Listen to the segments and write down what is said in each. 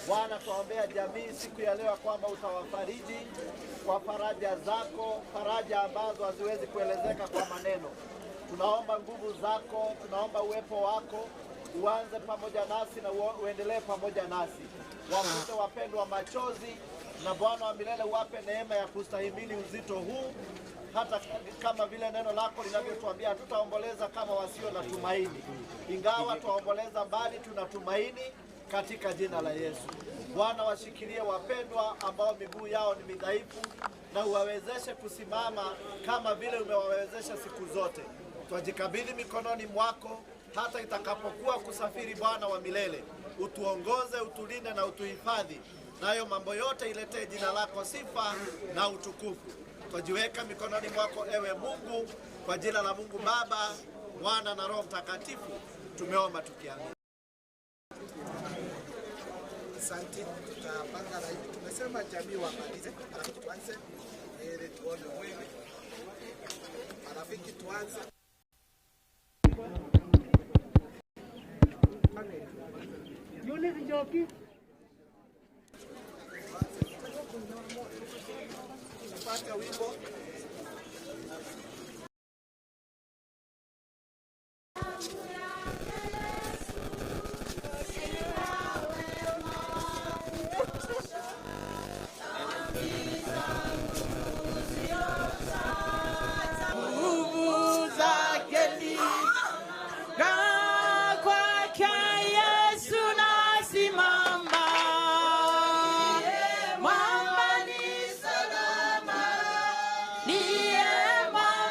Bwana, tuwaombea jamii siku ya leo kwamba utawafariji kwa faraja zako, faraja ambazo haziwezi kuelezeka kwa maneno. Tunaomba nguvu zako, tunaomba uwepo wako uanze pamoja nasi na uendelee pamoja nasi. Wafute wapendwa machozi, na Bwana wa milele uwape neema ya kustahimili uzito huu, hata kama vile neno lako linavyotuambia hatutaomboleza kama wasio na tumaini. Ingawa tuomboleza, bali tunatumaini katika jina la Yesu. Bwana, washikilie wapendwa ambao miguu yao ni midhaifu, na uwawezeshe kusimama kama vile umewawezesha siku zote. Twajikabidhi mikononi mwako hata itakapokuwa kusafiri. Bwana wa milele, utuongoze, utulinde na utuhifadhi, nayo mambo yote iletee jina lako sifa na utukufu. Twajiweka mikononi mwako ewe Mungu, kwa jina la Mungu Baba, Mwana na Roho Mtakatifu tumeomba tukiamini. Asante, tutapanga laini. Tumesema jamii wamalize, marafiki tuanze ili tuone mwili. Marafiki tuanze. Tupate wimbo. Nguvu zake ni na kwake Yesu nasimama, mwamba ni salama, ndiye mwamba.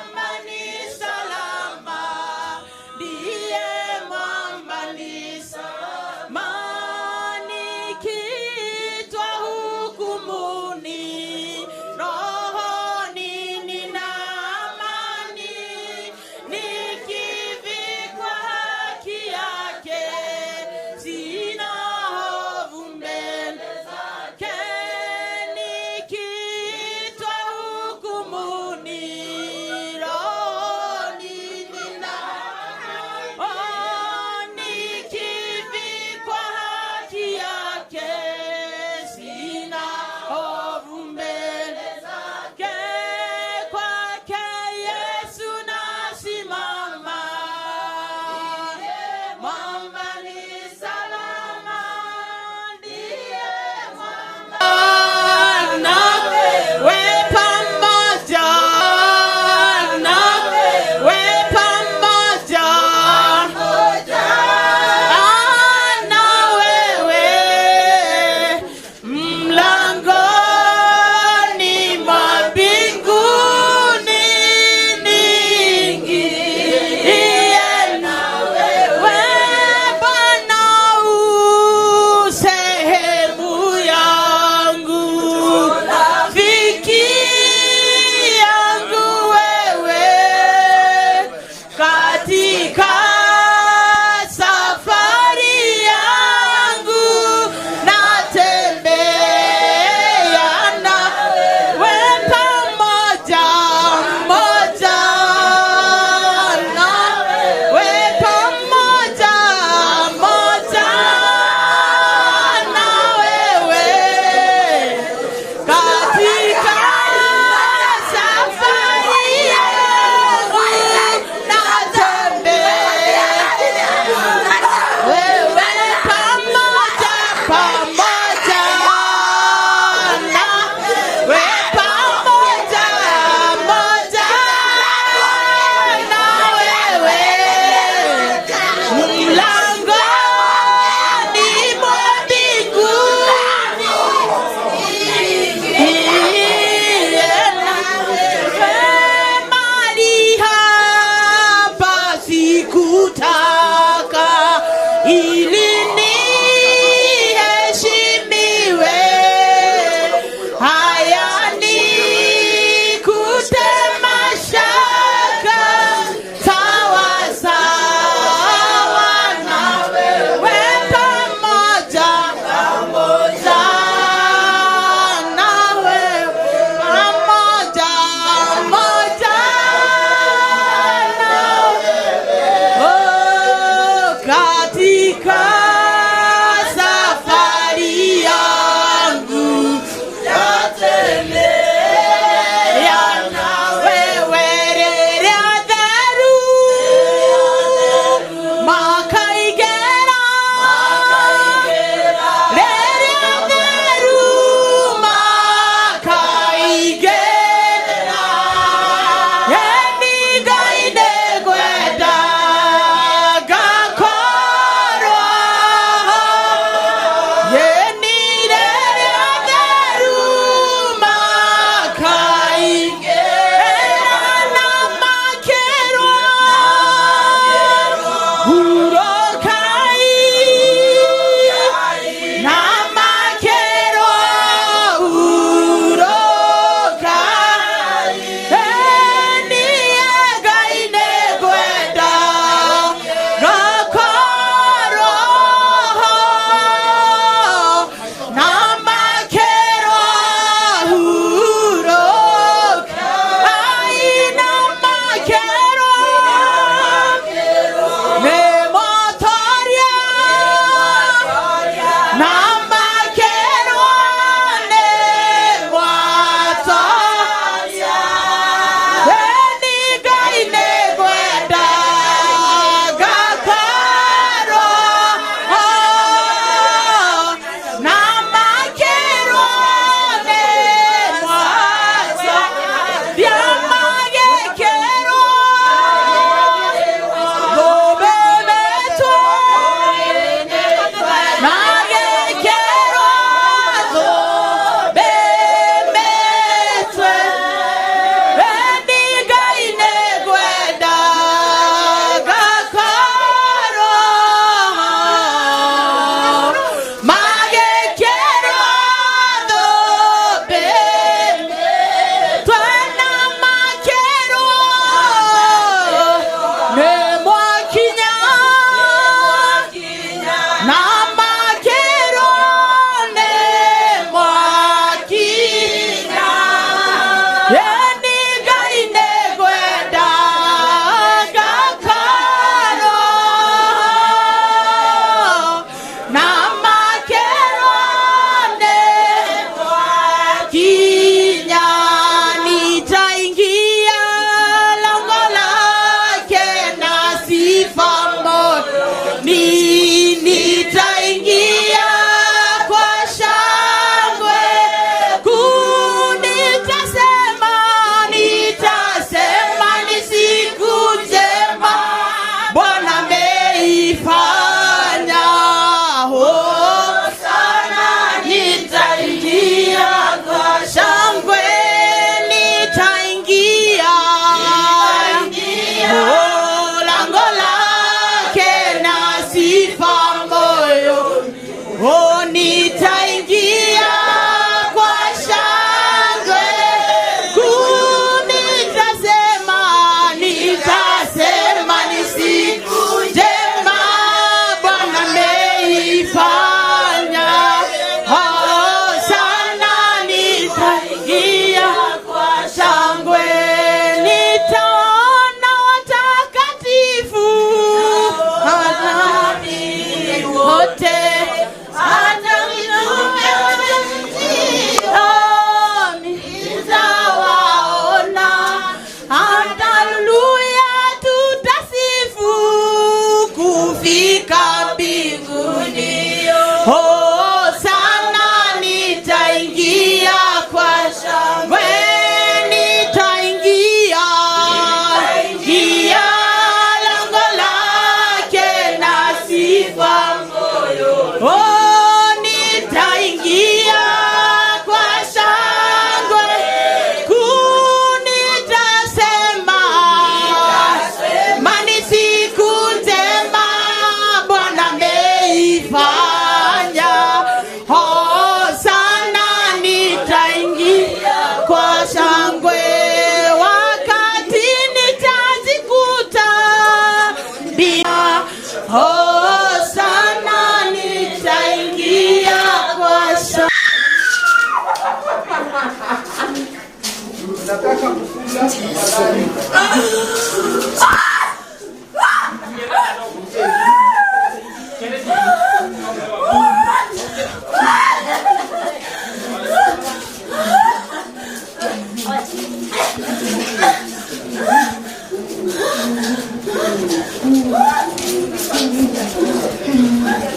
Nataka kufunga tafadhali.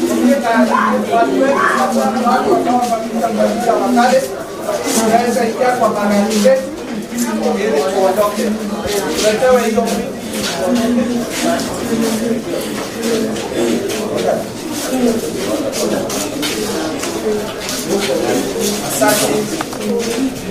Watu wengi sana, watu ambao wamepita kwa njia wakale, tunaweza ingia kwa magari zetu ili tuondoke. Tuletewe hiyo miti. Asante.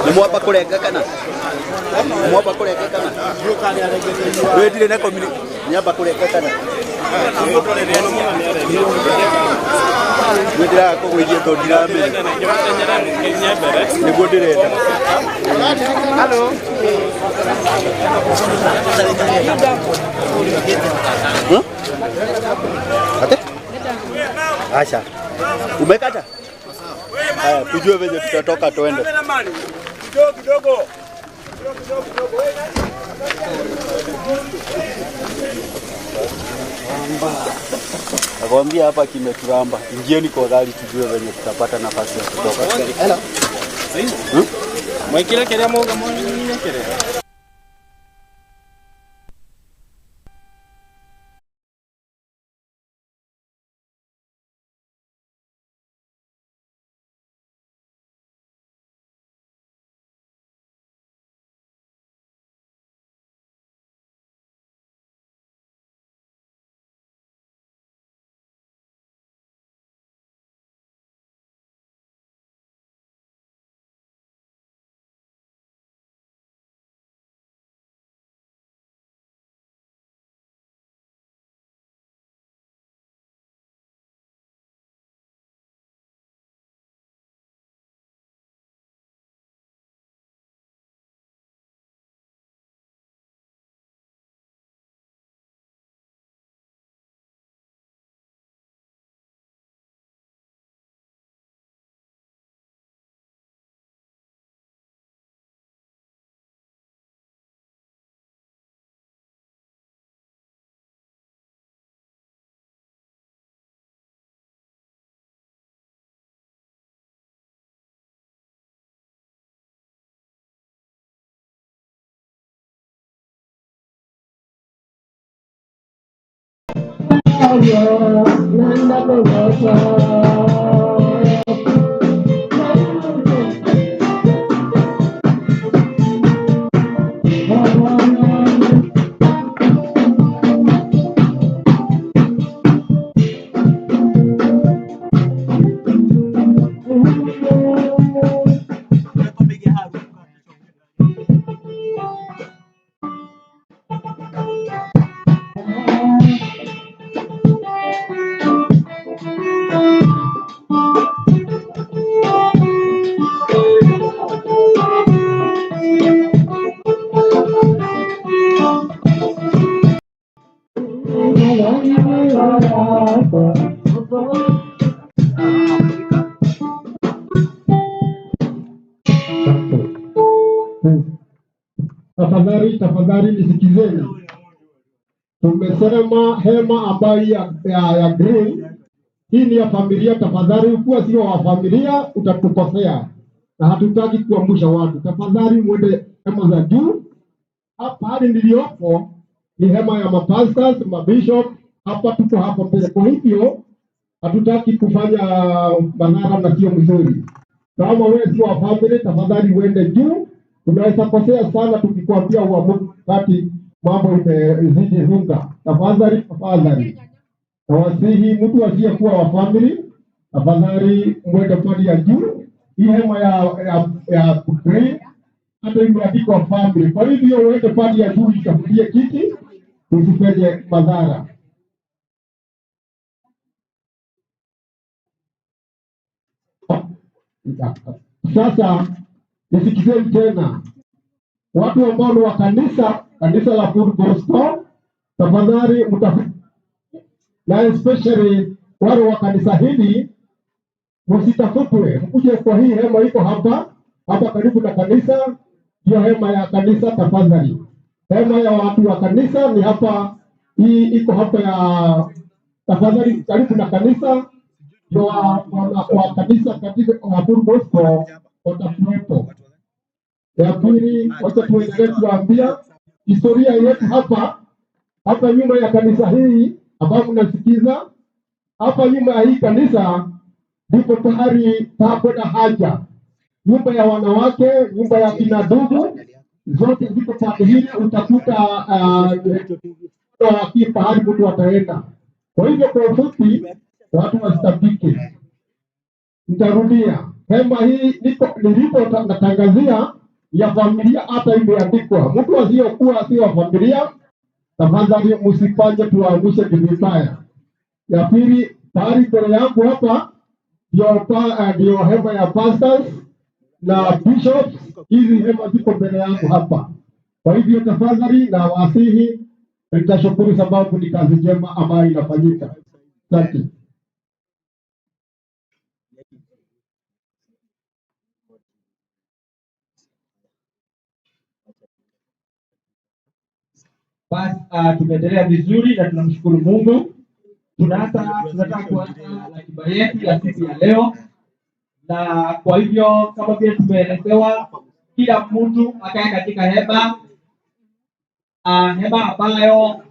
Nimwamba kurenga kana mwamba kurenga kana wendire na community nyamba kurenga kana ndiraga kũgũithia tondũ ndiramenya nĩguo ndĩrenda. Hello. Ate? Acha. Umekata? Haya, tujue venye tutatoka tuende. Kidogo kidogo. Nakwambia hapa kimeturamba. Ingieni kwa gari tujue venye tutapata nafasi ya kutoka. Hello. Mwikire keria muga mwikire. Tafadhali, tafadhali nisikizeni. Tumesema hema ambayo ya green hii ni ya familia. Tafadhali, ukiwa sio wa familia utatukosea, na hatutaki kuangusha watu. Tafadhali mwende hema za juu. Hapa hadi niliyopo ni hema ya mapastors, mabishop. Hapa tuko hapa mbele, kwa hivyo hatutaki kufanya madhara na sio mzuri. Kama wewe sio wa family, tafadhali uende juu. Unaweza kosea sana tukikwambia uamuzi wakati mambo imezidi hunga. Tafadhali, tafadhali nawasihi mtu asiyekuwa wa family, tafadhali mwende pande ya juu. Hii hema ya green hata imeandikwa family, kwa hivyo uende pande ya juu itafutie kiti usifanye madhara. Sasa nisikizeni tena, watu ambao ni wa kanisa, kanisa la Full Gospel, tafadhali mtafute, na especially wale wa kanisa hili msitafutwe, mkuje kwa hii hema iko hapa hapa karibu na kanisa, hiyo hema ya kanisa tafadhali. Hema ya watu wa kanisa ni hapa, hii iko hapa ya tafadhali karibu na kanisa, ndio wa kanisa katika wa Full Gospel watakuwepo. Ya pili, wacha tuendelee kuambia historia yetu hapa hapa nyuma ya kanisa hii ambayo mnasikiza hapa nyuma ya hii kanisa ndipo pahali pakwenda haja, nyumba ya wanawake, nyumba ya kina ndugu, zote ziko pande hili. Utakuta pahali mtu ataenda. Kwa hivyo kwa ufupi, watu wasitapike. Nitarudia, hema hii nilipo natangazia ya familia, hata imeandikwa. Mtu asiyokuwa sio wa familia, tafadhali msifanye tuangushe vibaya. Ya pili, pahali mbele yangu hapa ndio hema ya pastors na bishops. Hizi hema ziko mbele yangu hapa. Kwa hivyo tafadhali na wasihi, nitashukuru sababu ni kazi njema ambayo inafanyika. Asante. Basi tumeendelea vizuri na tunamshukuru Mungu. Tunataka kuanza ratiba yetu ya siku ya leo, na kwa hivyo kama vile tumeelezewa, kila mtu akae katika hema, hema ambayo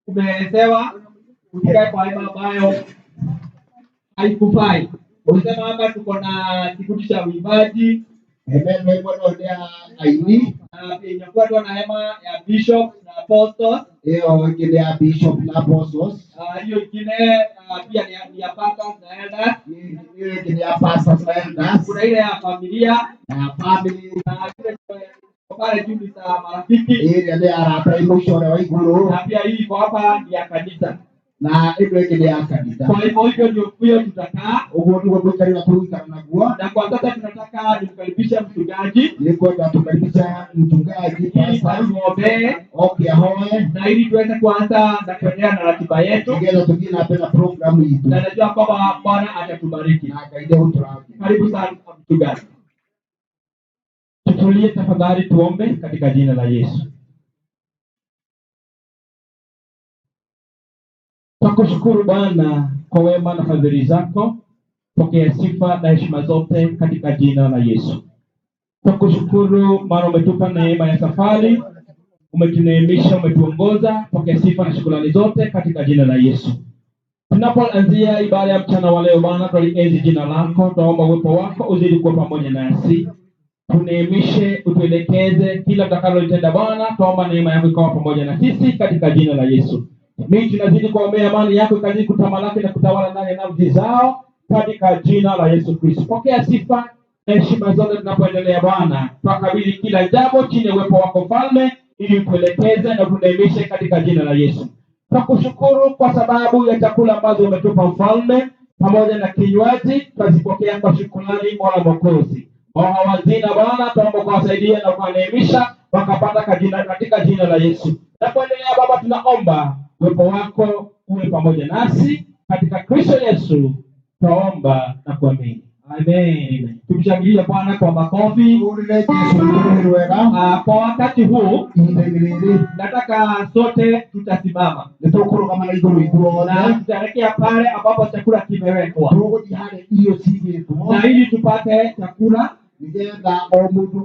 umeelezewa, usikae kwa hema ambayo haikufai. Ulisema hapa tuko na kikundi cha uimbaji Hema ĩno ĩmwe no nĩ ya aini, na inakuwa tu na hema ya bishop na apostles. Ĩyo ĩngĩ nĩ ya bishop na apostles, Hiyo ingine pia ni ya pastors na elders. Ĩyo ĩngĩ nĩ ya pastors na elders, Kuna ile ya familia na ya family, na ile iko pale juu ni za marafiki, ĩrĩa nĩ ya arata ĩ mũico ũrĩa wa igũrũ, na pia hii iko hapa ni ya kanisa. Na ĩno ĩngĩ nĩ ya kanitha. Kwa hivyo hivyo ndio hiyo tutakaa, Ũguo nĩguo mũikarĩra tũgũikara naguo. Na kwa sasa tunataka nimkaribishe mchungaji Nĩ kwenda tũkaribisha mchungaji ili pastor atuombee oke ahoe na ili tuweze kuanza na kuendelea na ratiba yetu, nĩgetha tũthiĩ na mbere na programu itũ, na najua kwamba Bwana atatubariki. Na Ngai nĩegũtũrathima. Karibu sana mchungaji. Tutulie tafadhali, tuombe katika jina la Yesu. Tukushukuru Bwana kwa wema na fadhili zako. Pokea sifa na heshima zote katika jina la Yesu. Tukushukuru maana umetupa neema ya safari, umetuneemisha, umetuongoza. Pokea sifa na shukrani zote katika jina la Yesu. Tunapoanzia ibada ya mchana wa leo Bwana, twalienzi jina lako, twaomba uwepo wako uzidi kuwa pamoja nasi, tuneemishe, utuelekeze kila utakalolitenda Bwana. Twaomba neema yako ikawa pamoja na sisi katika jina la Yesu. Mimi tunazidi kuombea amani yako ikazidi kutamalaki na kutawala ndani ya nafsi zao katika jina la Yesu Kristo. Pokea sifa na heshima zote tunapoendelea Bwana, twakabidhi kila jambo chini ya uwepo wako Mfalme, ili utuelekeze na utuneemishe katika jina la Yesu. Tunakushukuru kwa sababu ya chakula ambazo umetupa Mfalme, pamoja na kinywaji, twazipokea kwa shukrani Mola Mwokozi. Ambao hawazina Bwana, tunaomba kuwasaidia na kuwaneemisha wakapata katika jina la Yesu. Tunapoendelea Baba, tunaomba uwepo wako uwe pamoja nasi katika Kristo Yesu, tunaomba na kuamini. Amen. Tumshangilie Bwana kwa makofi. Tũhũrĩre Jesũ rũhĩ rwega. Kwa wakati huu Ihinda-inĩ rĩrĩ nataka sote tutasimama nĩ tũkũrũgama na igũrũ ithuothe, na tutaelekea pale ambapo chakula kimewekwa, tũgũthiĩ harĩa irio cigĩtwo, na ili tupate chakula nĩgetha o mũndũ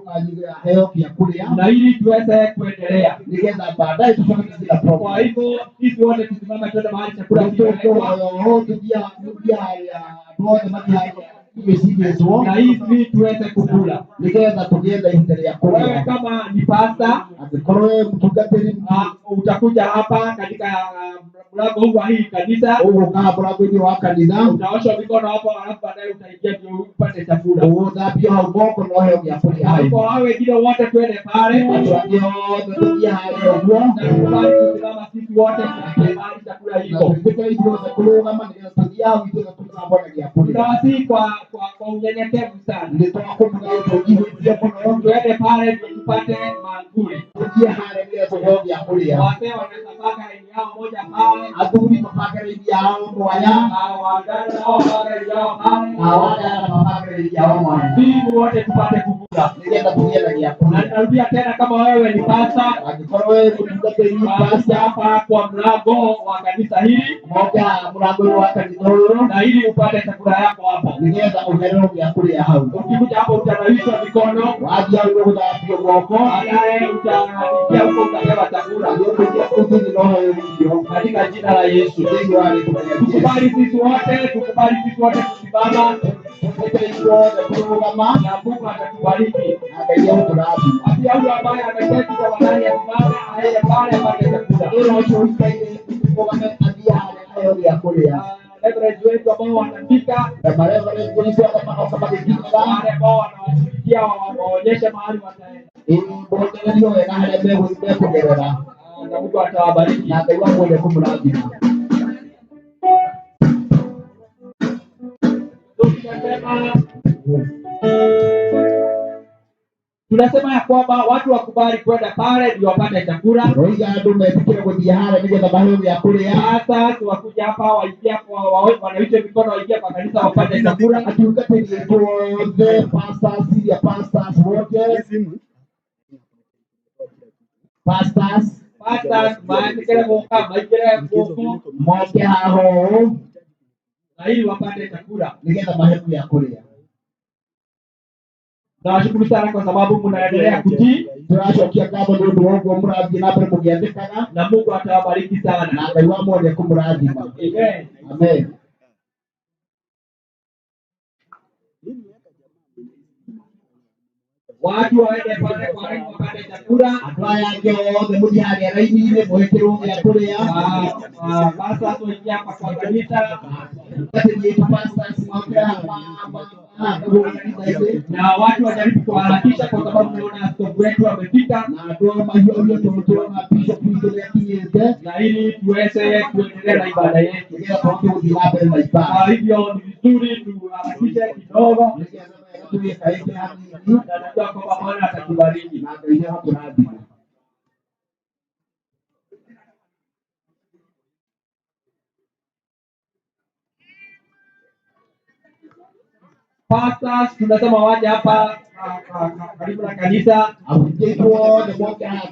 aheo gĩa kũrĩa, na ili tuweze kuendelea. Nĩgetha baadaye tũcoke tũthiĩ na Kwa program. hivyo sisi wote tusimame twende mahali chakula kimewekwa, Tũthiĩ harĩa andũ othe mathiĩ harĩa irio cigĩtwo, na ili tuweze kukula. Nĩgetha tũgĩe na ihinda rĩa Wewe kũrĩa. kama ni pasta Angĩkorwo wĩ mũtungatĩri, utakuja hapa katika mlango huu wa hii kanisa, ũgũka mũrango-inĩ wa kanitha, utaosha mikono hapo, alafu baadaye utaingia ndio upate chakula. Ũgũthambio hau moko na ũheo gĩa kũrĩa Na hau. kwa hao wengine wote twende pale Andũ angĩ othe tũthiĩ harĩa ũguo, na tukubali kusimama sisi wote tufikie mahali chakula na iko. twĩtĩkĩre ithuothe kũrũgama nĩgetha tũthiĩ hau ithuothe tũtambwo na gĩa kũrĩa. Tunawasihi kwa unyenyekevu sana, Nĩ twakũmũra tũnyiihĩtie mũno, tuende pale ndio tupate maakuli. Tũthiĩ harĩa nĩgetha tũheo gĩa kũrĩa. Wazee wanaweza panga laini yao moja pale, Athuri mabange raini yao mwanya, na waganda nao wapange laini yao pale, na waganda mabange raini yao mwanya, ili wote tupate kukula. Nĩgetha tũgĩe na gĩa Na kũrĩa. narudia tena, kama wewe ni pasta, Angĩkorwo wĩ mũtungatĩri kuja pasta, hapa kwa mlango wa kanisa hili moke mũrango-inĩ wa kanitha ũyũ, na ili upate chakula yako hapo. Nĩgetha ũherwo gĩa kũrĩa hau. Ukikuja hapo utanawishwa mikono, Wathiĩ hau nĩũgũthambio moko, baadaye utaingia huko utapewa chakula na nĩũkũingĩa ũthĩinĩ na ũheo irio katika jina la Yesu. thĩinĩ wa rĩĩtwa rĩa Jesũ. Tukubali sisi wote, tukubali sisi wote kusimama Twĩtĩkĩre ithuothe kũrũgama, na Mungu atatubariki. Na Ngai nĩegũtũrathima. Pia huyu ambaye ameketi kwa badali asimame aende pale apate chakula. Wĩra ũcio ũikaire ũrũgame athiĩ harĩa aheo gĩa kũrĩa. Leverage wetu ambao wanapika, Na mareverend arĩa maroka magĩkinyaga, wale ambao wanawashughulikia waonyeshe mahali wataenda, ĩ, monererio wega harĩa mekũgerera, na Mungu atawabariki. Na Ngai wa muoyo nĩekũmũrathima. Tunasema ya kwamba watu wakubali kwenda pale ndio wapate chakula. Roiga andũ metĩkĩre gũthiĩ harĩa nĩgetha maheo gĩa kũrĩa. Sasa wakuja hapa waingia kwa wanaishe mikono waingia kwa kanisa wapate chakula. Atungatĩri aitũ othe pastors, senior pastors wote, pastors. Pastors maandikire guka maingire guku Moke haha ũũ na ili wapate chakula. nĩgetha maheo gĩa kũrĩa. Nawashukuru sana kwa sababu mnaendelea kutii Tũracokia ngatho nĩ ũndũ wa ũguo mũrathiĩ na mbere mũgĩathĩkaga na Mungu atawabariki sana. na Ngai wa mwene kũmũrathima. Amen. Amen. Watu waende pale kwa raini wapate chakula. Andũ aya angĩ othe mũthiĩ harĩa raini-inĩ mũhĩkĩrwo gĩa kũrĩa. Pastors waingie hapa kwa kanisa Tungatanĩri aitũ pastors moke haha kanitha-inĩ na watu wajaribu kuharakisha kwa sababu naona askofu wetu amefika, na andũ aya mahiũhio tondũ tũrona bishop witũ nĩakinyĩte na ili tuweze kuendelea na ibada yetu. nĩgetha tũhote gũthiĩ na mbere na ibada. Kwa hivyo ni vizuri tuharakishe kidogo, Nĩgetha wega tũgĩkaĩte hanini na najua kwamba Bwana atatubariki. na Ngai nĩegũtũrathima. Pastors tunasema waje hapa karibu na kanisa Ahunjia aitũ othe moke haha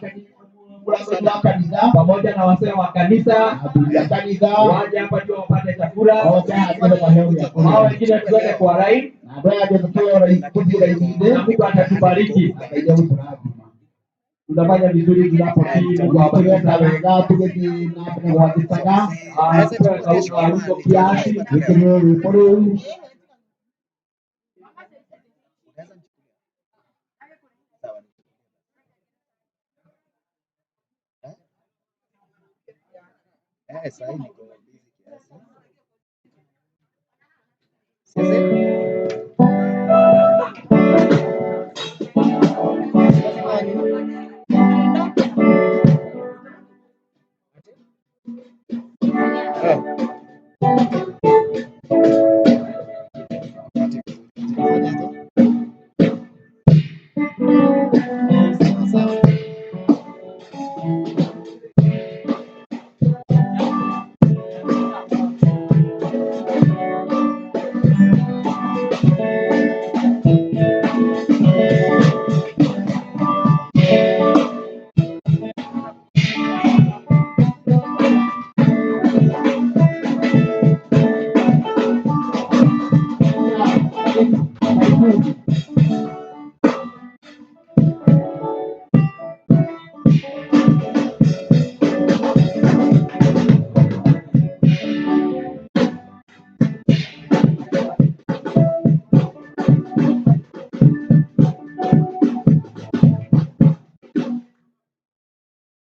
mũrango-inĩ wa kanitha pamoja na wasee wa kanisa athuri a kanitha waje hapa ndio wapate chakula. oke haha nĩgetha maheo gĩa Hao kũrĩa wengine tuende kwa line na andũ aya angĩ tũtũe tũthiĩ raini-inĩ na Mungu atatubariki. na Ngai nĩegũtũrathima. Tunafanya vizuri tunapotii. Mungu awabariki Tũreka sana. wega tũgĩthiĩ na mbere gwathĩkaga Tuwe kauko kiasi. gwĩkĩrĩrwo rwĩmbo rũu.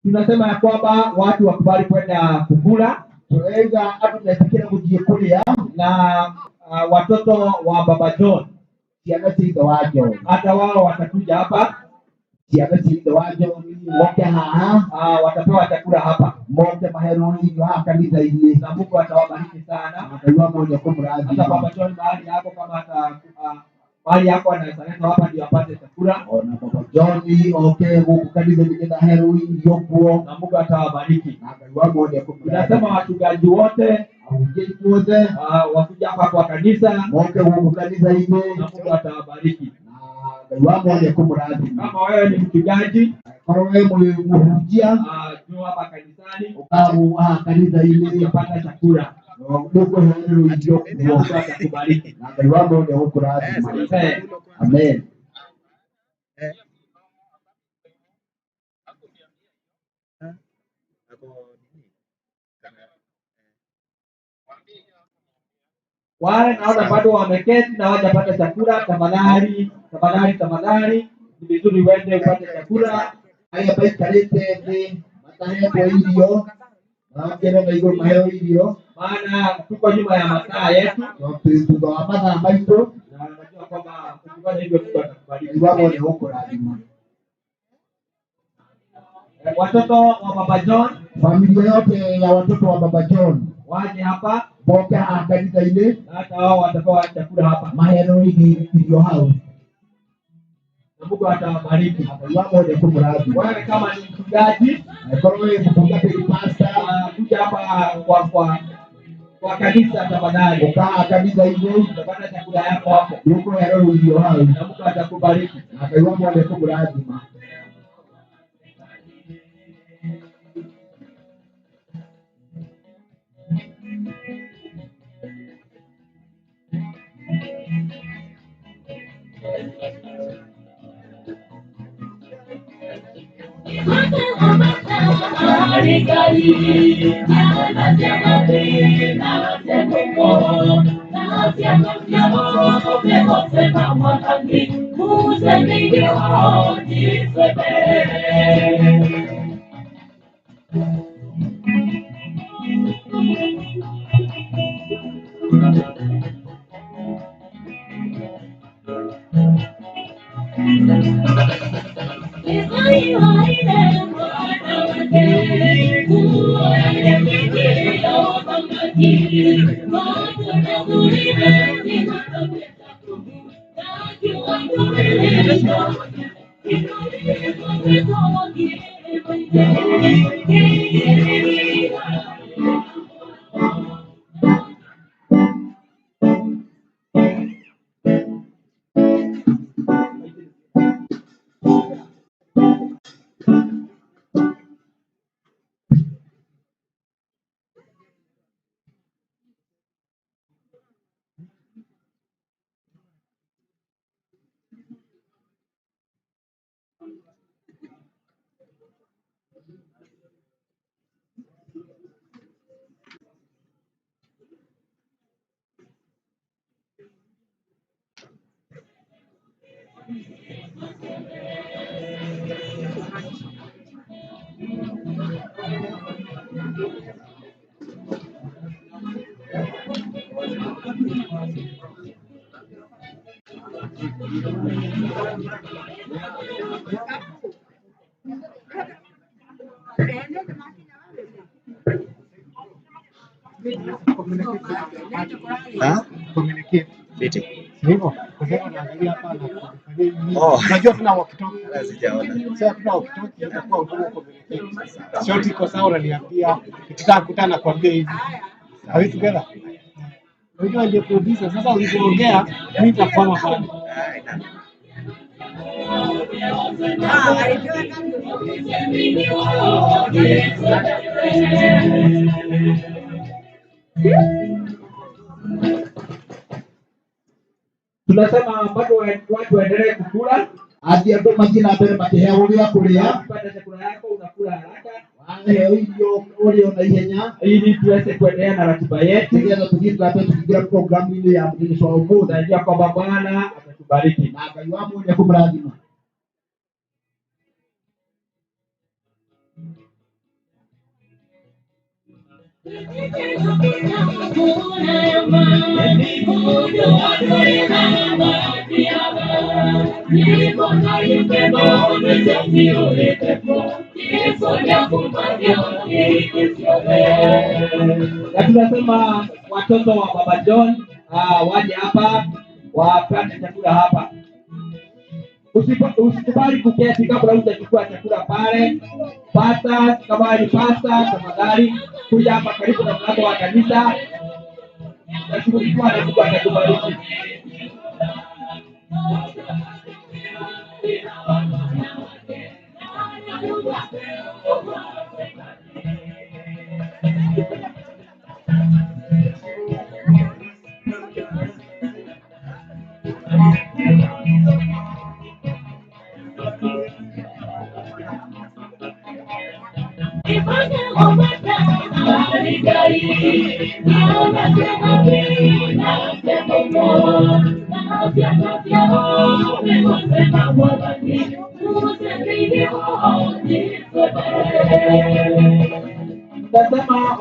Tunasema ya kwamba watu wakubali kwenda kukula Tũrauga andũ metĩkĩre gũthiĩ kũrĩa na watoto wa Baba John ciana cia ithe wa John hata wao watakuja hapa, ciana cia ithe wa John moke haha watapewa chakula hapa moke maherwo irio haha kanitha-inĩ na Mungu atawabariki sana. na Ngai wa mwene Hata kũmũrathima. Baba John mahali yako kama hata mahali yako anaweza letwa hapa ndio apate chakula Ona Baba John oke gũkũ kanitha-inĩ nĩgetha aherwo irio kuo na Mungu atawabariki. na Ngai wa mwene Tunasema kũmũrathima. wachungaji wote Ahunjia aitũ othe wakuja hapa kwa kanisa moke gũkũ kanitha-inĩ na Mungu atawabariki. na Ngai wa mwene kũmũrathima. Kama wewe ni mchungaji Korwo wĩ mũhunjia njoo hapa kanisani ũkagu haha kanitha-inĩ utapata chakula nĩũkũheanĩrwo irio na kuo Mungu atakubariki. na Ngai wa mwene gũkũrathima. Amen. Amen. Wale naona bado wameketi na hawajapata chakula, tafadhali tafadhali tafadhali, ni vizuri uende upate chakula. Arĩa maikarĩte thĩ matahetwo irio marakĩrwo na igũrũ maheo irio maana tuko nyuma ya masaa yetu, tondũ twĩ thutha wa mathaa maitũ na najua kwamba ukifanya hivyo Mungu atakubariki. Ngai wa mwene gũkũrathima. Watoto wa Baba John Familia yote ya watoto wa Baba John waje hapa moke haha kanitha-inĩ na hata wao watapewa chakula hapa maheanwo irio hau na Mungu atawabariki. na Ngai wa mwene kũmũrathima. Wewe kama ni mchungaji Angĩkorwo wĩ mũtungatĩri pastor kuja hapa kwa kanisa tafadhali, ũka haha kanitha-inĩ utapata chakula yako hapo nĩũkũheanwo irio hau na Mungu atakubariki. na Ngai wa mwene kũmũrathima. Communicate. Fiti. Hivyo kwa sababu naangalia hapa na kufanyia hivi. Oh. Unajua tuna walkie-talkie. Wala sijaona. Sasa tuna walkie-talkie itakuwa ngumu communicate. Shoti iko sawa, unaniambia nikitaka kukutana nakwambia hivi. Are we together? Unajua ndiye producer. Sasa ulipoongea mimi nitakwama pale. Ah, ina. Tunasema bado watu waendelee kukula. Athiĩ andũ mathiĩ na mbere makĩheagwo gĩa kũrĩa. Ukipata chakula yako unakula haraka Waheo irio ũrĩo na ihenya ili tuweze kuendelea na ratiba yetu. Nĩgetha tũthiĩ na mbere tũkĩingĩra programu-inĩ ya mũthenya wa ũmũthĩ. Tunajua kwamba Bwana atatubariki. Na Ngai wa muoyo nĩekũmũrathima. Na tunasema watoto wa Baba John waje hapa wapate chakula hapa. Usikubali kuketi kabla hujachukua chakula pale. Pasta, kama ni pasta, tafadhali kuja hapa karibu na mlango wa kanisa. Nashughulikiwa na Mungu atakubariki. Tunasema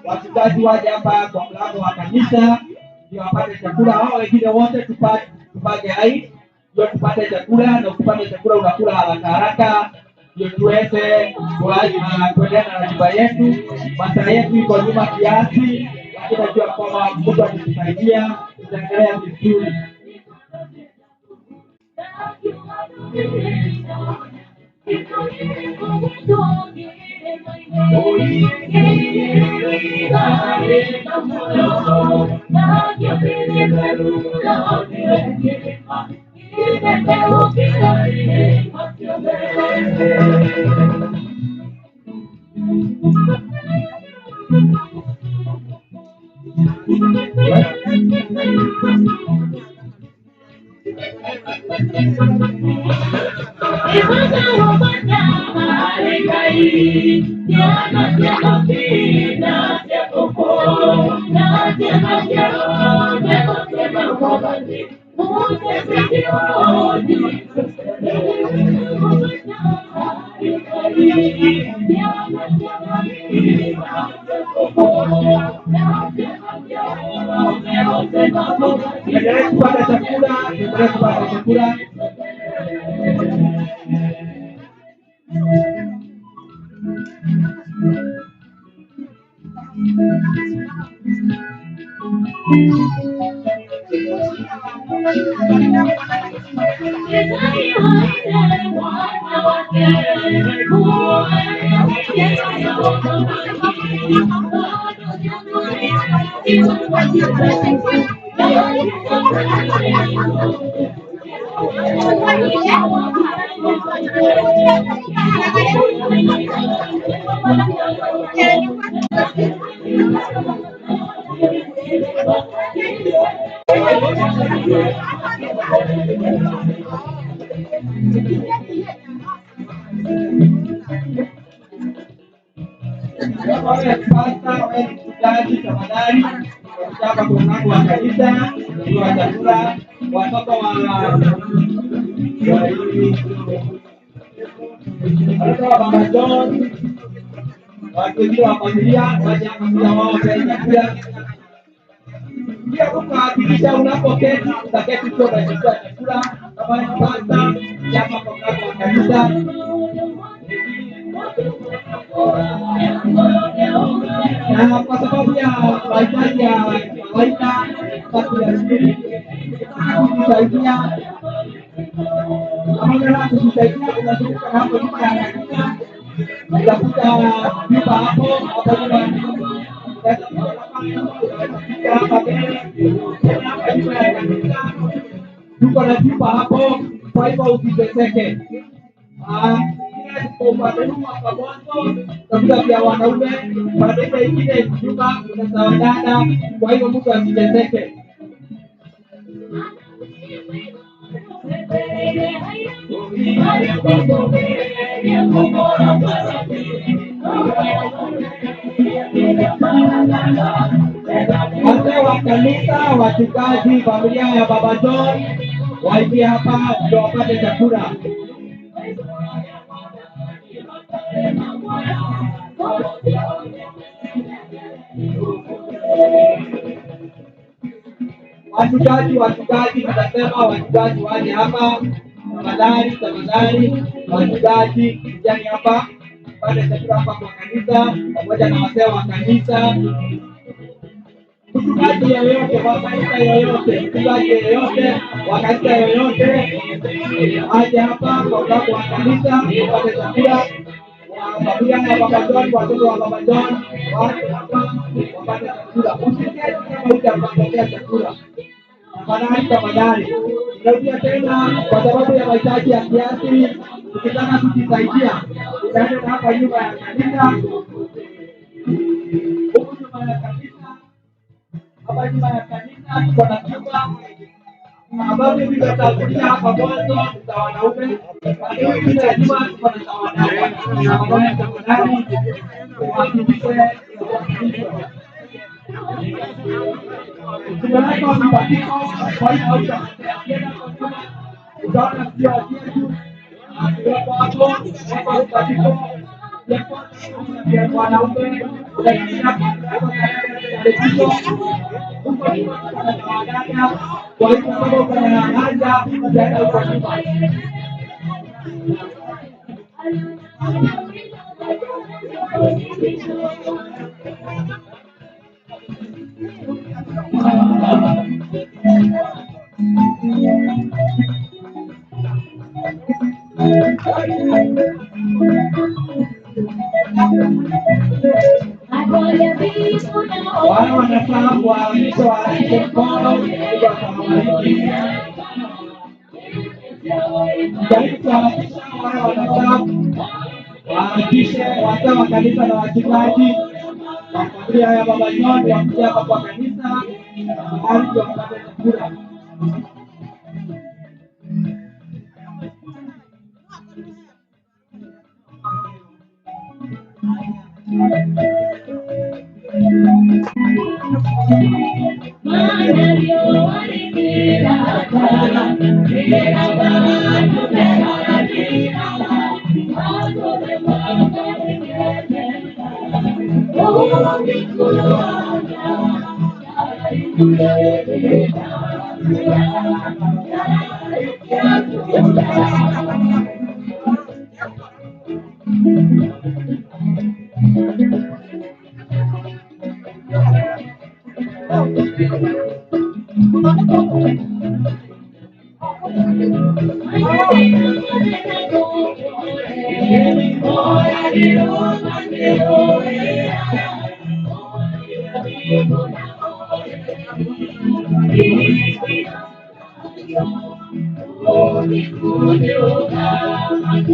wachungaji waje hapa kwa mlango wa kanisa ndio wapate chakula. Hao wengine wote tupage hai ndio tupate chakula, na ukipata chakula unakula haraka haraka ndio tuweze kuendelea na ratiba yetu. Masaa yetu iko nyuma kiasi, lakini najua kwamba Mungu akitusaidia tutaendelea vizuri. Endelee kupata chakula, endelee kupata chakula. Wewe ni pasta, wewe ni mchungaji, tafadhali hapa kwa mlango wa kanisa, wa chakula, watoto wa Baba John, watu wengine wa familia waje hapa pia wao wapewe chakula. Pia kuhakikisha unapoketi utaketi ukiwa unachukua chakula. Kama ni pasta, hapa kwa mlango wa kanisa. Na kwa sababu ya mahitaji ya kawaida tatu ya siri, kujisaidia kama unataka kujisaidia, unazunguka hapo nyuma ya kanisa, utakuta vyumba hapo hapo nyuma, hapa mbele, tena hapa nyuma ya kanisa tuko na vyumba hapo, kwa hivyo usiteseke. Upande huu hapa mwanzo utakuta vya wanaume, pande ile ingine nyuma kuna za wadada, kwa hivyo mtu asiteseke. Wazee wa kanisa, wachungaji, familia ya Baba John waingie hapa ndio wapate chakula. Wachungaji, wachungaji, tunasema wachungaji waje hapa tafadhali, tafadhali, wachungaji kujani hapa pate chakula hapa kwa kanisa pamoja na wazee wa kanisa. Mchungaji yeyote wa kanisa yoyote, mchungaji yeyote wa kanisa yoyote aje hapa kwa mlango wa kanisa upate chakula. Familia ya Baba John, watoto wa Baba John waje hapa wapate chakula. Usiketi kama hujapokea chakula. Tafadhali, tafadhali. Narudia tena, kwa sababu ya mahitaji ya kiasi, ukitaka kujisaidia utaenda hapa nyuma ya kanisa, huku nyuma ya kanisa, hapa nyuma ya kanisa tuko na chumba ambavyo vimetangulia hapa mwanzo za wanaume, lakini ya nyuma tuko na za wanawake. Tafadhali, tafadhali, uhakikishe tumeweka mabadiliko, kwa hiyo hautapotea. Ukienda kwa nyuma utaona sio yetu wako hapo, wako mabadiliko ya kwanza ya wanaume, unaingia huko nyuma kuna wadada. Kwa hivyo kama uko na haja utaenda huko nyuma. Wale wanafaa kuwaonyesha waashike mkono ili wakawabariki. Jaribu kuharakisha wale wanafaa waharakishe wazee wa kanisa na wachungaji wa familia ya Baba John wakuja hapa kwa kanisa mahali wapate chakula.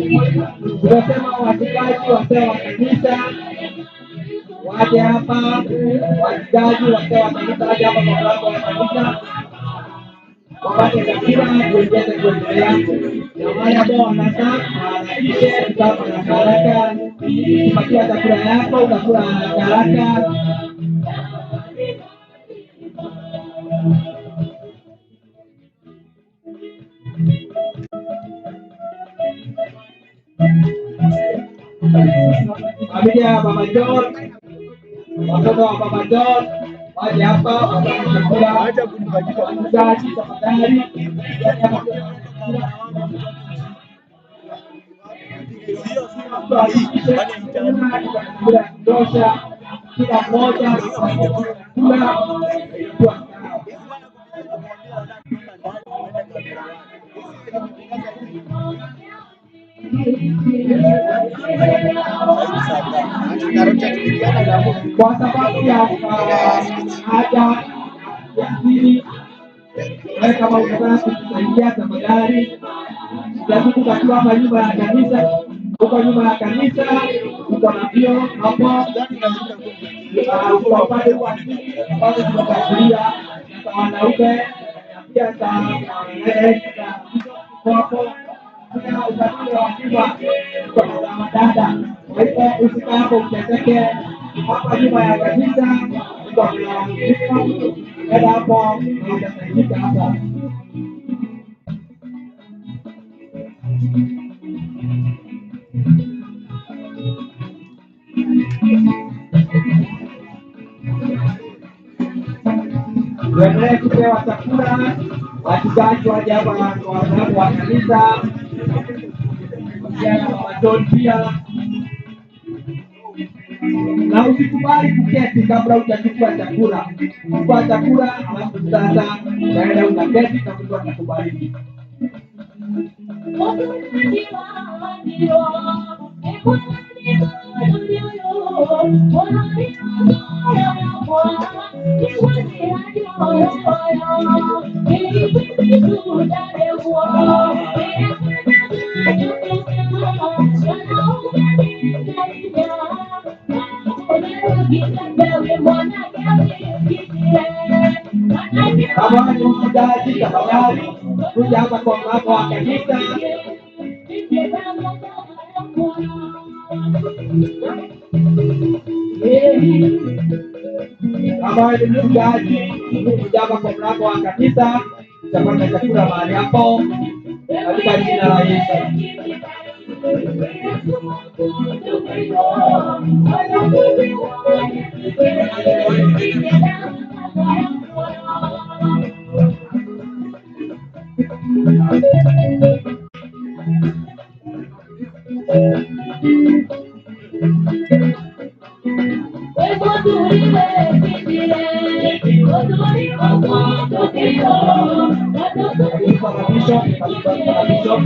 Tunasema wachungaji wazee wa kanisa waje hapa, wachungaji wazee wa kanisa waje hapa kwa mlango wa kanisa wapate chakula, tuweze kuendelea. Na wale ambao wanataka waharakishe, tutawapa haraka haraka. Ukipatia chakula yako utakula haraka haraka. Familia ya Baba John, watoto wa Baba John waje hapa wapate chakula. Wachungaji tafadhali, chakula ya kutosha, kila mmoja kula kwa sawa. Kwa sababu ya haja ya asili, wewe kama unataka kutusaidia tafadhali, jaribu kakiwa hapa nyuma ya kanisa, huko nyuma ya kanisa uko na vyoo hapo, kwa upande wa ambazo tumetangulia za wanaume na pia za hapo pia upande wa nyuma uko na za wadada. Kwa hivyo usikae hapo uteseke, hapa nyuma ya kanisa uko na vyoo, enda hapo na utasaidika hapo. Tuendelee kupewa chakula, wachungaji waje hapa kwa mlango wa kanisa, pia na Mama John pia. Na usikubali kuketi kabla hujachukua chakula. Chukua chakula alafu sasa utaenda unaketi na Mungu atakubariki. Kama ni mchungaji, tafadhali kuja hapa kwa mlango wa kanisa. Kama ni mchungaji, kuja hapa kwa mlango wa kanisa, utapata chakula mahali hapo katika jina la Yesu. Karibu Baba Bishop, karibu Baba Bishop.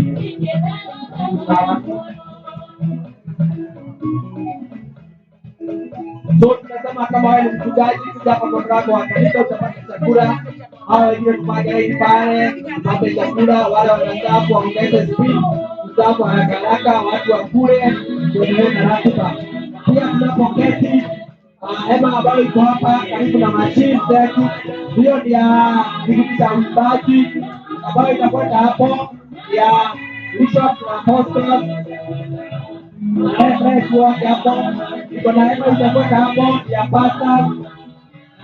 Sawa. So tunasema kama wewe ni mchungaji, kuja hapa kwa mlango wa kanisa utapata chakula. Hao wengine tupage hii pale, tupate chakula. Wale wanastaafu waongeze speed, kustaafu haraka haraka, watu wakule, tuendelee na ratiba. Pia tunapoketi hema ambayo iko hapa karibu na mashine zetu, hiyo ni ya kikundi cha uimbaji ambayo itakwenda hapo ya Bishop na Apostles wote hapo Tuko na hema itakwenda hapo ya pasta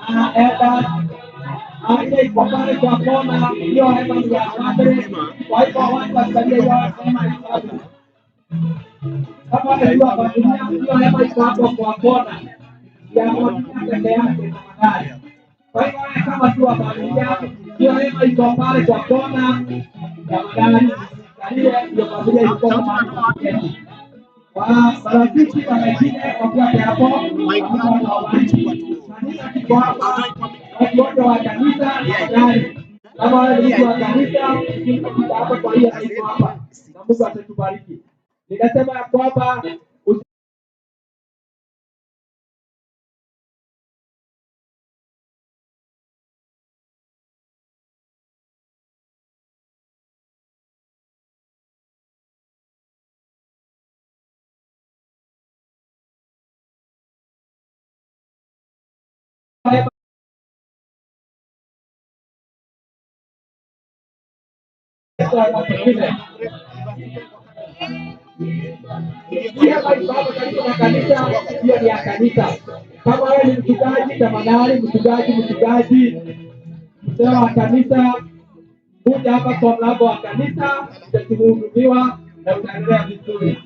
na elders. Ile iko pale kwa kona, hiyo hema ni ya padre. Kwa hivyo watu wasikalie hiyo hema iko hapo. Kama wamejua familia, hiyo hema iko hapo kwa kona ya familia peke yake tafadhali. Kwa hivyo wewe kama si wa familia, hiyo hema iko pale kwa kona, tafadhali usikalie hiyo familia iko mahali pa kuketi. Wa marafiki wa wengine wafuate hapo, Mungu atawabariki. Kanisa kiko hapa, watu wote wa kanisa tafadhali. Kama wewe ni mtu wa kanisa, fika hapo kwa hiyo hema iko hapa, na Mungu atatubariki. Ninasema ya kwamba pengine hema iko hapo karibu na kanisa, hiyo ni ya kanisa. Kama wewe ni mchungaji, tafadhali mchungaji, mchungaji, mzee wa kanisa, kuja hapa kwa mlango wa kanisa, utahudumiwa na utaendelea vizuri.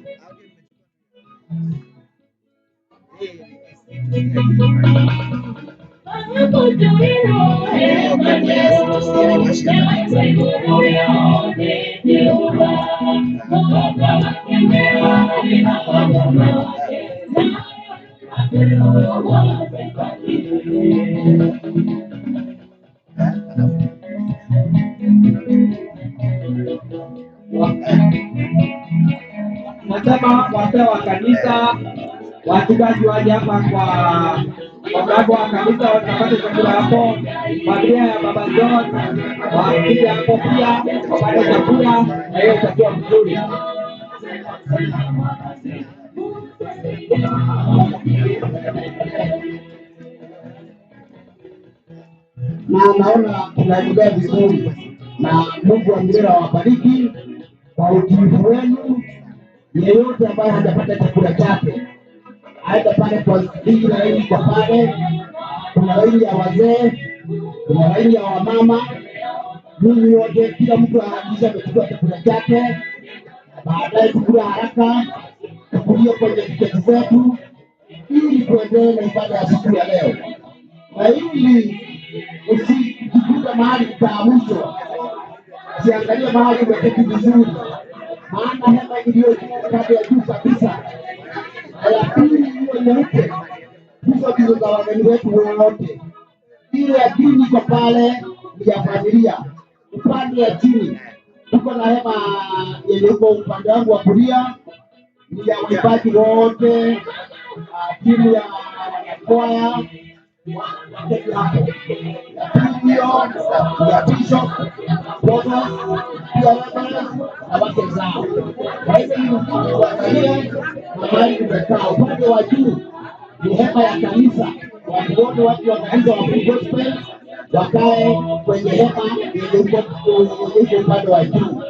Nasema wazee wa kanisa, wachungaji waje hapa kwa mlango wa kanisa watapata chakula hapo. Familia ya Baba John wakija hapo pia wapate chakula, na hiyo itakuwa mzuri. Na naona tunaendelea vizuri, na Mungu wa milele awabariki kwa utiifu wenu. Yeyote ambaye hajapata chakula chake aenda pale kwa hii laini, kwa pale kuna laini ya wazee, kuna laini ya wamama. Ninyi wote, kila mtu ahakikishe amechukua chakula chake, baadaye tukula haraka, tukulie kwenye viketi zetu, ili tuendelee na ibada ya siku ya leo, na ili usijikute mahali utaamshwa, siangalie mahali umeketi vizuri, maana hema iliyo juu upande ya juu kabisa na ya pili iliyo nyeupe, hizo ndizo za wageni wetu wote. Ile ya chini iko pale ni ya familia. Upande ya chini tuko na hema yenye uko upande wangu wa kulia ni ya waimbaji wote, timu ya wanakwaya waketi hapo. Ya pili hiyo ni ya bishop, provost, pia reverend na wake zao. Kwa hivyo ni vizuri kuangalia mahali umekaa. Upande wa juu ni hema ya kanisa, watu wote watu wa kanisa wa Full Gospel wakae kwenye hema yenye iko upande wa juu,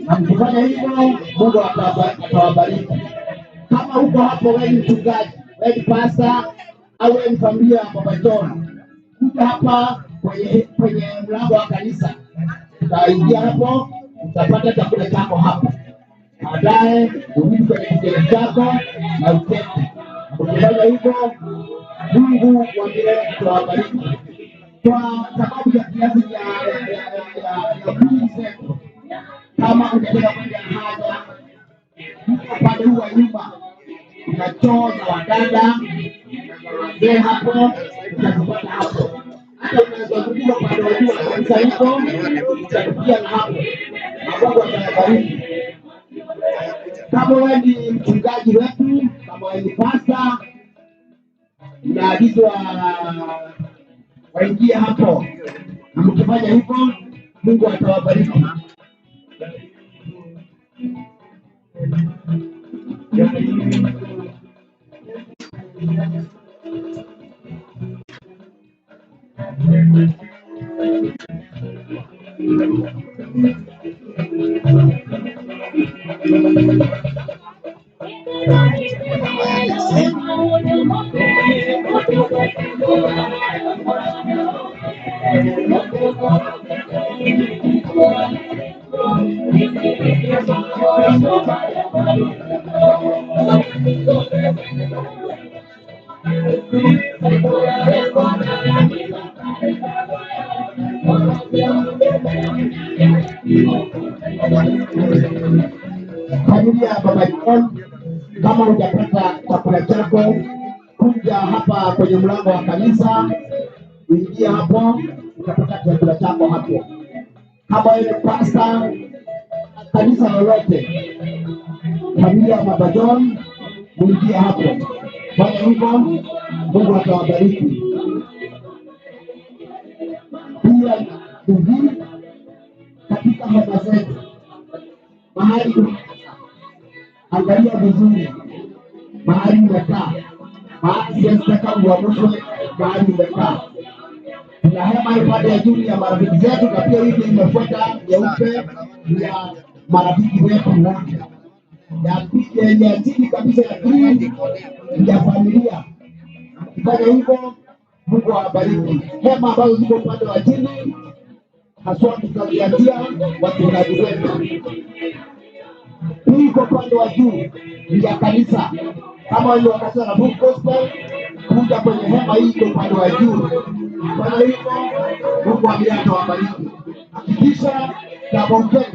na mkifanya hivyo Mungu atawabariki. Kama uko hapo wewe ni mchungaji, wewe ni pasta au wewe ni familia ya Baba John, kuja hapa kwenye mlango wa kanisa, utaingia hapo, utapata chakula chako hapo, baadaye urudi kwenye kigele chako na uketi. Ukifanya hivyo, Mungu wa milele atawabariki. Kwa sababu ya kiasi ya mwili zetu, kama unataka kwenda haja, huko upande huu wa nyuma kuna choo za wadada wazee hapo, utazipata hapo. Hata unaweza zunguka upande wa juu wa kanisa hiko, utapitia na hapo, na Mungu atayabariki. Kama wewe ni mchungaji wetu, kama wewe ni pasta, unaagizwa waingie hapo, na mkifanya hivyo Mungu atawabariki. Familia ya Baba John, kama hujapata chakula chako, kuja hapa kwenye mlango wa kanisa, uingie hapo, utapata chakula chako hapo. Kama wewe ni pasta kanisa lolote, familia ya Baba John, muingie hapo, fanya hivyo, Mungu atawabariki. Pia hivi katika hema zetu mahali angalia vizuri mahali umekaa, maana siwezi taka uamshwe mahali umekaa. Kuna hema upande ya juu ya marafiki zetu, na pia wiki imefuata nyeupe ya marafiki wetu wote. Ya pili ya chini kabisa ya green ya familia. Ukifanya hivyo, Mungu awabariki. Hema ambazo ziko upande wa chini haswa tutaziachia wachungaji wetu. Hii iko upande wa juu ni ya kanisa. Kama wewe wa kanisa la Full Gospel, kuja kwenye hema hii iko upande wa juu. Fanya hivyo, Mungu atawabariki. Hakikisha double check,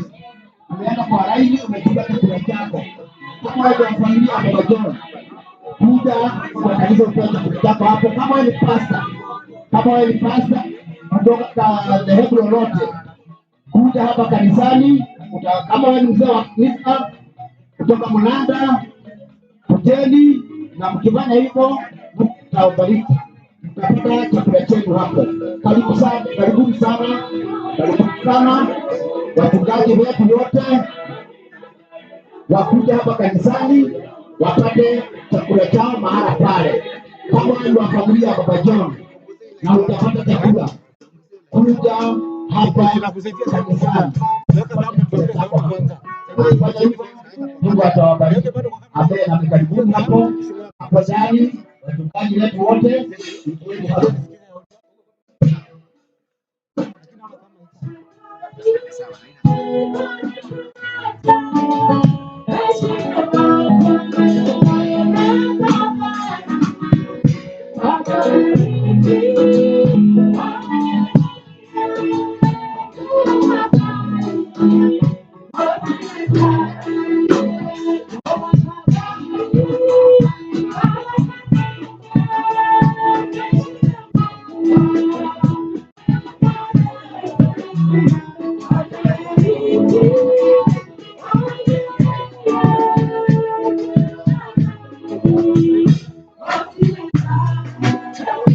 umeenda kwa laini, umechukua chakula chako. Kama wewe ni wa familia ya Baba John, kuja kwa kanisa upewe chakula chako hapo. Kama wewe ni pastor, kama wewe ni pastor kutoka dhehebu lolote, kuja hapa kanisani. Kama wewe ni mzee wa kanisa kutoka Mnanda, kujeni, na mkifanya hivyo Mungu atawabariki, mtapata chakula chenu hapo. Karibu sana, karibuni sana, karibuni sana wachungaji wetu wote wakuja hapa kanisani wapate chakula chao mahala pale. Kama wewe ni wa familia ya Baba John na utapata chakula, kuja hapa kanisani. Fanya hivyo, Mungu atawabariki. Amen. Na karibuni hapo hapo ndani, wachungaji wetu wote, ingieni hapo. Thank you.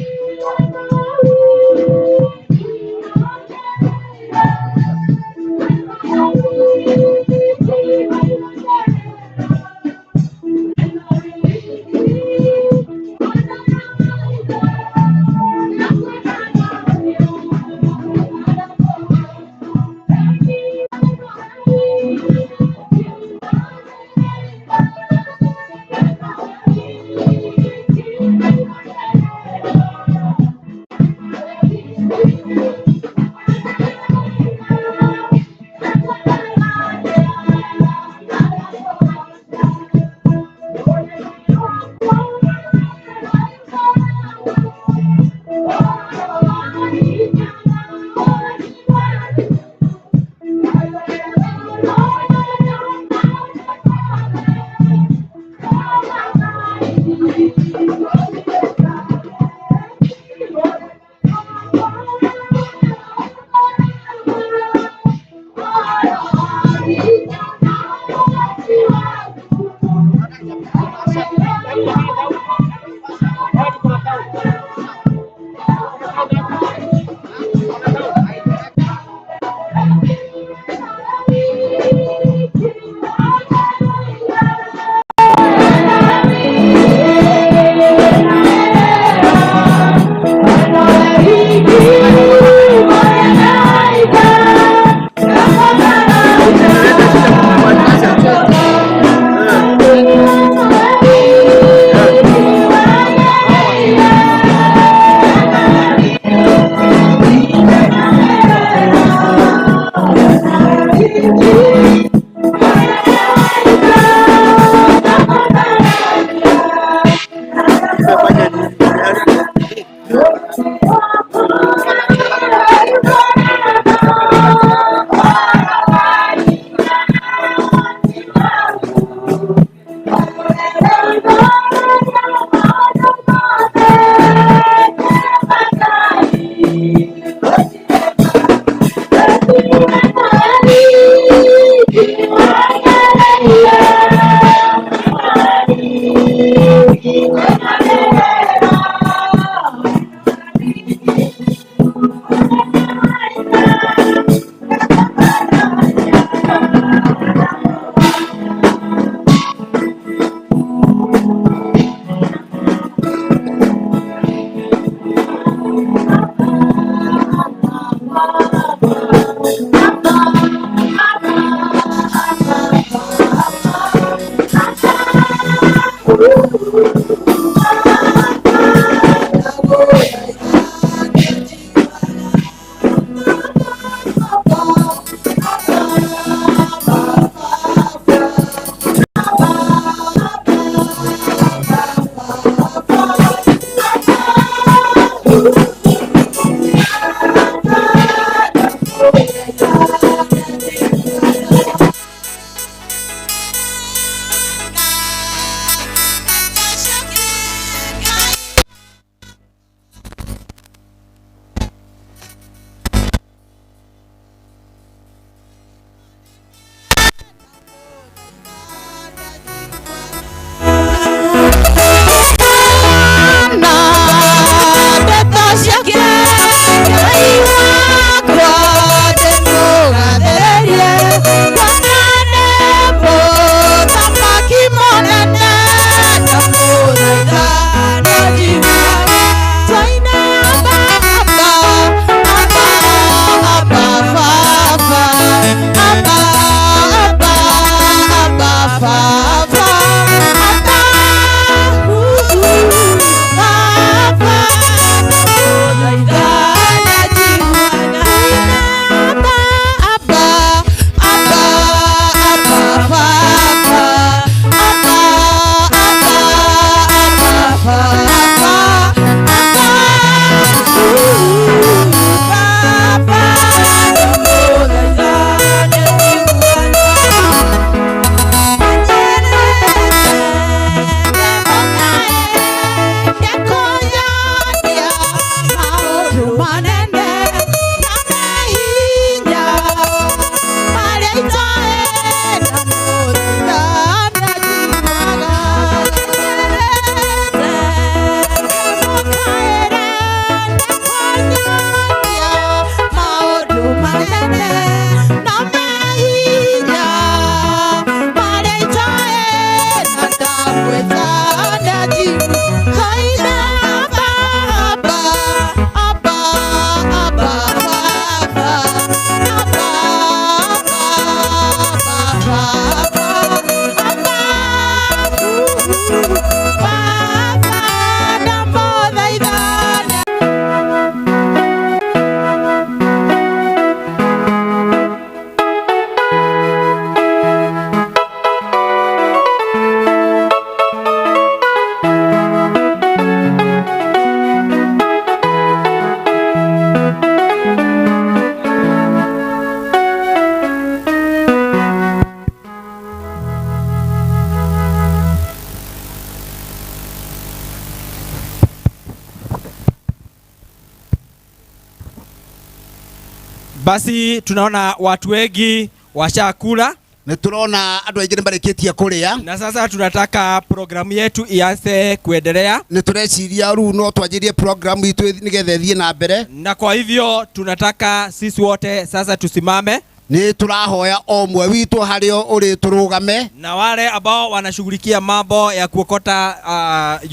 Basi tunaona watu wengi washakula Nĩ tũrona andũ aingĩ nĩ marĩkĩtie kũrĩa. Na sasa tunataka programu yetu ianze kuendelea. Nĩ tũreciria rĩu no twanjĩrie programu itũ nĩgetha ĩthiĩ na mbere. Na kwa hivyo tunataka sisi wote sasa tusimame. Nĩ tũrahoya o ũmwe witũ harĩa ũrĩ tũrũgame. Na wale ambao wanashughulikia mambo ya kuokota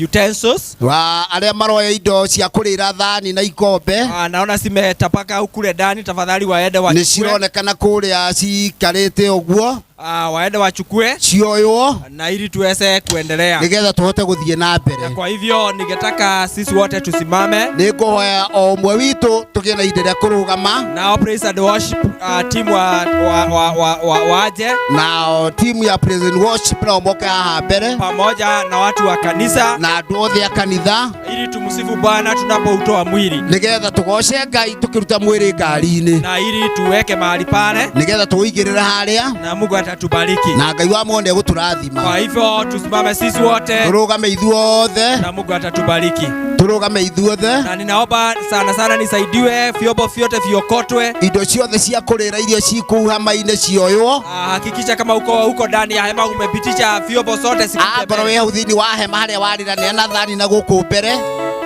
utensils, wa arĩa maroya indo cia kũrĩra thani na ikombe. Naona zimetapaka huku kule ndani, tafadhali waende nĩ wachukue. cironekana kũrĩa cikarĩte ũguo. Waende wachukue cioywo na ili tuweze kuendelea. Nĩgetha tũhote gũthiĩ na mbere. Kwa hivyo ningetaka sisi wote tusimame. Nĩ ngũhoya o ũmwe witũ tũgĩe na ihinda rĩa kũrũgama. Nao praise and worship team waje nao timu ya praise and worship nao moke haha mbere pamoja na watu wa kanisa na andũ othe a kanitha ili tumsifu Bwana tunapoutoa mwili nĩgetha tũgoce Ngai tũkĩruta mwĩrĩ ngari-inĩ na ili tuweke mahali pale nĩgetha tũũigĩrĩre harĩa na Mungu atatubariki. Na Ngai wa muone egũtũrathima. Kwa hivyo tusimame sisi wote tũrũgame ithuothe na Mungu atatubariki. Tũrũgame ithuothe. Na ninaomba sana sana nisaidiwe vyombo vyote viokotwe. Indo ciothe cia kũrĩra irio cikũu hema-inĩ cioywo. Hakikisha kama uko huko ndani ya hema umepitisha vyombo zote zipite Angorwo mbele. wĩ hau thĩinĩ wa hema harĩa warĩra neana thani na gũkũ mbere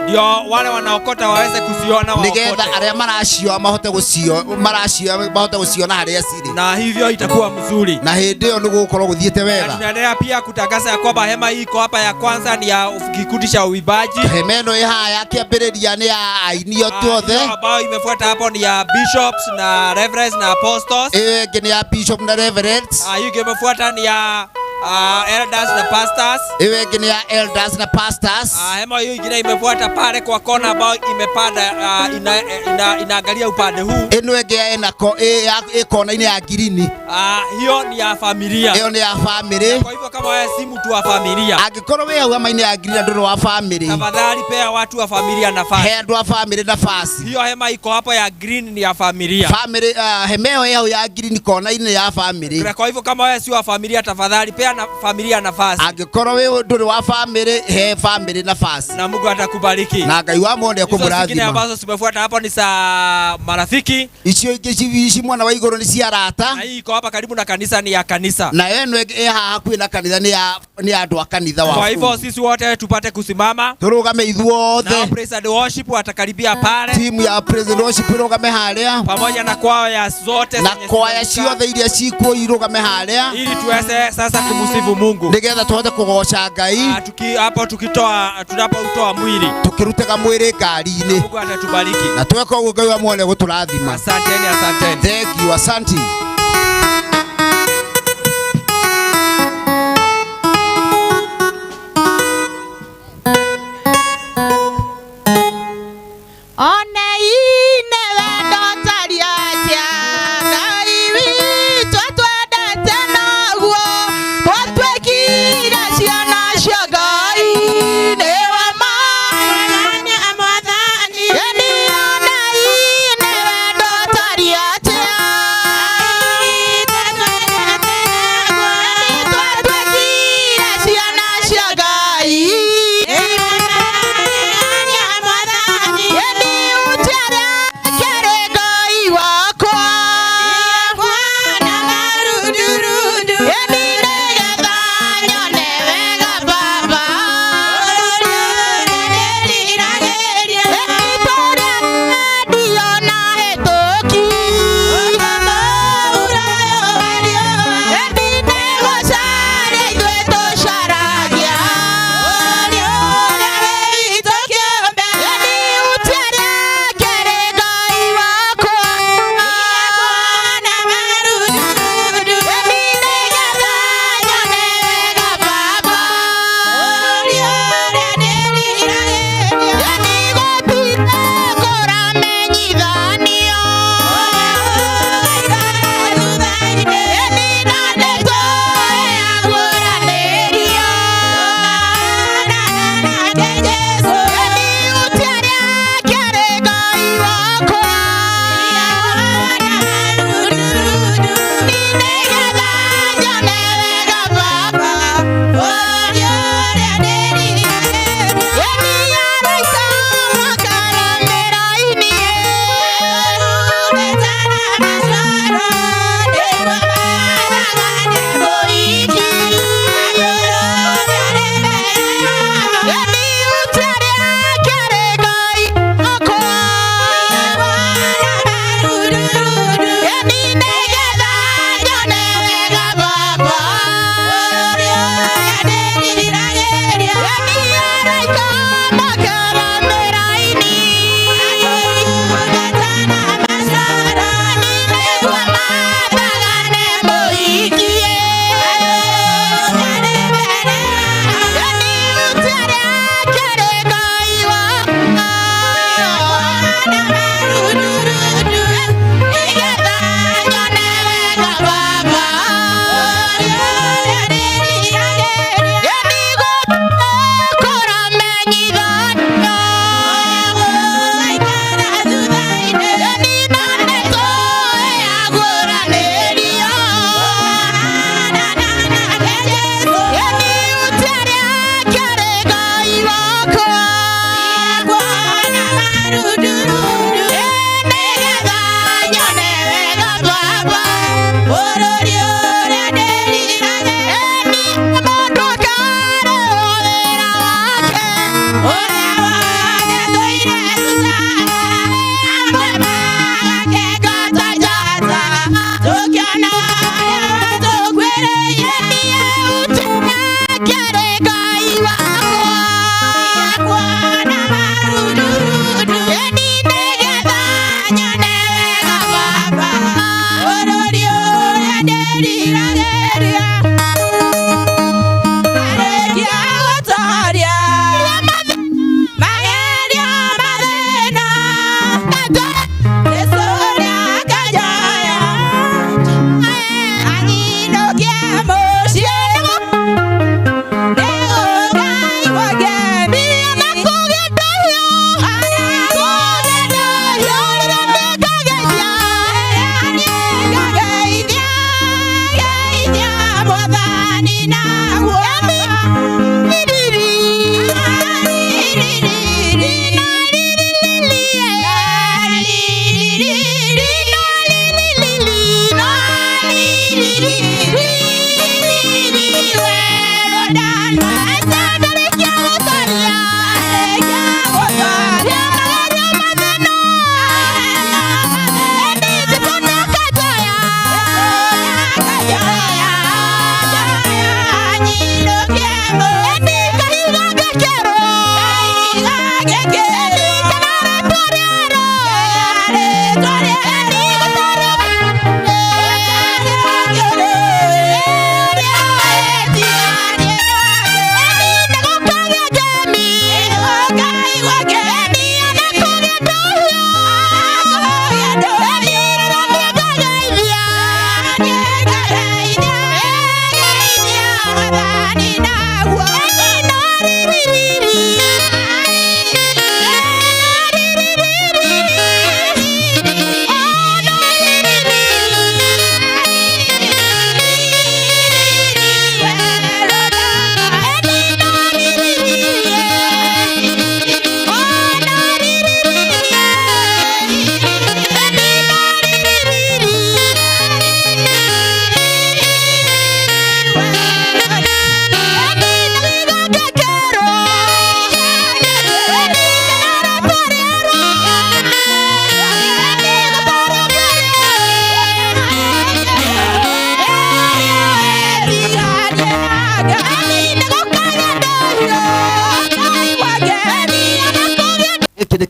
ndio wale wanaokota waweze kuziona nĩgetha waokote. arĩa maracioa mahote gũcio maracioa mahote gũciona harĩa cirĩ na hivyo itakuwa mzuri. Na hĩndĩ ĩyo nĩ gũgũkorwo gũthiĩte Na wega. tunaendelea pia kutangaza ya kwamba hema hii iko hapa ya kwanza ni ya kikundi cha uimbaji. Hema ĩno ĩ haha ya kĩambĩrĩria nĩ ya aini othe. Hiyo ambayo imefuata hapo ni ya bishops na reverends na apostles. Ĩyo ĩngĩ nĩ ya bishop na reverends. Hiyo imefuata ni ya elders na pastors. Ĩyo ĩngĩ nĩ ya elders na pastors. Hema hiyo ingine imefuata pale kwa kona ambayo imepanda inaangalia upande huu. Ĩno ĩngĩ ya ĩna ko ĩ ya ĩ kona-inĩ ya ngirini. Hiyo ni ya familia. Ĩyo nĩ ya family. Kwa hivyo kama wewe si mtu wa familia, Angĩkorwo wĩ hau hema-inĩ ya ngirini na ndũrĩ wa family, tafadhali pea watu wa familia nafasi. He andũ a family nafasi. Hiyo hema iko hapo ya green ni ya familia. Family, hema ĩyo ĩ hau ya ngirini kona-inĩ ya family. Kwa hivyo kama wewe si wa familia, tafadhali pea na familia nafasi. Angĩkorwo wĩ ndũrĩ wa family, he family nafasi. Na Mungu atakubariki. Na Ngai wa muone Hizo zingine ekũmũrathima. ambazo zimefuata hapo ni za marafiki. Icio ingĩ ici mwena wa igũrũ nĩ cia arata. Na hii iko hapa karibu na kanisa ni ya kanisa. Na ĩno ĩngĩ ĩ haha hakuhĩ na kanitha nĩ ya nĩ ya andũ a kanitha wa Kwa hivyo sisi wote tupate kusimama. Tũrũgame ithuothe. Na praise and worship watakaribia pale. Timu ya praise and worship ĩrũgame harĩa. Pamoja na kwaya zote Na zenye kwaya zimefika. ciothe iria cikuo irũgame harĩa. Ili tuweze sasa kumsifu Mungu. Nĩgetha tũhote kũgoca Ngai. Hapo tukitoa tunapoutoa mwili. Tukĩrutaga mwĩrĩ ngari-inĩ. Mungu atatubariki. Na tweka ũguo Ngai wa muone gũtũrathima. Asanteni, asanteni. Thank you, asante. One ine wendo taria atia Ngai witũ atwendete naguo twatuĩkire ciana cia Ngai nĩ wa ma Mwathani. Ĩni one ine wendo taria atia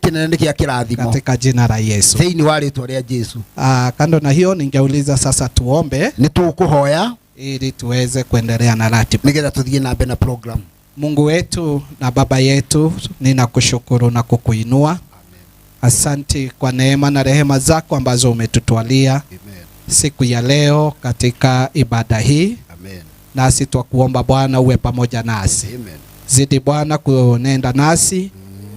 Kinene kia kirathimo katika jina la Yesu. Thĩinĩ wa rĩtwa rĩa Jesu. Kando na hiyo ningeuliza sasa tuombe nĩ tũkũhoya ili tuweze kuendelea na ratiba nĩgetha tũthiĩ na mbere na program. Mungu wetu na Baba yetu, ninakushukuru na kukuinua. Amen. Asante kwa neema na rehema zako ambazo umetutwalia. Amen. Siku ya leo katika ibada hii. Amen. Nasi twakuomba Bwana uwe pamoja nasi. Amen. Zidi Bwana kunenda nasi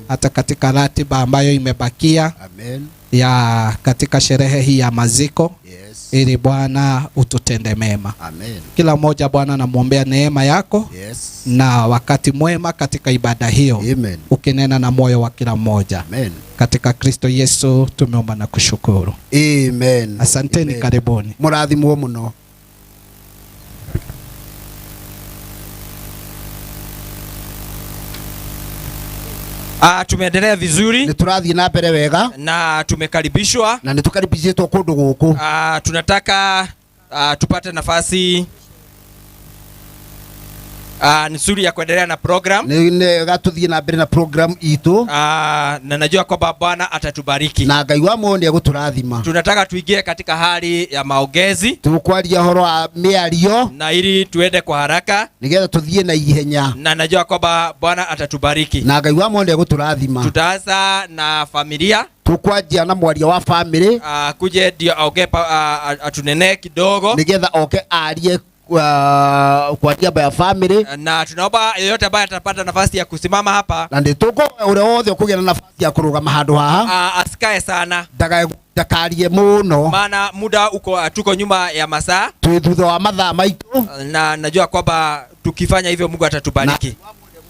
hata katika ratiba ambayo imebakia. Amen. Ya katika sherehe hii ya maziko. Yes. Ili Bwana ututende mema. Amen. Kila mmoja Bwana namuombea neema yako. Yes. Na wakati mwema katika ibada hiyo. Amen. Ukinena na moyo wa kila mmoja. Amen. Katika Kristo Yesu tumeomba na kushukuru. Amen. Asanteni. Amen. Karibuni. Mũrathimwo mũno. Tumeendelea vizuri. Nĩ tũrathiĩ na mbere wega na tumekaribishwa na nĩ tũkaribicĩtwo kũndũ gũkũ. Tunataka tupate nafasi nzuri ya kuendelea na program. Nĩ gatũthiĩ na mbere na program itũ. Na najua kwamba Bwana atatubariki. Na Ngai wa muoyo nĩegũtũrathima. Tunataka tuingie katika hali ya maongezi. Tũkwaria ũhoro wa mĩario na ili tuende kwa haraka nĩgetha tũthiĩ na ihenya. Na najua kwamba Bwana atatubariki. Na Ngai wa muoyo nĩegũtũrathima. Tutaanza na familia. Tukwanjia na mwaria wa family Kuje ndio aongee atunenee kidogo, nigetha oke arie kwa niaba ya family. Na tunaomba yeyote ambaye atapata nafasi ya kusimama hapa na nĩ tũkũhoya ũrĩa wothe ũkũgĩa na nafasi ya kũrũgama handũ haha asikae sana, ndakarie mũno, maana muda uko, tuko nyuma ya masaa twĩ thutha wa mathaa maitũ, na najua kwamba tukifanya hivyo Mungu atatubariki.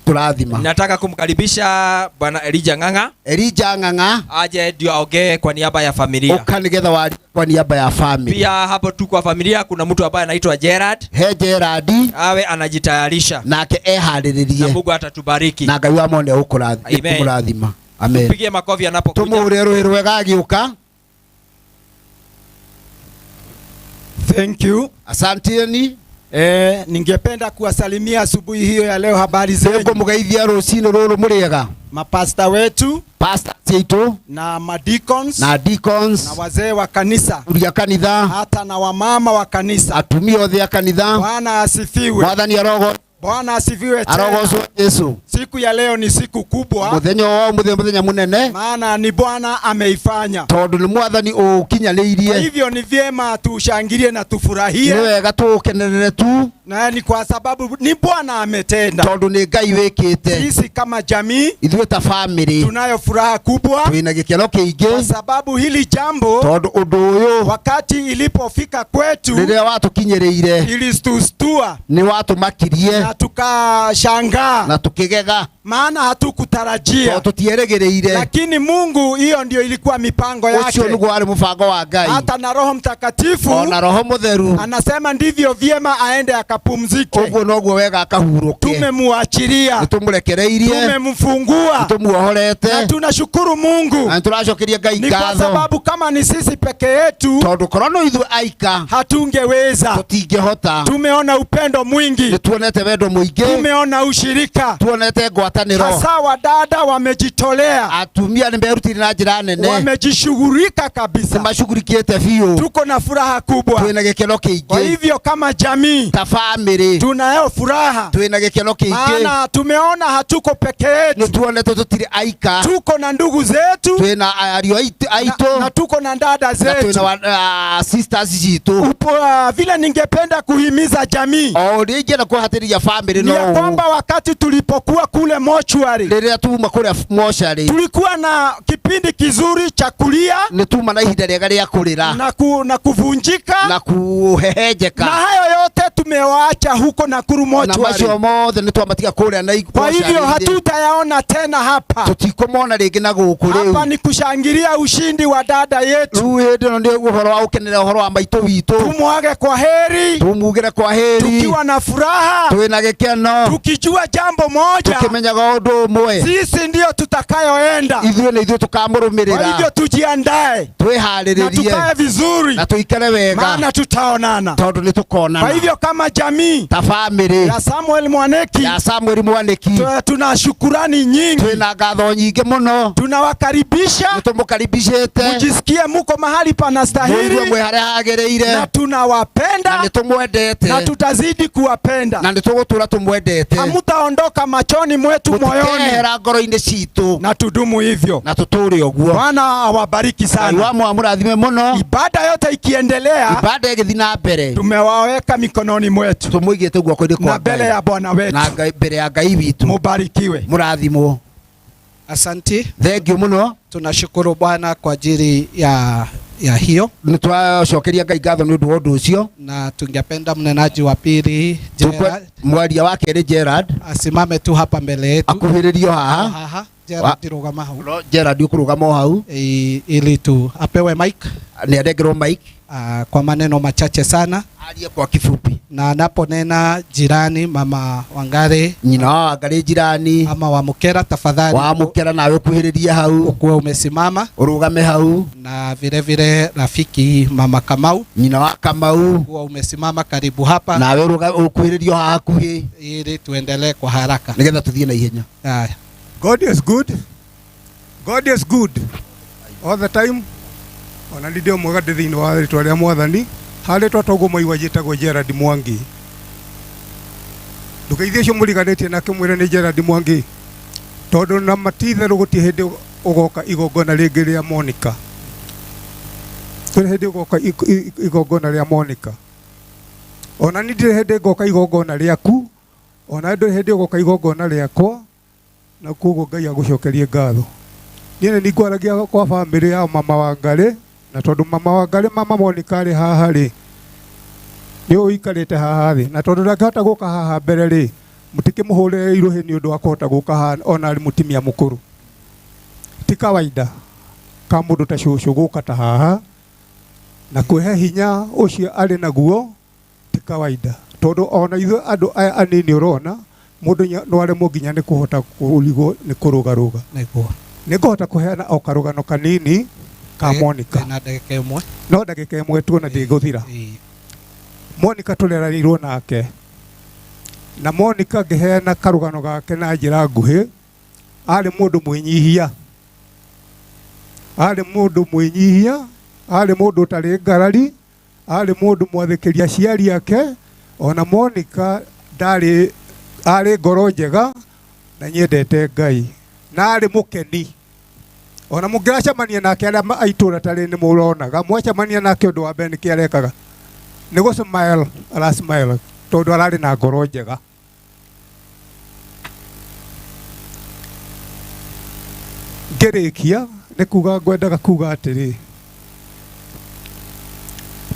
Tũrathima. Nataka kumkaribisha Bwana Elijah Ng'ang'a Elijah Ng'ang'a aje ndio aongee kwa niaba ya familia. Ũka nĩgetha warie kwa niaba ya family. Pia hapo tu kwa familia kuna mtu ambaye anaitwa Gerard, he Gerard awe anajitayarisha nake na eharĩrĩrie Mungu atatubariki. Na Ngai wa mone Amen. ũkũrathima. Amen. Tupigie makofi anapokuja. Tũmũhũre rũhĩ rwega agĩũka. Thank you. Asanteni. Ningependa kuwasalimia asubuhi hiyo ya leo. Habari zenu? Nĩngũmũgeithia rũcinĩ rũrũ mũrĩega. Mapasta wetu, pastors yetu na madeacons, na deacons, na wazee wa kanisa, athuri a kanitha, hata na wamama wa kanisa, atumia othe a kanitha. Bwana asifiwe. Mwathani arogo Bwana asifiwe tena. arogocwo Jesu. Siku ya leo ni siku kubwa, Mũthenya wa ũmũthĩ mũthenya mũnene, maana ni Bwana ameifanya. Tondũ nĩ Mwathani Kwa ũũkinyanĩirie. hivyo ni vyema tushangilie na tufurahie. Nĩ wega tũũkenerere tu, na ni kwa sababu ni Bwana ametenda. Tondũ nĩ Ngai wĩkĩte. Sisi kama jamii ithuĩ ta family tunayo furaha kubwa, twĩna gĩkeno kĩingĩ, kwa sababu hili jambo tondũ ũndũ ũyũ wakati ilipofika kwetu rĩrĩa watũkinyĩrĩire ilitustua nĩ watũmakirie na tukashangaa na tukĩgega, maana hatukutarajia, tondũ tũtierĩgĩrĩire. Lakini Mungu, hiyo ndio ilikuwa mipango yake. Ũcio nĩguo warĩ mũbango wa Ngai. Hata na Roho Mtakatifu ona Roho Mũtheru anasema ndivyo vyema aende akapumzike. Ũguo noguo wega akahurũke. Tumemuachilia, Nĩtũmũrekereirie, tumemfungua, nĩtũmuohorete, na tunashukuru Mungu na nĩtũracokeria Ngai ni kwa ngatho, sababu kama ni sisi peke yetu tondũ korwo no ithuĩ aika hatungeweza. Tũtingĩhota. Tumeona upendo mwingi, Nĩtuonete wendo mũingĩ, tumeona ushirika, tuonete ngwatanĩro, hasa wadada wamejitolea, atumia nĩmerutire na njĩra nene, wamejishughulika kabisa, nĩmacugurikĩte biũ. Tuko na furaha kubwa, Twĩna gĩkeno kĩingĩ. Kwa hivyo kama jamii ta family tunayo furaha, twĩna gĩkeno kĩingĩ, maana tumeona hatuko peke yetu, nĩtuonete tũtirĩ aika, tuko na ndugu zetu, twĩna ariũ aitũ, na tuko na dada na zetu, twĩna sisters citũ. Vile ningependa kuhimiza jamii o ũrĩa ingĩenda kũhatĩrĩria family ni ya no kwamba wakati tulipokuwa kule mochwari, rĩrĩa tuma kũrĩa mocarĩ, tulikuwa na kipindi kizuri cha kulia nĩ tuma na ihinda rĩega rĩa kũrĩra na kuvunjika na kũhehenjeka, na hayo yote tumewaacha huko Nakuru na mochwari. macio mothe nĩ twamatiga kũrĩa na Kwa hivyo hatutayaona tena hapa. Tũtikũmona rĩngĩ na gũkũ Hapa rĩu. ni kushangilia ushindi wa dada yetu. Rĩu hĩndĩ ĩno nĩ ũhoro wa gũkenera ũhoro wa maitũ witũ. Tumwage kwa heri, Tumugĩre kwa heri tukiwa na furaha, twĩna gĩkeno, tukijua jambo moja, tukĩmenyaga ũndũ ũmwe, sisi ndio tutakayoenda. Ithuĩ nĩ ithuĩ Kwa tũkamũrũmĩrĩra. hivyo tujiandae na Twĩharĩrĩrie tukae vizuri, na tũikare wega, maana tutaonana. Tondũ nĩ tũkonana. Kwa hivyo kama jamii ta family ya Samuel Mwaniki, ya Samuel Mwaniki, tuna shukurani nyingi, twĩna ngatho nyingĩ mũno, tunawakaribisha, nĩtũmũkaribicĩte, mjisikie muko mahali panastahili, mũigue mwĩ harĩa hagĩrĩire, na tunawapenda, na nĩtũmwendete, na tutazidi kuwapenda, na nĩtũgũtũra tũmwendete, hamutaondoka machoni mwetu moyoni, mũtikehera ngoro-inĩ citũ, na tudumu hivyo na tũtũre ũguo. Bwana awabariki Ngai sana. wa mũrathime mũno. Ibada yote ikiendelea, Ibada ĩgĩthiĩ na mbere, tumewaweka mikononi mwetu tũmũigĩte guoko-inĩ kwa na mbele Ngai ya Bwana wetu, na Ngai mbere ya Ngai witũ. Mubarikiwe, Mũrathimwo. Asanti. Thank you mũno. Tunashukuru Bwana kwa ajili ya hiyo, Nĩ twacokeria Ngai ngatho nĩ ũndũ wa ũndũ ũcio, na tungependa mnenaji wa pili Gerard mwaria wa kerĩ Gerard asimame tu hapa mbele yetu, akuhĩrĩrio haha. Haha Gerard rũgama hau. Gerard ũkũrũgama o hau ili tu apewe mic, nĩ anengerwo mic kwa maneno machache sana, arie kwa kifupi, na anaponena jirani mama Wangari, nyina wa Wangari jirani ama wa Mukera, tafadhali wa Mukera, nawe ukuhĩrĩrie hau, ukuwe umesimama ũrũgame hau, na vile vile rafiki mama Kamau, nyina wa Kamau, kuwa umesimama karibu hapa, nawe ũkuhĩrĩrio haha hakuhĩ, ili tuendelee kwa haraka nĩgetha tũthiĩ na ihenya. Haya. God is good. God is good all the time. Ona nĩ ndĩ mwega ndĩ thĩinĩ wa rĩtwa rĩa Mwathani. Harĩtwa toguo mwaigua njĩtagwo Gerard Mwangi. Ndũgeithie ũcio mũriganĩtie nake mwĩre nĩ Gerard Mwangi. Tondũ na matitherũ gũtirĩ hĩndĩ Ũgoka igongona rĩngĩ rĩa Monica. Ndũrĩ hĩndĩ ũgoka igongona rĩa Monica. Ona niĩ ndirĩ hĩndĩ ngoka igongona rĩaku, ona ndũrĩ hĩndĩ ũgoka igongona rĩakwa, na koguo Ngai agũcokerie ngatho. Niĩ nĩ ningwaragia kwa bamĩrĩ ya mama Wangarĩ, na tondũ mama Wangarĩ, mama Monica arĩ haha rĩ, nĩ ũikarĩte haha thĩ, na tondũ ndangĩhota gũka haha mbere rĩ, mũtikĩmũhũrĩre irũhĩ nĩ ũndũ wa kũhota gũka haha ona arĩ mũtumia mũkũrũ. Ti kawaida ka mũndũ ta cũcũ gũka ta haha na kwĩhe hinya ũcio arĩ naguo ti kawaida, tondũ ona ithuĩ andũ aya anini ũrona mũndũ no aremwo nginya nĩ kũhota kũrigwo nĩ kũrũgarũga. Nĩguo. Nĩ ngũhota kũheana o karũgano kanini ka Monica. Na ndagĩka ĩmwe. No ndagĩka ĩmwe tu ona ndĩgũthira. Monica tũreranĩirwo nake, na Monica ngĩheana karũgano gake na njĩra nguhĩ, arĩ mũndũ mwĩnyihia, arĩ mũndũ mwĩnyihia, arĩ mũndũ ũtarĩ ngarari, arĩ mũndũ mwathĩkĩri aciari ake. Ona Monica ndarĩ, arĩ ngoro njega na nyendete Ngai, na arĩ mũkeni. Ona mũngĩracemania nake arĩa a itũũra tarĩ nĩ mũronaga, mwacemania nake ũndũ wa mbere nĩkĩ arekaga? Nĩ gũ smile, ara smile tondũ ararĩ na ngoro njega. Ngĩrĩkia nĩ kuga ngwendaga kuga atĩrĩ,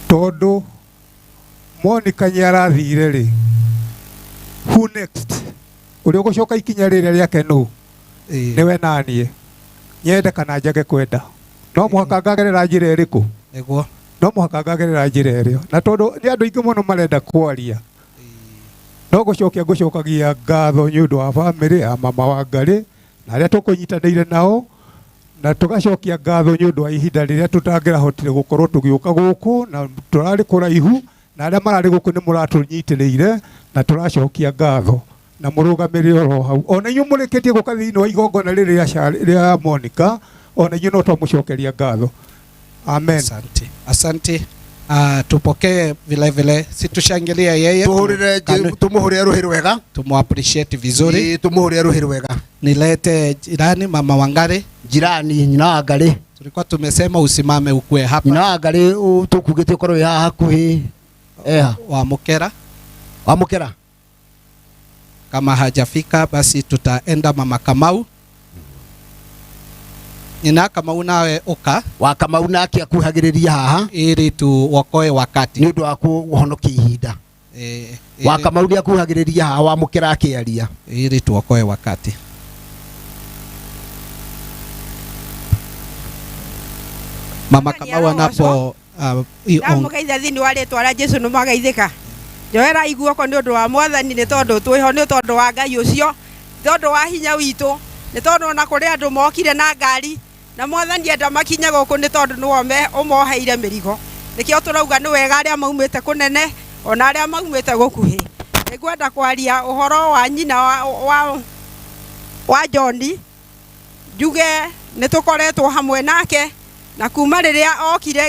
tondũ Monica nĩ arathire rĩ, who next? Ũrĩa ũgũcoka ikinya rĩrĩa rĩake nũ? Nĩwe naniĩ. Nyende kana njage kwenda, no mũhaka ngagerera njĩra ĩrĩkũ? Nĩguo. No mũhaka ngagerera njĩra ĩrĩa, na tondũ nĩ andũ aingĩ mũno marenda kwaria, no gũcokia ngũcokagia ngatho nĩ ũndũ wa bamĩrĩ ya mama Wangarĩ na arĩa tũkũnyitanĩire nao, na tũgacokia ngatho nĩ ũndũ wa ihinda rĩrĩa tũtangĩrahotire gũkorwo tũgĩũka gũkũ, na tũrarĩ kũraihu, na arĩa mararĩ gũkũ nĩ mũratũnyitĩrĩire, na tũracokia ngatho na mũrũgamĩrĩre oro hau. Ona inyuĩ mũrĩkĩtie gũka thĩinĩ wa igongona rĩrĩ rĩa Monica, ona inyuĩ no twamũcokeria ngatho. Amen. Asante. Asante. Tupokee vile vile, si tushangilie yeye, Tumuhurire ruhi rwega, tumu appreciate vizuri. Tumuhurire ruhi rwega. Nilete jirani mama Wangari. Jirani nyina Wangari. Tulikuwa tumesema usimame ukue hapa. Nyina Wangari tukugite ukorwo haha hakuhi. Wamukera. Wamukera. Kama hajafika basi tutaenda mama Kamau. Nyina Kamau nawe uka. Wa Kamau nake akuhagiriria haha ili tuokoe wakati. Ni undu wa kuhonokia ihinda. Wa Kamau ni akuhagiriria haha wamukera akiaria ili tuokoe wakati. Mama Kamau anapo ndamugeithia thiini wa ritwa ria Jesu ni mwageithika. Njoera iguoko ni undu wa Mwathani, ni tondu twiho, ni tondu wa Ngai ucio, ni tondu wa hinya witu, ni tondu ona kuri andu mokire na ngari na Mwathani enda makinye guku, ni tondu niwe umoheire mirigo. Nikio turauga ni wega aria maumite kunene ona aria maumite gukuhi. Ningwenda kwaria uhoro wa nyina wa John. Njuge ni tukoretwo hamwe nake, na kuma riria okire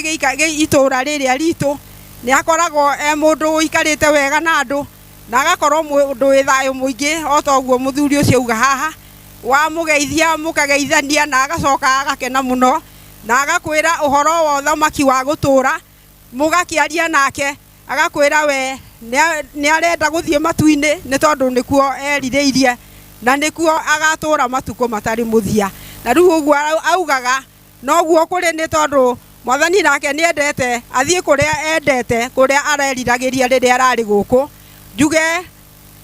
itura riria ritu ni akoragwo e mundu uikarite wega na andu, na agakorwo mundu wi thayo muingi o ta uguo muthuri ucio uga haha. Wamugeithia mukageithania na agacoka agakena muno, na agakwira uhoro wa uthamaki wa gutura, mugakiaria nake agakwira we ni arenda guthie matu-ini ni tondu nikuo erirĩirie na nikuo agatura matuko matari muthia. Na riu uguo augaga noguo kuri ni tondu Mwathani nake ni endete athie kuria endete kuria areriragĩria rĩrĩa ararĩ gũkũ. Njuge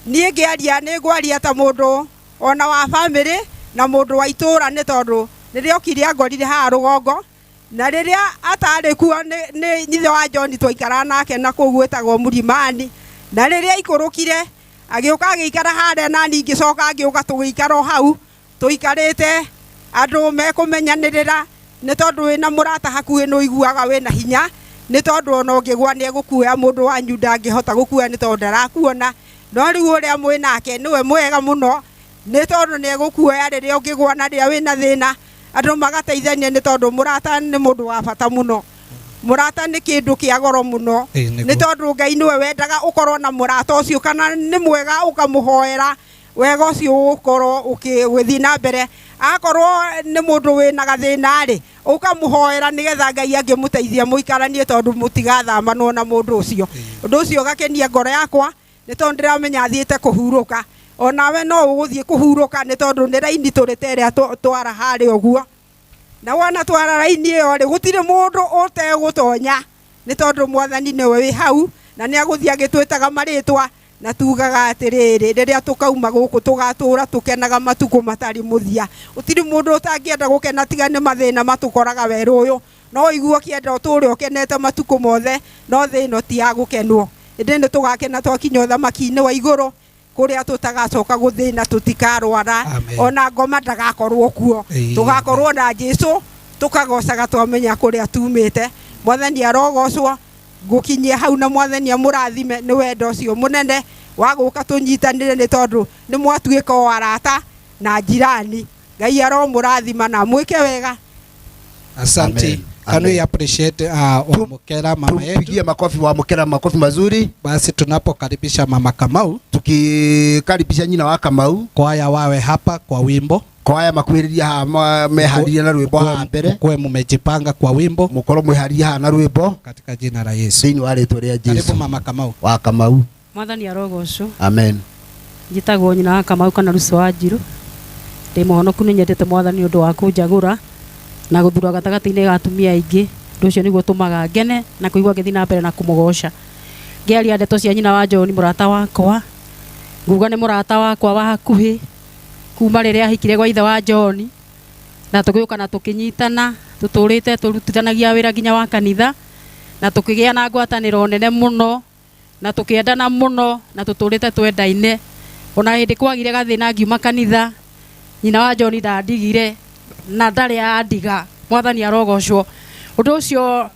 niĩ ngĩaria nĩ ngwaria ta mũndũ ona wa bamĩrĩ na mũndũ wa itũra, nĩ tondũ rĩrĩa okire angorire haha rũgongo, na rĩrĩa atarĩ kuo nĩ ithe wa John twaikaraga nake na kũu gwĩtagwo Mũrimani, na rĩrĩa aikũrũkire agĩũka agĩikara harĩa, na niĩ ngĩcoka ngĩũka tũgĩikara o hau tũikarĩte andũ mekũmenyanĩrĩra, nĩ tondũ wĩna mũrata hakuhĩ nĩ ũiguaga wĩna hinya, nĩ tondũ ona ũngĩgwa nĩ egũkuoya, mũndũ wanyu ndangĩhota gũkuoya nĩ tondũ ndarakuona. No rĩu ũrĩa mwĩ nake nĩwe mwega mũno, nĩ tondũ nĩ egũkuoya rĩrĩa ũngĩgwa na rĩrĩa wĩna thĩna, andũ magateithania, nĩ tondũ mũrata nĩ mũndũ wa bata mũno. Mũrata nĩ kĩndũ kĩa goro mũno, nĩ tondũ Ngai nĩwe wendaga ũkorwo na mũrata ũcio, kana nĩ mwega ũkamũhoera Wega ũcio ũgũkorwo ũgĩthiĩ na mbere. Akorwo nĩ mũndũ wĩna gathĩna rĩ, ũkamũhoera nĩgetha Ngai angĩmũteithia mũikaranie, tondũ mũtigathamanwo na mũndũ ũcio. Ũndũ ũcio ũgakenia ngoro yakwa nĩ tondũ ndĩramenya athiĩte kũhurũka. Onawe no ũgũthiĩ kũhurũka nĩ tondũ nĩ raini tũrĩte ĩrĩa twara harĩa ũguo. Na wona twara raini ĩyo rĩ, gũtirĩ mũndũ ũtegũtonya nĩ tondũ Mwathani nĩwe wĩ hau na nĩ agũthiĩ agĩtwĩtaga marĩtwa, na tugaga atĩrĩrĩ, rĩrĩa tũkauma gũkũ tũgatũra tũkenaga matukũ matarĩ mũthia. Gũtirĩ mũndũ ũtangĩenda gũkena tiga nĩ mathĩna matũkoraga werũ ũyũ. No ũigue ũkĩenda ũtũre ũkenete matukũ mothe, no thĩ ĩno ti ya gũkenwo. Ĩndĩ nĩ tũgakena twakinya ũthamaki-inĩ wa igũrũ, kũrĩa tũtagacoka gũthĩna, tũtikarwara, ona ngoma ndagakorwo kuo. Tũgakorwo na Jesũ, tũkagocaga twamenya kũrĩa tumĩte. Mwathani arogocwo. Ngũkinyia hau na Mwathani amũrathime nĩ wendo ũcio mũnene wa gũka tũnyitanĩre, nĩ tondũ nĩ mwatuĩka o arata na jirani. Ngai aromũrathima na mwĩke wega. Asante. Can we appreciate Wamukera mama yetu? Tupigie makofi Wamukera, makofi mazuri. Basi tunapokaribisha mama Kamau, tukikaribisha nyina wa Kamau, kwaya wawe hapa kwa wimbo. Kwaya makwiriria ha meharia na rwimbo ha mbere. Mkuwe mumejipanga kwa wimbo, mukorwo mweharia ha na rwimbo katika jina la Yesu. Thĩinĩ wa rĩtwa rĩa Jesu. Karibu mama Kamau. Wa Kamau. Mwathani arogocwo. Amen. Njĩtagwo nyina wa Kamau kana Ruco wa Njiru. Ndĩ mũhonoku, nĩ nyendete Mwathani ũndũ wa kũnjagũra na gũthura gatagatĩ-inĩ ga atumia aingĩ. Ũndũ ũcio nĩguo ũtũmaga ngene na kũigua ngĩthiĩ na mbere na kũmũgoca. Ngĩaria ndeto cia nyina wa John, mũrata wakwa, nguga nĩ mũrata wakwa wa hakuhĩ kuma rĩrĩa ahikire gwa ithe wa John, na tũgĩũka na tũkĩnyitana, tũtũrĩte tũrutithanagia wĩra nginya wa kanitha, na tũkĩgĩa na ngwatanĩro nene mũno, na tũkĩendana mũno, na tũtũrĩte twendaine. Ona hĩndĩ kwagire gathĩna ngiuma kanitha, nyina wa John ndandigire na ndarĩ andiga. Mwathani arogocwo. Ũndũ ũcio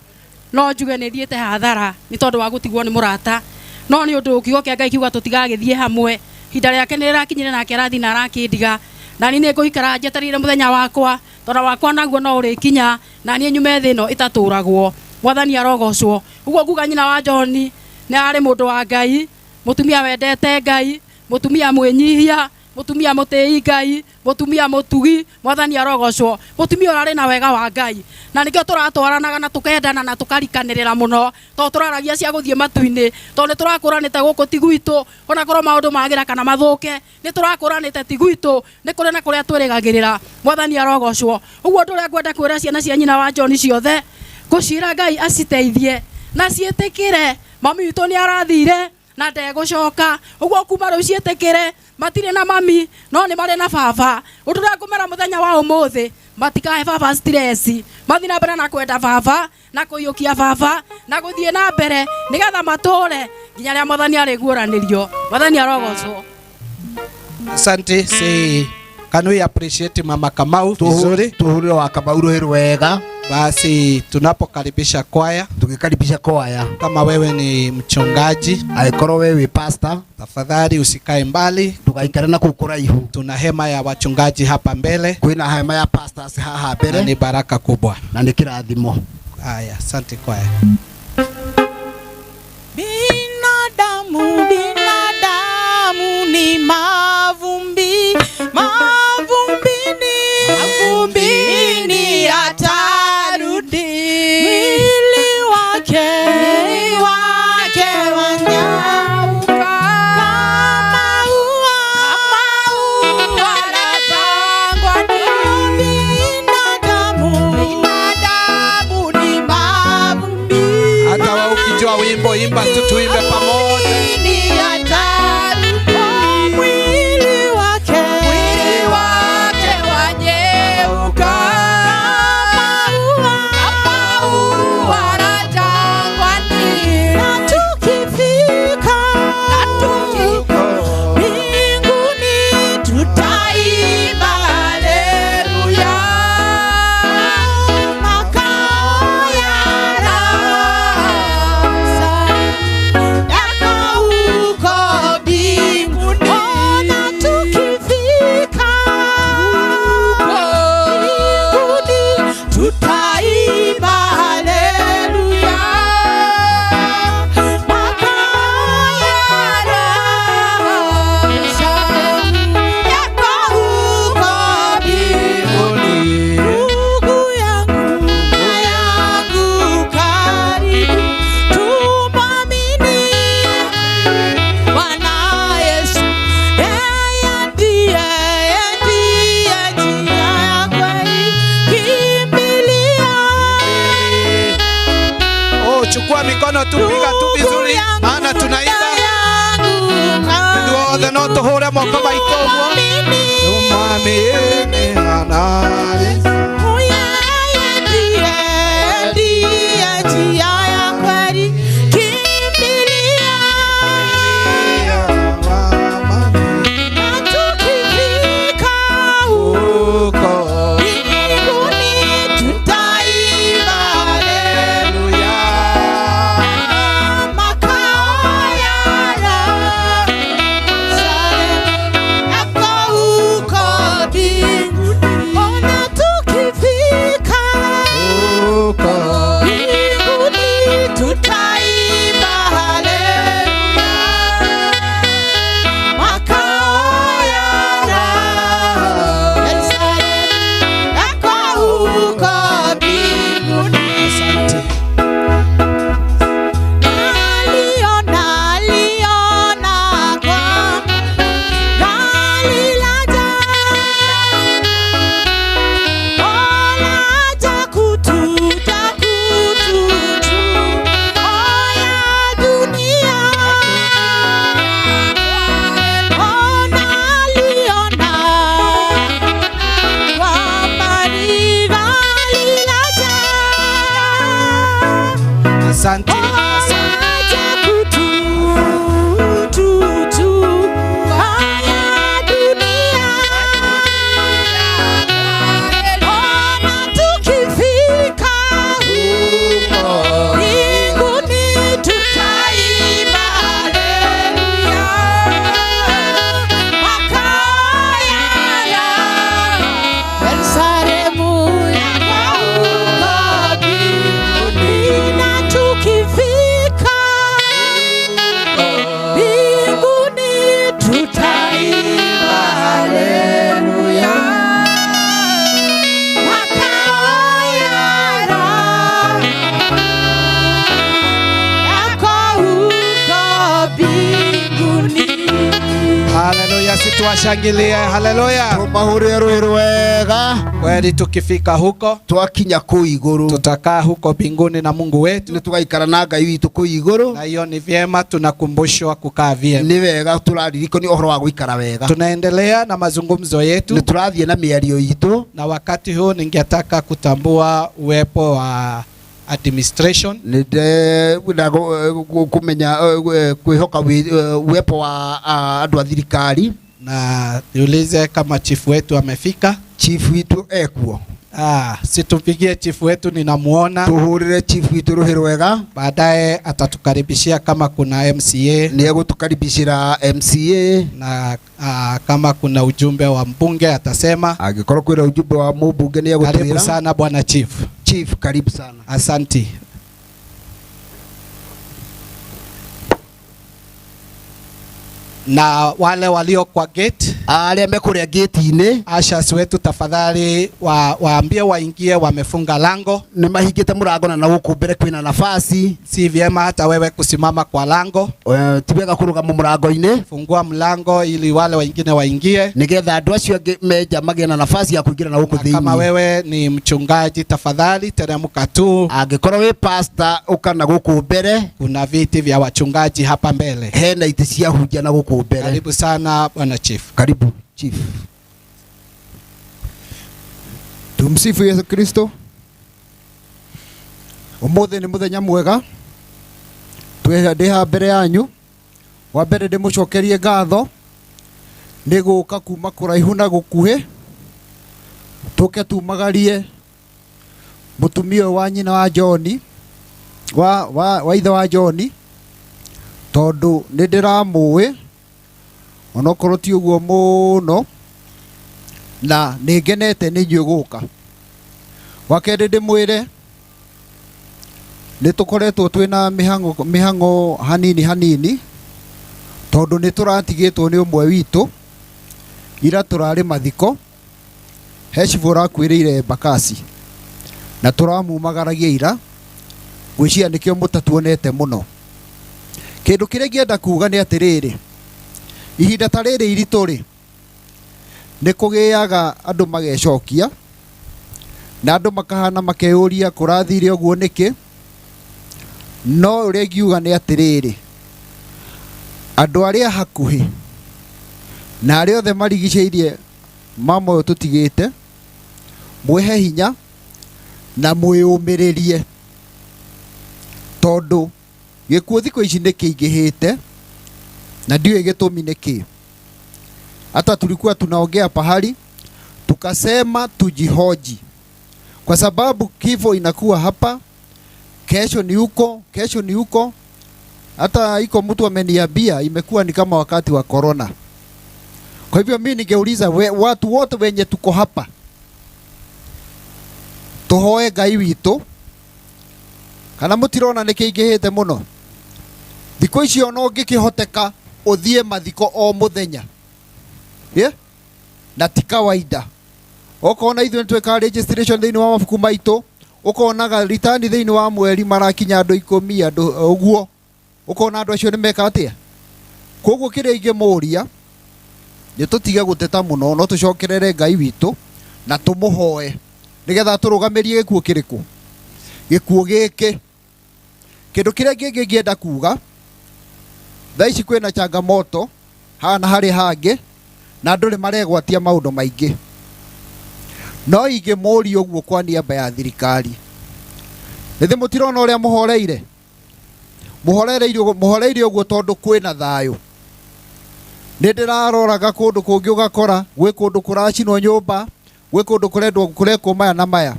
no njuge nĩ thiĩte hathara nĩ tondũ wa gũtigwo nĩ mũrata, no nĩ ũndũ kiugo kĩa Ngai kiuga tũtigagĩthiĩ hamwe. Ihinda rĩake nĩ rĩrakinyire nake arathiĩ na arakĩndiga, na niĩ nĩ ngũikara njetereire mũthenya wakwa, tondũ wakwa naguo no ũrĩkinya, na niĩ nyume thĩ ĩno ĩtatũragwo. Mwathani arogocwo. Ũguo nguga nyina wa John nĩ arĩ mũndũ wa Ngai, mũtumia wendete Ngai, mũtumia mwĩnyihia, mũtumia mũtĩi Ngai, mũtumia mũtugi. Mwathani arogocwo. Mũtumia ũrarĩ na wega wa Ngai, na nĩkĩo tũratwaranaga na tũkendana na tũkarikanĩrĩra mũno, tondũ tũraragia cia gũthiĩ matu-inĩ, tondũ nĩ tũrakũranĩte gũkũ ti gwitũ, ona korwo maũndũ magĩra kana mathũke, nĩ tũrakũranĩte ti gwitũ, nĩ kũrĩ na kũrĩa twĩrĩgagĩrĩra. Mwathani arogocwo. Ũguo ũndũ ũrĩa ngwenda kwĩra ciana cia nyina wa John ciothe, ngũciĩra Ngai aciteithie na ciĩtĩkĩre mami witũ nĩ arathire na ndegũcoka. Ũguo kuma rĩu ciĩtĩkĩre matirĩ na mami no nĩ marĩ na baba. Ũndũ ũrĩa ngũmera mũthenya wa ũmũthĩ, matikahe baba stress, mathiĩ na mbere na kwenda baba na kũiyũkia baba na gũthiĩ na mbere nĩgetha matũre nginya rĩrĩa Mwathani arĩguũranĩrio. Mwathani arogocwo. Asante. Si can we appreciate mama Kamau vizuri? Tuhurire wa Kamau rũhĩ rwega. Basi tunapokaribisha kwaya, tukikaribisha kwaya, kama wewe ni mchungaji, aikorwo wewe pastor, tafadhali usikae mbali, tugaikare na kuu kũraihu. Tuna hema ya wachungaji hapa mbele, kwina hema ya pastors haha mbere, na ni baraka kubwa na ni kirathimo. Haya, asante kwaya. Binadamu, binadamu ni mavumbi, mavumbini, mavumbini atarudi. Mwili wake wanyauka kama ua la jangwani. Binadamu, binadamu ni mavumbi. Hata wewe ukijua wimbo imba tu, tuimbe pamoja. Mwili wake wanyeuka kama ua la jangwani. Na tukifika mbinguni tutaimba haleluya. Makao ya raha Kuchukua mikono tu, piga tu vizuri, maana tunaimba ithuothe no tũhũre moko maitũ ũguo. Mwamini anani. Ndiye njia ya kweli, kimbilia. Na tukifika huko mbinguni tutaimba haleluya. Makao ya raha yako huko mbinguni. Ona tukifika huko mbinguni tutaimba haleluya. Makao ya raha Yerusalemu yako huko mbinguni. Naliona, naliona kwamba gari laja, oh, laja kutuja, kututu, oh, ya dunia. Oh, naliona kwamba ni gari laja. Asante. Aja kututu, haya dunia. Ona tukifika huko mbinguni tutaimba haleluya. Makao ya Yerusalemu yako huko mbinguni. Na tukifika mbinguni tutaimba haleluya. Makao ya raha yako huko mbinguni. Haleluya, situwashangilie. Haleluya, tumahurire rwĩ rwega kweli. Tukifika huko twakinya kũu igũrũ tutakaa huko mbinguni na Mungu wetu, nĩ tũgaikara na Ngai witũ kũu igũrũ, na hiyo ni vyema, tunakumbushwa kukaa vyema. Nĩ wega tũraririkwo nĩ ũhoro wa gũikara wega. Tunaendelea na mazungumzo yetu, nĩ tũrathiĩ na mĩario itũ, na wakati huu ningetaka kutambua uwepo wa administration nĩ ndenda kũmenya kwĩhoka uwepo wa andũ a thirikari, na niulize kama chifu wetu amefika. Chifu witũ ekuo. Ah, situmpigie chifu wetu, ninamuona. Tuhurire chifu witũ rũhĩ rwega. Baadaye atatukaribishia kama kuna MCA, nĩ egũtũkaribishĩra MCA na kama kuna ujumbe wa mbunge atasema. Angĩkorwo kwĩna ujumbe wa mũmbunge nĩ egũtwĩra. Karibu sana bwana chief. Chief, karibu sana. Asanti. Na wale walio kwa gate, arĩa me kũrĩa gate-inĩ, ushers wetu tafadhali waambie waingie, wamefunga lango. Nĩ mahingĩte mũrango na gũkũ mbere kwĩna nafasi. Si vyema hata wewe kusimama kwa lango. Ti wega kũrũgama mũrango-inĩ. Fungua mlango ili wale wengine waingie, nĩgetha andũ acio angĩ menja magĩe na nafasi ya kũingĩra na gũkũ Na kama thĩinĩ. wewe ni mchungaji tafadhali teremka tu. Angĩkorwo wĩ pastor ũka na gũkũ mbere, kuna viti vya wachungaji hapa mbele, hena itĩ cia hunjia na gũkũ mbere. Karibu sana bwana chief. Karibu chief. Tumsifu Yesu Kristo. Umuthi ni muthenya mwega twĩ haha mbere yanyu. Wa mbere ndĩmũcokerie ngatho nĩ gũka kuma kũraihu na gũkuhĩ tũke tumagarie mũtumia ũyũ wa nyina wa John wa ithe wa John, tondũ nĩ ndĩramũĩ onokorwo ti ũguo mũno, na nĩ ngenete nĩ inyuĩ gũka. Wa kerĩ ndĩmwĩre nĩ tũkoretwo twĩna mĩhang'o hanini hanini, tondũ nĩ tũratigĩtwo nĩ ũmwe witũ ira tũrarĩ mathiko, he cibũ ũrakuĩrĩire Embakasi na tũramumagaragia ira, ngwĩciria nĩkĩo mũtatuonete mũno. Kĩndũ kĩrĩa ingĩenda kuga nĩ atĩrĩrĩ, ihinda ta rĩrĩ iritũ rĩ, nĩ kũgĩaga andũ magecokia na andũ makahana makeyũria kũrathire ũguo nĩkĩ, No ũrĩa ingiuga nĩ atĩrĩrĩ, andũ arĩa hakuhĩ na arĩa othe marigicĩirie mama ũyũ tũtigĩte, mwĩhe hinya na mwĩyũmĩrĩrie, tondũ gĩkuũ thikũ ici nĩ kĩingĩhĩte na ndiũĩ gĩtũmi nĩ kĩ. Hata tulikuwa tunaongea pahali tukasema tujihoji, kwa sababu kifo inakuwa hapa, kesho ni huko, kesho ni huko. Hata iko mtu ameniambia imekuwa ni kama wakati wa corona. Kwa hivyo mimi ningeuliza watu wote wenye tuko hapa, tuhoe Ngai witũ, kana mũtirona nĩ kĩingĩhĩte mũno thikũ ici, ona ũngĩkĩhoteka ũthiĩ mathiko o mũthenya, yeah? Na ti kawaida. Ũkona ithuĩ nĩtwĩkaga registration thĩinĩ wa mabuku maitũ, ũkonaga ritani thĩinĩ wa mweri marakinya andũ 10, andũ ũguo, ũkona andũ acio nĩ meka atĩa. Koguo kĩrĩa ingĩmũria nĩ tũtige gũteta mũno, no tũcokerere Ngai witũ na tũmũhoe nĩgetha tũrũgamĩrie gĩkuũ kĩrĩkũ, gĩkuũ gĩkĩ. Kĩndũ kĩrĩa kĩngĩ ingĩenda kuga, thaa ici kwĩna changamoto haha na harĩa hangĩ, na andũ nĩ maregwatia maũndũ maingĩ. No ingĩmũria ũguo kwa niaba ya thirikari, nĩthĩ mũtirona ũrĩa mũhoreire? Mũhoreire ũguo tondũ kwĩna thayũ. Nĩ ndĩraroraga kũndũ kũngĩ ũgakora gwĩ kũndũ kũracinwo nyũmba, gwĩ kũndũ kũrendwo kũrekwo maya na maya.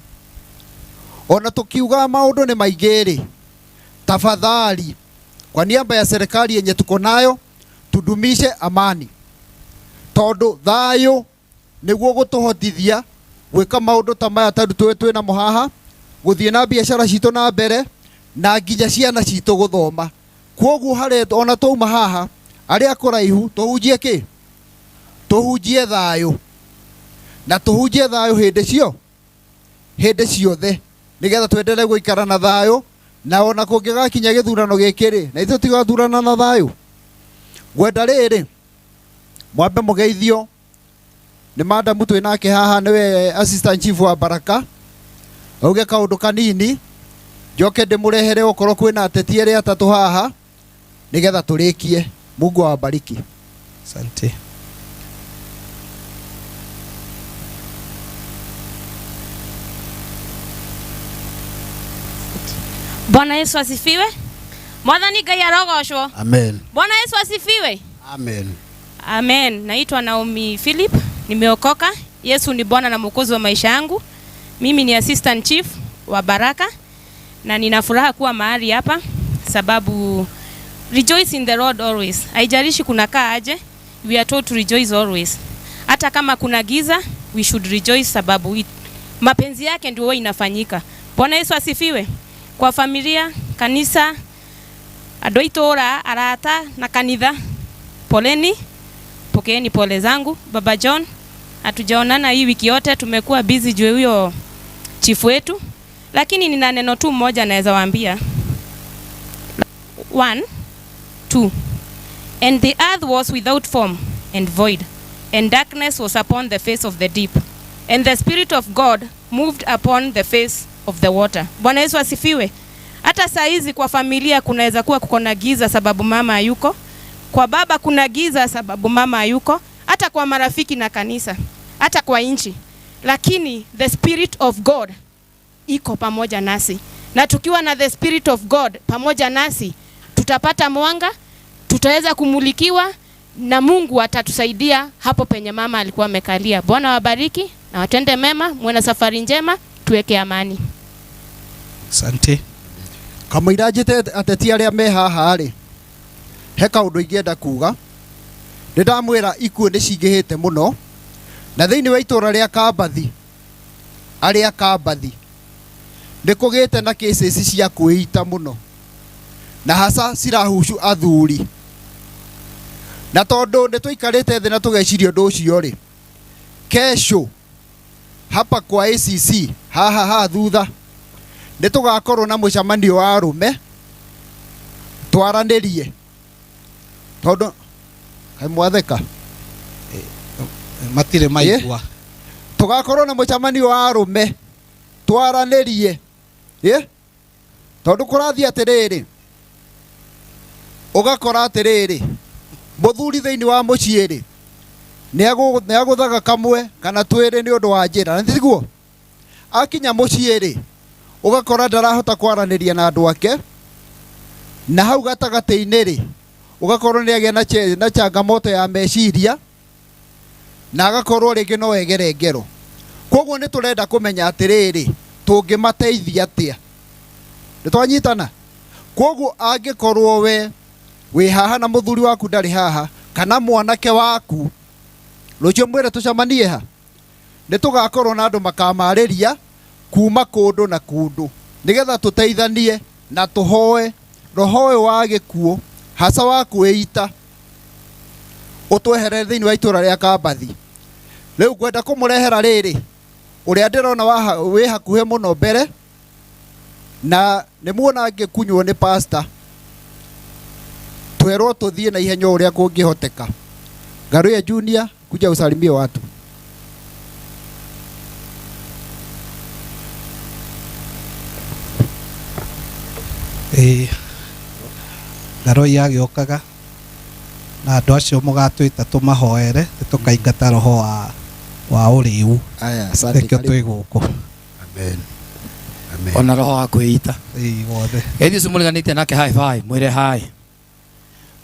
Ona tũkiuga maũndũ nĩ maingĩ rĩ, tafadhali kwa niaba ya serikali yenye tuko nayo tudumishe amani, tondũ thayũ nĩguo gũtũhotithia gwĩka maũndũ ta maya tondũ twĩ namo haha, gũthiĩ na biacara citũ na mbere na nginya ciana citũ gũthoma. Kwoguo harĩa ona twauma haha, arĩa kũraihu tũhunjie kĩ? Tũhunjie thayũ, na tũhunjie thayũ hĩndĩ cio, hĩndĩ ciothe, nĩgetha twendelee gũikara na thayũ. Na ona kũngĩgakinya gĩthurano gĩkĩ rĩ, na ithuĩ tũtigathurana na thayũ. Ngwenda rĩrĩ mwambe mũgeithio nĩ madamu twĩ nake haha, nĩwe assistant chief wa Baraka, auge kaũndũ kanini, njoke ndĩmũrehere okorwo kwĩna ateti erĩ atatũ haha, nĩgetha tũrĩkie. Mungu awabariki. Asante. Bwana Yesu asifiwe. Mwathani Ngai arogocwo. Amen. Bwana Yesu asifiwe. Amen. Amen. Naitwa Naomi Philip, nimeokoka. Yesu ni Bwana na Mwokozi wa maisha yangu. Mimi ni assistant chief wa Baraka na nina furaha kuwa mahali hapa sababu rejoice in the Lord always. Haijalishi kuna kaa aje, we are told to rejoice always. Hata kama kuna giza, we should rejoice sababu mapenzi yake ndio huwa inafanyika. Bwana Yesu asifiwe. Kwa familia, kanisa, andũ a itũũra, arata na kanitha, poleni, pokeeni pole zangu. Baba John, hatujaonana hii wiki yote, tumekuwa busy juu huyo chifu wetu, lakini nina neno tu moja naweza waambia. 1, 2. And the earth was without form and void, and darkness was upon the face of the deep, and the Spirit of God moved upon the face of the water. Bwana Yesu asifiwe. Hata saa hizi kwa familia kunaweza kuwa kuko na giza sababu mama hayuko, kwa baba kuna giza sababu mama hayuko, hata kwa marafiki na kanisa, hata kwa nchi, lakini the Spirit of God iko pamoja nasi, na tukiwa na the Spirit of God pamoja nasi tutapata mwanga, tutaweza kumulikiwa na Mungu atatusaidia hapo penye mama alikuwa amekalia. Bwana wabariki na watende mema, muwe na safari njema, tuweke amani. Asante. Kamũira njĩte ateti arĩa me haha rĩ, he kaũndũ ingĩenda kuga. Nĩ ndamwĩra ikuũ nĩ cingĩhĩte mũno, na thĩinĩ wa itũũra rĩa Kambathi, arĩa Kambathi nĩ kũgĩte na cases cia kwĩita mũno, na hasa cirahucu athuri. Na tondũ nĩ tũikarĩte thĩ na tũgeciria ũndũ ũcio rĩ, kesho hapa kwa ACC haha haha thutha nĩ tũgakorwo na mũcemanio wa arũme twaranĩrie, tondũ kaĩ mwatheka? Matirĩ maigua. Tũgakorwo na mũcemanio wa arũme twaranĩrie, Tondũ kũrathiĩ atĩrĩrĩ, ũgakora atĩrĩrĩ, mũthuri thĩinĩ wa mũciĩ rĩ, nĩ agũthaga kamwe kana twĩrĩ nĩ ũndũ wa njĩra, na tiguo? Akinya mũciĩ rĩ, ũgakora ndarahota kwaranĩria na andũ ake, na hau gatagatĩ-inĩ rĩ, ũgakorwo nĩ agĩa na changamoto ya meciria, na agakorwo rĩngĩ no egere ngero. Koguo nĩ tũrenda kũmenya atĩrĩrĩ, tũngĩmateithia atĩa? Nĩ twanyitana? Koguo angĩkorwo we wĩ haha na mũthuri waku ndarĩ haha, kana mwanake waku, rũciũ mwĩre tũcemanie ha? Nĩ tũgakorwo na andũ makamarĩria kuma kũndũ na kũndũ, nĩgetha tũteithanie na tũhoe roho ũyũ wa gĩkuũ hasa wa kwĩita ũtweherere thĩinĩ wa itũra rĩa Kambathi. Rĩu ngwenda kũmũrehera rĩrĩ ũrĩa ndĩrona wĩ hakuhĩ mũno mbere, na nĩ muona ngĩkunywo nĩ pastor, twerwo tũthiĩ na ihenya ũrĩa kũngĩhoteka. Ngaruya Junior, kuja usalimie watu. Ĩĩ, Ngarũi agĩũkaga na andũ acio mũgatwĩta tũmahoere tũkaingata roho wa ũrĩu. Aya, asante, Nĩkĩo karibu. twĩ gũkũ. Amen. Amen. Ona roho wa kwĩita. Ĩĩ, wothe. Geithie ũcio mũriganĩtie nake high five, mwĩre hi.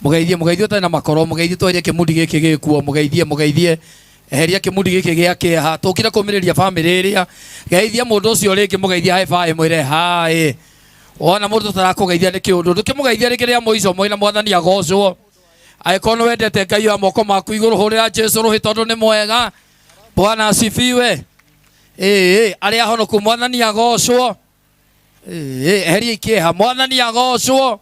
Mũgeithie, mũgeithie ũtarĩ na makoro, mũgeithie tweherie kĩmundi gĩkĩ gĩkuo, mũgeithie, mũgeithie. Eheria kĩmundi gĩkĩ gĩa kĩeha, tũkire kũmĩrĩria bamĩrĩ ĩrĩa. Geithia mũndũ ũcio rĩngĩ, mũgeithie high five, mwĩre hi. Wona mũndũ tũtarakũgeithia nĩ kĩũndũ, ndũkĩmũgeithia rĩngĩ rĩa mũico, mwĩna Mwathani agocwo. Angĩkorwo nĩ wendete Ngai oya moko maku igũrũ, hũrĩra Jesũ rũhĩ tondũ nĩ mwega. Bwana asifiwe. Ĩĩ, arĩa ahonoku Mwathani agocwo. Ĩĩ, eheria ikĩeha, Mwathani agocwo.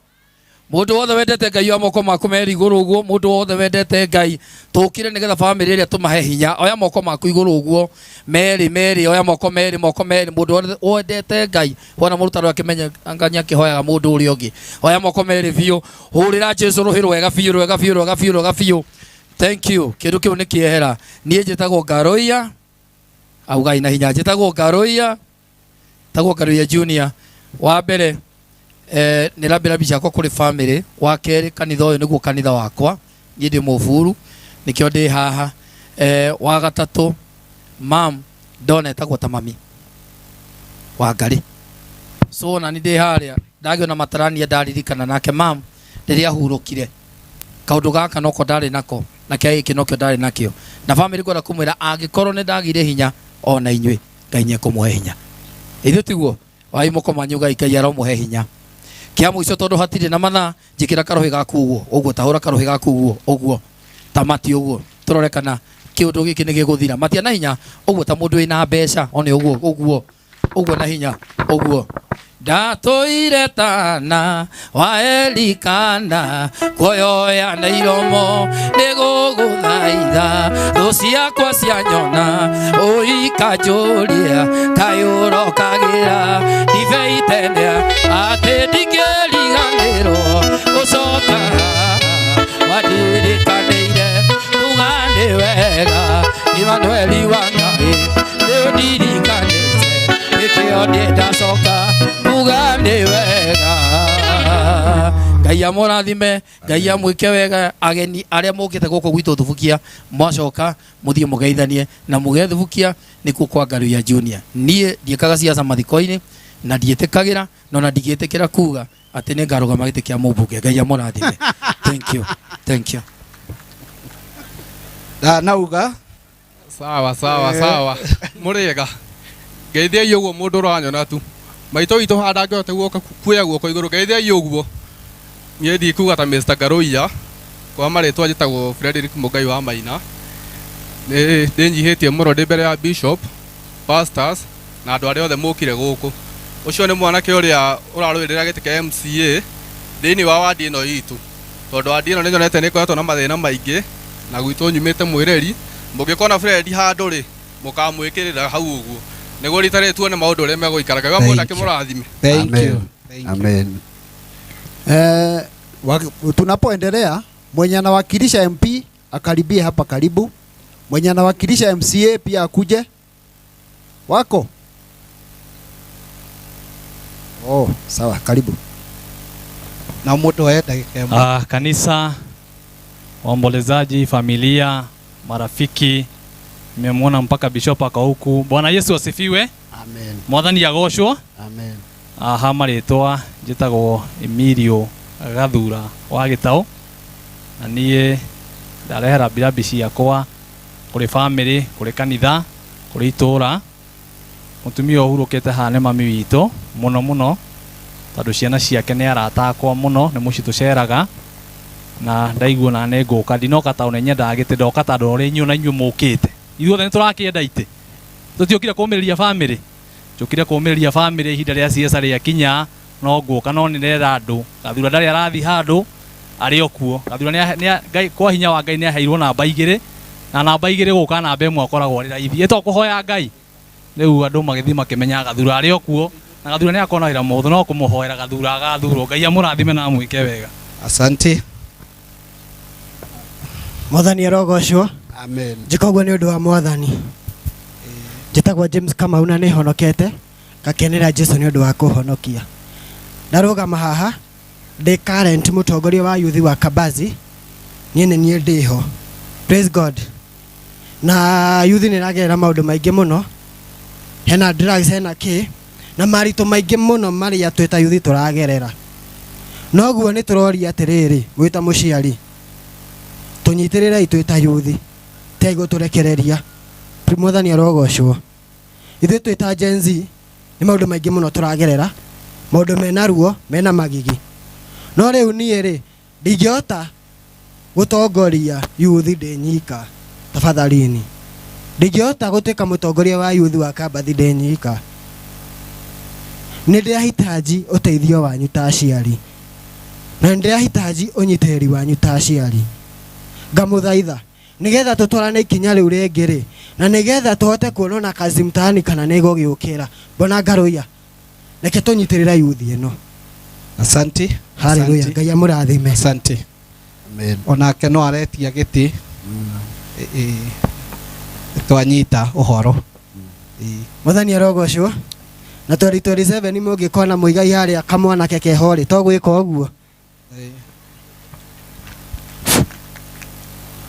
Mũndũ wothe wendete Ngai oya moko maku merĩ igũrũ ũguo, mũndũ wothe wendete Ngai, tũkire nĩgetha bamĩrĩ ĩrĩa tũmahe hinya. Oya moko maku igũrũ ũguo, merĩ merĩ, oya moko merĩ, moko merĩ, mũndũ wothe wendete Ngai. Wona mũrutano akĩmenya anga nĩakĩhoyaga mũndũ ũrĩa ũngĩ. Oya moko merĩ biũ, hũrĩra Jesũ rũhĩ rwega biũ, rwega biũ, rwega biũ, rwega biũ. Thank you. Kĩndũ kĩu nĩ kĩehera. Niĩ njĩtagwo Ngaruiya. Augai na hinya, njĩtagwo Ngaruiya. Tagwo Ngaruiya Junior. Wa mbere, nĩ rambi ciakwa kũrĩ family. Wa kerĩ, kanitha ũyũ nĩguo kanitha wakwa. Niĩ ndĩ mũburu, nĩkĩo ndĩ haha. Wa gatatũ, mam ndona etagwo ta mami wa Ngarĩ. So ona nĩ ndĩ harĩa ndagĩona matarania ndaririkana nake mam rĩrĩa ahurũkire kaũndũ gaka noko ndarĩ nako na kĩa gĩkĩ nokĩo ndarĩ nakĩo. Na family ngwenda kũmwĩra angĩkorwo nĩ ndagĩire hinya ona inyuĩ Ngai nĩekũmũhe hinya. Ithuĩ tiguo wai moko manyu Ngai, Ngai aromũhe hinya. Kĩa mũico tondũ hatirĩ na mathaa, njĩkĩra karũhĩ gaku ũguo ũguo, tahũra karũhĩ gaku ũguo ũguo, tamati ũguo, tũrore kana kĩũndũ gĩkĩ nĩ gĩgũthira. Matia na hinya ũguo ta mũndũ wĩna mbeca, one ũguo ũguo ũguo na hinya ũguo. Ndatũire tana wa Elikana, kuoyoya na iromo nĩgũgũthaitha, thũ ciakwa cianyona ũikanjũria kaĩ ũrokagĩra ndibei tene atĩ ndingĩriganĩrwo gũcoka wandirikaniire kuga nĩ wega Imanueli wa Ngai nĩũndirikanĩte nĩkĩo niĩ ndacoka kuga nĩ wega. Ngai amũrathime, Ngai amwĩke wega. Ageni arĩa mokĩte gũkũ gwitũ Thubukia, mwacoka mũthiĩ mũgeithanie na mũge Thubukia nĩkuo kwa Ngaruiya Junior. Niĩ ndiĩkaga siasa mathiko-inĩ na ndiĩtĩkagĩra no na ndingĩtĩkĩra kuga atĩ nĩ ngarũgama gĩtĩ kĩa mũmbunge. Ngai amũrathime. Thank you. Thank you. Ndanauga. Sawa sawa sawa. Mũrĩega. Ngeithiai ũguo mũndũ ũranyona tu. Maitũ witũ haha ndangĩhota guoka kuoya guoko igũrũ. Ngeithiai ũguo. Niĩ ndikuga ta Mr. Ngaruiya. Kwa marĩtwa njĩtagwo Frederick Mũngai wa Maina. Nĩ ndĩnyihĩtie mũno ndĩ mbere ya bishop, pastors na andũ arĩa othe mũkire gũkũ. Ũcio nĩ mwanake ũrĩa ũrarũĩrĩra gĩtĩ kĩa MCA thĩinĩ wa wadi ĩno itũ. Tondũ wadi ĩno nĩ nyonete nĩ ĩkoretwo na mathĩna maingĩ na gwitũ nyumĩte mwĩrĩri. Mũngĩkona Fred handũ rĩ, mũkamwĩkĩrĩra hau ũguo. Nĩguo rita rĩrĩ tuone maũndũ ũrĩa megũikara. Ngai wa mwanake mũrathime. Thank Amen. you. Thank you. Amen. Tunapoendelea, mwenye anawakilisha MP akaribie hapa karibu. Mwenye anawakilisha MCA pia akuje. Wako? Oh, sawa, karibu. Na mũndũ oe ndagĩka ĩmwe. Kanisa, waombolezaji, familia, marafiki, nimemwona mpaka bishop ako huku. Bwana Yesu asifiwe. Amen. Mwathani agocwo. Amen. Ha marĩtwa njĩtagwo Emilio Gathura wa Gĩtaũ, na niĩ ndarehera mbirabi ciakwa kũrĩ famĩlĩ, kũrĩ kanitha, kũrĩ itũũra. Mũtumia ũyũ ũhurũkĩte haha nĩ mami witũ mũno mũno, tondũ ciana ciake nĩ arata akwa mũno, nĩ mũciĩ tũceraga, na ndaigua na nĩ ngũka. Ndinoka tondũ nĩ nyendaga gĩtĩ, ndoka tondũ ũrĩa inyuĩ na inyuĩ mũkĩte. Ithuothe nĩ tũrakĩenda itĩ, tũtiũkire kũmĩrĩria famĩlĩ, njũkire kũmĩrĩria famĩlĩ ihinda rĩa siasa rĩakinya no ngũka, no nĩ ndĩrera andũ Gathura ndarĩ arathiĩ handũ, arĩ o kuo. Gathura nĩ Ngai, kwa hinya wa Ngai nĩ aheirwo namba 2, na namba 2 gũka namba 1 akoragwo arĩ raithi. Ĩ to kũhoya Ngai rĩu andũ magĩthiĩ makĩmenya Gathura arĩ o kuo, na Gathura nĩ akona wĩra mũhũthũ, no kũmũhoera Gathura agathurwo. Ngai amũrathime na amwĩke wega. Asante. Mwathani arogocwo. Amen. Njĩka ũguo nĩ ũndũ wa Mwathani. Njĩtagwo James Kamau na nĩhonokete, ngakenera Jesu nĩ ũndũ wa kũhonokia. Ndarũgama haha ndĩ current mũtongoria wa youth wa Kabazi, niĩ nĩ niĩ ndĩho. Praise God. Na youth nĩ ĩragerera maũndũ maingĩ mũno, hena drugs, hena kĩ, na maritũ maingĩ mũno marĩa twĩ ta youth tũragerera. Noguo nĩ tũroria atĩrĩrĩ, mwĩ ta mũciari, tũnyitĩrĩrei twĩ ta youth, tigai gũtũrekereria. Mwathani arogocwo. Ithuĩ twĩ ta Gen Z nĩ maũndũ maingĩ mũno tũragerera, maũndũ mena ruo, mena magigi. No rĩu niĩ rĩ, ndingĩhota gũtongoria youth ndĩ nyika, tafadhalini. Ndingĩhota gũtuĩka mũtongoria wa youth wa Kambathi ndĩ nyika. Nĩ ndĩrahitaji ũteithio wanyu ta aciari, na nĩ ndĩrahitaji ũnyitĩrĩri wanyu ta aciari. Ngamũthaitha nĩgetha tũtwarane ikinya rĩu rĩngĩ rĩ, na nĩgetha tũhote kuona ona kazi mtaani kana nĩ ĩgũgĩũkĩra. Mbona Ngaruiya, reke tũnyitĩrĩre youth ĩno. Asante. Hallelujah. Asante. Ngai amũrathime. Asante. Amen. Onake no aretia gĩtĩ. Twanyita ũhoro. Mwathani arogocwo. Na 2027 mũngĩkona Muigai harĩa kamwanake keho rĩ, to gwĩka ũguo.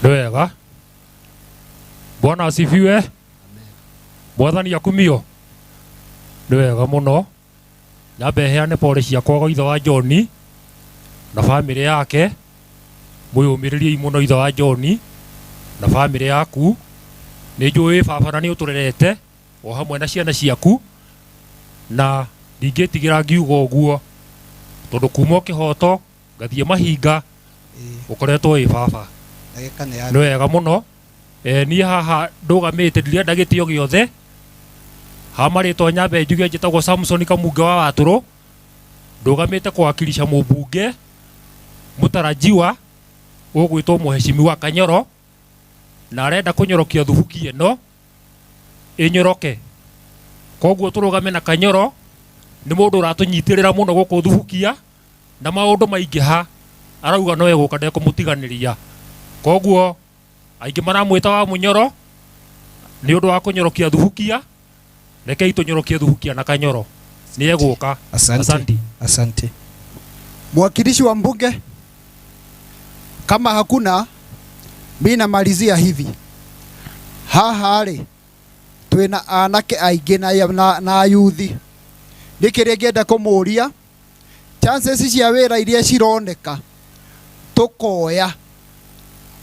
Nĩ wega. Bwana asifiwe. Mwathani akumio. Nĩ wega mũno. Nyambe heane pole ciakwa gwa ithe wa John na famĩlĩ yake. Mwĩyũmĩrĩriei mũno ithe wa John na famĩlĩ yaku. Nĩ njũĩ baba na nĩ ũtũrerete o hamwe na ciana ciaku, na ndingĩtigĩra ngiuga ũguo tondũ kuma kĩhoto ngathiĩ mahinga ũkoretwo wĩ baba. Ndagĩka nĩ ya Nĩ wega mũno. Niĩ haha ndũgamĩte ndirenda gĩtĩo gĩothe. Ha marĩtwa nyambe njuge njĩtagwo Samson Kamunge wa Watũrũ, ndũgamĩte kũwakilisha mũmbunge mũtarajiwa ũgwĩtwo mũheshimiwa Kanyoro, na arenda kũnyorokia thubuki ĩno ĩnyoroke. Koguo tũrũgame na Kanyoro, nĩ mũndũ ũratũnyitĩrĩra mũno gũkũ thubukia, na maũndũ maingĩha arauga no egũka ndekũmũtiganĩria. Koguo aingĩ maramwĩta wa mũnyoro nĩ ũndũ wa kũnyorokia thubukia. Rekei tũnyorokie thubukia na Kanyoro, nĩ egũka. Asante. Asante. Asante. Mwakilishi wa mbunge, kama hakuna, mi namalizia hivi. Haha rĩ, twĩna anake aingĩ na yuthi. Nĩ kĩrĩa ngĩenda kũmũria, chances cia wĩra iria cironeka tũkoya.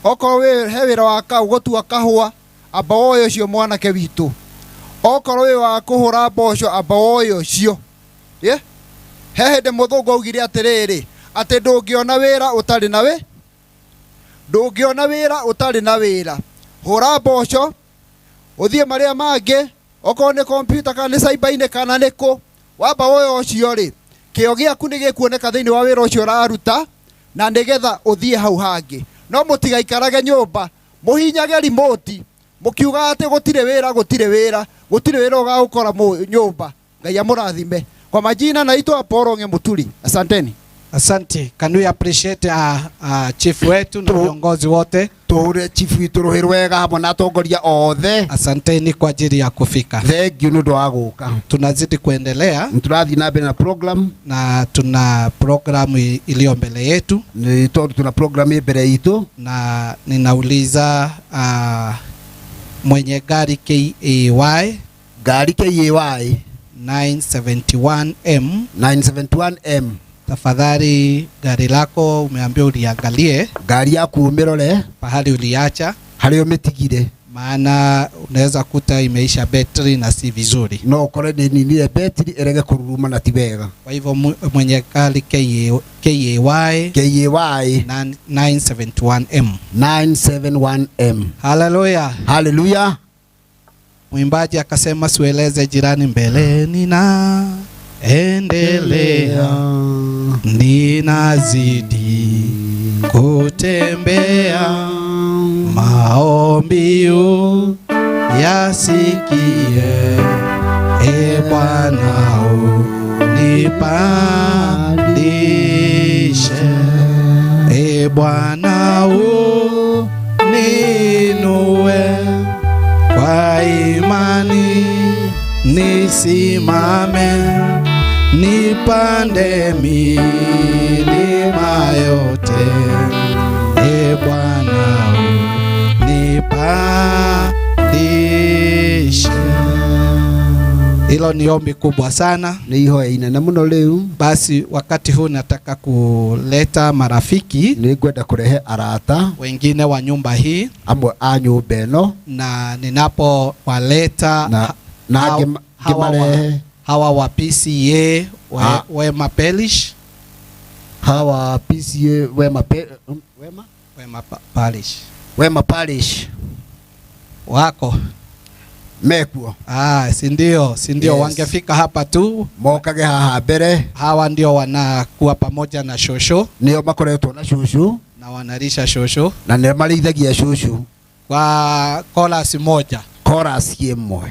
Okorwo he wĩra wa gũtua kahũa, amba woe ũcio mwanake witũ. Okorwo wĩ wa kũhũra mboco, amba woe ũcio. Ye? He hĩndĩ mũthũngũ augire atĩrĩrĩ, atĩ ndũngĩona wĩra ũtarĩ na wĩ? Ndũngĩona wĩra ũtarĩ na wĩra. Hũra mboco, ũthiĩ marĩa mangĩ, okorwo nĩ kompyuta kana nĩ cyber-inĩ kana nĩ kũ, wamba woe ũcio rĩ, kĩo gĩaku nĩ gĩkuoneka thĩinĩ wa wĩra ũcio ũraruta, na nĩgetha ũthiĩ hau hangĩ. No mũtigaikarage nyũmba, mũhinyage remote, mũkiuga atĩ gũtirĩ wĩra, gũtirĩ wĩra, gũtirĩ wĩra ũgagũkora nyũmba. Ngai amũrathime. Kwa majina naitwa Paul Ng'e Muturi. Asanteni. Asante. Can we appreciate chief wetu na viongozi wote? Tuhure chief witu ruhi rwega hamwe na atongoria othe. Asanteni kwa ajili ya kufika. Thank you nĩ ũndũ wa gũka. Tunazidi kuendelea. Turathiĩ na mbere na program na tuna programu iliyo mbele yetu. Nĩ tondũ tuna program ĩ mbere itũ. Na ninauliza mwenye gari KAY, gari KAY 971M 971M, tafadhali gari lako umeambiwa uliangalie, gari yaku umirore pahali uliacha, harĩa ũmĩtigire, maana unaweza kuta imeisha betri na si vizuri. No ukore nĩ ninire betri ĩrege kũruruma na ti wega. Kwa hivyo mwenye gari KAY KAY 971M 971M. Haleluya, haleluya. Mwimbaji akasema sieleze jirani, mbele nina endelea, ninazidi kutembea, maombi yasikie, e Bwana unipandishe, e Bwana uninue, kwa imani nisimame, nipande milima yote, e Bwana unipandishe. Hilo ni ombi kubwa sana. Ni ihoya inene muno riu. Basi wakati huu nataka kuleta marafiki. Nĩngwenda kũrehe arata wengine wa nyumba hii, amwe a nyũmba ĩno, na ninapowaleta na ngĩmarehe hawa wa PCA Wema Parish, hawa PCA Wema Wema Wema Parish, Wema Parish wako mekuo. Si ndio, si ndio. Yes. Wangefika hapa tu mokage haha mbere. Hawa ndio wanakuwa pamoja na shosho, nio makoretwo na shosho na wanarisha shosho na nĩ marĩithagia shosho kwa chorus moja, chorus ĩmwe.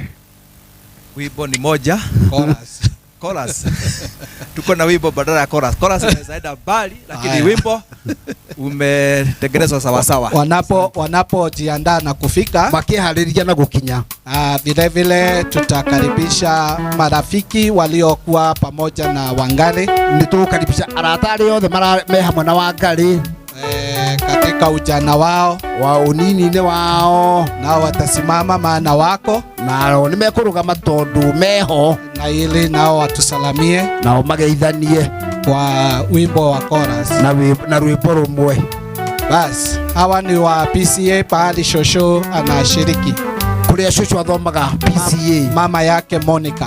Wimbo ni moja. Chorus. Chorus. Tuko na wimbo badala ya chorus. Chorus inaweza enda mbali, lakini wimbo umetengenezwa sawa sawa. Wanapojiandaa na kufika, makiharĩria na gũkinya. Vile vile tutakaribisha marafiki waliokuwa pamoja na Wangari. Nĩ tũgũkaribisha arata arĩa othe me hamwe na Wangari katika ujana wao, wa unini-inĩ wao, nao watasimama maana wako nao nĩ mekũrũgama tondũ meho, na ili nao watusalamie, nao mageithanie kwa wimbo wa chorus na rwimbo rũmwe. Bas, hawa ni wa PCA pahali shosho anashiriki, kũrĩa shosho athomaga PCA. Mama yake Monica,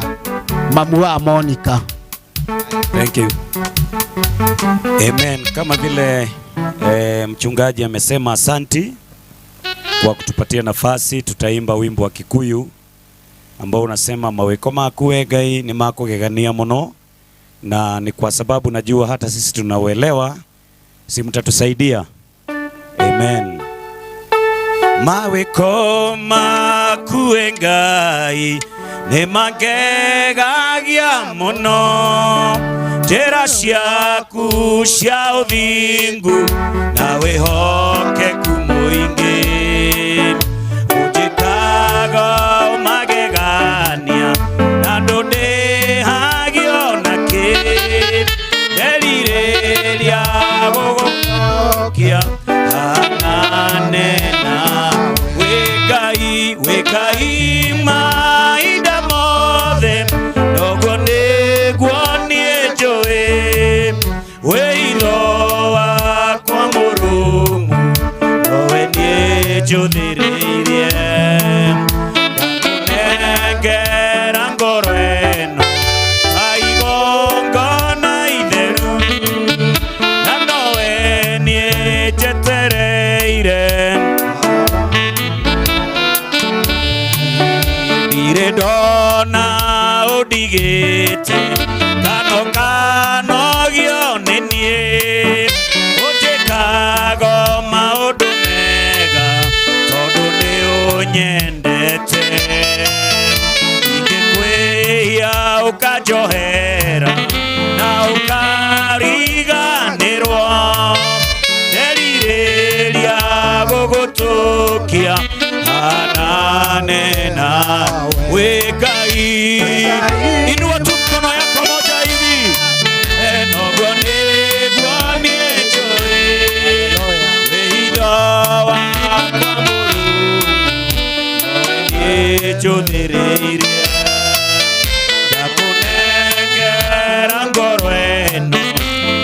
mamu wa Monica. Thank you. Amen. Kama vile mchungaji amesema, asanti kwa kutupatia nafasi. Tutaimba wimbo wa Kikuyu ambao unasema mawiko maku we Ngai ni makugegania muno, na ni kwa sababu najua hata sisi tunauelewa, si mtatusaidia. Amen. Mawiko maku we Ngai ni magegagia muno, njĩra ciaku cia ũthingu na wĩhokeku mũingĩ, ũnjĩkaga ũmagegania na ndũndĩhagio nakĩ, nderirĩria gũgũcokia hanane nawe Ngai, wĩ Ngai mahinda mothe, noguo nĩguo niĩ njũĩ, wĩ itho wakwa mũrũmu, nowe niĩ njũthĩrĩirie, ndakũnengera ngoro ĩno ta igongona itheru, na nowe niĩ njetereire. We Ngai, inua tu mkono yako moja hivi. Enogo nĩguo niĩ njũĩ, wĩhindo wakwa mũrungu, nowe niĩ njũthĩrĩirie. Ndakũnengera ngoro ĩno,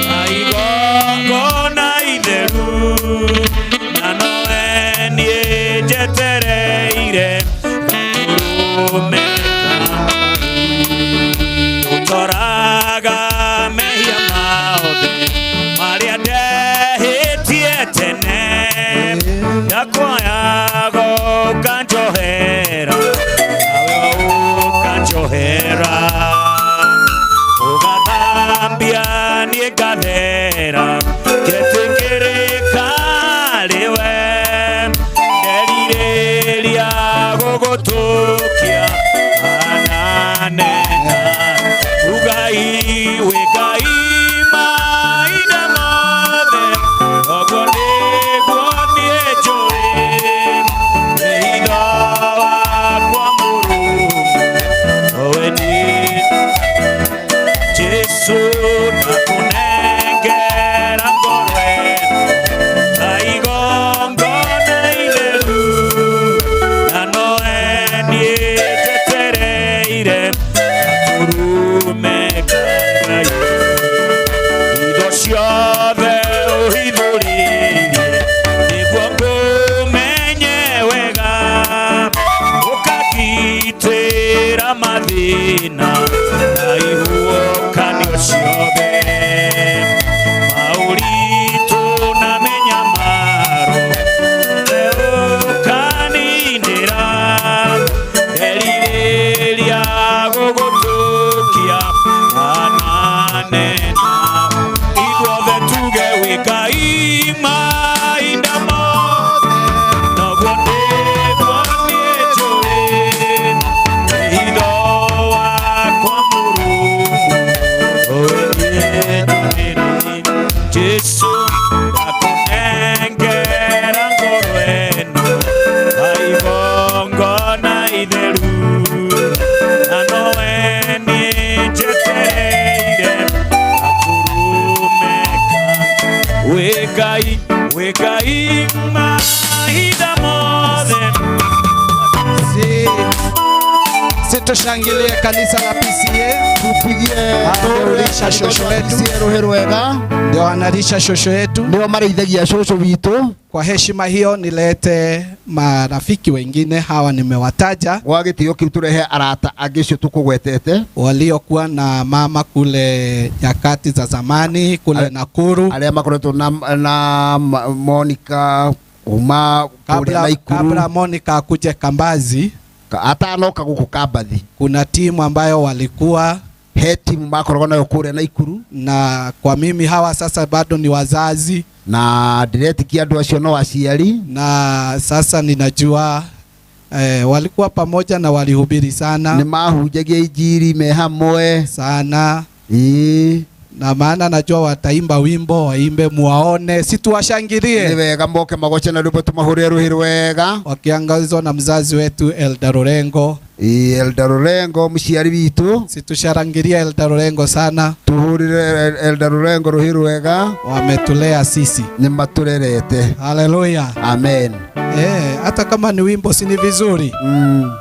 na igongona itheru, na nowe niĩ njetereire gatũrũme Ũtoraga mehia mothe marĩa ndehĩtie tene, ndakwoyaga ũkanjohera, nawe ũkanjohera. Ũgathambia niĩ ngathera, ngetĩkĩrĩka rĩwe, nderirĩria gũgũtũkia ananena. Ugai wĩ Ngai mahinda mothe, noguo nĩguo niĩ njũĩ, wĩhindo wakwa mũrungu, nowe niĩ Jesu ndakũnengera ngoro ĩno, na igongona itheru, na nowe niĩ njetereire gatũrũme ka Ngai. Indo ciothe ũhithũrĩirie nĩguo ngũmenye wega, ũkangitĩra mathĩna na ihuũkanio ciothe, maũritũ na mĩnyamaro ũkaninĩra, nderirĩria gũgũtũkia ananena. Ithuothe tuge wĩ Ngai mahinda mothe, noguo nĩguo niĩ njũĩ, wĩhindo wakwa mũrungu, nowe niĩ njũthĩrĩirie. Jesu ndakũnengera ngoro ĩno, na igongona itheru, na nowe niĩ njetereire gatũrũme ka wĩ Ngai, wĩ Ngai mahinda mothe. Situshangilie kanisa la PCA, tupigie anaulisha shosho wetu ruhi rwega, ndio analisha shosho yetu, ndio mareithagia shosho witũ. Kwa heshima hiyo nilete marafiki wengine hawa nimewataja, gwa gĩtĩo kĩu tũrehe arata angĩ acio tũkũgwetete, waliokuwa na mama kule nyakati za zamani kule Nakuru, arĩa makoretwo na Monica kuma kũrĩa Naikuru, kabla Monica akuje Kambazi, atanoka gũkũ Kambathi, kuna timu ambayo walikuwa he timu makoragwo nayo kũrĩa Naikuru, na kwa mimi hawa sasa bado ni wazazi, na ndĩretikia andũ acio no aciari, na sasa ninajua walikuwa pamoja na walihubiri sana, nĩ mahunjagia injiri me hamwe sana. Na maana najua wataimba wimbo, waimbe muwaone, si tuwashangilie. Ni wega moke magoce na rwimbo tumahũrĩre rũhĩ rwega, wakiangazwa na mzazi wetu Elder Orengo. Elder Orengo mũciari witũ, si tusharangirie Elder Orengo sana, tuhũrĩre Elder Orengo rũhĩ rwega, wametulea sisi, nĩ matũrerete. Haleluya, amen. Hata kama ni wimbo si ni vizuri.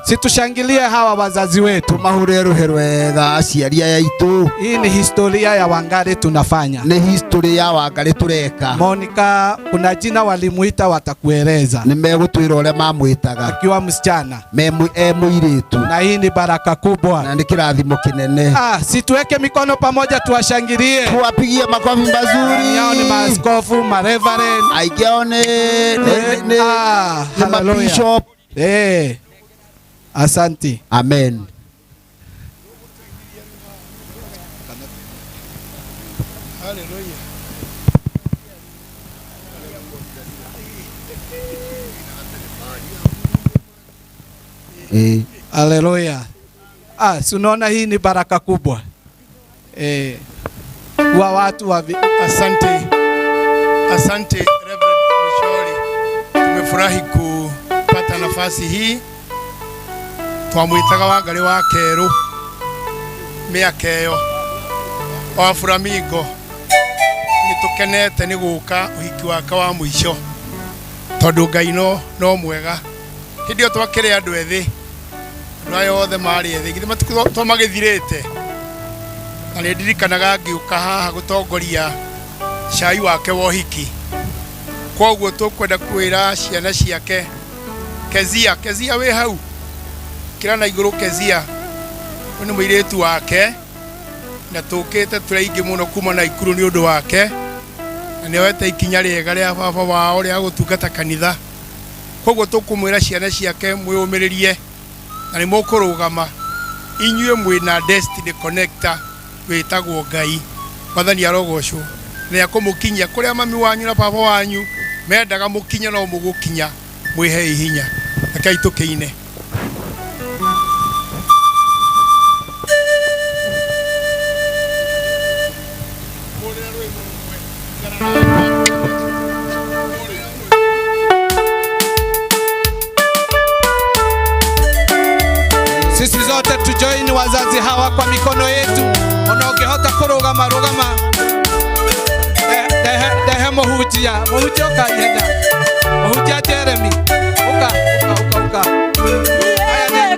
Si tushangilie hawa wazazi wetu, tumahũrĩre rũhĩ rwega aciari aya aitũ. Hii ni historia ya Wangari tunafanya, ni history ya Wangari tureka. Monica, kuna jina walimuita, watakueleza. Nĩ megũtwĩra ũrĩa mamwĩtaga akiwa msichana, mũirĩtu, na hii ni baraka kubwa, na nĩ kĩrathimo kĩnene. Si tuweke mikono pamoja tuwashangilie, tuwapigie makofi mazuri. Hao ni maaskofu, mareverend, aingĩ ao nĩ mabishop. Asante. Amen. Haleluya. Si unaona hii ni baraka kubwa. Kwa watu wa Asante. Asante Reverend Mshori. Tumefurahi kupata nafasi hii. Twamwĩtaga Wangarĩ wa Kerũ mĩaka ĩyo wa Flamingo. Nĩ tũkenete nĩ gũka ũhiki wake wa mũico tondũ Ngai no mwega. Hĩndĩ ĩyo twakĩrĩ andũ ethĩ, andũ aya othe marĩ ethĩ, githĩ matukũ to magĩthirĩte. Na nĩ ndirikanaga ngĩũka haha gũtongoria cai wake wa ũhiki. Koguo tũkwenda kwĩra ciana ciake, Kezia, Kezia wĩ hau, kĩra na igũrũ Kezia, ũyũ nĩ mũirĩtu wake na tũkĩte tũrĩ aingĩ mũno kuma Naikuru nĩ ũndũ wake, na nĩ oete ikinya rĩega rĩa baba wao rĩa gũtungata kanitha. Koguo tũkũmwĩra ciana ciake mwĩyũmĩrĩrie na nĩ mũkũrũgama, inyuĩ mwĩna destiny connector wĩtagwo Ngai. Mwathani arogocwo na akũmũkinyia kũrĩa mami wanyu na baba wanyu mendaga mũkinye, no mũgũkinya. Mwĩhei hinya, rekei tũkĩine. Sisi zote tujoini wazazi hawa kwa mikono yetu. Ona ukihota kurugama rugama. Dehe muhujia, muhujia uka ihenya. Muhujia Jeremy. Uka, uka, uka, uka. Aya,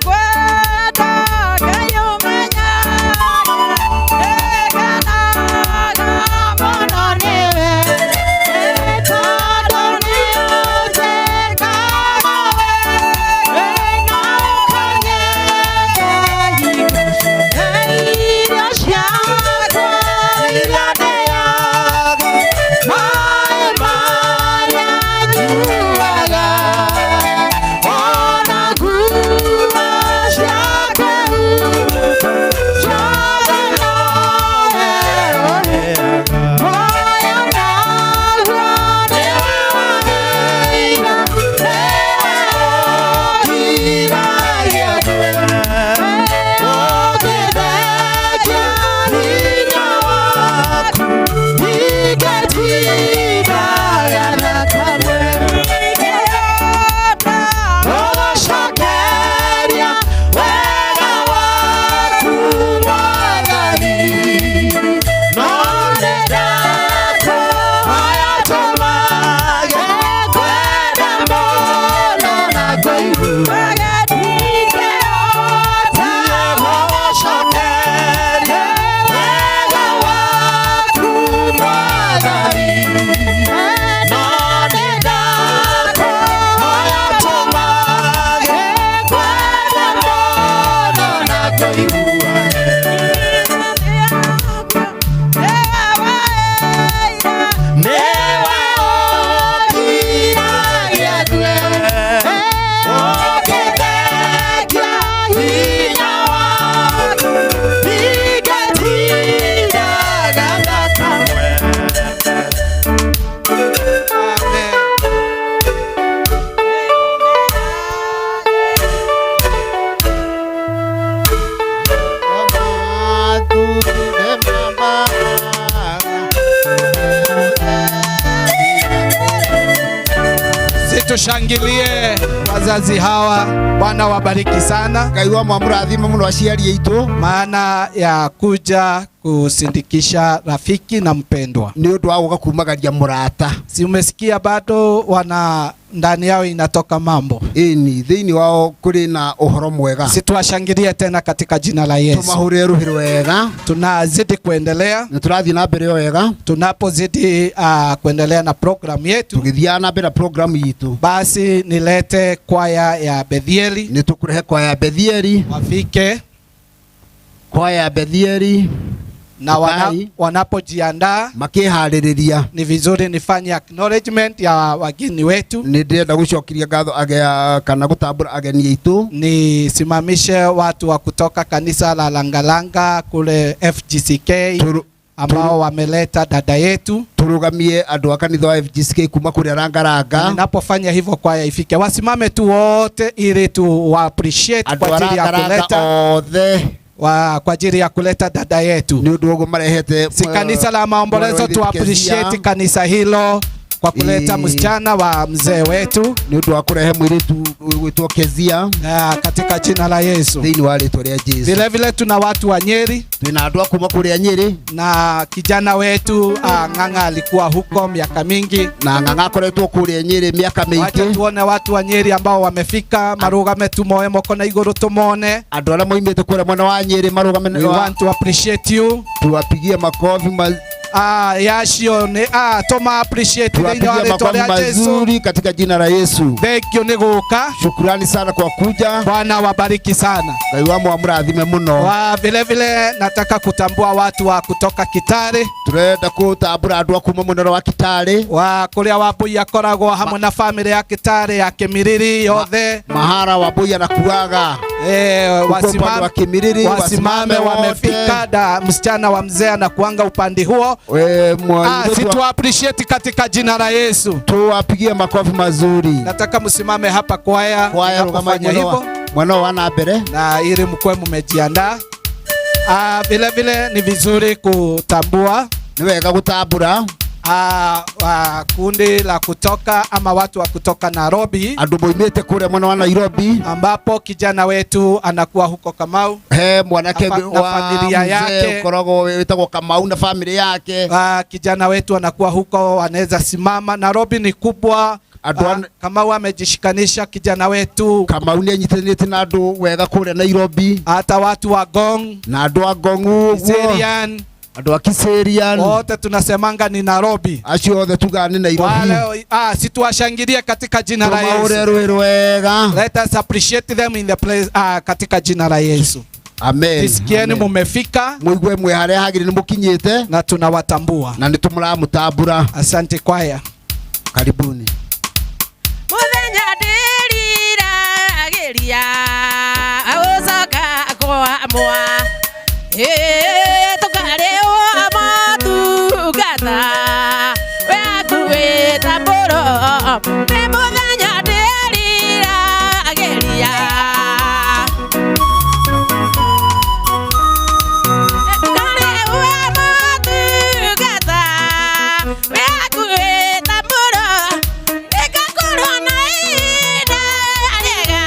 Tushangilie wazazi hawa, Bwana wabariki sana. Ngai wa mwamurathime muno aciari aitu, maana ya kuja kusindikisha rafiki na mpendwa ni undu wa guka kumagaria murata. Si umesikia bado wana ndani yao inatoka mambo. Ĩni thĩinĩ wao kũrĩ na ũhoro mwega. Si tuwashangilie tena katika jina la Yesu. Tumahũrĩre rũhĩ wega. Tunazidi kuendelea. Na tũrathiĩ na mbere wega. Tunapozidi kuendelea na program yetu. Tũgĩthiaga na mbere na program yitu. Basi nilete kwaya ya Bethieli. Nĩ tũkũrehe kwaya ya Bethieli. Wafike. Kwaya ya Bethieli. Na wanapojiandaa makiharĩrĩria, ni vizuri nifanye acknowledgement ya wageni wetu. Nĩ ndĩrenda gũcokeria ngatho kana gũtambũra ageni aitũ. Nisimamishe watu wa kutoka kanisa la Langalanga kule FGCK ambao wameleta dada yetu. Turugamie andũ a kanitha wa FGCK kuma kũrĩa Rangaranga. Ninapofanya hivyo kwaya ifike, wasimame tu wote ili tu wa appreciate kwa ajili ya kuleta othe kwa ajili ya kuleta dada yetu. Ni undu uguo marehete. Si kanisa la maombolezo, tu appreciate kanisa hilo. kwa kuleta msichana wa mzee wetu nĩ ũndũ wa kũrehe mũirĩtu gwĩtwo Kezia katika jina la Yesu thĩinĩ wa rĩtwa rĩa Jesu. Vile vile tuna watu wa Nyeri, twĩna andũ a kuma kũrĩa Nyeri na kijana wetu Ng'ang'a alikuwa huko miaka mingi, na Ng'ang'a akoretwo kũrĩa Nyeri miaka Wacha mĩingĩ. tuone watu wa Nyeri ambao wamefika, marugame tumoe moko na igũrũ tumone. Andũ arĩa moimĩte kũrĩa mwena wa Nyeri marũgame. We want to appreciate you. Tuwapigie makofi yacio ni tuma appreciate thĩinĩ wa tuwapigie rĩtwa makofi rĩa Jesu. mazuri katika jina la Yesu. Thank you nĩ gũka. Shukrani sana kwa kuja. Bwana wabariki sana. Ngai wa mwamurathime muno. Wa vile vile nataka kutambua watu wa kutoka Kitale. Turenda kutambura andu a kuma mwena wa Kitale wa kuria Wambui akoragwo hamwe na family ya Kitale ya Kimiriri yothe. Mahara Wambui anakuaga. Huko upande wa Kimiriri, Wasimame wasimame wote. wamefika da msichana wa mzee anakuanga upande huo. Si tu appreciate katika jina la Yesu. Tuwapigie makofi mazuri. Nataka msimame hapa kwaya. Kwaya mnapofanya rugama hivyo mwana wa na mbere na ili mkuwe mmejiandaa. Vile vile ni vizuri kutambua, ni wega gutambura kundi la kutoka ama watu wa kutoka Nairobi, andu moimite kuria mwena wa Nairobi, ambapo kijana wetu anakuwa huko Kamau. He mwanake Na wa familia mzee yake. ukoragwo witagwo Kamau na family yake. Kijana wetu anakuwa huko, anaweza simama. Nairobi ni kubwa. Andũ Kamau amejishikanisha kijana wetu. Kamau nĩ anyitanĩte na andũ wega kũrĩa Nairobi, hata watu wa Ngong na andũ a Ngong ũguo, Kiserian, andũ a Kiserian wote tunasemanga ni Nairobi. Acio othe tugaga nĩ Nairobi. Wale, si tuwashangilie katika jina la Yesu. Tũmaũre rwĩ rwega. Let us appreciate them in the place, katika jina la Yesu. Amen. Jisikieni mumefika, muigue mwe haria hagire nĩ mũkinyĩte, na tunawatambua na nĩ tũmũramũtambũra. Asante kwaya. Karibuni. Muthenya ndĩriragĩria gũcoka kwamwa, tũkarĩhwo motungata wakuĩta mbũro. Nĩ mũthenya ndĩriragĩria tũkarĩhwo motungata wakuĩta mbũro. Nĩngakorwo na ihinda rĩega,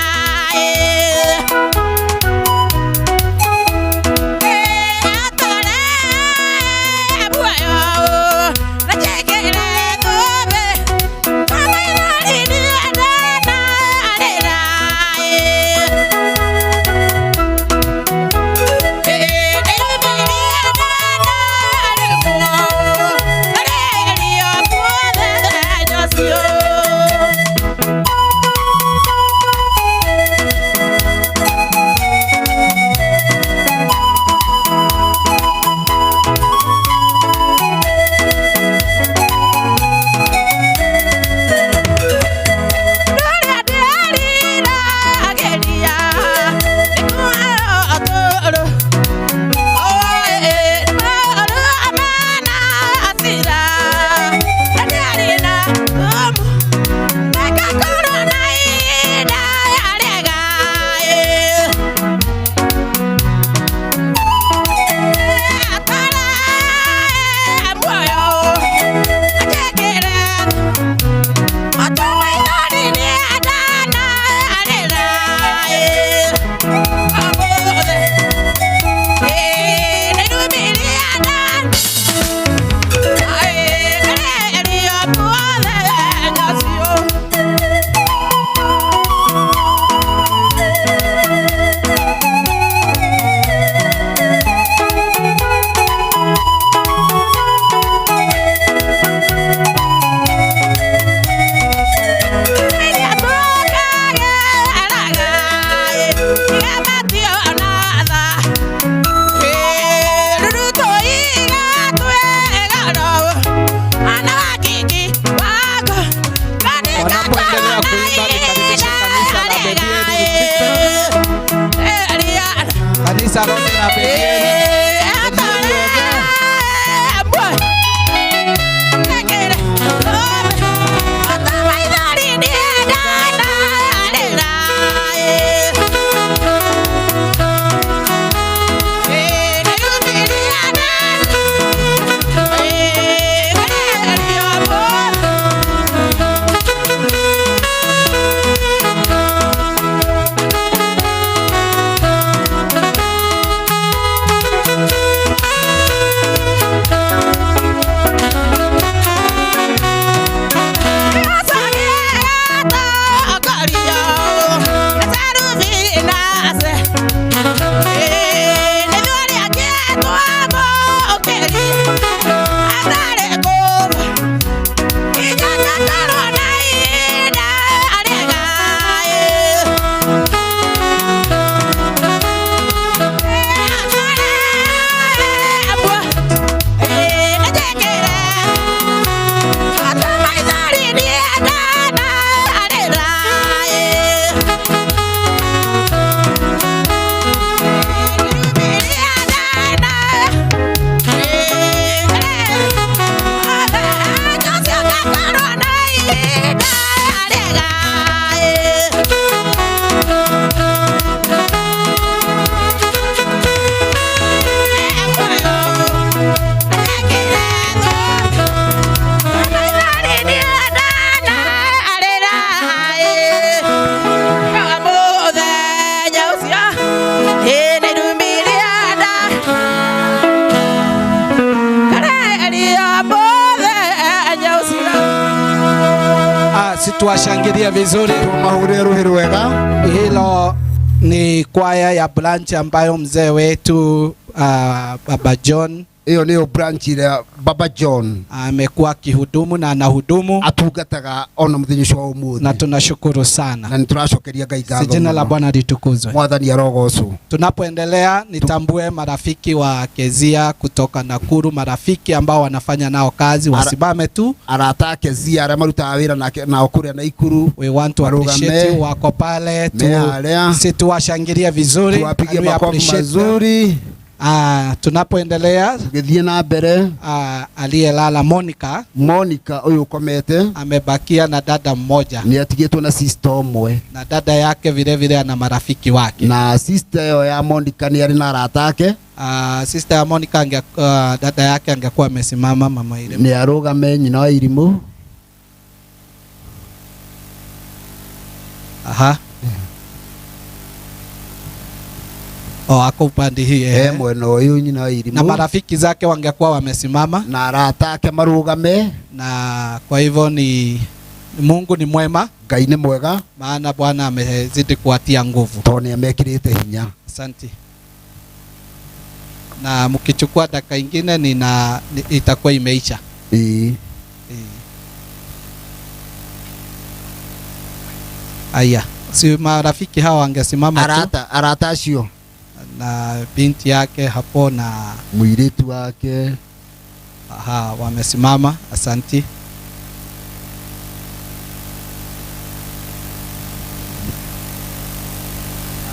Wanapoendelea kuimba nikaribishe kanisa la Betheli Kanisa lote la Betheli. Yeah. Situwashangilie vizuri. Tumahurie ruhi rwega. Hilo ni kwaya ya branch ambayo mzee wetu Baba John, iyo niyo branch ya Baba John amekuwa akihudumu na anahudumu, atungataga ona muthenya ucio wa umuthi, na tunashukuru sana na nituracokeria Ngai ngatho Si jina la muno. Bwana litukuzwe. Mwathani arogocwo. Tunapoendelea nitambue marafiki wa Kezia kutoka Nakuru, marafiki ambao wanafanya nao kazi wasimame tu. Arata a Kezia aria marutaga wira nake nao kuria Naikuru, we want to appreciate you, wako pale tu, Me haria. si tuwashangilie vizuri, Tuwapigie And we makofi appreciate them. mazuri. Tunapoendelea tugithie na mbere, aliyelala Monica, Monica uyu ukomete amebakia na dada mmoja, ni atigitwo na sister ũmwe, na dada yake vile vile ana marafiki wake, na sister ĩyo ya Monica ni arĩ na arata ake. Sister ya Monica dada yake angekuwa amesimama, mama ile Nĩ arũgame nyina wa irimũ. Aha. Oh, ako upande hii Eh, mwena ũyũ nyina wa irimũ na marafiki zake wangekuwa wamesimama na arata ake marũgame, na kwa hivyo ni Mungu ni mwema, Ngai nĩ mwega, maana Bwana amezidi kuwatia nguvu tondũ nĩ amekĩrĩte hinya. Asante. Na mkichukua dakika ingine itakuwa imeisha. Ĩĩ. Aya, si marafiki hawa wangesimama tu Arata acio na binti yake hapo na mũirĩtu wake. Aha, wamesimama. Asanti.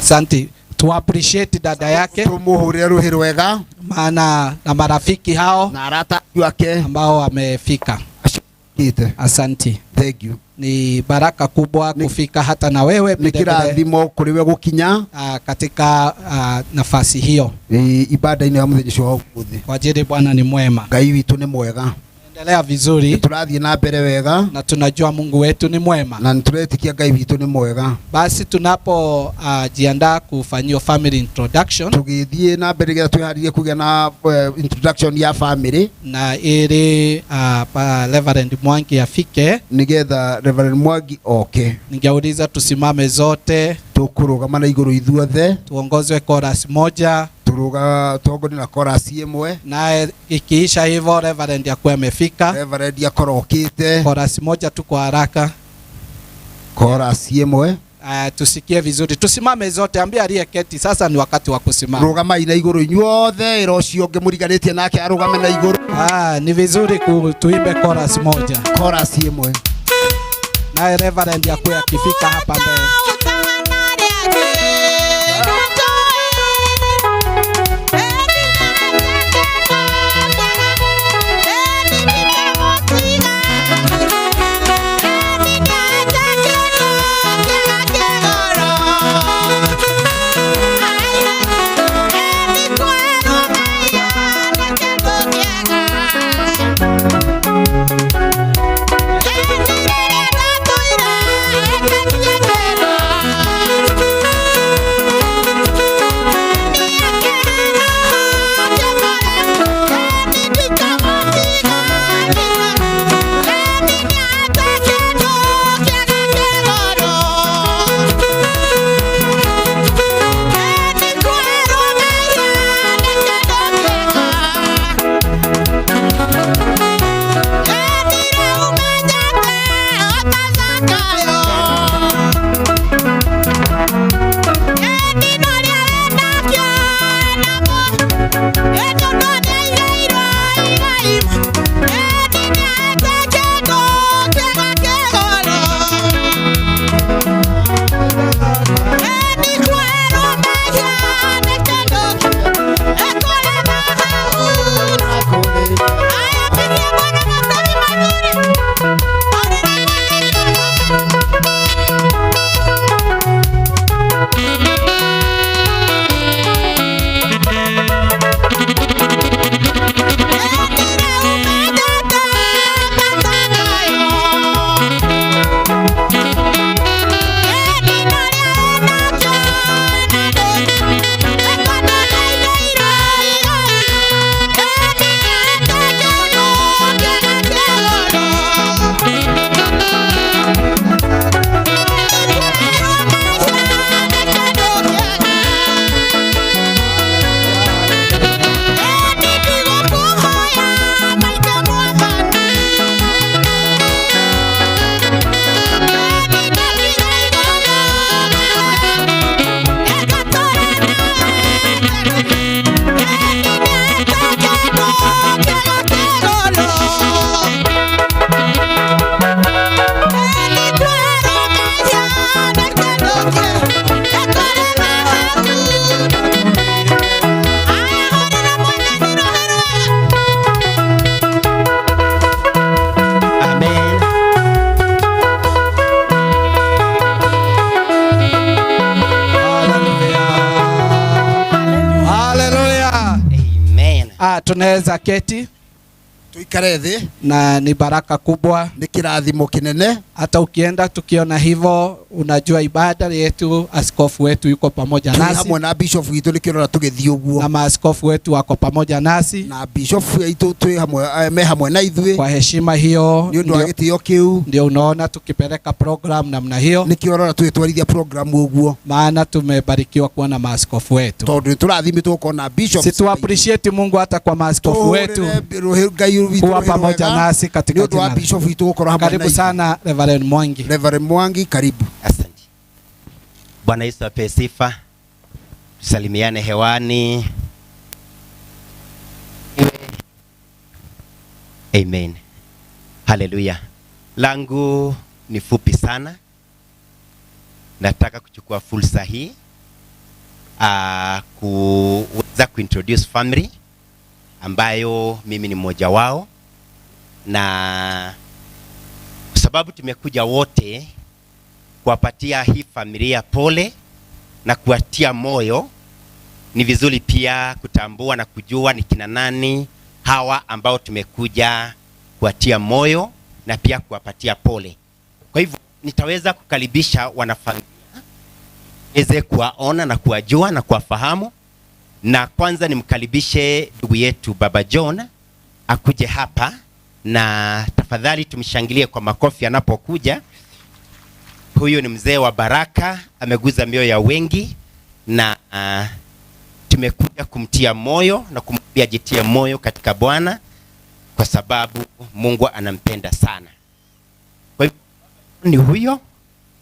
Asanti. Tu appreciate dada yake, tumuhurire ruhi rwega, maana na marafiki hao na arata wake ambao wamefika. Asanti. Thank you. Ni baraka kubwa kufika hata na wewe Nĩ vile vile, kĩrathimo kũrĩ we gũkinya katika nafasi hiyo ibada-inĩ ya mũthenya ũcio wa ũmũthĩ. Kwa ajili Bwana ni mwema. Ngai witũ nĩ mwega. Endelea vizuri. Tũrathiĩ na mbere wega na tunajua Mungu wetu ni mwema, na nĩtũretĩkia Ngai witũ nĩ mwega. Basi tunapo jiandaa kufanyiwa family introduction, tũgĩthiĩ na mbere nĩgetha twĩharĩrie kũgĩa na introduction ya family, na ili Reverend Mwangi afike, nĩgetha Reverend Mwangi oke. Ningeuliza tusimame zote, tũkũrũgama na igũrũ ithuothe, tuongozwe chorus moja, tũrũga tuongorio na chorus ĩmwe, naye ikiisha hivyo Reverend akuwe amefika, Reverend akorwo okĩte, chorus moja tu kwa haraka, chorus ĩmwe. Tusikie vizuri, tusimame zote. Ambia aliyeketi sasa ni wakati wa kusimama. Rũgamai na igũrũ inyuothe, ĩra ũcio ũngĩ mũriganĩtie nake arũgame na igũrũ. Ni vizuri tuimbe chorus moja, chorus ĩmwe, naye Reverend akuwe akifika hapa mbele. Yeah. Tunaweza keti tuikare thi na ni baraka kubwa, ni kirathimo kinene. Hata ukienda tukiona hivyo, unajua ibada yetu, askofu wetu yuko pamoja Turi nasi hamwe na bishop witũ nĩkĩo ũrona tũgĩthiĩ ũguo na maaskofu wetu wako pamoja nasi na bishop aitũ twĩ hamwe me hamwe na ithuĩ. Kwa heshima hiyo nĩ ũndũ wa gĩtĩo kĩu ndio unaona tukipeleka program namna hiyo, nĩkĩo ũrona tũgĩtwarithia program ũguo, maana tumebarikiwa kuwa na maaskofu wetu, tondũ nĩtũrathimĩtwo gũkorwo na bishop. Si tu appreciate Mungu hata kwa maaskofu wetu Tũhũrĩre Ngai witũ kuwa rũhĩ pamoja rwega, nasi katika nĩ ũndũ wa jina. bishop witũ gũkorwo hamwe na Karibu ithuĩ. sana Reverend Mwangi. Reverend Mwangi, karibu. Asante. Bwana Yesu apewe sifa. Tusalimiane hewani. Amen. Haleluya. Langu ni fupi sana. Nataka kuchukua fursa hii kuweza kuintroduce family ambayo mimi ni mmoja wao, na kwa sababu tumekuja wote kuwapatia hii familia pole na kuwatia moyo, ni vizuri pia kutambua na kujua ni kina nani hawa ambao tumekuja kuwatia moyo na pia kuwapatia pole. Kwa hivyo nitaweza kukaribisha wanafamilia weze kuwaona na kuwajua na kuwafahamu, na kwanza nimkaribishe ndugu yetu Baba John akuje hapa, na tafadhali tumshangilie kwa makofi anapokuja. Huyu ni mzee wa baraka, ameguza mioyo ya wengi, na tumekuja kumtia moyo na kumwambia ajitie moyo katika Bwana, kwa sababu Mungu anampenda sana. Kwa hivyo ni huyo,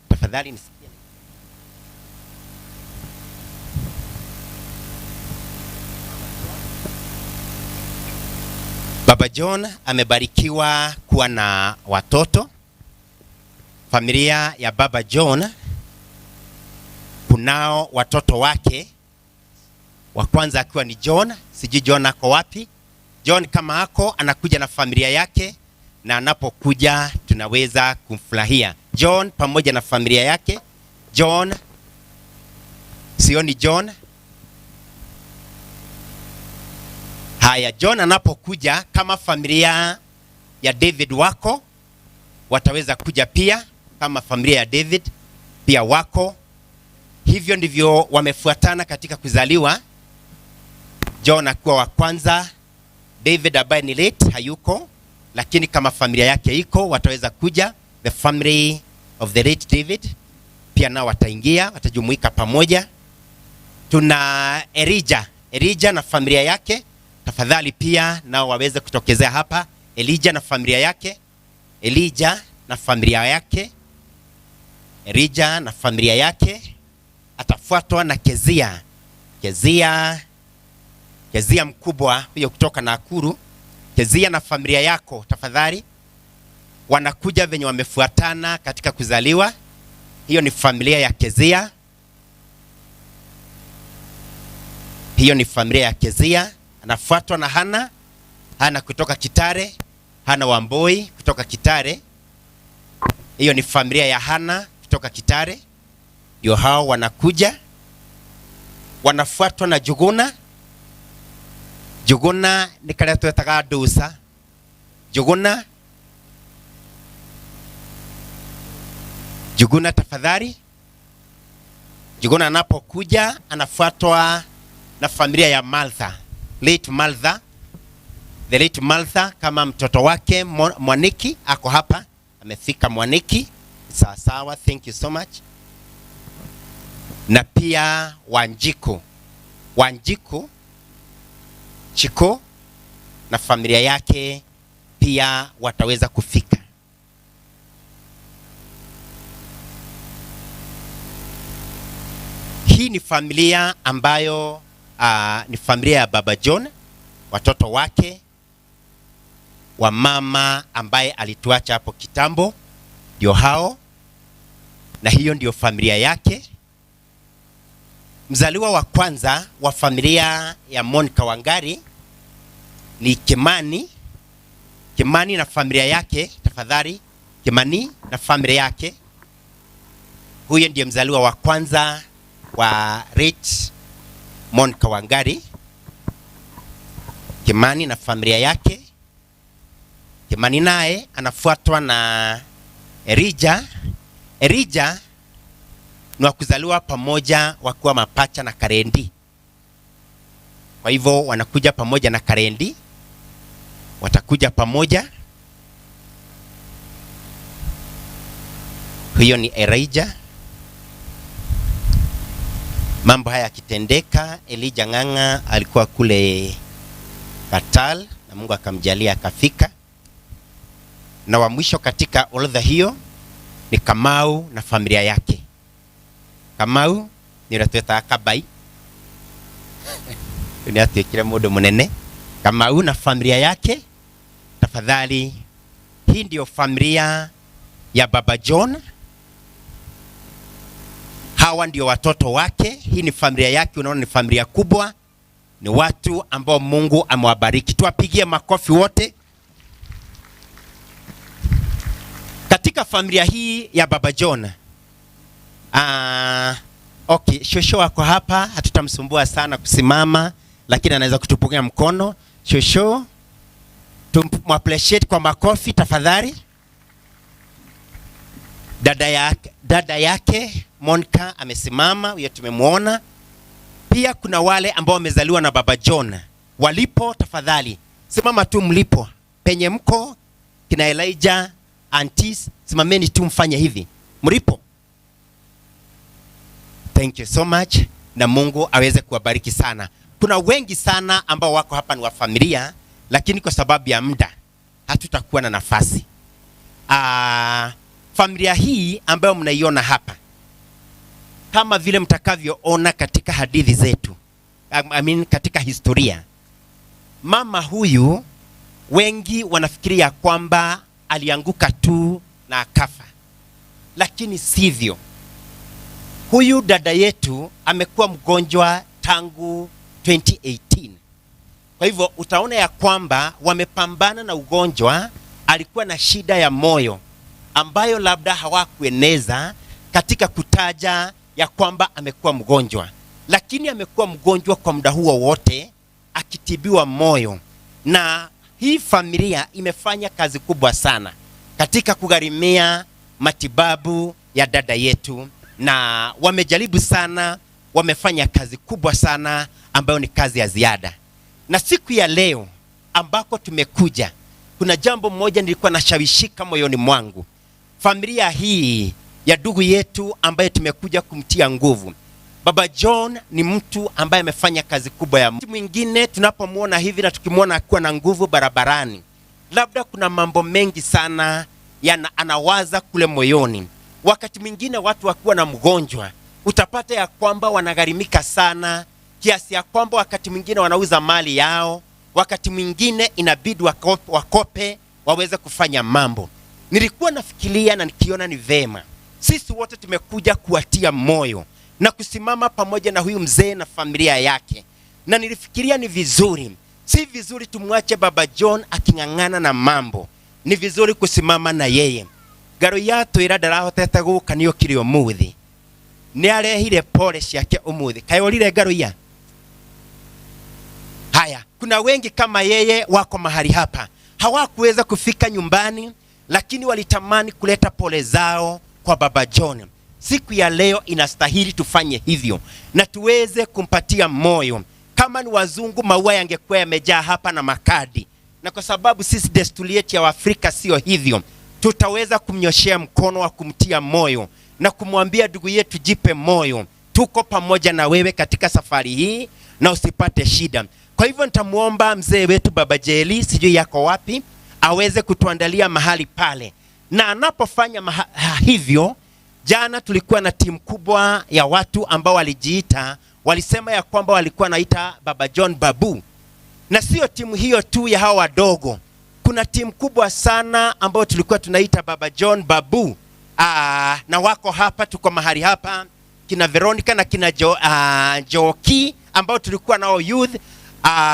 tafadhali nisikie. Baba John amebarikiwa kuwa na watoto. Familia ya Baba John kunao watoto wake, wa kwanza akiwa ni John. Sijui John ako wapi. John kama ako anakuja na familia yake, na anapokuja tunaweza kumfurahia John pamoja na familia yake. John, sioni John. Haya, John anapokuja kama familia ya David wako wataweza kuja pia, kama familia ya David pia wako. Hivyo ndivyo wamefuatana katika kuzaliwa. John akiwa wa kwanza, David ambaye ni late hayuko, lakini kama familia yake iko wataweza kuja, the family of the late David pia nao wataingia, watajumuika pamoja. Tuna Elijah, Elijah na familia yake, tafadhali pia nao waweze kutokezea hapa. Elijah na familia yake, Elijah na familia yake, Elijah na familia yake, atafuatwa na Kezia. Kezia, Kezia mkubwa huyo kutoka Nakuru. Kezia na familia yako tafadhali, wanakuja venye wamefuatana katika kuzaliwa. Hiyo ni familia ya Kezia, hiyo ni familia ya Kezia. Anafuatwa na Hana, Hana kutoka Kitare, Hana Wamboi kutoka Kitare. Hiyo ni familia ya Hana kutoka Kitare, ndio hao wanakuja. Wanafuatwa na Juguna. Juguna ni karia twetaga nduca. Juguna, Juguna tafadhali. Juguna anapokuja anafuatwa na familia ya Martha, late Martha, the late Martha, kama mtoto wake Mwaniki ako hapa, amefika Mwaniki. Sawa sawa, thank you so much. Na pia Wanjiku, Wanjiku Chiko na familia yake pia wataweza kufika. Hii ni familia ambayo ni familia ya Baba John, watoto wake, wa mama ambaye alituacha hapo kitambo, ndio hao, na hiyo ndio familia yake. Mzaliwa wa kwanza wa familia ya Monica Wangari ni Kimani. Kimani na familia yake, tafadhali. Kimani na familia yake, huyo ndiye mzaliwa wa kwanza wa late Monica Wangari. Kimani na familia yake. Kimani naye anafuatwa na Erija. Erija ni wa kuzaliwa pamoja wakiwa mapacha na Karendi. Kwa hivyo wanakuja pamoja na Karendi, watakuja pamoja. Huyo ni Erija. Mambo haya yakitendeka, Elijah Ng'ang'a alikuwa kule Katal na Mungu akamjalia akafika. Na wa mwisho katika orodha hiyo ni Kamau na familia yake. Kamau ni ũrĩa twĩtaga Kabai. Nĩ atuĩkire mũndũ mũnene. Kamau na familia yake. Tafadhali, hii ndio familia ya Baba John. Hawa ndio watoto wake. Hii ni familia yake, unaona ni familia kubwa. Ni watu ambao Mungu amewabariki. Tuwapigie makofi wote. Katika familia hii ya Baba John, okay, shosho wako hapa, hatutamsumbua sana kusimama, lakini anaweza kutupungia mkono. Shosho, tumappreciate kwa makofi tafadhali. Dada yake Monica amesimama, huyo tumemwona. Pia kuna wale ambao wamezaliwa na Baba John. Walipo tafadhali, simama tu mlipo. Penye mko, kina Elijah, aunties, simameni tu mfanye hivi. Mlipo. Thank you so much, na Mungu aweze kuwabariki sana. Kuna wengi sana ambao wako hapa ni wa familia, lakini kwa sababu ya muda hatutakuwa na nafasi. Familia hii ambayo mnaiona hapa, kama vile mtakavyoona katika hadithi zetu, I mean katika historia, mama huyu wengi wanafikiria kwamba alianguka tu na akafa, lakini sivyo. Huyu dada yetu amekuwa mgonjwa tangu 2018. Kwa hivyo utaona ya kwamba wamepambana na ugonjwa. Alikuwa na shida ya moyo ambayo labda hawakueneza katika kutaja ya kwamba amekuwa mgonjwa, lakini amekuwa mgonjwa kwa muda huo wote akitibiwa moyo. Na hii familia imefanya kazi kubwa sana katika kugharimia matibabu ya dada yetu, na wamejaribu sana, wamefanya kazi kubwa sana ambayo ni kazi ya ziada. Na siku ya leo ambako tumekuja, kuna jambo moja nilikuwa nashawishika moyoni mwangu. Familia hii ya ndugu yetu ambaye tumekuja kumtia nguvu, Baba John ni mtu ambaye amefanya kazi kubwa ya mtu mwingine. Tunapomuona hivi na tukimuona akiwa na nguvu barabarani, labda kuna mambo mengi sana yana anawaza kule moyoni. Wakati mwingine watu wakiwa na mgonjwa, utapata ya kwamba wanagharimika sana kiasi ya kwamba wakati mwingine wanauza mali yao, wakati mwingine inabidi wakope waweze kufanya mambo. Nilikuwa nafikiria na nikiona ni vema sisi wote tumekuja kuwatia moyo na kusimama pamoja na huyu mzee na familia yake. Na nilifikiria ni vizuri, si vizuri tumwache Baba John aking'ang'ana na mambo, ni vizuri kusimama na yeye. Ngaro yatwĩra ndarahotete gũka nĩ okire ũmũthĩ, nĩ arehire pole ciake ũmũthĩ. Kaĩ orire Ngaruiya? Haya, kuna wengi kama yeye wako mahali hapa, hawakuweza kufika nyumbani, lakini walitamani kuleta pole zao kwa Baba John. Siku ya leo inastahili tufanye hivyo na tuweze kumpatia moyo. Kama ni wazungu, maua yangekuwa yamejaa hapa na makadi, na kwa sababu sisi desturi yetu ya Afrika sio hivyo, tutaweza kumnyoshea mkono wa kumtia moyo na kumwambia ndugu yetu, jipe moyo, tuko pamoja na wewe katika safari hii na usipate shida. Kwa hivyo nitamuomba mzee wetu Baba Jeli, sijui yako wapi, aweze kutuandalia mahali pale. Na anapofanya hivyo, jana tulikuwa na timu kubwa ya watu ambao walijiita, walisema ya kwamba walikuwa naita Baba John Babu. Na sio timu hiyo tu ya hawa wadogo, kuna timu kubwa sana ambayo tulikuwa tunaita Baba John Babu. Na wako hapa, tuko mahali hapa, kina Veronica na kina Joki ambao tulikuwa nao youth.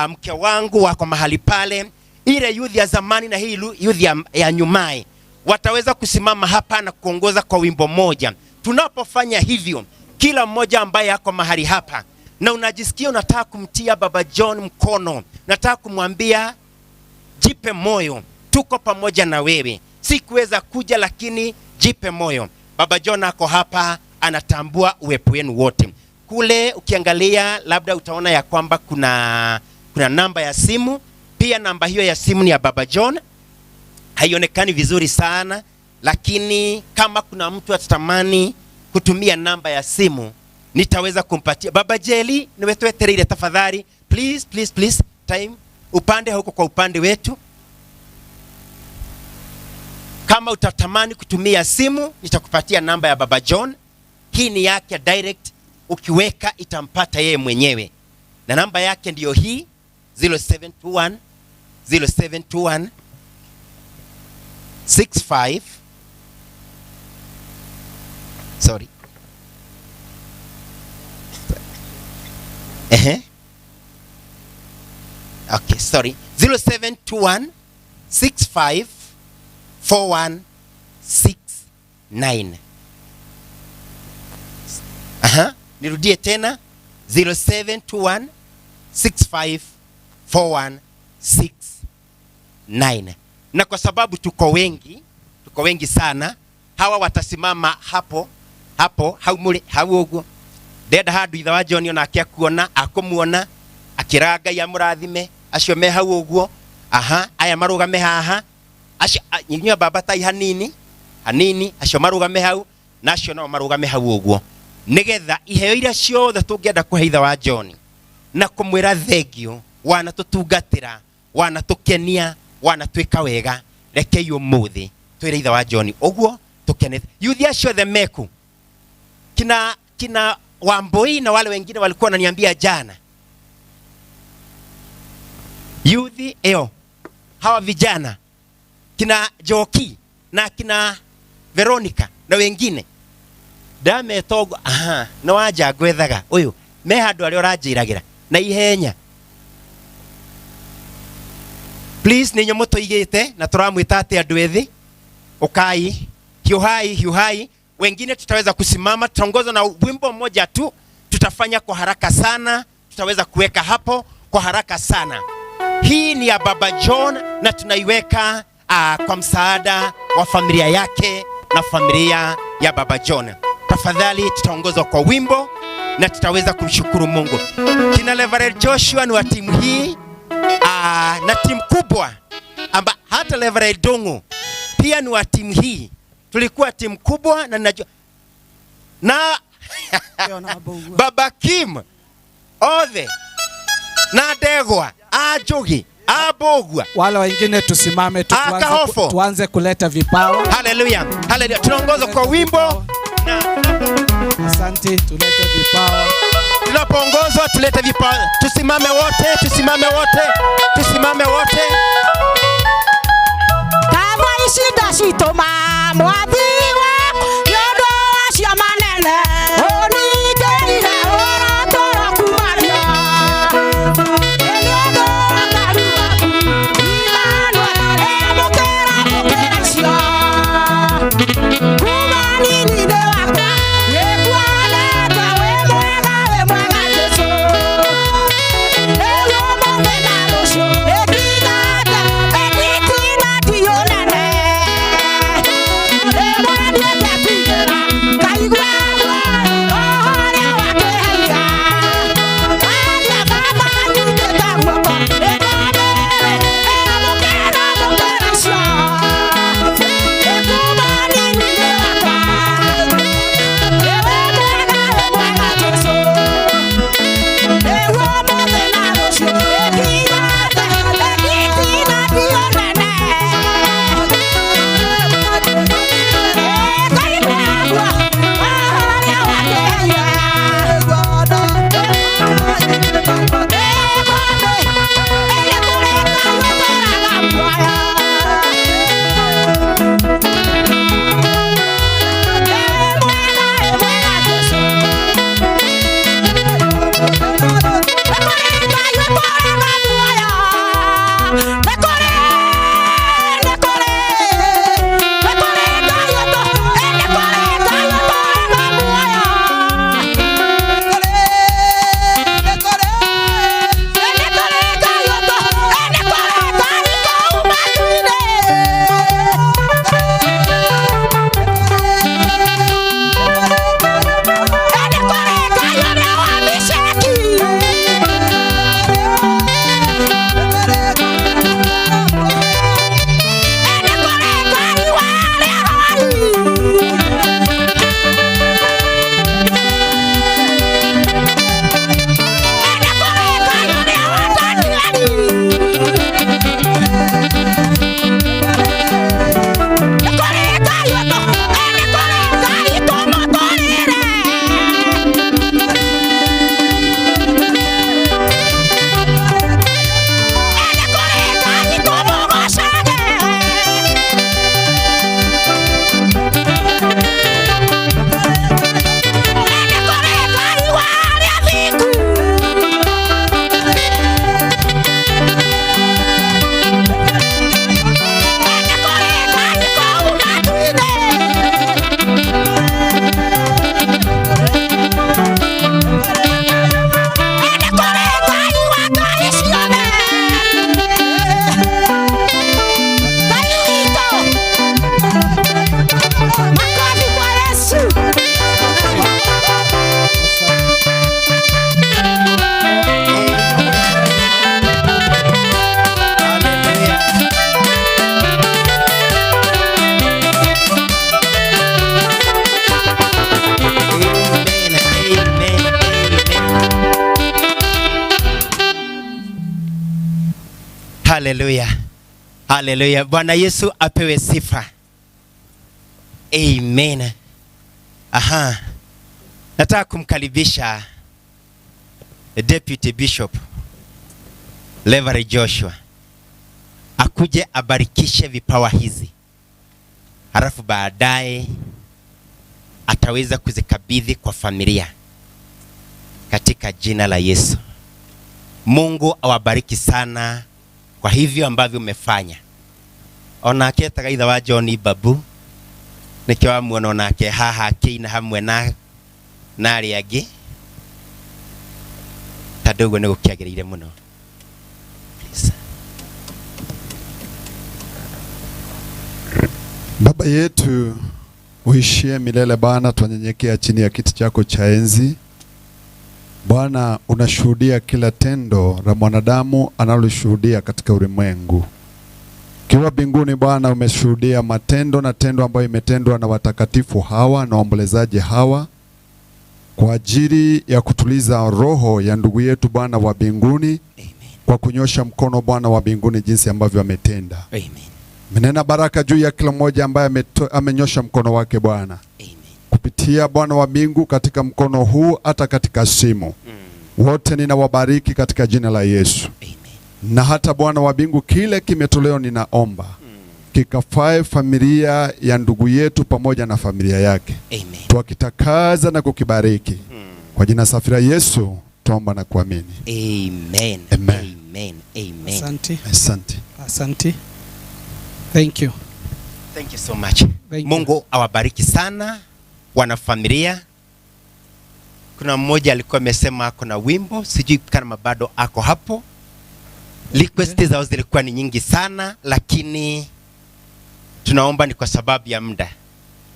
Mke wangu wako mahali pale. Ile youth ya zamani na hii youth ya nyumae wataweza kusimama hapa na kuongoza kwa wimbo moja. Tunapofanya hivyo, kila mmoja ambaye yako mahali hapa na unajisikia unataka kumtia Baba John mkono, nataka kumwambia jipe moyo, tuko pamoja na wewe. Sikuweza kuja lakini jipe moyo. Baba John ako hapa, anatambua uwepo wenu wote. Kule ukiangalia labda utaona ya kwamba kuna namba ya simu. Pia namba hiyo ya simu ni ya Baba John, haionekani vizuri sana, lakini kama kuna mtu atatamani kutumia namba ya simu nitaweza kumpatia. Baba Jeli, niwetwetereire tafadhali, please please please, time upande huko kwa upande wetu. Kama utatamani kutumia simu nitakupatia namba ya Baba John. Hii ni yake direct, ukiweka itampata yeye mwenyewe, na namba yake ndiyo hii 0721 0721 65, sorry, ehe, okay, sorry, 0721 65 4169. Aha, nirudie tena 0721 65 4169. Na kwa sababu tuko wengi sana, hawa watasimama hapo hapo hau muri hau uguo. Ndenda handu ithe wa John onake akuona, akumuona akĩra Ngai amũrathime, acio me hau ũguo. Aha, aya marũgame haha, acio inyuĩ baba tai hanini hanini, acio marũgame hau na acio nao marũgame hau ũguo, nĩgetha iheo iria ciothe tũngĩenda kũhe ithe wa John na kũmwĩra thengio, wanatũtungatĩra, wanatũkenia, wanatwĩka wega, rekei ũmũthĩ twĩre ithe wa John ũguo tũkenete. Yuthi acio othe meku kina Wambui na wale wengine walikuwa wananiambia jana, yuthi eo hawa vijana kina Joki na kina Veronica na wengine ndametogo, aha, no wanja ngwethaga uyu me handu aria uranjiragira na ihenya please, ni inyuĩ mũtũigĩte na tũramwĩta atĩ andũ ethĩ, ukai hiuhai hiuhai. Wengine tutaweza kusimama, tutaongozwa na wimbo mmoja tu, tutafanya kwa haraka sana, tutaweza kuweka hapo kwa haraka sana. Hii ni ya Baba John na tunaiweka kwa msaada wa familia yake na familia ya Baba John. Tafadhali tutaongozwa kwa wimbo na tutaweza kumshukuru Mungu. Kina Reverend Joshua ni wa timu hii, na timu kubwa amba hata Reverend Dongo pia ni wa timu hii. Tulikuwa timu kubwa na najua na Baba Kim othe na Ndegwa a Njugi a Mbugua, wale wengine tusimame tu, Kahofo. tuanze kuleta vipawa. Haleluya, haleluya. Tunaongozwa kwa wimbo. Asante, tulete vipawa. Tunapoongozwa tulete vipawa. Tusimame wote, tusimame wote, tusimame wote. Kama ishida shitoma mwathi wa nyondo acio manene onitĩrire ũratũra kumaria nĩ ũndũ wa karu waku Emmanuel ĩmũkĩra mũkĩra icio kuma nini-inĩ wakwa nĩkuonete wĩ mwega wĩ mwega Jesũ rĩu ũmũthĩ na rũciũ ĩkinyate ĩtitina ndiũ nene. Haleluya, haleluya. Bwana Yesu apewe sifa. Amen. Aha, nataka kumkaribisha Deputy Bishop Reverend Joshua akuje abarikishe vipawa hizi, halafu baadaye ataweza kuzikabidhi kwa familia katika jina la Yesu. Mungu awabariki sana kwa hivyo ambavyo umefanya. Onake etaga ithe wa John Babu nikio wamuona onake haha akĩina hamwe na arĩa angĩ tondũ ũguo nĩ gũkĩagĩrĩire mũno. Please. Baba yetu uishie milele Bwana, twanyenyekea chini ya kiti chako cha enzi. Bwana, unashuhudia kila tendo la mwanadamu analoshuhudia katika ulimwengu. Kiwa mbinguni Bwana, umeshuhudia matendo na tendo ambayo imetendwa na watakatifu hawa na waombolezaji hawa kwa ajili ya kutuliza roho ya ndugu yetu Bwana wa mbinguni, kwa kunyosha mkono Bwana wa mbinguni jinsi ambavyo ametenda. Amen. Menena baraka juu ya kila mmoja ambaye amenyosha mkono wake Bwana. Kupitia Bwana wa mbingu katika mkono huu hata katika simu. Wote ninawabariki katika jina la Yesu. Na hata Bwana wa mbingu kile kimetolewa ninaomba kikafae familia ya ndugu yetu pamoja na familia yake. Amen. Twakitakaza na kukibariki. Kwa jina safi la Yesu tuomba na kuamini. Amen. Amen. Amen. Amen. Asante. Asante. Asante. Thank you. Thank you so much. Mungu awabariki sana wanafamilia. Kuna mmoja alikuwa amesema ako na wimbo, sijui kama bado ako hapo. Request zao zilikuwa ni nyingi sana, lakini tunaomba ni kwa sababu ya muda.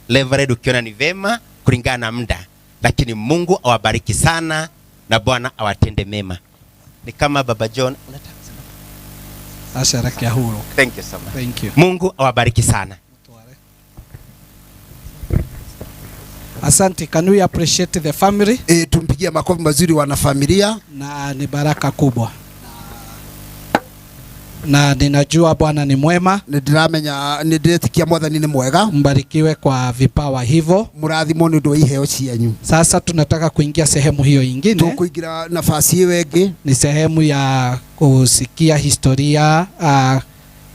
Reverend, ukiona ni vema kulingana na muda, lakini Mungu awabariki sana na Bwana awatende mema. Ni kama Baba John unataka kusema? Asharaki huru. Thank you so much. Thank you. Mungu awabariki sana. Asante. Can we appreciate the family? Tumpigie makofi mazuri wanafamilia. Na ni baraka kubwa. Na ninajua Bwana ni mwema. Nĩndĩramenya nĩndĩretĩkia Mwathani nĩ mwega. Mbarikiwe kwa vipawa hivyo. Mũrathimwo nĩ ũndũ wa iheo cianyu. Sasa tunataka kuingia sehemu hiyo ingine. Tũkũingĩra nafasi ĩyo ĩngĩ. Ni sehemu ya kusikia historia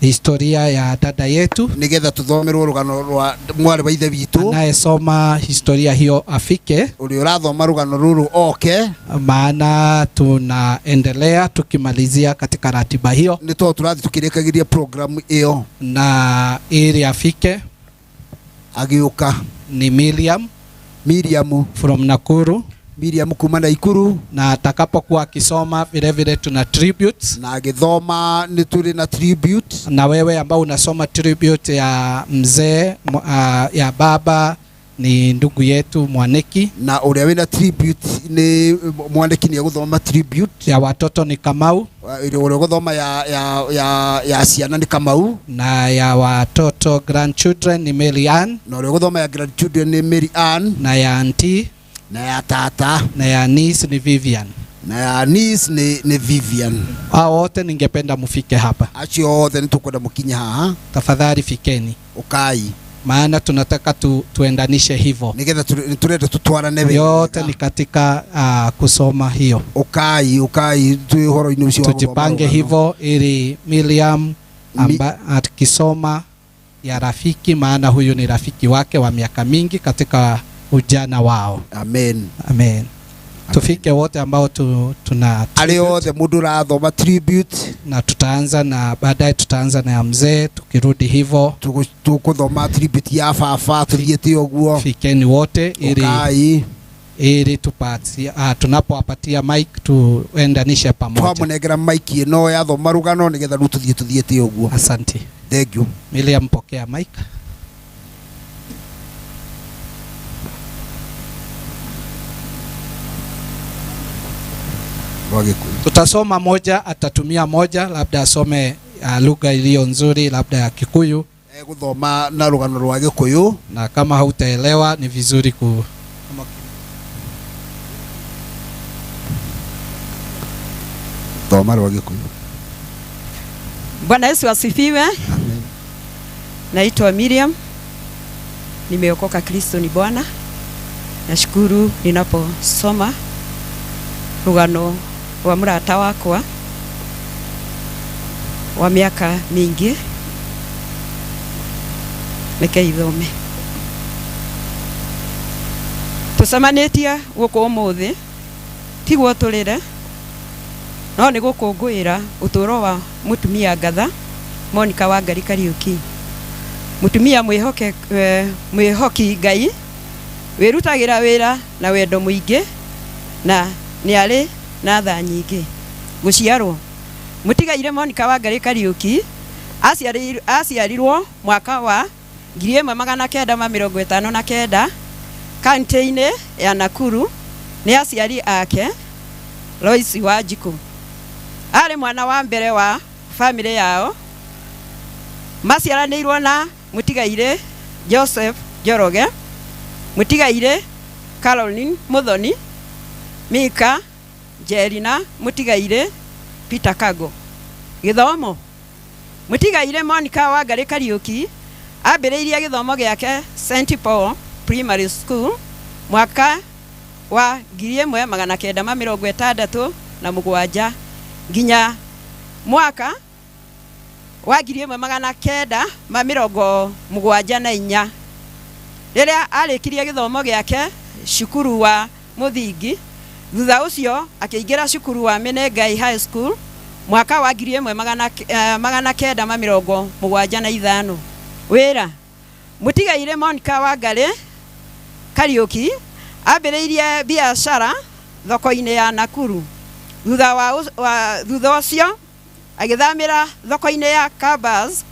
historia ya dada yetu nigetha tuthomerwo rugano rwa mwarĩ wa ithe witũ anayesoma historia hiyo afike ũrĩa ũrathoma rugano rũrũ oke maana tunaendelea tukimalizia katika ratiba hiyo nĩ tondũ tũrathiĩ tũkĩrĩkagĩria programu ĩyo na ili afike agĩũka ni Miriam Miriam from Nakuru Miriam kuma Nakuru na atakapokuwa akisoma vile vile tuna tributes na agĩthoma nĩ tũrĩ na tribute na wewe ambao unasoma tribute ya mzee ya baba ni ndugu yetu Mwaniki na ũrĩa wĩna tribute nĩ Mwaniki nĩ egũthoma tribute ya watoto ni Kamau ũrĩa ũgũthoma ya ciana nĩ Kamau na ya watoto grandchildren ni Mary Ann na ũrĩa ũgũthoma ya grandchildren nĩ Mary Ann na ya auntie na ya tata na ya niece ni Vivian na ya niece ni Vivian. Hao wote ningependa mufike hapa. Acio othe nĩ tũkwenda mũkinye haha. Tafadhali fikeni. Ukai. Maana tunataka tuendanishe hivyo. Nigetha turenda tutwarane wega. Yote ni katika kusoma hiyo. Ukai, ukai tu horo-inĩ ũcio wa gũthoma Tujipange rũgano. hivyo ili Miriam akisoma ya rafiki, maana huyu ni rafiki wake wa miaka mingi katika ujana wao. Amen. Amen. Tufike wote ambao tuna arĩa othe mũndũ ũrathoma tribute na tutaanza na baadaye tutaanza na ya mzee tukirudi hivyo tũkũthoma tribute ya baba tũthiĩte ũguo. Fikeni wote ili Ukai. ili tupatie tunapowapatia mic tuendanishe pamoja. Twamũnengera mic ĩno yathoma rũgano nĩgetha rĩu tũthiĩ tũthiĩte ũguo. Asante. Thank you. Miriam, pokea mic. Tutasoma moja, atatumia moja, labda asome lugha iliyo nzuri, labda ya Kikuyu. Guthoma na rugano rwa Gikuyu, na kama hautaelewa ni vizuri ku thoma rwa Gikuyu. Bwana Yesu asifiwe. Naitwa Miriam, nimeokoka. Kristo ni Bwana. Nashukuru ninaposoma rugano rwa murata wakwa wa miaka mingi. Reke ithome. Tucemanĩtie gũkũ ũmũthĩ tiguo tũrĩre, no nĩ gũkũngũĩra ũtũũro wa mũtumia ngatha Monica Wangari Kariuki, mũtumia mwĩhoke, mwĩhoki Ngai, wĩrutagĩra wĩra na wendo mũingĩ na nĩ arĩ na tha nyingĩ. Gũciarwo, mũtigaire Monica Wangari Kariuki aciarirwo mwaka wa 1959 kaunti-inĩ ya Nakuru nĩ aciari ake Lois Wanjikũ. Arĩ mwana wa mbere wa famĩlĩ yao. Maciaranĩirwo na mũtigaire Joseph Njoroge, mũtigaire Caroline Muthoni, Mika Njeri na mũtigaire Peter Kago. Gĩthomo, mũtigaire Monica Wangari Kariuki ambĩrĩirie gĩthomo gĩake St Paul Primary School mwaka wa 1967 nginya mwaka wa 1974, rĩrĩa arĩkirie gĩthomo gĩake cukuru wa mũthingi. Thutha ũcio akĩingĩra cukuru wa Menengai High School mwaka wa 1975. Wĩra, mũtigaire Monica Wangari Kariuki ambĩrĩirie biacara thoko-inĩ ya Nakuru. Thutha ũcio agĩthamĩra thoko-inĩ ya Kabas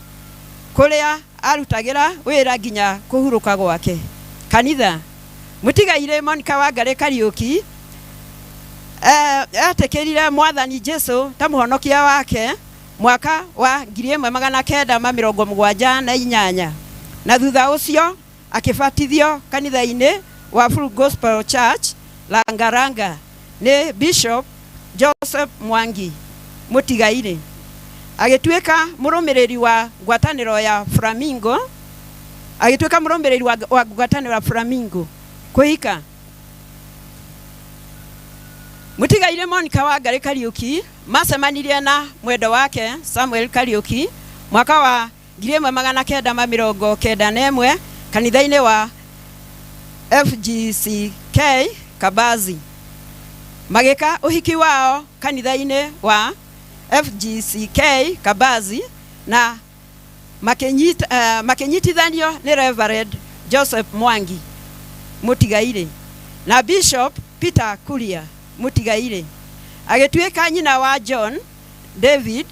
kũrĩa arutagĩra wĩra nginya kũhurũka gwake. Kanitha, mũtigaire Monica Wangari Kariuki etĩkĩrire Mwathani Jesu ta mũhonokia wake mwaka wa 1978, na thutha ũcio akĩbatithio kanitha-inĩ wa Full Gospel Church Langalanga nĩ Bishop Joseph Mwangi mũtigaire. Agĩtuĩka mũrũmĩrĩri wa ngwatanĩro ya Flamingo, agĩtuĩka mũrũmĩrĩri wa ngwatanĩro ya Flamingo. Kũhika, mũtigaire Monica Wangari Kariuki macemanirie na mwendo wake Samuel Kariuki mwaka wa 1991 kanitha-inĩ wa FGCK Kabazi. Magĩka ũhiki wao kanitha-inĩ wa FGCK Kabazi na makĩnyitithanio nĩ Reverend Joseph Mwangi mũtigaire na Bishop Peter Kuria mũtigaire. Agĩtuĩka nyina wa John David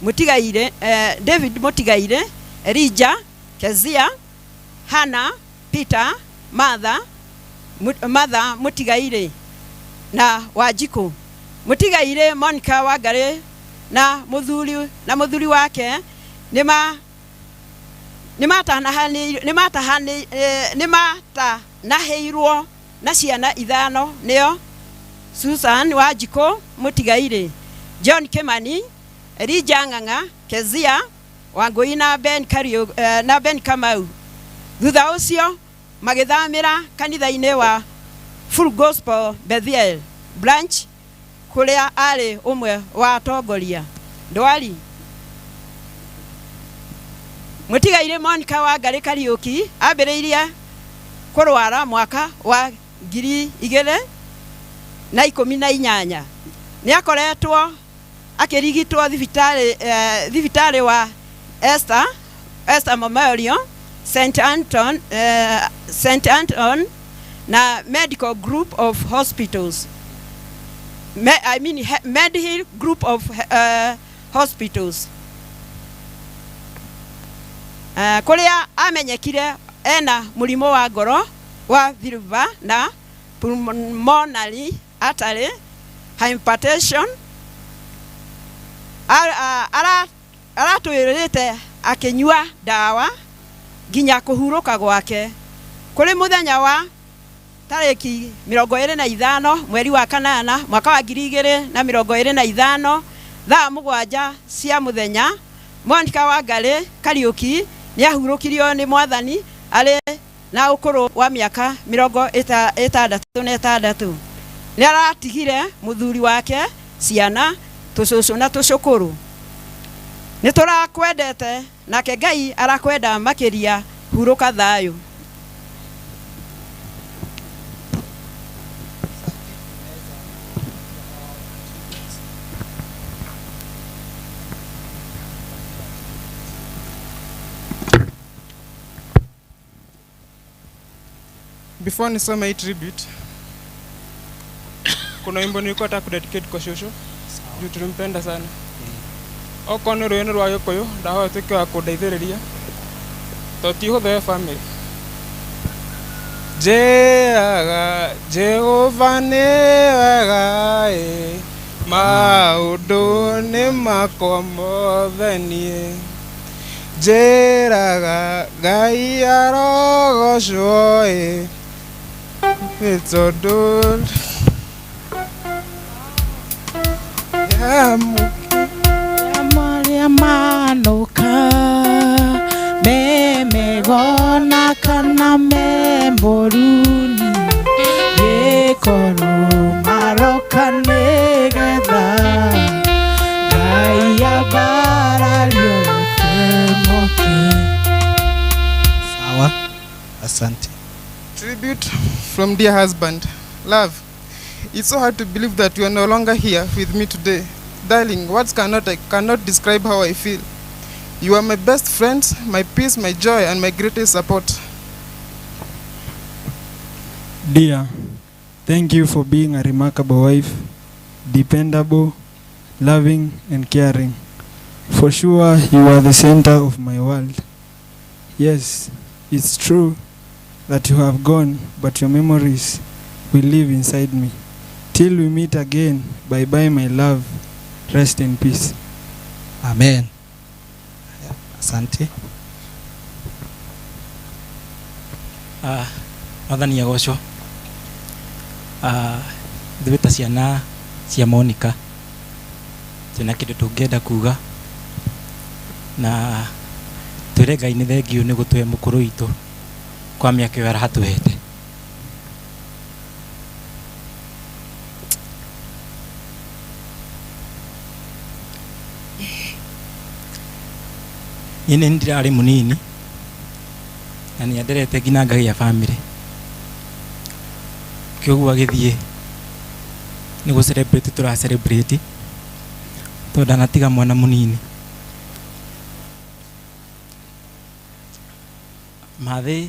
mũtigaire, David mũtigaire, Elijah, Kezia, Hannah, Peter, Martha, Martha mũtigaire na Wanjikũ. Mũtigaire Monica Wangari na mũthuri wake nĩmatanahĩirwo na ciana ithano, nĩo Susan Wanjikũ mũtigaire, John Kimani, Elijah Ng'ang'a, Kezia Wangũi na Ben na Ben Kamau. Thutha ũcio magĩthamĩra kanitha-inĩ wa Full Gospel Bethel Branch kũrĩa arĩ ũmwe wa atongoria. Ndwari, mũtigaire Monica Wangari Kariuki ambĩrĩirie kũrwara mwaka wa 2018. Nĩ akoretwo akĩrigitwo thibitarĩ wa Esther Memorial, St Anton na Medical Group of Hospitals. I mean Medhill Group of Hospitals. Kũrĩa amenyekire ena mũrimũ wa ngoro wa valva na pulmonary artery hypertension. Aratwĩrĩte akĩnyua ndawa nginya kũhurũka gwake. Kũrĩ mũthenya wa tarĩki 25 mweri wa kanana mwaka wa 2025 thaa 7 cia mũthenya, Monica Wangari Kariuki nĩ ahurũkirio nĩ mwathani arĩ na ũkũrũ wa mĩaka 66. Nĩ aratigire mũthuri wake, ciana, tũcũcũ na tũcũkũrũ. Nĩ tũrakwendete nake Ngai arakwenda makĩria. Hurũka thayũ. Before nisome hii tribute, kuna wimbo nilikuwa nataka kudedicate kwa shosho juu tulimpenda sana. Okorwo nĩ rũĩ nĩ rwa Gĩkũyũ, ndahoya ũtuĩke wa kũndeithĩrĩria tondũ ti hũthũ we family. Njĩraga Jehova nĩ wega ĩ, maũndũ nĩ makwa mothe niĩ. Njĩraga Ngai arogocwo ĩ, nĩ tondũ marĩa manũka me megona kana me moruni gĩkorwo maroka nĩgetha Ngai ambarario reke moke. Sawa, asante. Tribute from dear husband. Love, it's so hard to believe that you are no longer here with me today. Darling, words cannot describe how I feel. You are my best friend, my peace, my joy, and my greatest support. Dear, thank you for being a remarkable wife, dependable, loving, and caring. For sure, you are the center of my world. Yes, it's true that you have gone, but your memories will live inside me. Till we meet again, bye-bye, my love. Rest in peace. Amen. Asante. Mwathani agocwo. Ithuĩ ta ciana cia Monica twĩna kĩndũ tũngĩenda kuga na twĩre Ngai nĩ thengiũ nĩ gũtũhe mũkũrũ witũ kwa mĩaka ĩyo aratũhete. Niĩ nĩ ndĩrarĩ mũnini na nĩ anderete nginya ngagĩa bamĩrĩ, kĩoguo agĩthiĩ nĩ gũ celebrate tũra celebrate tondũ ndanatiga mwana mũnini. Mathĩ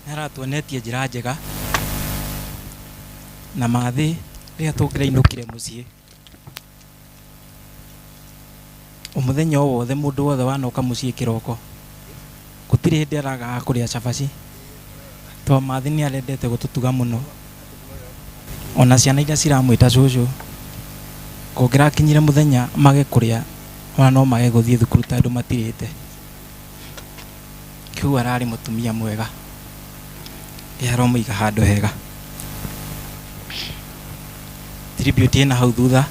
nĩ aratuonetie njĩra njega na mathĩ rĩrĩa tũngĩrainũkire mũciĩ mũthenya o wothe mũndũ wothe wanoka mũciĩ kĩroko gũtirĩ hĩndĩ aragaga kũrĩa cabaci tondũ mathĩ nĩ arendete gũtũtuga mũno. Ona ciana iria ciramwĩta cũcũ kũngĩrakinyire mũthenya mage kũrĩa ona no mage gũthiĩ thukuru tondũ matirĩte. Kĩu ararĩ mũtumia mwega, Ngai aromũiga handũ hega. Tribute ĩna hau thutha.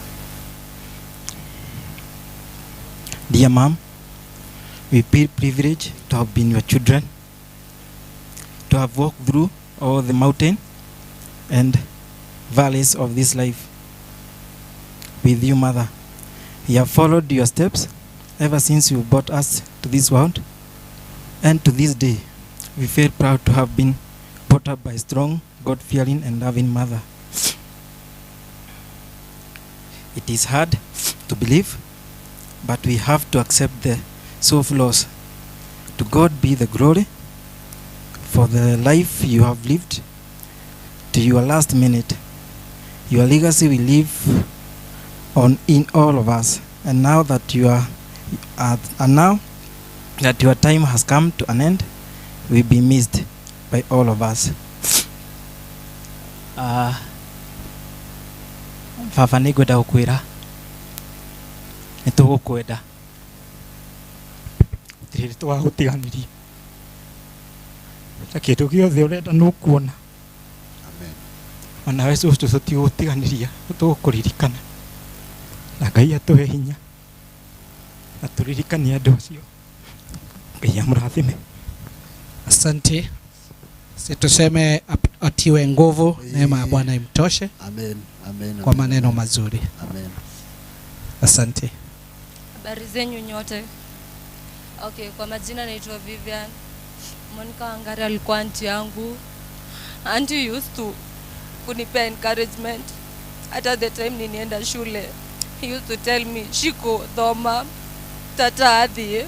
Dear mom, we feel privileged to have been your children, to have walked through all the mountain and valleys of this life with you, mother. We have followed your steps ever since you brought us to this world, and to this day, we feel proud to have been brought up by a strong, God-fearing and loving mother. It is hard to believe, but we have to accept the soul loss. To God be the glory for the life you have lived to your last minute. Your legacy will live on in all of us. And now that you are, and now that your time has come to an end, will be missed by all of us. Baba nĩ ngwenda gũkwĩra nĩ tũgũkwenda, gũtirĩ hĩndĩ tũgagũtiganĩria, na kĩndũ gĩothe ũrenda nũkuona. Onawe cũcũ tũtigũgũtiganĩria, tũgũkũririkana, na Ngai atũhe hinya. Na tũririkanie andũ acio. Ngai amũrathime. Asante. Si tuseme atiwe nguvu, neema ya Bwana imtoshe. Amen. Amen. Kwa maneno mazuri. Amen. Asante. Habari zenyu nyote. Okay, kwa majina naitwa Vivian. Monica Wangari alikuwa auntie yangu. Auntie used to kunipea encouragement. Hata the time ninienda shule, he used to tell me, Shiko, thoma, tata athie.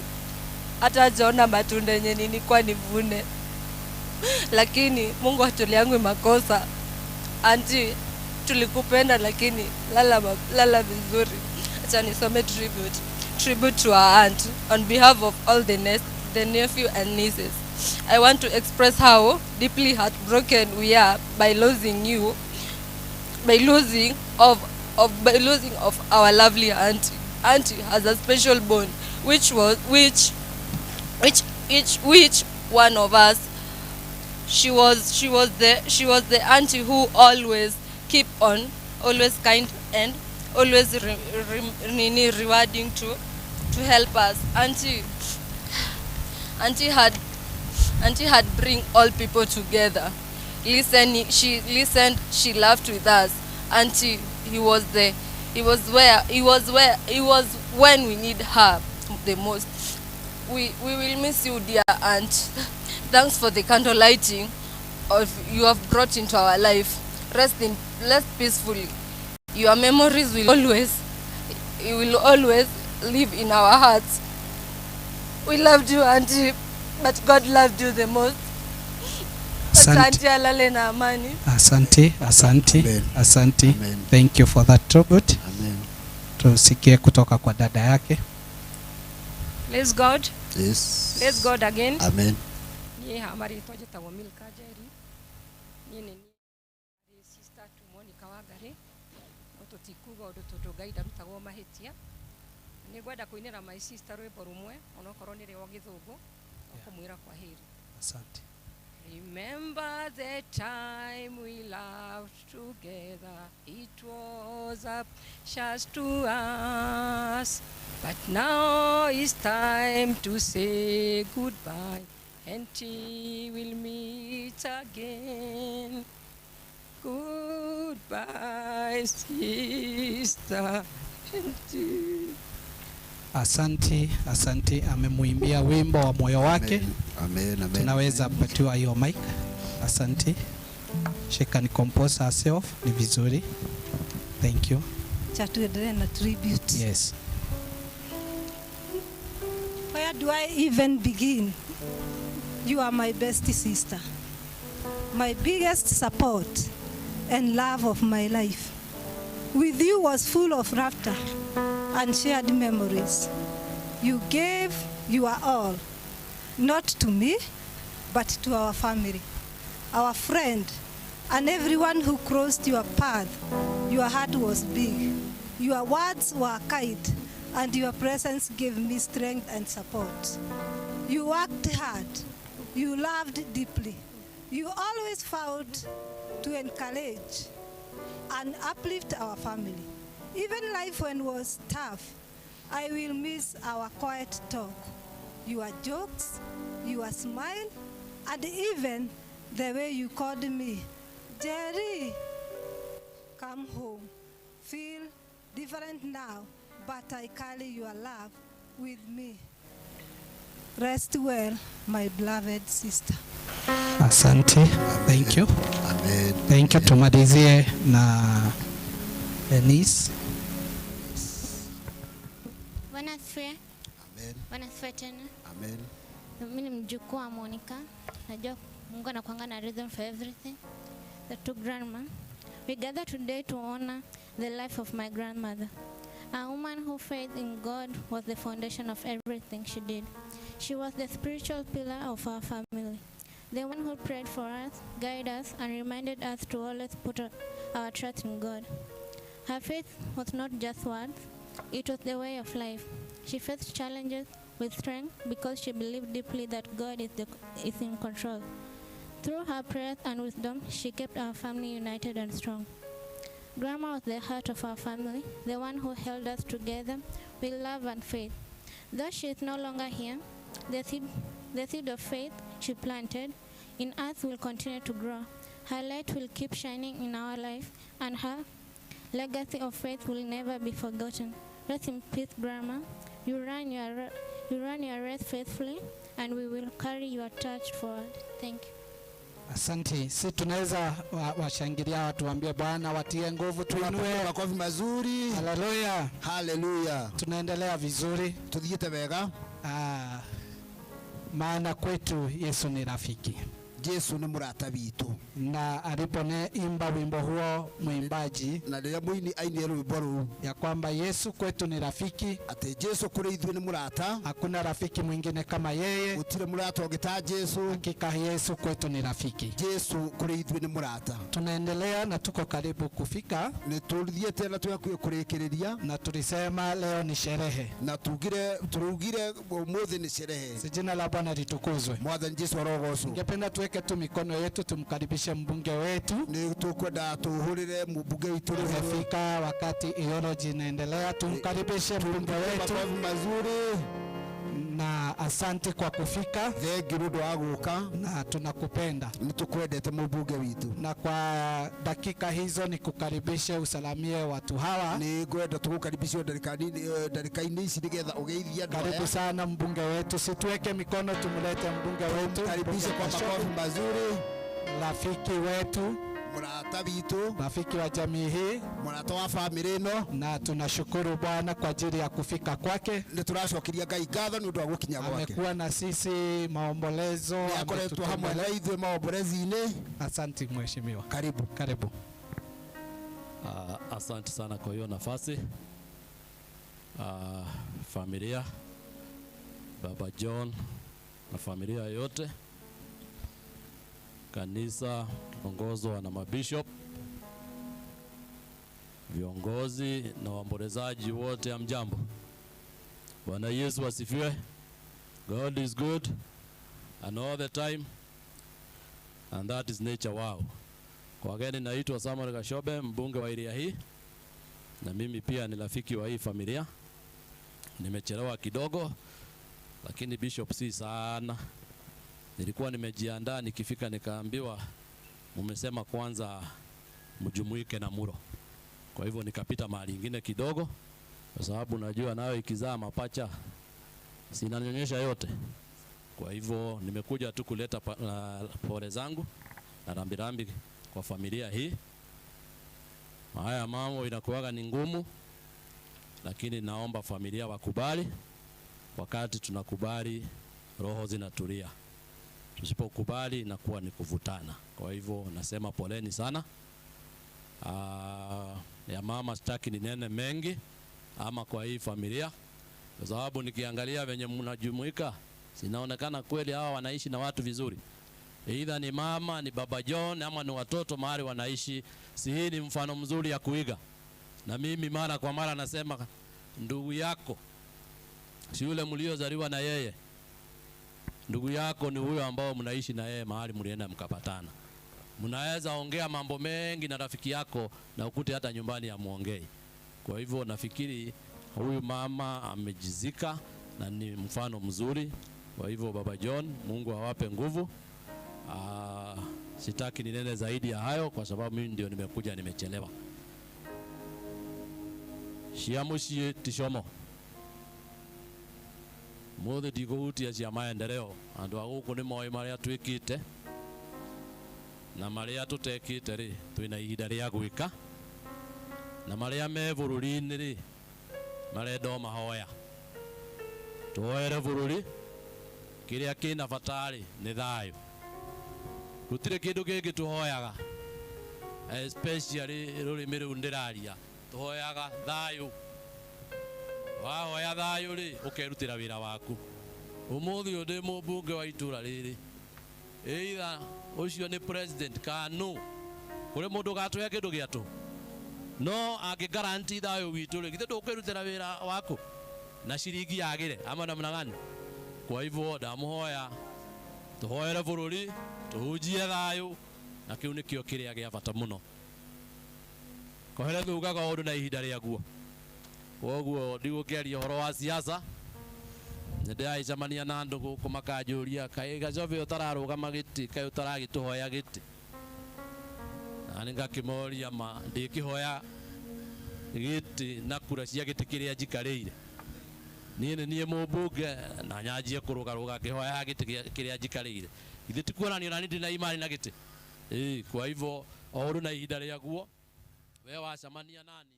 Hata hajaona matunda yenye nilikuwa nivune. Lakini Mungu hatuliangwi makosa. Auntie, tulikupenda lakini lala vizuri. Acha nisome tribute. Tribute to our aunt on behalf of all the nephew and nieces. I want to express how deeply heartbroken we are by losing you, by losing of our lovely auntie. Auntie has a special bond, which was which each which one of us. She was the auntie who always keep on, always kind and always rewarding to help us. Auntie had bring all people together. Listening, she listened, she laughed with us. Auntie, he was when we need her the most. We will miss you, dear aunt. Thanks for the candle lighting of you have brought into our life. Rest peacefully. Your memories will always live in our hearts. We loved you, auntie, but God loved you the most. Asante alale na amani. Asante, asante. Amen. Asante. Amen. Thank you for that tribute. Amen. Tusikie kutoka kwa dada yake. Praise God. Yes. Praise God again. Amen. Niĩ hamarĩtwa njĩtagwo Milka Njeri. Niĩ nĩ sister to Monica Wangari. No tũtikuga ũndũ tondũ Ngai ndarutagwo mahĩtia. Nĩngwenda kũinĩra my sister rwĩmbo rũmwe onokorwo nĩ rwa gĩthũngũ, kũmwĩra kwa heri. Asante. Remember the time we laughed together, it was a precious to us. But now it's time to say goodbye, and we'll meet again. Goodbye, sister. Asante, asante. Amemuimbia wimbo wa moyo wake. Amen, amen. Tunaweza patiwa hiyo mic. Asante. She can compose herself. Ni vizuri. Thank you. Cha tuendelee na tribute. Yes. Where do I even begin? You are my best sister, my biggest support and love of my life. With you was full of laughter and shared memories. You gave your all, not to me, but to our family, our friend, and everyone who crossed your path. Your heart was big, your words were kind, and your presence gave me strength and support. You worked hard, you loved deeply, you always found to encourage and uplift our family. Even life when was tough, I will miss our quiet talk, your jokes, your smile, and even the way you called me, Jerry, come home. Feel different now, but I carry your love with me. Rest well, my beloved sister. Asante. Thank you. Amen. Thank you. Tumalizie na Denise. Bwana asifiwe. Amen. Bwana asifiwe tena. Amen. Mimi ni mjukuu wa Monica. Najua Mungu anakuanga na reason for everything. The two grandma. We gather today to honor the life of my grandmother. A woman whose faith in God was the foundation of everything she did. She was the spiritual pillar of our family. The one who prayed for us, guided us, and reminded us to always put our trust in God. Her faith was not just words, it was the way of life. She faced challenges with strength because she believed deeply that God is in control. Through her prayers and wisdom, she kept our family united and strong. Grandma was the heart of our family, the one who held us together with love and faith. Though she is no longer here, the seed of faith she planted in us will continue to grow. Her light will keep shining in our life, and her legacy of faith will never be forgotten. Rest in peace, Grandma. You run your race faithfully, and we will carry your torch forward. Thank you. Asante. Si tunaweza washangilia watu, waambie Bwana watie nguvu, tuinue makofi mazuri. Haleluya. Haleluya. Tunaendelea vizuri. Tuthiite wega. Maana kwetu Yesu ni rafiki. Yesu ni murata witu. Na alipoimba wimbo huo mwimbaji, na rĩrĩa mũini ainire rwĩmbo rũu ya kwamba Yesu kwetu ni rafiki, atĩ Yesu kũrĩ ithuĩ nĩ mũrata, hakuna rafiki mwingine kama yeye, gũtirĩ mũrata ũngĩ ta Yesu. Hakika Yesu kwetu ni rafiki. Yesu kũrĩ ithuĩ nĩ mũrata. Tunaendelea na tuko karibu kufika, nĩ tũthiĩte na twĩ hakuhĩ kũrĩkĩrĩria, na tulisema leo ni sherehe, na tugire ũmũthĩ nĩ sherehe. Si jina la Bwana litukuzwe. Mwathani Yesu arogocwo. Ningependa tuweke tu mikono yetu tumkaribishe mbunge wetu. Ni tukwenda tuhurire mbunge wetu. Tumefika wakati eulogy inaendelea, tumkaribishe mbunge wetu. Makofi mazuri. Na asante kwa kufika. Thengi nĩ ũndũ wa gũka. Na tunakupenda. Nĩ tukwendete mbunge witu. Na kwa dakika hizo nikukaribishe usalamie watu hawa. Nĩ ngwenda tugukaribishe dakika-inĩ ici nĩgetha ũgeithie andũ aya. Karibu sana mbunge wetu. Situweke mikono tumlete mbunge wetu. Karibishe kwa makofi mazuri. Rafiki wetu, murata witu, rafiki wa jamii hii, murata wa family ino, na tunashukuru Bwana kwa ajili ya kufika kwake. Nĩ tũracokeria Ngai ngatho nĩ ũndũ wa gũkinya gwake. Amekuwa na sisi maombolezo, akoretwo hamwe na ithuĩ maombolezi-inĩ. Asante mheshimiwa. Karibu. Karibu. Asante sana kwa hiyo nafasi. Familia, Baba John na familia yote, kanisa ongozwa na mabishop, viongozi na waombolezaji wote, hamjambo. Bwana Yesu asifiwe. God is good and all the time, and that is nature. Wow. Kwa gani naitwa Samuel Kashobe, mbunge wa area hii, na mimi pia ni rafiki wa hii familia. Nimechelewa kidogo, lakini bishop si sana. Nilikuwa nimejiandaa, nikifika nikaambiwa mumesema kwanza mjumuike na muro. Kwa hivyo nikapita mahali ingine kidogo, kwa sababu najua nayo ikizaa mapacha sinanyonyesha yote. Kwa hivyo nimekuja tu kuleta pole zangu na rambirambi kwa familia hii. Haya mambo inakuwaga ni ngumu, lakini naomba familia wakubali. Wakati tunakubali roho zinatulia. Tusipokubali inakuwa ni kuvutana. Kwa hivyo nasema poleni sana. Ya mama sitaki ninene mengi ama kwa hii familia, kwa sababu nikiangalia venye mnajumuika sinaonekana kweli hawa wanaishi na watu vizuri. Either ni mama, ni Baba John ama ni watoto mahali wanaishi. Si hii ni mfano mzuri ya kuiga? Na mimi mara kwa mara nasema ndugu yako si yule mliozaliwa na yeye. Ndugu yako ni huyo ambao mnaishi na yeye mahali mlienda mkapatana. Mnaweza ongea mambo mengi na rafiki yako na ukute hata nyumbani hamuongei. Kwa hivyo nafikiri huyu mama amejizika na ni mfano mzuri. Kwa hivyo Baba John, Mungu awape nguvu. Sitaki ninene zaidi ya hayo kwa sababu mimi ndio nimekuja nimechelewa. Shiamushi tishomo. Mothe ndikuhutia cia maendeleo andu a guku ni moĩ maria twikite na maria tutekite ri twina ihinda ria gwika na maria me bururi-inĩ ri marenda o mahoya tuoere bururi kiria kina bata ri ni thayo. Gutire kindu kingi tuhoyaga, especially rurimi ruu ndiraria, tuhoyaga thayo. Wahoya thayo ri ukerutira wira waku. Umuthi uyu ndi mumbunge wa itura riri, either ucio ni president kana kuri mundu gatwe kindu giatu, no angi guarantee thayo witu ri githe ndukirutira wira waku na ciringi yagire ama namna gani? Kwa hivyo ndamuhoya tuhoere bururi, tuhunjie thayo, na kiu nikio kiria gia bata muno. Kohere thugaga undu na ihinda riaguo. Koguo ndigũkĩaria ũhoro wa siasa, Nĩ ndĩragĩcemania na andũ gũkũ makanjũria kaĩ Gacobe ũtararũgama gĩtĩ, kaĩ ũtaragĩtũhoya gĩtĩ. Na nĩ ngakĩmoria ma ndĩkĩhoya gĩtĩ na kura cia gĩtĩ kĩrĩa njikarĩire. Niĩ nĩ niĩ mũmbunge na nyanjie kũrũgarũga ngĩhoya gĩtĩ kĩrĩa njikarĩire. Ithuĩ ti kuonania ona niĩ ndĩ na imani na gĩtĩ. Kwa hivyo o ũndũ na ihinda rĩaguo, we wacemania nani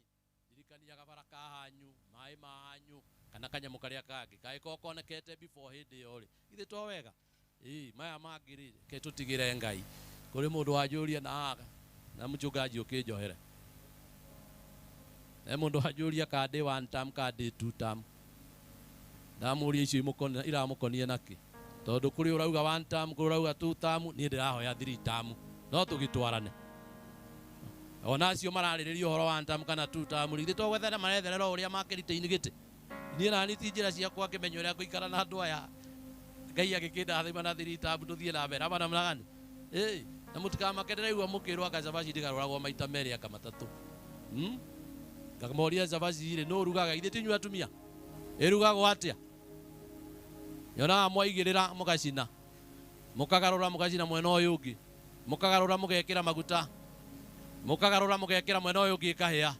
ririkania gabara ka hanyu, maĩ ma hanyu, kana kanyamũ karĩa kangĩ kangĩkorwo konekete before hĩndĩ ĩyo rĩ, ithuĩ to wega. Maya mangĩ rĩ, reke tũtigĩre Ngai. Kũrĩ mũndũ wanjũria na haha, na mchungaji ũkĩnjohere. He mũndũ wanjũria ka ndĩ one term ka ndĩ two term. Ndamũria icio iramũkonie nakĩ? Tondũ kũrĩ ũrauga one term, kũrĩ ũrauga two term, niĩ ndĩrahoya three term. No tũgĩtwarane. Ona acio mararĩrĩria ũhoro wa one term kana two term rĩ, ithuĩ to gwethera maretherera o ũrĩa makĩritaini gĩtĩ. Niĩ nani ti njĩra ciakwa ngĩmenya ũrĩa ngũikara na andũ aya. Ngai agĩkĩndathima na three term tũthiĩ na mbere. Ama namna gani? Na mũtikamake ndĩraigua mũkĩrwo anga cabaci ndĩgarũragwo maita merĩ anga matatũ. Ngamoria cabaci rĩ, nũ ũrugaga? Ithuĩ ti inyuĩ atumia? Ĩrugagwo atĩa? Nyonaga mwaigĩrĩra mũgacina, mũkagarũra mũgacina mwena ũyũ ũngĩ, mũkagarũra mũgekĩra maguta, mũkagarũra mũgekĩra mwena ũyũ ũngĩ ĩkahĩa.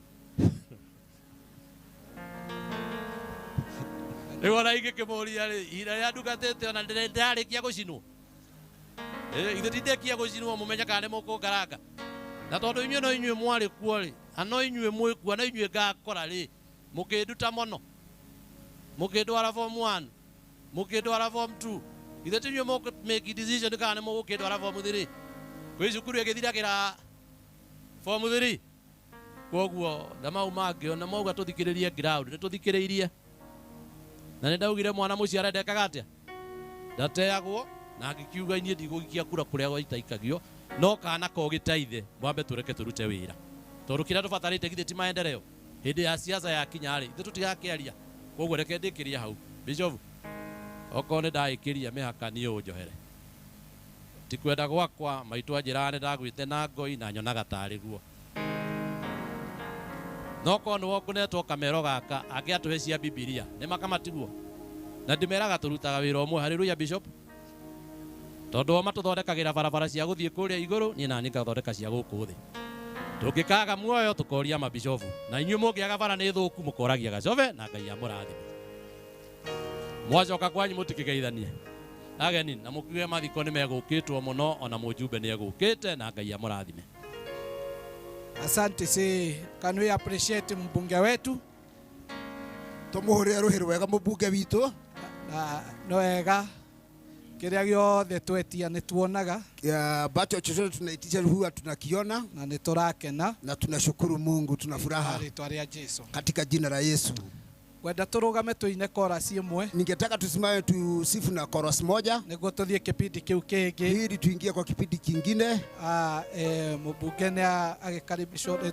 Rĩu ona ingĩkĩmũria rĩ, ihinda rĩrĩa ndungatĩte ona ndĩrarĩkia gũcinwo. Ithuĩ tindĩkia gũcinwo mũmenye kana nĩ mũkũngaranga. Na tondũ inyuĩ no inyuĩ mwarĩ kuo rĩ, na no inyuĩ mwĩ kuo, no inyuĩ ngakora rĩ, mũkĩnduta mũno, mũkĩndwara form 1, mũkĩndwara form 2. Ithuĩ ti inyuĩ mũkũ make decision kana nĩ mũgũkĩndwara form 3. Kwĩ cukuru ĩgĩthiragĩra form 3. Koguo na mau mangĩ ona mauga tũthikĩrĩrie ground, nĩ tũthikĩrĩirie. Na nĩ ndaugire mwana mũciare ndekaga atĩa? Ndateagwo, na ngĩkiuga niĩ ndigũgĩikia kura kũrĩa gwaitaikagio, no kana kogĩ ta ithe, mwambe tũreke tũrute wĩra. Tondũ kĩrĩa tũbatarĩte githĩ ti maendeleo. Hĩndĩ ya siasa yakinya rĩ, ithuĩ tũtigakĩaria. Koguo reke ndĩkĩrie hau. Bishop, okorwo nĩ ndaĩkĩria mĩhaka niĩ ũnjohere. Ti kwenda gwakwa, maitũ anjĩraga nĩ ndagwĩte na ngoi na nyonaga tarĩ guo. No korwo nĩ wokũnetwo kamero gaka, angĩatũhe cia Bibilia, nĩ makamatiguo. Na ndĩmeraga tũrutaga wĩra ũmwe. Hallelujah, Bishop. Tondũ o matũthondekagĩra barabara cia gũthiĩ kũrĩa igũrũ, niĩ nani ngathondeka cia gũkũ thĩ. Tũngĩkaga muoyo tũkoria mabishofu. Na inyuĩ mũngĩaga bara nĩ thũku mũkoragia Gacobe na Ngai amũrathime. Mwacoka kwanyu mũtikĩgeithanie. Ageni na mũkiuge mathiko nĩ megũkĩtwo mũno ona mũjumbe nĩ egũkĩte na Ngai amũrathime. Asante. Si can we appreciate mbunge wetu? Tumuhurire ruhi rwega mbunge witũ. Na no wega kĩrĩa gĩothe twetia nĩ tuonaga. Ambacho chochote tunaitisha huwa tunakiona na nĩ tũrakena na tunashukuru Mungu, tuna furaha rĩtwa rĩa Jesu, katika jina la Yesu. Kwenda tũrũgame tuine chorus ĩmwe. Ningetaka tusimame tusifu na chorus moja nĩguo tũthiĩ kĩpindi kĩu kĩngĩ, ili tuingie kwa kipindi kingine. Mbunge nĩ agĩkaribishwo nĩ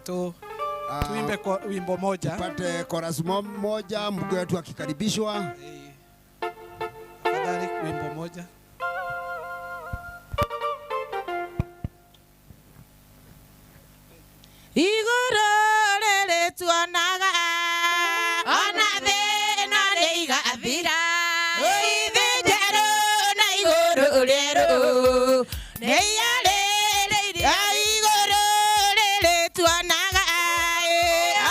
tuimbe wimbo moja, tupate chorus moja, mbunge wetu akikaribishwa. Tafadhali wimbo moja. Igũrũ rĩrĩ tuonaga ona thĩ ĩno nĩigathira, thĩ njerũ na igũrũ rĩerũ nĩiyarĩrĩirie. Igũrũ rĩrĩ tuonaga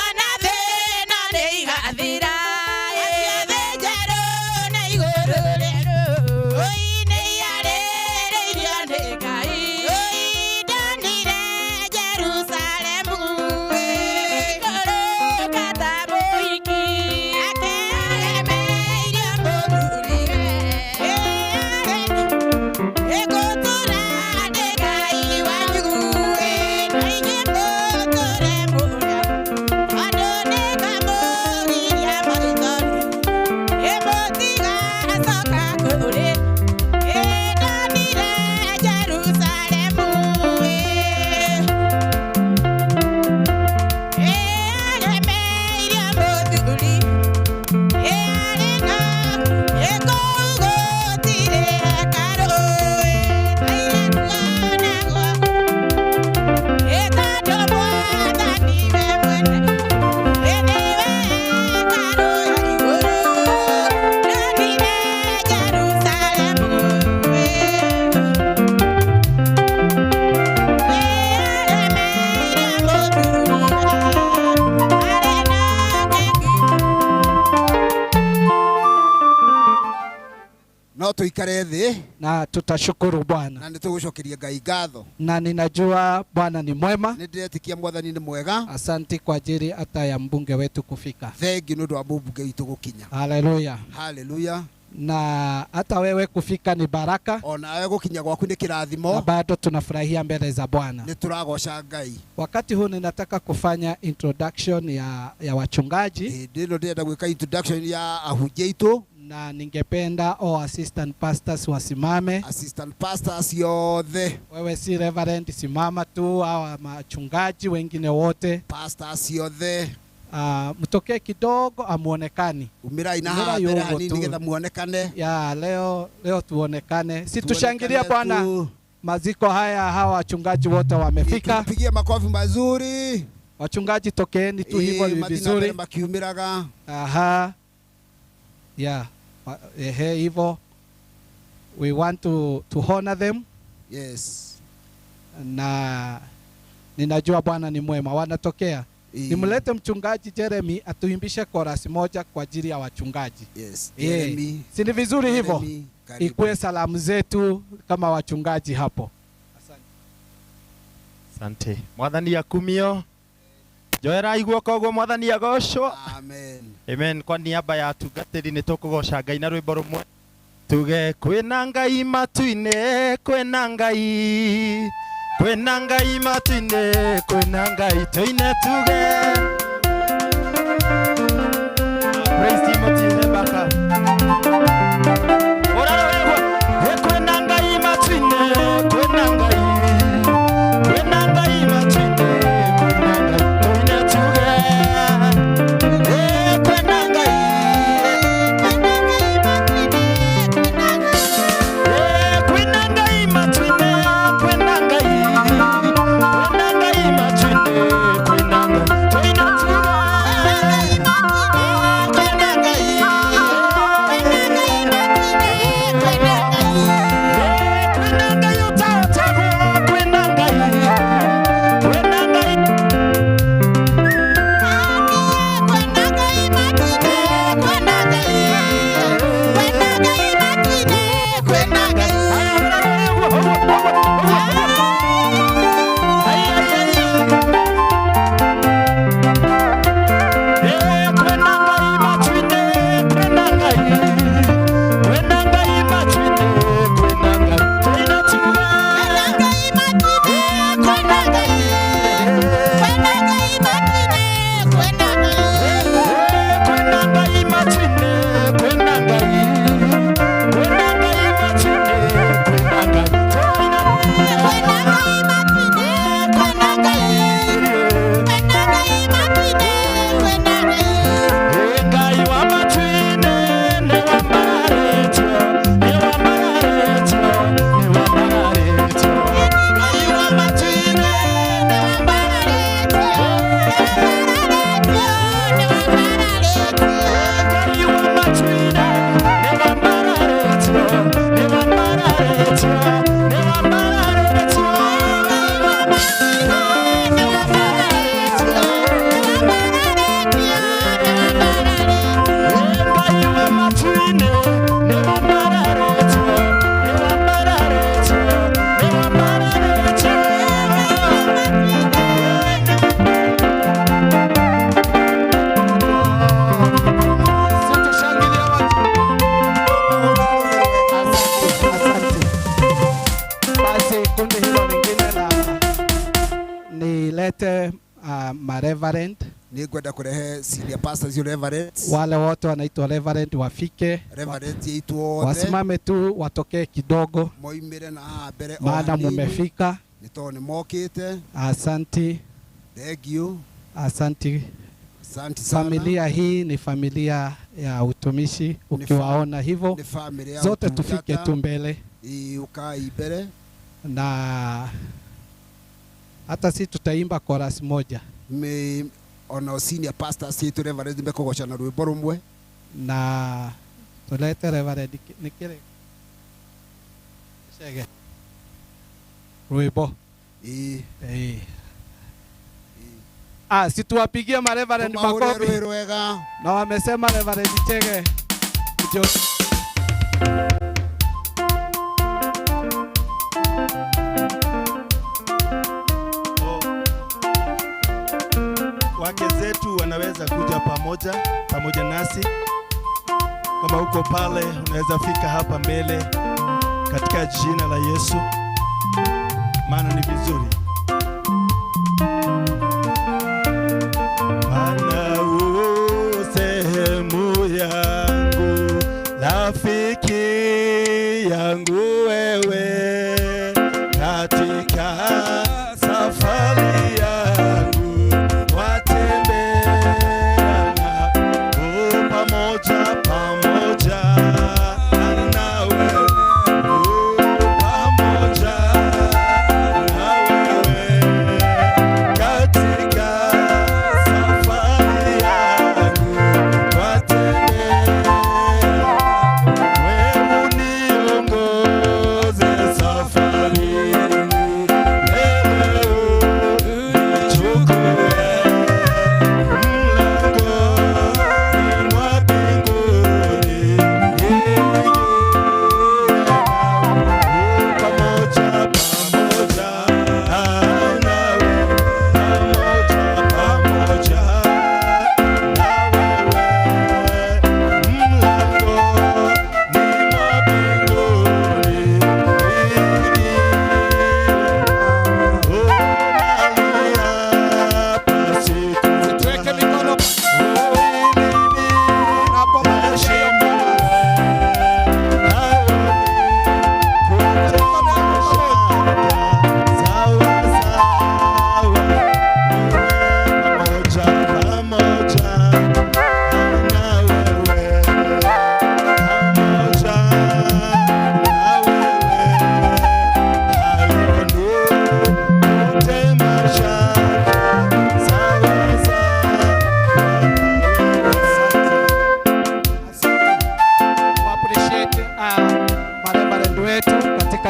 ona thĩ ĩno nĩigathira, thĩ njerũ na igũrũ rĩerũ nĩiyarĩrĩirio nĩ Ngai. Ndonire Jerusalemu ikũrũka mũhiki, akĩaremeire mũthuriwe. Ĩgũtũra ndĩ Tuikare thĩ. Na tutashukuru Bwana. Na nĩtũgũcokeria Ngai ngatho. Na ninajua Bwana ni mwema. Nĩndĩretĩkia Mwathani nĩ mwega. Asanti kwa ajili hata ya mbunge wetu kufika. Thengiũ nĩ ũndũ wa mũmbunge witũ gũkinya. Haleluya. Haleluya. Na hata wewe kufika ni baraka. Onawe gũkinya gwaku nĩ kĩrathimo. Na bado tunafurahia mbele za Bwana. Nĩ tũragoca Ngai. Wakati huu ninataka kufanya introduction ya wachungaji. Hĩndĩ ĩno ndĩrenda gwĩka introduction ya ahunjia aitũ. Na ningependa all assistant pastors wasimame. Assistant pastors yothe. Wewe si reverend, simama tu, hawa machungaji wengine wote. Pastors yothe. Mtokee kidogo amuonekani. Umirai na haha mbere hanini nĩgetha muonekane. Ya leo tuonekane. Si tushangilie Bwana. Maziko haya hawa wachungaji wote wamefika. Tupigie makofi mazuri. Wachungaji tokeeni tu hivyo vizuri. Makiumiraga. Aha. Yeah. Ehe hivyo. We want to honor them. Yes. Na ninajua Bwana ni mwema. Wanatokea. Nimlete mchungaji Jeremy atuimbishe chorus moja kwa ajili ya wachungaji. Yes. Jeremy. Si ni vizuri hivyo? Ikuwe salamu zetu kama wachungaji hapo. Asante. Asante. Mwathani akumio. Joera guoko ũguo Mwathani agocwo. Amen. Amen. Kwa niaba ya atungatĩri nĩ tũkũgoca Ngai na rwĩmbo rũmwe. Tuge kwĩna Ngai matu-inĩ, kwĩna Ngai. Kwĩna Ngai matu-inĩ, kwĩna Ngai tuine tuge. Praise Timothy Rebecca. Kwĩna Ngai matu-inĩ, kwĩna Ngai. Kwĩna Ngai matu-inĩ, kwĩna Ngai tuine tuge. Kwĩna Ngai. Kwĩna Ngai matu-inĩ, kwĩna Ngai. Kwĩna Ngai matu-inĩ, kwĩna Ngai tuine tuge. Kwĩna Ngai. Kwĩna Ngai ũtatagwo, kwĩna Ngai. Kwĩna Ngai. Kwĩna Ngai matu-inĩ, kwĩna Ngai. Kwĩna Ngai matu-inĩ, kwĩna Ngai tuine tuge. Kwĩna Ngai matu-inĩ, kwĩna Ngai. Kwĩna Ngai matu-inĩ, kwĩna Ngai tuine. Ngai wa matu-inĩ nĩwambararĩtio, nĩwambararĩtio, nĩwambararĩtio. Ngai wa matu-inĩ Ngai wa matu-inĩ nĩwambararĩtio, nĩwambararĩtio, nĩwambararĩtio. Ngai wa matu-inĩ nĩwambararĩtio, nĩwambararĩtio, nĩwambararĩtio. Asante. Basi kundi hilo lingine la nilete mareverend. Nĩngwenda kũrehe senior pastors reverends. Wale wote wanaitwa reverend wafike. Reverend aitũ othe. Wasimame tu watokee kidogo. Moimĩre na haha mbere o Maana hanini. mumefika. Nĩ tondũ nĩ mokĩte. Asanti. Thank you. Asanti. Asante sana. Familia hii ni familia ya utumishi, ukiwaona hivyo Ni familia ya zote utungata. tufike tu mbele. Ukai mbere. Na hata si tutaimba chorus moja. Ona senior pastors aitũ reverend mekũgoca na rwĩmbo rũmwe. Na tulete reverend nikire Chege. Rwĩmbo. Si tuwapigie mareverend Tumahũre makofi. rwĩ rwega. Na wamesema Reverend Chege. Ndio. zetu wanaweza kuja pamoja nasi. Kama uko pale unaweza fika hapa mbele katika jina la Yesu, maana ni vizuri. Bwana u sehemu yangu, rafiki yangu wewe, katika safari yangu watembea pamoja pamoja nawe, pamoja nawe katika safari yangu watembea, wewe uniongoze safari.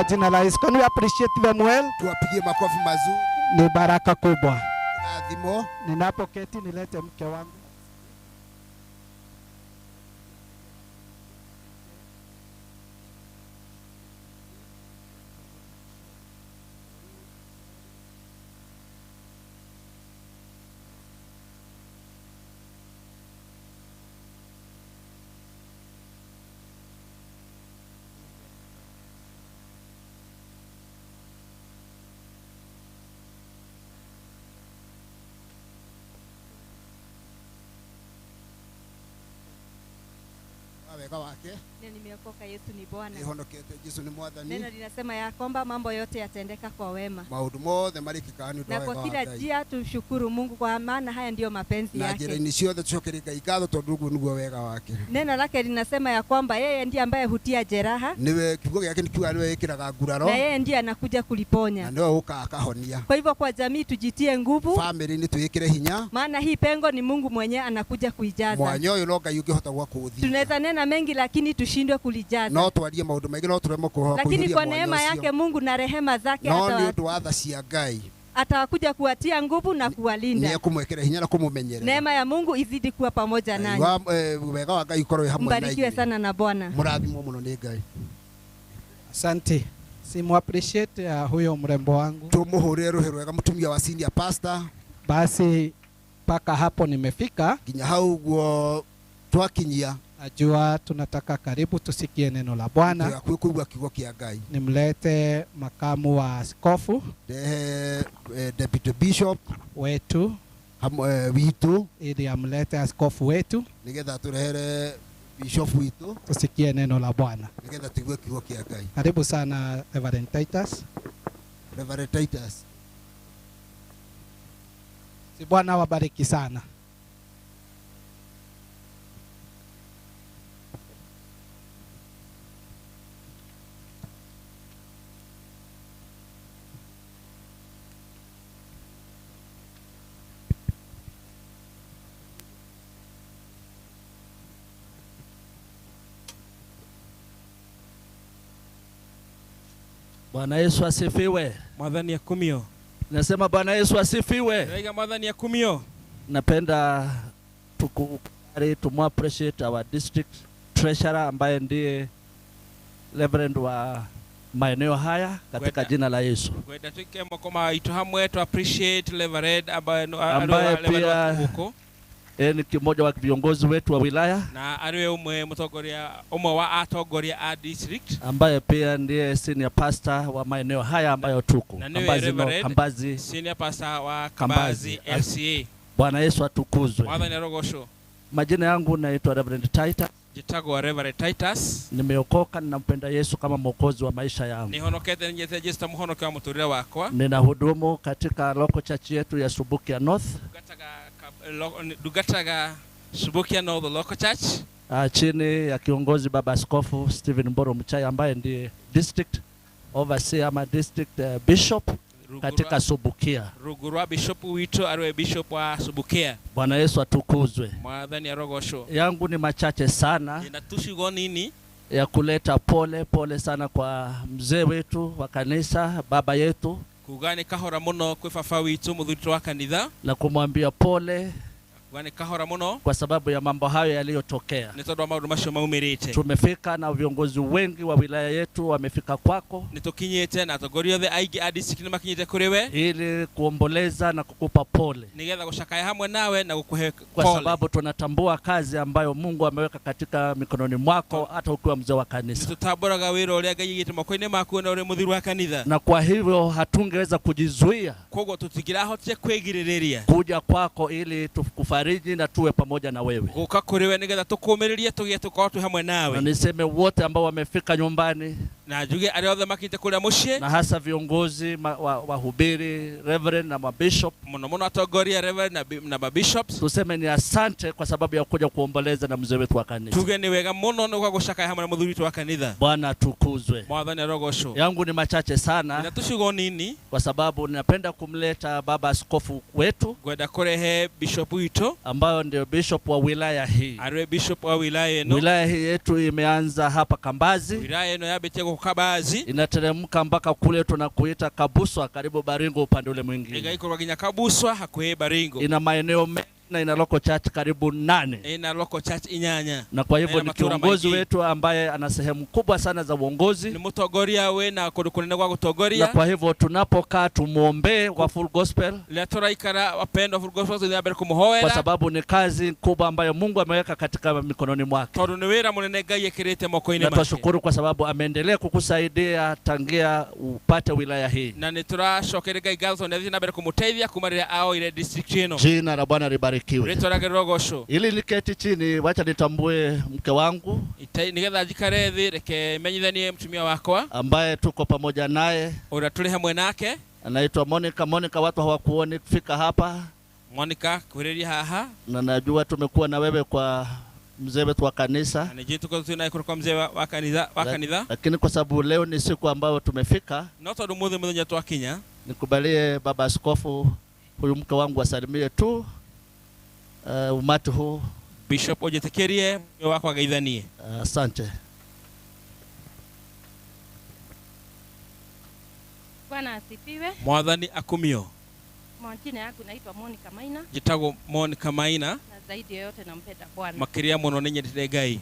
Jina la Yesu. Can we appreciate them well? Tuwapigie makofi mazuri. Ni baraka kubwa. Adhimo. Ninapoketi nilete mke wangu. Wega wake. Nimeokoka, Yesu ni Bwana. Nihonokete, Yesu ni Mwathani. Neno linasema ya kwamba mambo yote yatendeka kwa wema. Maundu mothe marikikaga ni undu Na kwa kila njia tumshukuru Mungu, kwa maana haya ndiyo mapenzi na yake. Njira-inĩ ciothe tucokerie Ngai ngatho tondu ũguo nĩguo wega wake. Neno lake linasema ya kwamba yeye ndiye ambaye hutia jeraha. Niwe kiugo gĩake nĩ kiuga niwe wĩkĩraga nguraro. Na yeye ndiye anakuja kuliponya. Na niwe ũkaga akahonia. Kwa hivyo kwa jamii tujitie nguvu. Family-inĩ twĩkĩre hinya. Maana hii pengo ni Mungu mwenyewe anakuja kuijaza. Mwanya ũyũ no Ngai ũngĩhota gwakũũthia. Tunaweza nena mengi lakini tushindwe kulijaza. No twarie maundu maingĩ no turemwo Lakini kwa neema yake Mungu na rehema zake no nĩ ũndũ wa tha cia Ngai atakuja kuwatia nguvu na kuwalinda. Nĩekũmwĩkĩra hinya na kũmũmenyerera. Neema ya Mungu izidi kuwa pamoja nanyi. Wega wa Ngai ukorwo wĩ hamwe na Mbarikiwe inyuĩ. sana na Bwana. Mũrathimwo mũno nĩ Ngai. Asante. Simu appreciate huyo mrembo wangu. Tumuhũrĩre rũhĩ rwega mũtumia wa senior pastor. Basi mpaka hapo nimefika. Nginya hau guo twakinyia. Najua tunataka karibu tusikie neno la Bwana. Nimlete makamu wa askofu deputy bishop wetu witu ili amlete askofu wetu nigetha turehere bishop witu tusikie neno la Bwana. Nigetha tuigue kiugo kia Ngai. Karibu sana Reverend Titus. Reverend Titus. Si Bwana wabariki sana. Bwana Yesu asifiwe. Mwathani akumio. Nasema Bwana Yesu asifiwe. Ndaiga Mwathani akumio. Napenda tukubali tumu appreciate our district treasurer ambaye ndiye reverend wa maeneo haya katika jina la Yesu. Kwenda tuike moko maitu hamwe to appreciate reverend ambaye pia Ni mmoja wa viongozi wetu wa wilaya na ariwe umwe mutongoria umwe wa atongoria a district ambaye pia ndiye senior pastor wa maeneo haya ambayo tuko na niwe Kambazi, no, Reverend Kambazi. Senior pastor wa Kambazi Kambazi. LCA. Bwana Yesu atukuzwe. Mwathani arogocwo. Majina yangu naitwa Reverend Titus. Njĩtagwo Reverend Titus. Nimeokoka, ninampenda Yesu kama mwokozi wa maisha yangu. Nĩhonokete nĩnyendete Jesu ta mũhonokia wa mũtũrĩre wakwa. Ninahudumu katika local church yetu ya Subukia North. Ndungataga Subukia North Local Church chini ya kiongozi Baba Askofu Stephen Mboro Mchai ambaye ndiye district overseer ama district bishop katika Subukia. Rungu rwa bishop witũ ariwe bishop wa Subukia. Bwana Yesu atukuzwe. Mwathani arogocwo. Yangu ni machache sana Ndĩna tu ciugo nini ya kuleta pole pole sana kwa mzee wetu wa kanisa, baba yetu, kuga nĩ kahora mũno kwĩ baba witũ mũthuri wa kanitha, na kumwambia pole kuga nĩ kahora mũno kwa sababu ya mambo hayo yaliyotokea. nĩ tondũ wa maũndũ macio maumĩrĩte. Tumefika na viongozi wengi wa wilaya yetu wamefika kwako Nĩ tũkinyĩte na atongoria othe aingĩ a district nĩ makinyĩte kũrĩ we ili kuomboleza na kukupa pole, nĩgetha gũcakaya hamwe nawe na gũkũhe kwa pole, sababu tunatambua kazi ambayo Mungu ameweka katika mikononi mwako hata ukiwa mzee wa kanisa, tũtambũraga wĩra ũrĩa Ngai aigĩte moko-inĩ maku na ũrĩ mũthuri wa kanitha, na kwa hivyo hatungeweza kujizuia koguo tũtingĩrahotire kwĩgirĩrĩria kuja kwako ili tukufariji na tuwe pamoja na wewe. gũka kũrĩ we nĩgetha tũkũmĩrĩrie tũgĩe tũkorwo twĩ hamwe Na nawe. niseme wote ambao wamefika nyumbani Na njuge arĩa othe makinyĩte kũrĩa mũciĩ na hasa viongozi wahubiri, reverend na mabishop, mũno mũno atongoria reverend na mabishops, tuseme ni asante kwa sababu ya kuja kuomboleza na mzee wetu wa kanisa. Tuge nĩ wega mũno nĩ gũka gũcakaya hamwe na mũthuri witũ wa kanitha. Bwana atukuzwe. Mwathani arogocwo. Yangu ni machache sana na tu ciugo nini kwa sababu ninapenda kumleta baba askofu wetu ngwenda kũrehe bishop witũ ambayo ndio bishop wa wilaya hii. ariwe bishop wa wilaya ĩno. Wilaya hii yetu imeanza hapa Kambazi, Wilaya ĩno yambĩtie gũkũ Kambazi inateremka mpaka kule tunakuita Kabuswa, karibu Baringo upande ule mwingine. ĩgaikũrũka nginya Kabuswa hakuhĩ Baringo. Ina maeneo mengi na ina local church karibu 8. Ĩna local church 8. Na kwa hivyo Na ni matũũra kiongozi maingĩ. wetu ambaye ana sehemu kubwa sana za uongozi. Nĩ mũtongoria wĩna kũndũ kũnene gwa Na gũtongoria. kwa hivyo tunapokaa tumuombee kwa Full Gospel, Rĩrĩa tũraikara wapendwa Full Gospel tũthiĩ na mbere kwa kũmũhoera sababu ni kazi kubwa ambayo Mungu ameweka katika mikononi mwake. tondũ nĩ wĩra mũnene Ngai ekĩrĩte moko-inĩ Na make. twashukuru kwa sababu ameendelea kukusaidia tangia upate wilaya hii. Na nĩ tũracokeria Ngai ngatho tondũ nĩ athiĩte na mbere kũmũteithia kuma rĩrĩa aoire district ĩno. Jina la Bwana libarikiwe. Rĩtwa rĩake rĩrogocwo. Ili niketi chini, wacha nitambue mke wangu Nĩgetha njikare thĩ reke menyithanie mũtumia wakwa ambaye tuko pamoja naye, ũrĩa tũrĩ hamwe nake. anaitwa Monica. Monica, watu hawakuoni kufika hapa, Monica kwĩrĩria haha na najua tumekuwa na wewe kwa mzee wetu wa kanisa, na nĩnjũĩ tũkoretwo twĩ nawe kwa mzee wa kanitha, lakini kwa sababu leo ni siku ambayo tumefika, no tondũ mũthĩ mũthenya twakinya, nikubalie baba askofu huyu mke wangu asalimie tu umati huu. Bishop ũnjĩtĩkĩrie mũtumia wakwa ageithanie. Asante. Bwana asifiwe. Mwathani akumio. Majina yangu naitwa Monica Maina Njĩtagwo Monica Maina. na zaidi ya yote nampenda Bwana. Makĩria mũno nĩ nyendete Ngai.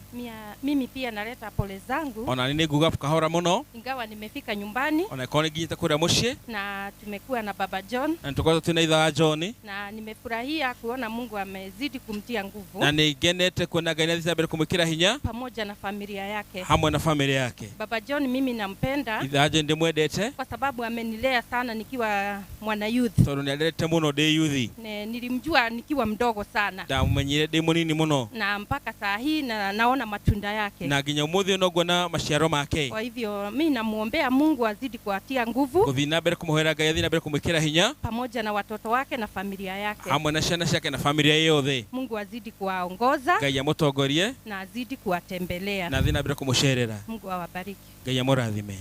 Mimi pia naleta pole zangu Ona nĩ nguga kahora mũno ingawa nimefika nyumbani ona ĩkorwo nĩ nginyĩte kũrĩa mũciĩ na tumekuwa na Baba John na nĩtũkoretwo twĩna ithe wa John na nimefurahia kuona Mungu amezidi kumtia nguvu na nĩ ngenete kuona Ngai nĩathiĩte na mbere kũmwĩkĩra hinya pamoja na familia yake. hamwe na familia yake. Baba John mimi nampenda Ithe wa John ndĩmwendete kwa sababu amenilea sana nikiwa mwana youth. tondũ nĩarerete mũno ndĩ yuthi. Nilimjua nikiwa mdogo sana Ndamumenyire ndĩ mũnini mũno na mpaka saa hii na naona matunda yake. na nginya ũmũthĩ no nguona maciaro make. Kwa hivyo mi namuombea Mungu azidi kuatia nguvu Gũthiĩ na mbere kũmũhoera Ngai athiĩ na mbere kũmwĩkĩra hinya pamoja na watoto wake na familia yake. hamwe na ciana ciake na familia yothe. Mungu azidi kuwaongoza Ngai amũtongorie na azidi kuwatembelea. na athiĩ na mbere kũmũcerera. Mungu awabariki. Ngai amũrathime.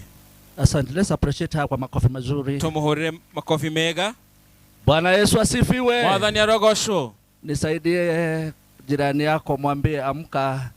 Asante. Let's appreciate her kwa makofi mazuri. Tũmũhũrĩre makofi mega. Bwana Yesu asifiwe. Mwathani arogocwo. Nisaidie jirani yako, mwambie amka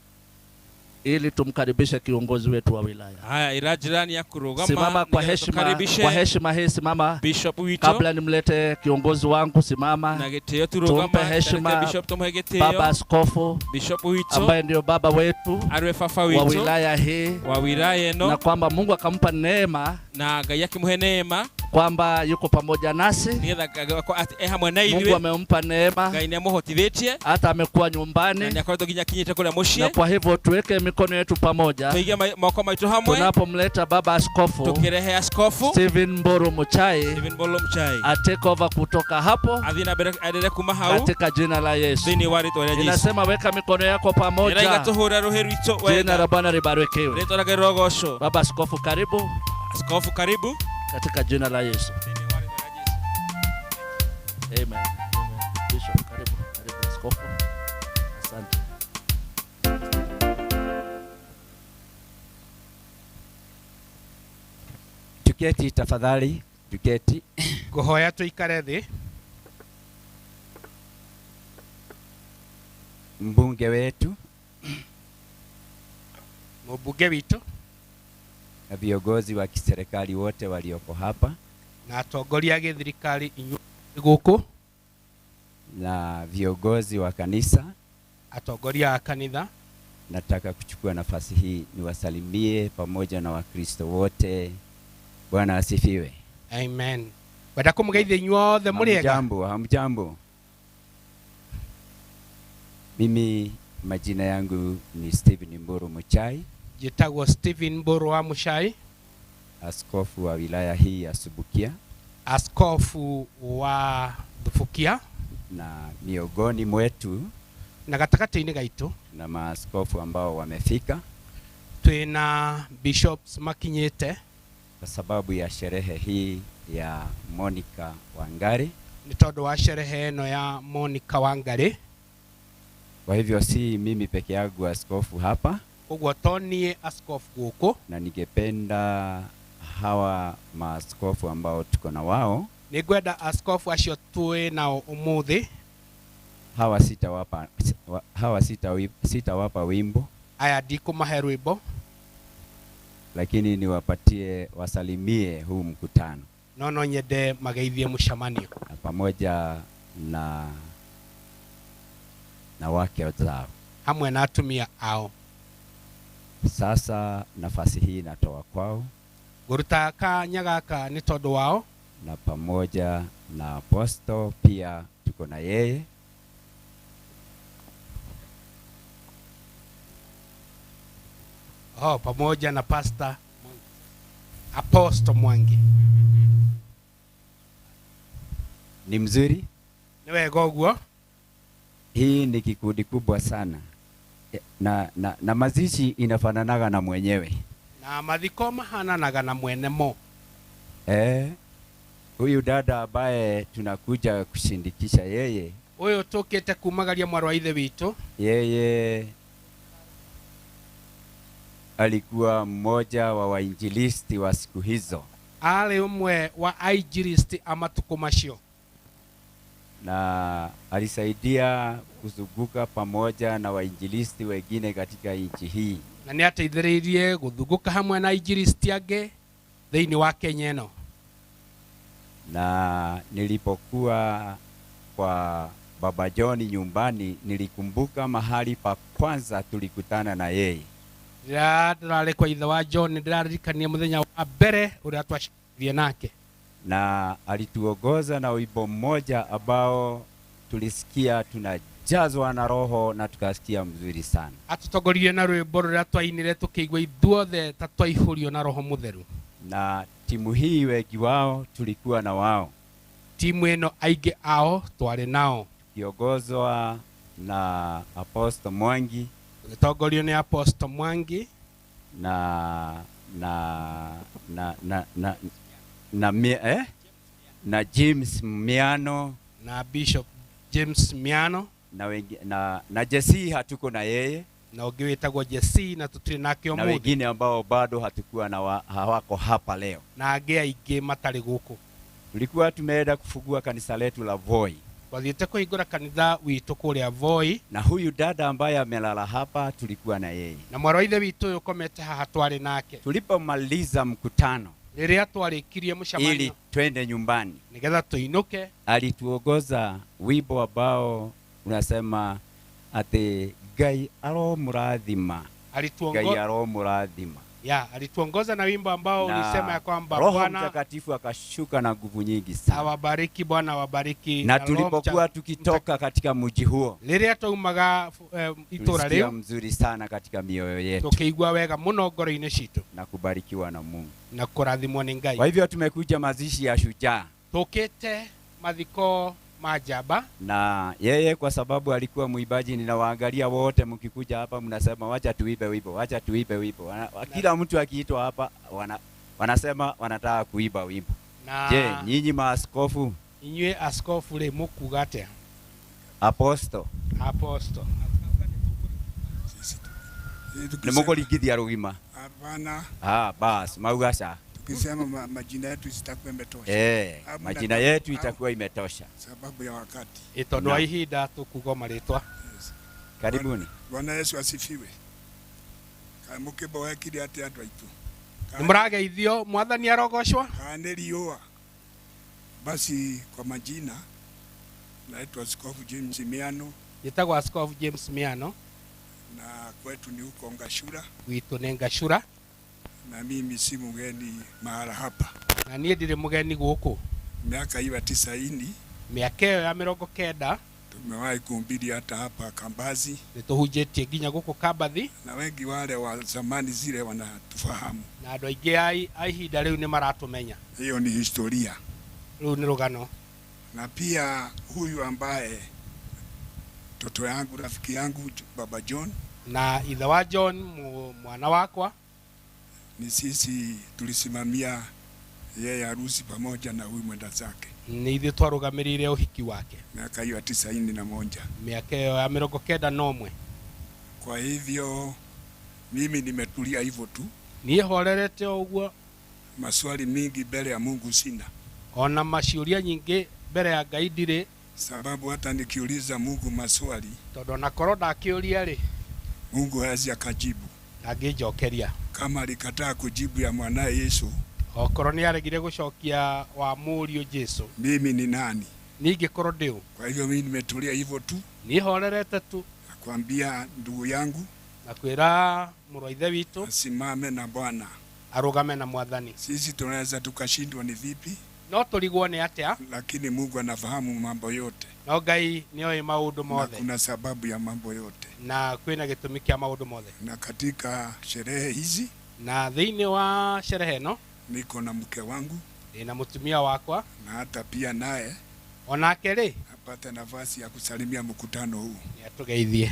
ili tumkaribishe kiongozi wetu wa wilaya. Haya, ira jirani yaku rũgama Simama kwa nĩgetha heshima, tũkaribishe kwa heshima hii simama. Bishop witũ. Kabla nimlete kiongozi wangu, simama. Na gĩtĩo tũrũgama, Tumpe heshima tũrete Bishop tũmũhe gĩtĩo. Baba Askofu Bishop witũ ambaye ndio baba wetu ariwe baba wa witũ wilaya hii wa wilaya ĩno na kwamba Mungu akampa neema na Ngai akĩmũhe neema Kwamba yuko pamoja nasi. Nigetha e hamwe na Mungu ithuĩ. amempa neema. Ngai nĩamũhotithĩtie. Hata amekuwa nyumbani. Na nĩakoretwo nginya akinyĩte kũrĩa mũciĩ. Na kwa hivyo tuweke mikono yetu pamoja. Tũige moko maitũ hamwe. Tunapomleta baba askofu Tukirehe askofu Stephen Mburu Muchai Stephen Mburu Muchai atake over kutoka hapo athiĩ na mbere aendelee kuma hau katika jina la Yesu. Thĩinĩ wa rĩtwa rĩa Yesu. Inasema weka mikono yako pamoja. Ĩraiga tũhũre rũhĩ rwitũ wega. Jina la Bwana libarikiwe. Rĩtwa rĩa Ngai rĩrogocwo. Baba askofu karibu. Askofu karibu. Katika jina la Yesu. Amen. Amen. Bishop karibu. Karibu askofu. Asante. Tuketi tafadhali, tuketi. Ngũhoya tũikare thĩ. Mbunge wetu Mũmbunge witũ na viongozi wa kiserikali wote walioko hapa na atongoria a gĩthirikari inyuĩ gũkũ na viongozi wa kanisa, atongoria a kanitha, nataka kuchukua nafasi hii niwasalimie pamoja na Wakristo wote. Bwana asifiwe. Amen. Wenda kũmũgeithia inyuothe mũrĩ ega. Hamjambo, hamjambo. Mimi majina yangu ni Stephen Mburu Muchai, Njĩtagwo Stephen Mburu wa Muchai, askofu wa wilaya hii ya Subukia, askofu wa Thubukia, na miongoni mwetu na gatagatĩ-inĩ gaitũ na maaskofu ambao wamefika twĩna bishops makinyĩte kwa sababu ya sherehe hii ya Monica Wangari. Nĩ tondũ wa sherehe ĩno ya Monica Wangari. Kwa hivyo si mimi peke yangu askofu hapa, Koguo to niĩ askofu gũkũ, na ningependa hawa maaskofu ambao tuko na wao, nĩ ngwenda askofu acio twĩ nao ũmũthĩ, hawa sitawapa wimbo, aya ndikũmahe rwĩmbo, lakini niwapatie wasalimie huu mkutano no nyende mageithie mũcemanio na pamoja na wake zao hamwe na atumia ao. Sasa nafasi hii natoa kwao Ngũruta kanya gaka nĩ tondũ wao, na pamoja na aposto pia tuko na yeye. Oh, pamoja na Pastor Apostle Mwangi. Ni mzuri? Ni wega ũguo. Hii ni kikundi kubwa sana na mazishi inafananaga na mwenyewe. Na mathiko mahananaga na mwene mo. Huyu dada ambaye tunakuja kushindikisha yeye, Ũyũ tũkĩte kumagaria mwarĩ wa ithe witũ, yeye alikuwa mmoja wa wainjilisti wa siku hizo, arĩ ũmwe wa ainjilisti a matukũ macio, na alisaidia kuzunguka pamoja na wainjilisti wengine katika nchi hii, na nĩ ateithĩrĩirie gũthungũka hamwe na ainjilisti angĩ thĩinĩ wa Kenya ĩno. Na nilipokuwa kwa Baba John nyumbani, nilikumbuka mahali pa kwanza tulikutana na yeye. Rĩrĩa ndĩrarĩ kwa ithe wa John, nĩndĩraririkania mũthenya wa mbere ũrĩa twacemanirie nake, na alituongoza na wimbo mmoja ambao tulisikia tunajazwa na Roho na tukasikia mzuri sana. Atũtongoririe na rwĩmbo rũrĩa twainire tũkĩigua ithuothe ta twaihũrio na Roho Mũtheru. Na timu hii wengi wao tulikuwa na wao, timu ĩno aingĩ ao twarĩ nao, tukiongozwa na Apostle Mwangi, tũgĩtongorio nĩ Apostle Mwangi na na na na na na, na James Miano na Bishop James Miano na wengi, na Jesse hatuko na yeye, na ũngĩ wĩtagwo Jesse na tũtirĩ nake na ũmũthĩ, wengine ambao bado hatukuwa na hawako hapa leo, na angĩ aingĩ matarĩ gũkũ. Tulikuwa tumeenda kufungua kanisa letu la Voi, twathiĩte kũhingũra kanitha witũ kũrĩa Voi, na huyu dada ambaye amelala hapa tulikuwa na yeye, na mwarĩ wa ithe witũ ũyũ ũkomete haha twarĩ nake. Tulipomaliza mkutano rĩrĩa twarĩkirie mũcemanio ili twende nyumbani, nĩgetha tũinũke, alituongoza wimbo ambao unasema ati Ngai aromurathima, Ngai aromurathima. Ya, alituongoza na wimbo ambao ulisema ya kwamba Roho Bwana Mtakatifu akashuka na nguvu nyingi sana. awabariki, Bwana awabariki. Na Roho tulipokuwa tukitoka katika mji huo, Rĩrĩa twaumaga itũra tulisikia rĩu mzuri sana katika mioyo yetu tũkĩigua wega mũno ngoro-inĩ citũ na kubarikiwa na Mungu. na kũrathimwo nĩ Ngai. Kwa hivyo tumekuja mazishi ya shujaa, Tũkĩte mathiko ma njamba na yeye kwa sababu alikuwa mwimbaji, ninawaangalia wote mkikuja hapa mnasema wacha tuibe wimbo, wacha tuibe wimbo. Kila mtu akiitwa hapa wanasema wanataka kuiba wimbo. Na- Je, nyinyi maaskofu, inyuĩ askofu rĩ mũkuga atĩa? aposto, Aposto nĩ mũkũringithia rũgima? Hapana, Ah, bas mauga ca tukisema majina yetu zitakuwa imetosha. Au majina yetu itakuwa imetosha. Sababu ya wakati. Ĩ tondũ wa Na. ihinda tũkuga marĩtwa. Karibuni. Bwana Yesu asifiwe. Kaĩ mũkĩmboekire atĩ andũ aitũ? Nĩ mũrageithio, mwathani arogocwo. Kana nĩ riũa? Basi kwa majina naitwa Askofu James Miano Njĩtagwo Askofu James Miano, na kwetu ni huko Ngashura, gwitũ nĩ Ngashura, na mimi si mgeni mahala hapa. na niĩ ndirĩ mũgeni gũkũ. Miaka hiyo ya 90 Mĩaka ĩyo ya 90 tumewahi kuhubiri hata hapa Kambazi, nĩ tũhunjĩtie nginya gũkũ Kambathi, na wengi wale wa zamani zile wanatufahamu. na andũ aingĩ a ihinda rĩu nĩ maratũmenya. Hiyo ni historia. Rĩu nĩ rũgano. Na pia huyu ambaye toto yangu rafiki yangu Baba John, Na ithe wa John mwana wakwa, ni sisi tulisimamia yeye harusi pamoja na huyu mwenda zake nĩ ithuĩ twarũgamĩrĩire ũhiki wake miaka hiyo ya 91. mĩaka ĩyo ya 91. Kwa hivyo mimi nimetulia hivyo tu, Niĩ horerete o ũguo, maswali mingi mbele ya Mungu sina, ona maciũria nyingĩ mbere ya Ngai ndirĩ, sababu hata nikiuliza Mungu maswali tondũ ona korwo ndakĩũria rĩ, Mungu hawezi akajibu. Ndangĩnjokeria. Kama alikataa kujibu ya mwanaye Yesu, Okorwo nĩ aregire gũcokia wa mũriũ Jesu, mimi ni nani? Niĩ ingĩkorwo ndĩ ũ? Kwa hivyo mimi nimetulia hivyo tu, Niĩ horerete tu, nakwambia ndugu yangu na kwĩra mũrũ wa ithe witũ asimame na Bwana. arũgame na mwathani. Sisi tunaweza tukashindwa ni vipi, No tũrigwo nĩ atĩa, lakini Mungu anafahamu mambo yote no Ngai nĩoĩ maũndũ na mothe, kuna sababu ya mambo yote. na kwĩna gĩtũmi kĩa maũndũ mothe. Na katika sherehe hizi Na thĩinĩ wa sherehe ĩno niko na mke wangu ndĩna mũtumia wakwa, na hata pia naye onake rĩ apate nafasi ya kusalimia mkutano huu. nĩ atũgeithie.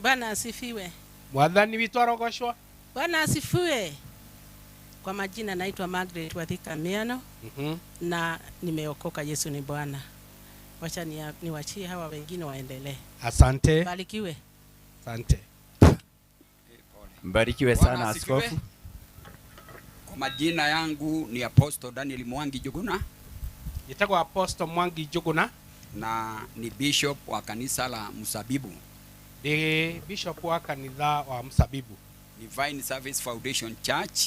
Bwana asifiwe. Mwathani witũ arogocwo. Bwana asifiwe. Kwa majina naitwa Margaret Wathika Miano na nimeokoka. Yesu ni Bwana. Wacha niwachie hawa wengine waendelee. Asante. Barikiwe. Asante. Mbarikiwe Bwana sana asifiwe. askofu. Kwa majina yangu ni Apostle Daniel Mwangi Njuguna Njĩtagwo Apostle Mwangi Njuguna na ni bishop wa kanisa la Msabibu, ndĩ bishop wa kanitha wa Msabibu, Divine Service Foundation Church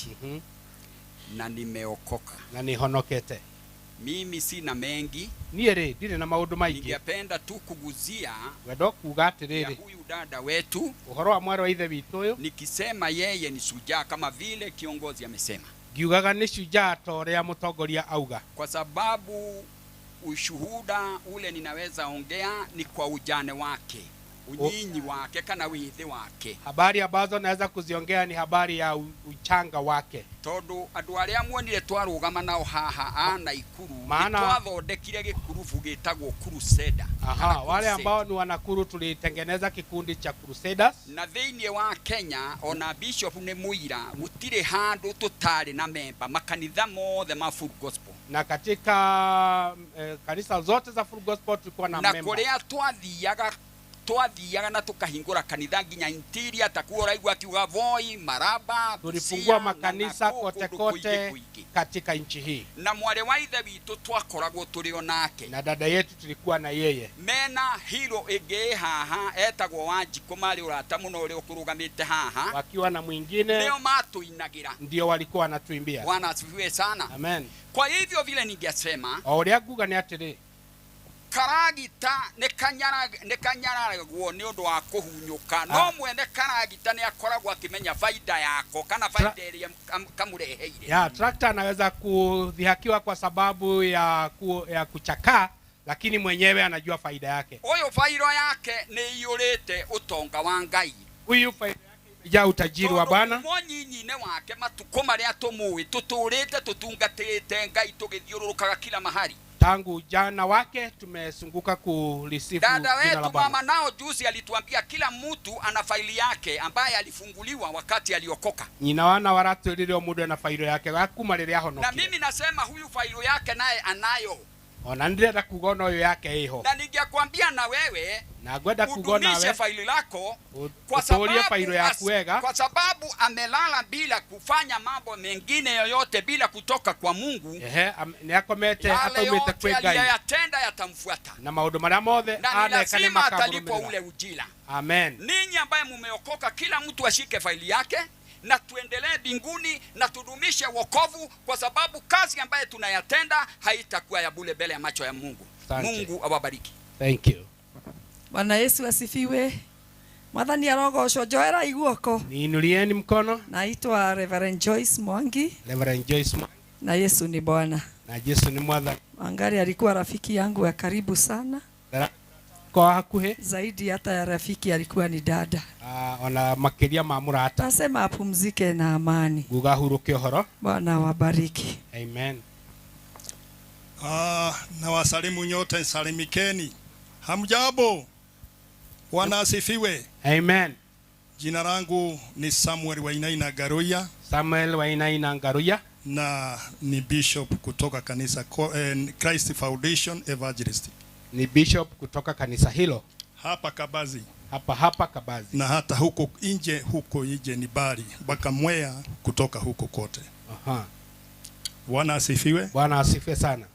na nimeokoka. na nĩhonokete. Mimi sina mengi, Niĩ rĩ ndirĩ na maũndũ maingĩ, ningependa tu kuguzia ngwenda kuuga ya atĩrĩrĩ huyu dada wetu. ũhoro wa mwarĩ wa ithe witũ ũyũ, Nikisema yeye ni shujaa kama vile kiongozi amesema, ngiugaga nĩ shujaa ta ũrĩa mũtongoria auga, kwa sababu ushuhuda ule ninaweza ongea ni kwa ujane wake, unyinyi wake kana withi wake, habari ambazo naweza kuziongea ni habari ya uchanga wake, tondu andu aria muonire twarugama nao haha a Naikuru Maana- nitwathondekire gikurubu gitagwo Crusader. Aha, Kana wale Crusade. ambao ni wanakuru tulitengeneza kikundi cha Crusaders Na thiini wa Kenya ona bishop ni muira gutire handu tutari na memba makanitha mothe ma Full Gospel na katika kanisa zote za Full Gospel tulikuwa na na memba. kuria twathiaga na tukahingura kanitha nginya interior takuo raigua akiuga Voi, Maraba, Tulifungua Busia, na makanisa Nakuru, kote kũndũ kote kũingĩ. katika nchi hii, Na mwarĩ wa ithe witũ twakoragwo tũrĩ o nake na dada yetu tulikuwa na yeye mena hiro ĩngĩ ĩ haha etagwo Wanjikũ marĩ ũrata mũno ũrĩa ũkũrũgamĩte haha, wakiwa na mwingine, nĩo matũinagĩra. ndio walikuwa wanatuimbia. Bwana asifiwe sana. Amen. Kwa hivyo vile ningesema O ũrĩa nguga nĩ atĩrĩ, Karagita nĩ kanyararagwo nĩ ũndũ wa kũhunyũka, no mwene karagita nĩ akoragwo akĩmenya baida yako kana baida ĩrĩa kamũreheire. Ya, trakta anaweza kudhihakiwa kwa sababu ya kuchakaa, lakini mwenyewe anajua faida yake. Ũyũ fairo yake nĩ iyũrĩte ũtonga wa Ngai. Huyu faida yake imejaa utajiri wa Bwana. Monyinyi-inĩ wake matukũ marĩa tũmũĩ tũtũrĩte tũtungatĩte Ngai tũgĩthiũrũrũkaga kila mahali. Tangu ujana wake tumezunguka kulisifu Dada jina la wetu Bwana. mama nao juzi alituambia kila mtu ana faili yake ambaye alifunguliwa wakati aliokoka. Nyina wana waratwĩrire o mũndũ ena failo yake kuma rĩrĩa Na ahonokire. mimi nasema huyu faili yake naye anayo. Ona ndĩrenda kuga ona ũyũ yake ĩho. Na ningekwambia na wewe Na ngwenda kuga udumishe nawe faili lako kwa ũtũũrie sababu, failo yaku wega, kwa sababu amelala bila kufanya mambo mengine yoyote bila kutoka kwa Mungu. Ehe, nĩ akomete Yale ataumĩte yote kwĩ Ngai aliyoyatenda yatamfuata na maũndũ marĩa mothe na ni aneka nĩ lazima atalipwa makamũrũmĩrĩra. ule ujira. Amen. Ninyi ambaye mumeokoka, kila mtu ashike faili yake na tuendelee mbinguni na tudumishe wokovu, kwa sababu kazi ambaye tunayatenda haitakuwa ya bure mbele ya macho ya Mungu. Asante. Mungu awabariki. Thank you. Bwana Yesu asifiwe. Mwathani arogocwo. Njoerai guoko. Niinulieni mkono. Naitwa Reverend Joyce Mwangi Reverend Joyce Mwangi. na Yesu ni Bwana. Na Yesu ni Mwathani. Wangari alikuwa rafiki yangu ya karibu sana, Kwa hakuhĩ zaidi hata ya rafiki alikuwa ni dada. Ona makĩria ma mũrata. Nasema apumzike na amani. Nguga ahurũke ũhoro. Bwana awabariki. Amen. Na wasalimu nyote, salimikeni. Hamjambo? Bwana asifiwe. Amen. Jina langu ni Samuel Wainaina Ngaruiya. Samuel Wainaina Ngaruiya. Na ni bishop kutoka kanisa Christ Foundation Evangelistic. Ni bishop kutoka kanisa hilo hapa Kabazi. Hapa Kabazi. Na hata huko nje ni bali mpaka Mwea kutoka huko kote. Aha. Bwana asifiwe. Bwana asifiwe sana.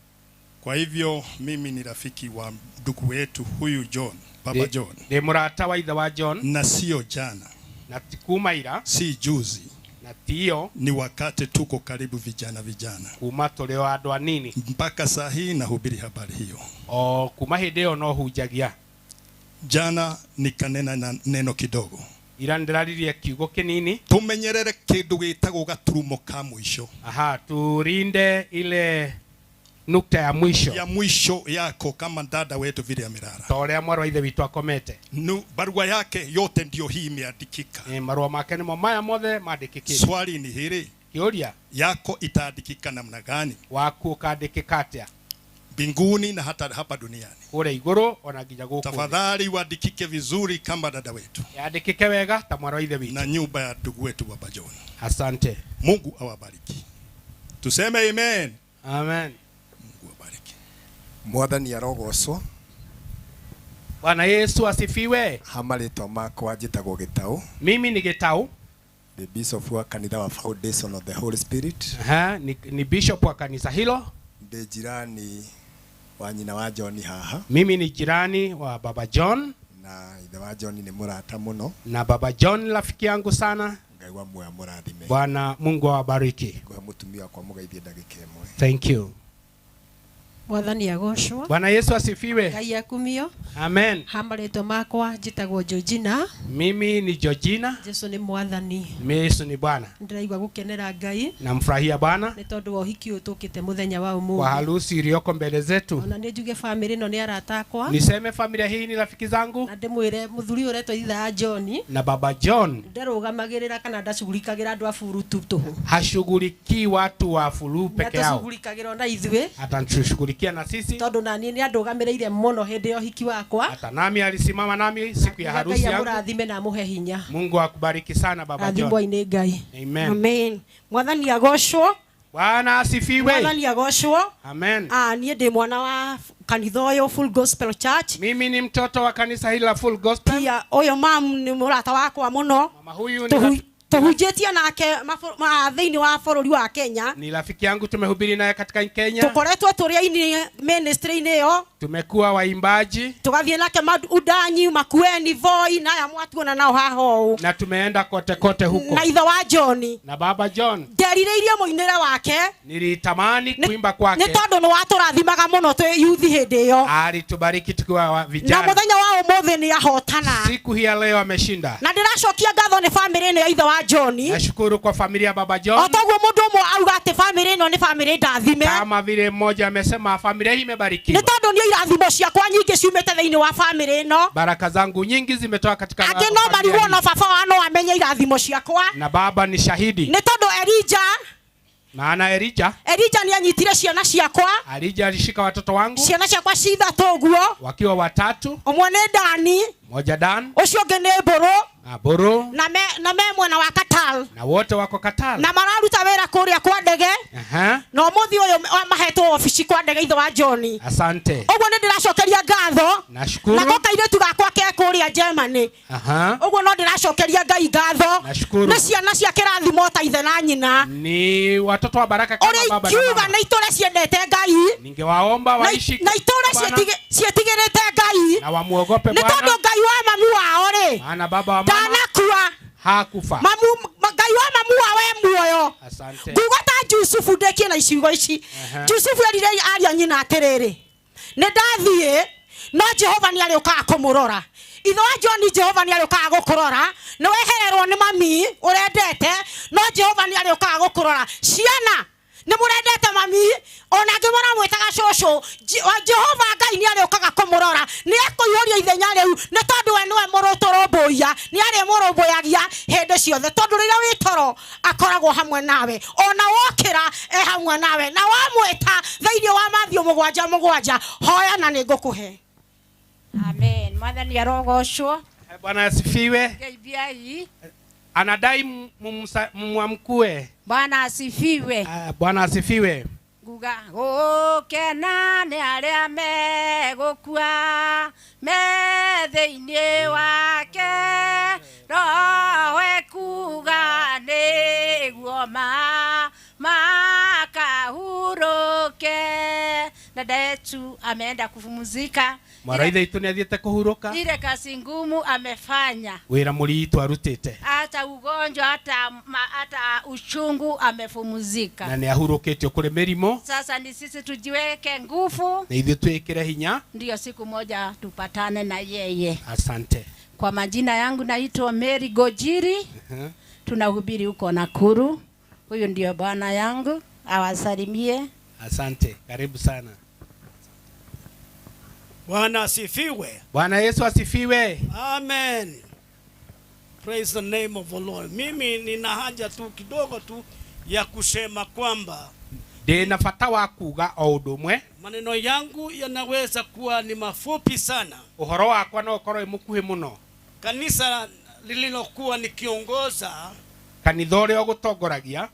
Kwa hivyo mimi ni rafiki wa ndugu wetu huyu John, Baba John. Ni murata wa ithe wa John. Na sio jana. Na ti kuma ira. Si juzi. Na tiyo. Ni wakati tuko karibu vijana. Kuma tũrĩ o andũ anini. Mpaka saa hii nahubiri habari hiyo. O kuma hĩndĩ ĩyo no hunjagia. Jana nikanena na neno kidogo. Ira ndĩraririe kiugo kĩnini. Tumenyerere kĩndũ gĩtagwo gaturumo ka mũico. Aha, turinde ile nukta ya mwisho. Ya mwisho yako kama dada wetu vile amelala. Ta ũrĩa mwarĩ wa ithe witũ akomete. Barua yake yote ndio hii imeandikika. Marũa make nĩmo maya mothe mandĩkĩkĩte. Swali ni hili. Kĩũria. Yako itaandikika namna gani? Waku ũkandĩkĩka atĩa? Mbinguni na hata hapa duniani. Kũrĩa igũrũ ona nginya gũkũ thĩ. Tafadhali uandikike vizuri kama dada wetu. Yandĩkĩke wega ta mwarĩ wa ithe witũ. Na nyumba ya ndugu wetu Baba John. Asante. Mungu awabariki. Tuseme amen. Amen. Mwathani arogocwo. Bwana Yesu asifiwe. Ha marĩtwa makwa njĩtagwo Gĩtaũ. Mimi ni Gĩtaũ. The bishop wa kanitha wa Foundation of the Holy Spirit. Aha, ni bishop wa kanisa hilo. Ndĩ jirani wa nyina wa John haha. Mimi ni jirani wa Baba John. Na ithe wa John ni mũrata mũno. Na Baba John rafiki yangu sana. Ngai wa muoyo amũrathime. Bwana Mungu awabariki. Ngũhe mũtumia wakwa mũgeithie ndagĩka ĩmwe. Thank you. Mwathani agocwo. Bwana Yesu asifiwe. Ngai akumio. Amen. Ha marĩtwa makwa njĩtagwo Georgina. Mimi ni Georgina. Jesu nĩ Mwathani. Yesu ni Bwana. Ndĩraigua gũkenera Ngai Namfurahia Bwana nĩ tondũ wa ũhiki ũyũ tũkĩte mũthenya wa kwa ũmũthĩ. harusi iliyoko mbele zetu. Ona nĩ njuge famĩlĩ ĩno nĩ arata akwa. Niseme familia hii ni rafiki zangu Na ndĩmwĩre mũthuri ũyũ ũretwo ithe wa John na Baba John ndarũgamagĩrĩra kana ndacugurikagĩra andũ a buru tu tũhũ. hashughulikii watu wa fulu peke yao, Nĩatũcugurikagĩra ona ithuĩ atatushughulikia na sisi. tondũ naniĩ nĩandũgamĩrĩire mũno hĩndĩ ya ũhiki wakwa. Hata nami alisimama nami siku ya Ngai harusi yangu. amũrathime na amũhe hinya. Mungu akubariki sana Baba John. Rathimwo-inĩ Ngai. Amen. Amen. Mwathani agocwo. Bwana asifiwe. Mwathani agocwo. Amen. Niĩ ndĩ mwana wa kanitha ũyũ Full Gospel Church. Mimi ni mtoto wa kanisa hili la Full Gospel. Pia ũyũ mam nĩ mũrata wakwa mũno. Mama huyu ni Tũhunjĩtie nake thĩinĩ wa bũrũri wa Kenya. Ni rafiki yangu, tumehubiri naye katika Kenya. Tũkoretwo tũrĩ aini ministry-inĩ ĩyo. Tumekuwa waimbaji. Tũgathiĩ nake Udanyi, Makueni, Voi na aya mwatuona nao haha ũũ. Na tumeenda kote kote huko. Na ithe wa John. Na baba John. Nderirĩirie mũinĩre wake. Nilitamani kuimba kwake. Nĩ tondũ nĩ watũrathimaga mũno twĩ youth hĩndĩ ĩyo. Alitubariki tukiwa vijana. Na mũthenya wa ũmũthĩ nĩ ahotana. Siku hii ya leo ameshinda. Na ndĩracokia ngatho nĩ family ĩno ya ithe wa John. Nashukuru kwa familia ya baba John. O toguo mũndũ ũmwe auga atĩ family ĩno nĩ family ndathime. Kama vile mmoja amesema familia hii imebarikiwa. Nĩ tondũ nĩ irathimo ciakwa nyingĩ ciumĩte thĩinĩ wa family ĩno. Baraka zangu nyingi zimetoka katika Angĩ no marigwo no baba wa no amenye irathimo ciakwa. Na baba ni shahidi. Nĩ tondũ Elijah, maana Elijah nĩ anyitire ciana ciakwa. Elijah alishika watoto wangu. Ciana ciakwa ci ithatũ ũguo. Wakiwa watatu. Ũmwe nĩ Dani. Moja Dan. Ũcio ũngĩ nĩ Mbũrũ. Mbũrũ. Na me mwena wa Katal. Na wote wako Katal. Na mararuta wĩra kũrĩa kwa ndege. Na ũmũthĩ ũyũ mahetwo obici kwa ndege ithe wa John. Asante. Ũguo nĩ ndĩracokeria ngatho. Nashukuru. Nako kairĩtu gakwa ke kũrĩa Germany. Ũguo no ndĩracokeria Ngai ngatho. Nashukuru. Nĩ ciana cia kĩrathimo ta ithe na nyina. Ni watoto wa baraka kama baba na mama. Ũrĩa ingiuga nĩ itũre ciendete Ngai. Ningewaomba waishi na itũre cietigĩrĩte Ngai. Na wamuogope Bwana. Nĩ tondũ Ngai wa mamu wao rĩ. Maana baba wa mama ndanakua. Hakufa. Ngai wa mamu wao e muoyo. Asante. Nguga ta Jusufu ndekie na iciugo ici. Jusufu erire aria nyina atĩrĩrĩ, nĩ ndathiĩ no Jehova nĩ arĩũkaga kũmũrora. Ithe wa John, Jehova nĩ arĩũkaga gũkũrora. Nĩ wehererwo nĩ mami ũrendete, no Jehova nĩ arĩũkaga gũkũrora. Ciana nĩ mũrendete mami, ona angĩ maramwĩtaga cũcũ. Jehova Ngai nĩ arĩũkaga kũmũrora. Nĩ ekũiyũria ithenya rĩu, nĩ tondũ we nĩwe mũrũtũrũmbũiya, nĩ arĩmũrũmbũyagia hĩndĩ ciothe. Tondũ rĩrĩa wĩ toro akoragwo hamwe nawe, ona wokĩra e hamwe nawe, na wamwĩta thĩinĩ wa Mathayo 7:7, hoya na nĩngũkũhe. Amen. Mwathani arogocwo. Bwana asifiwe. Ngeithiai. Anadai mumwamkue. Bwana asifiwe. Bwana asifiwe. Nguga gũkena nĩ arĩa megũkua me thĩinĩ wake, roho ekuga nĩguo makahurũke. Dada yetu ameenda kupumzika. Mwarĩ ithe itũ nĩathiĩte kũhurũka. Ile kazi ngumu amefanya. Wĩra mũritũ arutĩte. Hata ugonjwa hata uchungu amepumzika. Na nĩahurũkĩtio kũrĩ mĩrimũ. Sasa ni sisi tujiweke nguvu. Na ithuĩ twĩkĩre hinya. Ndio siku moja tupatane na yeye. Asante. Kwa majina yangu naitwa Mary Gojiri. Tunahubiri huko Nakuru. Huyu ndio bwana yangu, awasalimie. Asante, karibu sana. Bwana asifiwe. Bwana Yesu asifiwe. Amen. Praise the name of the Lord. Mimi nina haja tu kidogo tu ya kusema kwamba ndina bata wa kuga o ũndũ ũmwe. Maneno yangu yanaweza kuwa ni mafupi sana. Ũhoro wakwa no ũkorwo wĩ mũkuhĩ mũno. Kanisa lililokuwa nikiongoza, kanitha ũrĩa ũgũtongoragia,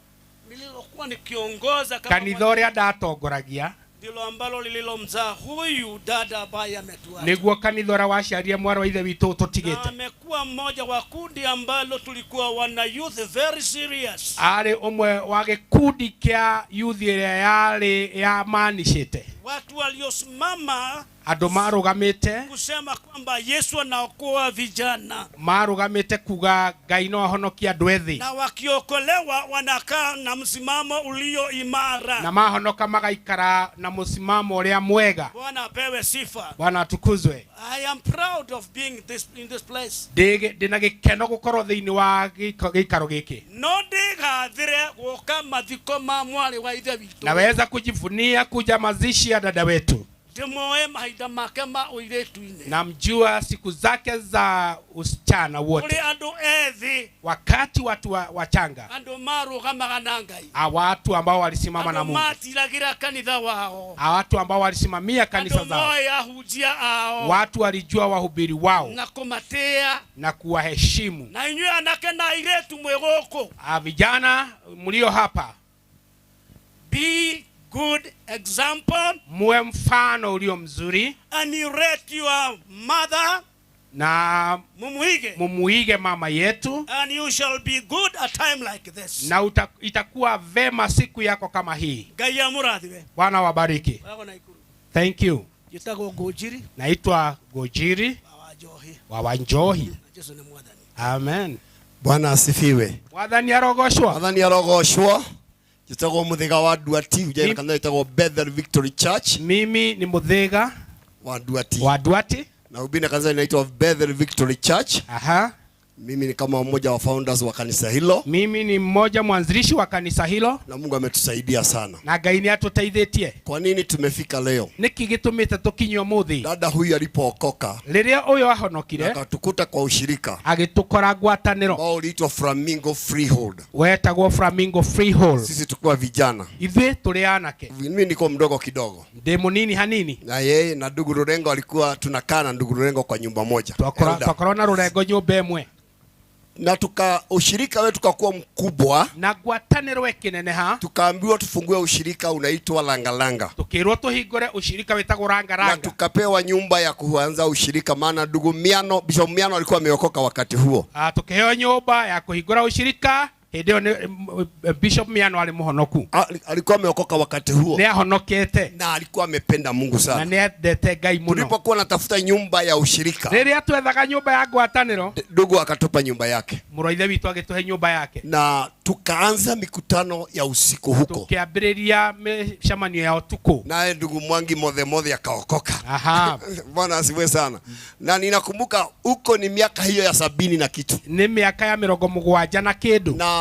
nililokuwa nikiongoza kama kanitha ũrĩa ndatongoragia, ndilo ambalo lililomzaa huyu dada ambaye ametuacha. Niguo kanitha ũrĩa waciarire mwarĩ wa ithe witũ ũtũtigĩte. Na amekuwa mmoja wa kundi ambalo tulikuwa wana youth very serious. Arĩ ũmwe wa gĩkundi kĩa youth ĩrĩa yarĩ ya manicĩte. Watu waliosimama andũ marũgamĩte kusema kwamba Yesu anaokoa vijana, marũgamĩte kuga Ngai no ahonokie andũ ethĩ, na wakiokolewa wanakaa na msimamo ulio imara, na mahonoka magaikara na msimamo ũrĩa mwega. Bwana apewe sifa. Bwana atukuzwe. I am proud of being in this place. Ndĩna gĩkeno gũkorwo thĩinĩ wa gĩikaro gĩkĩ. No ndigathire gũka mathiko ma mwarĩ wa ithe witũ. Naweza kujivunia kuja mazishi ya dada wetu. Ndĩmoe mahinda make ma ũirĩtu-inĩ. Namjua siku zake za usichana wote. Kũrĩ andũ ethĩ. Wakati watu wachanga. Andũ marũgamaga na Ngai. Watu ambao walisimama na Mungu. Andũ matiragĩra kanitha wao. Watu ambao walisimamia kanisa zao. Andũ moĩ ahunjia ao. Watu walijua wahubiri wao. Na kũmatĩa. Na kuwaheshimu. Na inyuĩ anake na airĩtu mwĩ gũkũ. Vijana mlio hapa. Be good example. Muwe mfano ulio mzuri. And you rate your mother. Na mumuige, mumuige mama yetu, and you shall be good a time like this. Na itakuwa vema siku yako kama hii. Ngai amurathime. Bwana wabariki. Wako Naikuru. Thank you. Njĩtagwo Ngũnjiri Naitwa Gojiri wa Wanjohi. wa Wanjohi. Jesu nĩ mwathani. Amen. Bwana asifiwe. Mwathani arogoshwa. Mwathani arogoshwa. Njĩtagwo Mũthĩga wa Nduati, ujai kanitha ĩtagwo Bethel Victory Church. Mimi ni Mũthĩga wa Nduati. Wa Nduati. Na hubiri kanisa inaitwa Bethel Victory Church. Aha. Mimi ni kama mmoja wa founders wa kanisa hilo. Mimi ni mmoja mwanzilishi wa kanisa hilo. Na Mungu ametusaidia sana. Na Ngai nĩ atũteithĩtie. Kwa nini tumefika leo? Nĩkĩ gĩtũmĩte tũkinye ũmũthĩ? Dada huyu alipookoka, Rĩrĩa ũyũ ahonokire, akatukuta kwa ushirika agĩtũkora ngwatanĩro ambao uliitwa Flamingo Freehold. Wetagwo Flamingo Freehold. Sisi tukuwa vijana. Ithuĩ tũrĩ anake. Mimi niko mdogo kidogo. Ndĩ mũnini hanini. Na yeye na ndugu Rurengo alikuwa tunakaa na ndugu Rurengo kwa nyumba moja. Elder. Twakorwo na Rurengo nyũmba ĩmwe. Na tuka ushirika wetu tukakuwa mkubwa, na ngwatanĩro ĩkĩneneha, tukaambiwa tufungue ushirika unaitwa Langalanga, tukĩrwo tũhingũre ushirika wĩtagwo Rangaranga, na tukapewa nyumba ya kuanza ushirika, maana ndugu Miano, Bishop Miano alikuwa ameokoka wakati huo. Tukiheo nyumba ya kuhingũra ushirika hĩndĩ ĩyo Bishop Miano arĩ mũhonoku. Alikuwa ameokoka wakati huo. Nĩ ahonokete. Na alikuwa amependa Mungu sana. Na nĩ endete Ngai mũno. Tulipokuwa natafuta nyumba ya ushirika, rĩrĩa twethaga nyumba ya ngwatanĩro, ndugu akatupa nyumba yake. Mũrũ wa ithe witũ agĩtũhe nyumba yake. Na tukaanza mikutano ya usiku huko. Tukiambĩrĩria mĩcemanio ya ũtukũ. Naye ndugu Mwangi Mothe Mothe akaokoka. Aha. Bwana asifiwe sana. Na ninakumbuka huko ni miaka hiyo ya 70 na kitu. Ni miaka ya 70 na kĩndũ. Na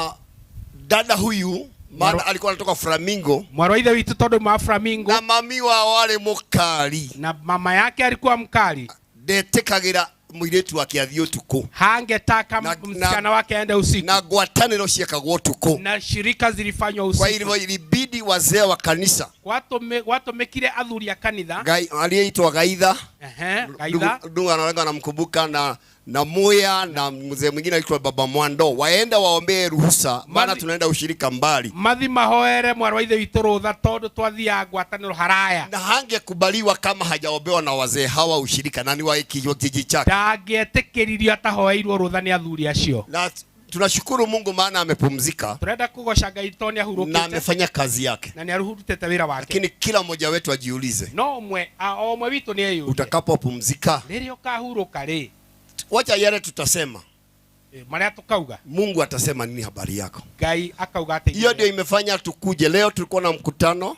dada huyu maana alikuwa anatoka Flamingo. Mwarũ wa ithe witũ tondũ ma Flamingo. Na mami wao arĩ mũkali. Na mama yake alikuwa mkali. Ndetĩkagĩra mũirĩtu wake athiĩ ũtukũ. Hangetaka msichana wake aende usiku. Na ngwatanĩro ciekagwo ũtukũ. Na shirika zilifanywa usiku. Kwa hivyo ilibidi wazee wa kanisa. Gwatũmĩkire athuri a kanitha. Aliyeitwa Gaitha. Gaitha. Ndugu analenga anamkumbuka na Muya na mzee mwingine alikuwa Baba Mwando, waenda waombee ruhusa maana tunaenda ushirika mbali. Mathi mahoere mwarũ wa ithe witũ rũtha tondũ twathiaga ngwatanĩro haraya. Na hangekubaliwa kama hajaombewa na wazee hawa ushirika na ni wa kijiji chake. Ndangĩetĩkĩririo atahoeirwo rũtha nĩ athuri acio. Na tunashukuru Mungu maana amepumzika. Turenda kugoca Ngai tondũ nĩahurũkĩte. Na amefanya kazi yake. Na nĩarutĩte wĩra wake. Lakini kila mmoja wetu ajiulize. No o ũmwe witũ nĩeyũrie. Utakapopumzika, rĩrĩa ũkahurũka rĩ, wacha yale tutasema. Maria tukauga. Mungu atasema nini habari yako? Ngai akauga atĩ Hiyo ndio imefanya tukuje leo. Tulikuwa na mkutano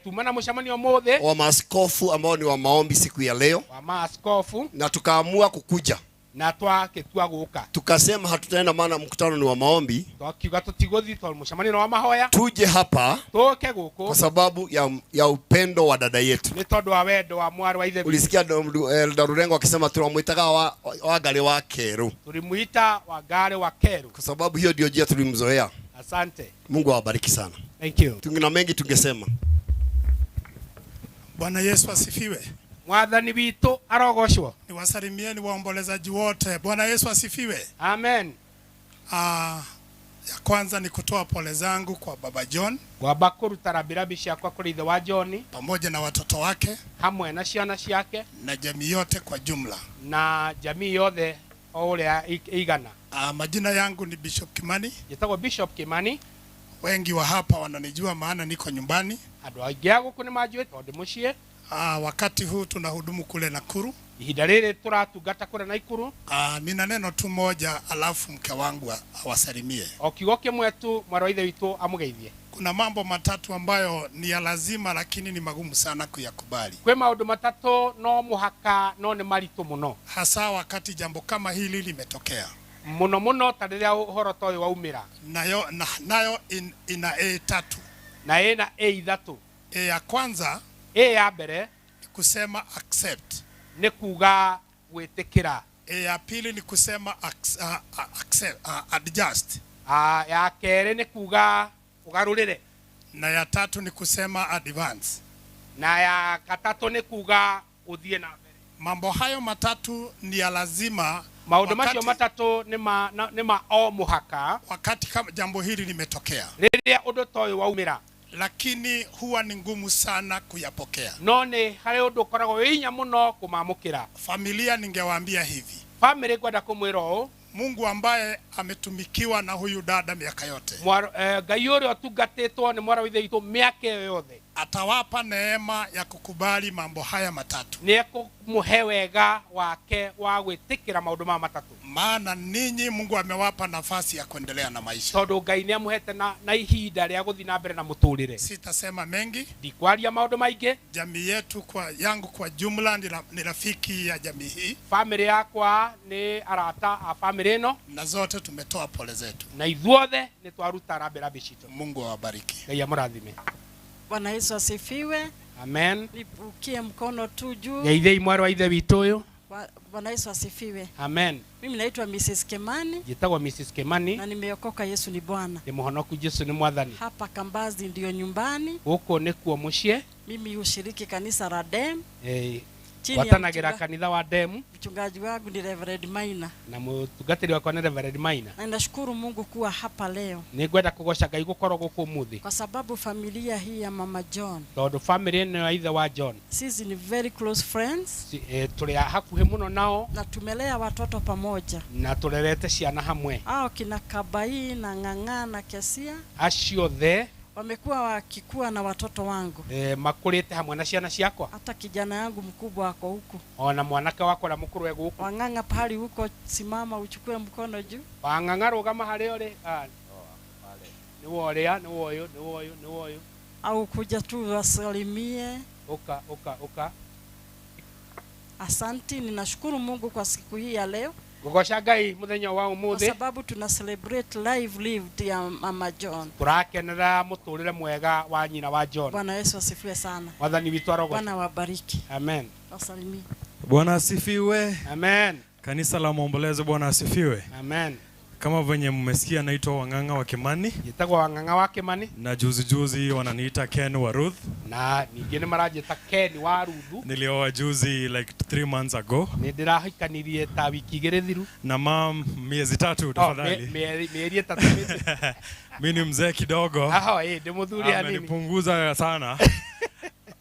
tuma na mũcemanio ũmũthĩ wa maaskofu ambao ni wa maombi siku ya leo. Wa maaskofu. Na tukaamua kukuja. Na twagĩtua gũka. Tukasema hatutaenda maana mkutano ni wa maombi. Twakiuga tũtigũthiĩ tondũ mũcemanio nĩ wa mahoya. Tuje hapa tũke gũkũ kwa sababu ya upendo wa dada yetu. Nĩ tondũ wa wendo wa mwarĩ wa ithe witũ. Ulisikia Rurengo akisema tunamwitaga Wangari wa Keru. Tulimuita Wangari wa Keru kwa sababu hiyo ndio njia tulimzoea. Asante. Mungu awabariki sana. Thank you. Tungina mengi tungesema. Bwana Yesu asifiwe. Mwathani witũ arogoshwo. Niwasalimieni waombolezaji wote. Bwana Yesu asifiwe. Amen. Ya kwanza ni kutoa pole zangu kwa Baba John. Ngwamba kũruta rambirambi ciakwa kũrĩ ithe wa John pamoja na watoto wake hamwe na ciana ciake na jamii yote kwa jumla. Na jamii yothe o ũrĩa igana. Majina yangu ni Bishop Kimani. Njĩtagwo Bishop Kimani. Wengi wa hapa wananijua maana niko nyumbani. Andũ aingĩ a gũkũ nĩ manjũĩ tondũ ndĩ mũciĩ. Wakati huu tunahudumu kule Nakuru. Ihinda rĩrĩ tũratungata kũrĩa Nakuru. Nina neno tu moja alafu mke wangu awasalimie. O kiugo kĩmwe tu mwarĩ wa ithe witũ amũgeithie. Kuna mambo matatu ambayo ni ya lazima lakini ni magumu sana kuyakubali. Kwĩ maũndũ matatũ no mũhaka no nĩ maritũ mũno. Hasa wakati jambo kama hili limetokea. Mũno mũno ta rĩrĩa ũhoro ta ũyũ waumĩra. Nayo ina A tatu. Na ĩna A ithatũ. A ya kwanza, A ya mbere ni kusema accept. Ni kuga gwĩtĩkĩra. A ya pili ni kusema accept, adjust. Ya kerĩ nĩ kuga ũgarũrĩre. Na ya tatu ni kusema advance. Na ya gatatũ nĩ kuga ũthiĩ na mbere. Mambo hayo matatu ni ya lazima. Maũndũ macio matatũ nĩ ma o mũhaka. Wakati kama jambo hili limetokea. Rĩrĩa ũndũ ta ũyũ waumĩra. Lakini huwa ni ngumu sana kuyapokea. No nĩ harĩ ũndũ ũkoragwo wĩ hinya mũno kũmamũkĩra. Familia, ningewaambia hivi, Famĩlĩ ngwenda kũmwĩra ũũ, Mungu ambaye ametumikiwa na huyu dada miaka yote Ngai ũrĩa ũtungatĩtwo nĩ mwarĩ wa ithe witũ mĩaka ĩyo yothe atawapa neema ya kukubali mambo haya matatu, nĩ ekũmũhe wega wake wa gwĩtĩkĩra maũndũ maya matatũ, maana ninyi Mungu amewapa nafasi ya kuendelea na maisha. Tondũ Ngai nĩ amũhete na ihinda rĩa gũthiĩ na mbere na mũtũrĩre. Sitasema mengi. Ndikwaria maũndũ maingĩ. Jamii yetu kwa yangu kwa jumla ni rafiki ya jamii hii, Famĩlĩ yakwa nĩ arata a famĩlĩ ĩno, na zote tumetoa pole zetu. Na ithuothe nĩ twaruta rambirambi citũ. Mungu awabariki. Ngai amũrathime. Bwana Yesu asifiwe. Amen. Nipukie mkono tu juu. Ngeithei mwarĩ wa ithe witũ ũyũ. Bwana Yesu asifiwe. Amen. Mimi naitwa Mrs. Kemani Njĩtagwo Mrs. Kimani, na nimeokoka. Yesu ni Bwana. Ndĩ mũhonoku, Jesu nĩ mwathani. Hapa Kambazi ndiyo nyumbani. Gũkũ nĩkuo mũciĩ. Mimi hushiriki kanisa la DEM. Chini ya Ngwatanagĩra kanitha wa Demu, mchungaji wangu ni Reverend Maina. Na mũtungatĩri wakwa nĩ Reverend Maina. Na nashukuru Mungu kuwa hapa leo Nĩ ngwenda kũgoca Ngai gũkorwo gũkũ ũmũthĩ, kwa sababu familia hii ya Mama John, tondũ famĩlĩ ĩno ya ithe wa John, sisi ni very close friends tũrĩ a hakuhĩ mũno nao, na tumelea watoto pamoja. Na tũrerete ciana hamwe. Hao kina Kabai na Ng'ang'a na Kesia Acio othe wamekuwa wakikua na watoto wangu. Makũrĩte hamwe na ciana ciakwa. Hata kijana yangu mkubwa ako huku. Ona mwanake wakwa ũrĩa mũkũrũ e gũkũ. Wang'ang'a, pahali huko, simama uchukue mkono juu. Wang'ang'a, rũgama harĩa ũrĩ. Ah, nĩ worĩa, nĩ woyũ, nĩ woyũ, nĩ woyũ. Au kuja tu wasalimie. Ũka, ũka, ũka. Asanti, ninashukuru Mungu kwa siku hii ya leo Ngũgoca Ngai mũthenya wa kwa ũmũthĩ, sababu tuna celebrate life lived ya Mama John. Tũrakenera mũtũrĩre mwega wa nyina wa John. Bwana Yesu asifiwe sana. Mwathani witũ arogocwo. Bwana wabariki. Amen. Wasalimie. Bwana asifiwe. Amen. Kanisa la Maombolezo, Bwana asifiwe. Amen. Kama venye mmesikia, naitwa Wang'ang'a wa Kimani, Njĩtagwo Wang'ang'a wa Kimani, na juzi juzi wananiita Ken wa Ruth. Na ningĩ nĩ maranjĩta Ken wa Ruthu. Nilioa juzi like 3 months ago, Nĩ ndĩrahikanirie ta wiki 2 thiru. Na mam miezi 3 Oh, tafadhali. mĩeri 3 mĩthiru. Mi ni mzee kidogo, Aho, ndĩ mũthuri hanini. Amenipunguza sana.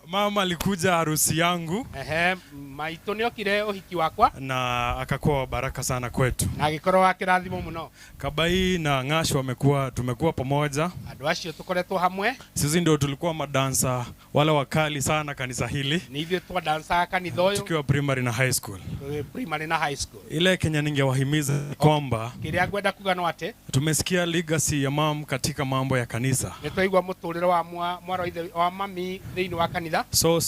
Mama alikuja harusi yangu Ehe, maitũ nĩ okire ũhiki wakwa, na akakuwa wa baraka sana kwetu. Na agĩkorwo wa kĩrathimo mũno. Kabai na Ng'ashu wamekuwa, tumekuwa pamoja. Andũ acio tũkoretwo hamwe. Sisi ndio tulikuwa madansa wale wakali sana kanisa hili Nĩ ithuĩ twadansaga kanitha ũyũ tukiwa primary na high school. Tũrĩ primary na high school. Ile Kenya ningewahimiza ni kwamba Kĩrĩa ngwenda kuga no atĩ tumesikia legacy ya mam katika mambo ya kanisa. Nĩ twaigua mũtũrĩre wa mwarĩ wa ithe wa mami thĩinĩ wa kanitha. So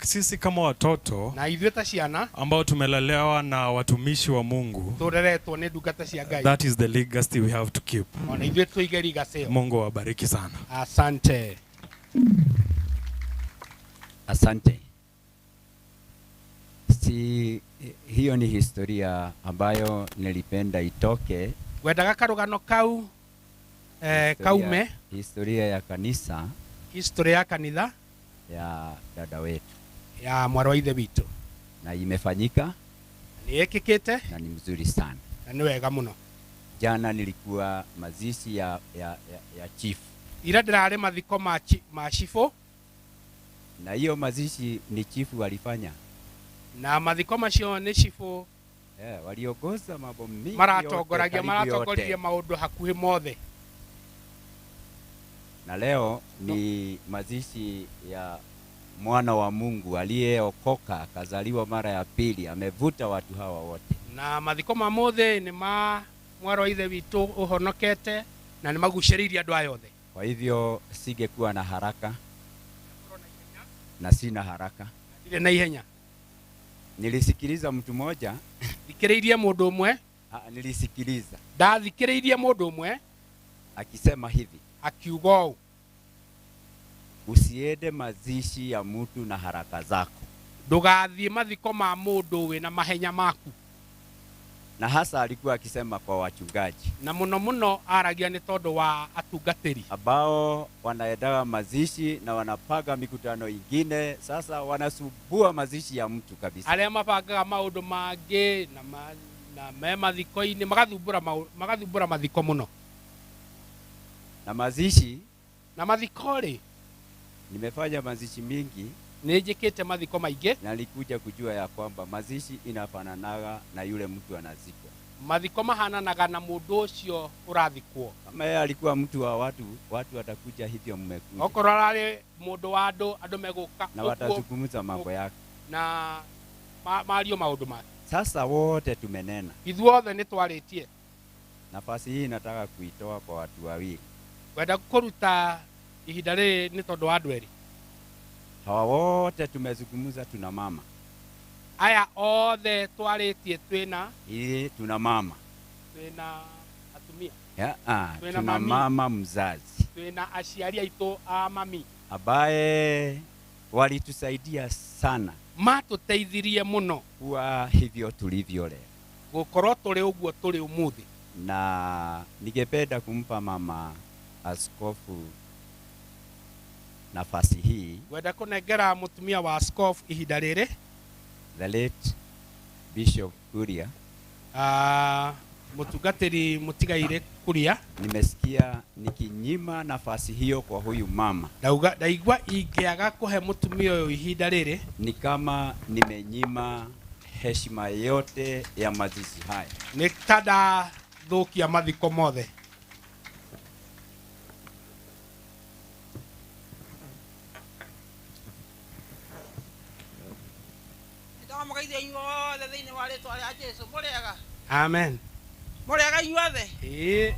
sisi kama watoto Na ithuĩ ta ciana ambao tumelelewa na watumishi wa Mungu, tũreretwo nĩ ndungata cia Ngai, that is the legacy we have to keep. Ona ithuĩ tũige legacy ĩyo. Mungu awabariki sana. Asante. Asante. Si hiyo ni historia ambayo nilipenda itoke. Ngwendaga karũgano kau kaume. Historia ya kanisa History ya kanitha ya dada wetu ya mwarĩ wa ithe witũ, na imefanyika nĩ ĩkĩkĩte, na ni mzuri sana. Na nĩ wega mũno. Jana nilikuwa mazishi ya chief, Ira ndĩrarĩ mathiko ma cibũ, na hiyo mazishi ni chifu walifanya. Na mathiko macio nĩ cibũ Yeah, waliongoza mambo mingi yote, maratongoragia, karibu maratongoririe yote. maũndũ hakuhĩ mothe. Na leo ni mazishi ya mwana wa Mungu aliyeokoka akazaliwa mara ya pili, amevuta watu hawa wote. Na mathiko ma mũthĩ nĩ ma mwarĩ wa ithe witũ ũhonokete na nĩ magucĩrĩirie andũ aya othe. Kwa hivyo singekuwa na haraka na sina haraka. Ndirĩ na ihenya. Nilisikiliza mtu mmoja, Thikĩrĩirie mũndũ ũmwe, ah, nilisikiliza ndathikĩrĩirie mũndũ ũmwe akisema hivi, akiuga ũũ, usiende mazishi ya mtu na haraka zako, ndũgathiĩ mathiko ma mũndũ wĩna mahenya maku. Na hasa alikuwa akisema kwa wachungaji Na mũno mũno aragia nĩ tondũ wa atungatĩri ambao wanaendaga mazishi na wanapanga mikutano ingine. Sasa wanasubua mazishi ya mtu kabisa. Arĩa mabangaga maũndũ mangĩ na me mathiko-inĩ magathumbũra mathiko mũno. Na mazishi Na mathiko rĩ, Nimefanya mazishi mingi Nĩ njĩkĩte mathiko maingĩ. Na nilikuja kujua ya kwamba mazishi inafananaga na yule mtu anazikwa. Mathiko mahananaga na mũndũ ũcio ũrathikwo. Kama yeye alikuwa mtu wa watu, watu watakuja hivyo mmekuja Okorwo ararĩ mũndũ wa andũ, andũ megũka na ũguo watazungumza mambo yake. Na mario maũndũ make. Sasa wote tumenena. Ithuothe nĩ twarĩtie. Nafasi hii nataka kuitoa kwa watu wawili. Ngwenda kũruta ihinda rĩrĩ nĩ tondũ wa andũ erĩ. Hawa wote tumezungumza, tuna mama. Aya othe twarĩtie twĩna Ili tuna mama. Twĩna atumia. Ya, Twĩna tuna mami. mama mzazi Twĩna aciari aitũ a mami ambaye walitusaidia sana matũteithirie mũno kuwa hivyo tulivyo leo, gũkorwo tũrĩ ũguo tũrĩ ũmũthĩ. Na ningependa kumpa mama askofu nafasi hii, Ngwenda kũnengera mũtumia wa askofu ihinda rĩrĩ, the late Bishop Kuria. Mũtungatĩri mũtigaire Kuria. Nimesikia nikinyima nafasi hiyo kwa huyu mama, Ndauga ndaigua ingĩaga kũhe mũtumia ũyũ ihinda rĩrĩ, ni kama nimenyima heshima yote ya mazishi haya. Nĩ ta ndathũkia mathiko mothe. Ndamũgeithia inyuothe thĩinĩ wa rĩtwa rĩa Jesũ. Mũrĩega? Amen. Mũrĩega inyuothe? Ĩĩ.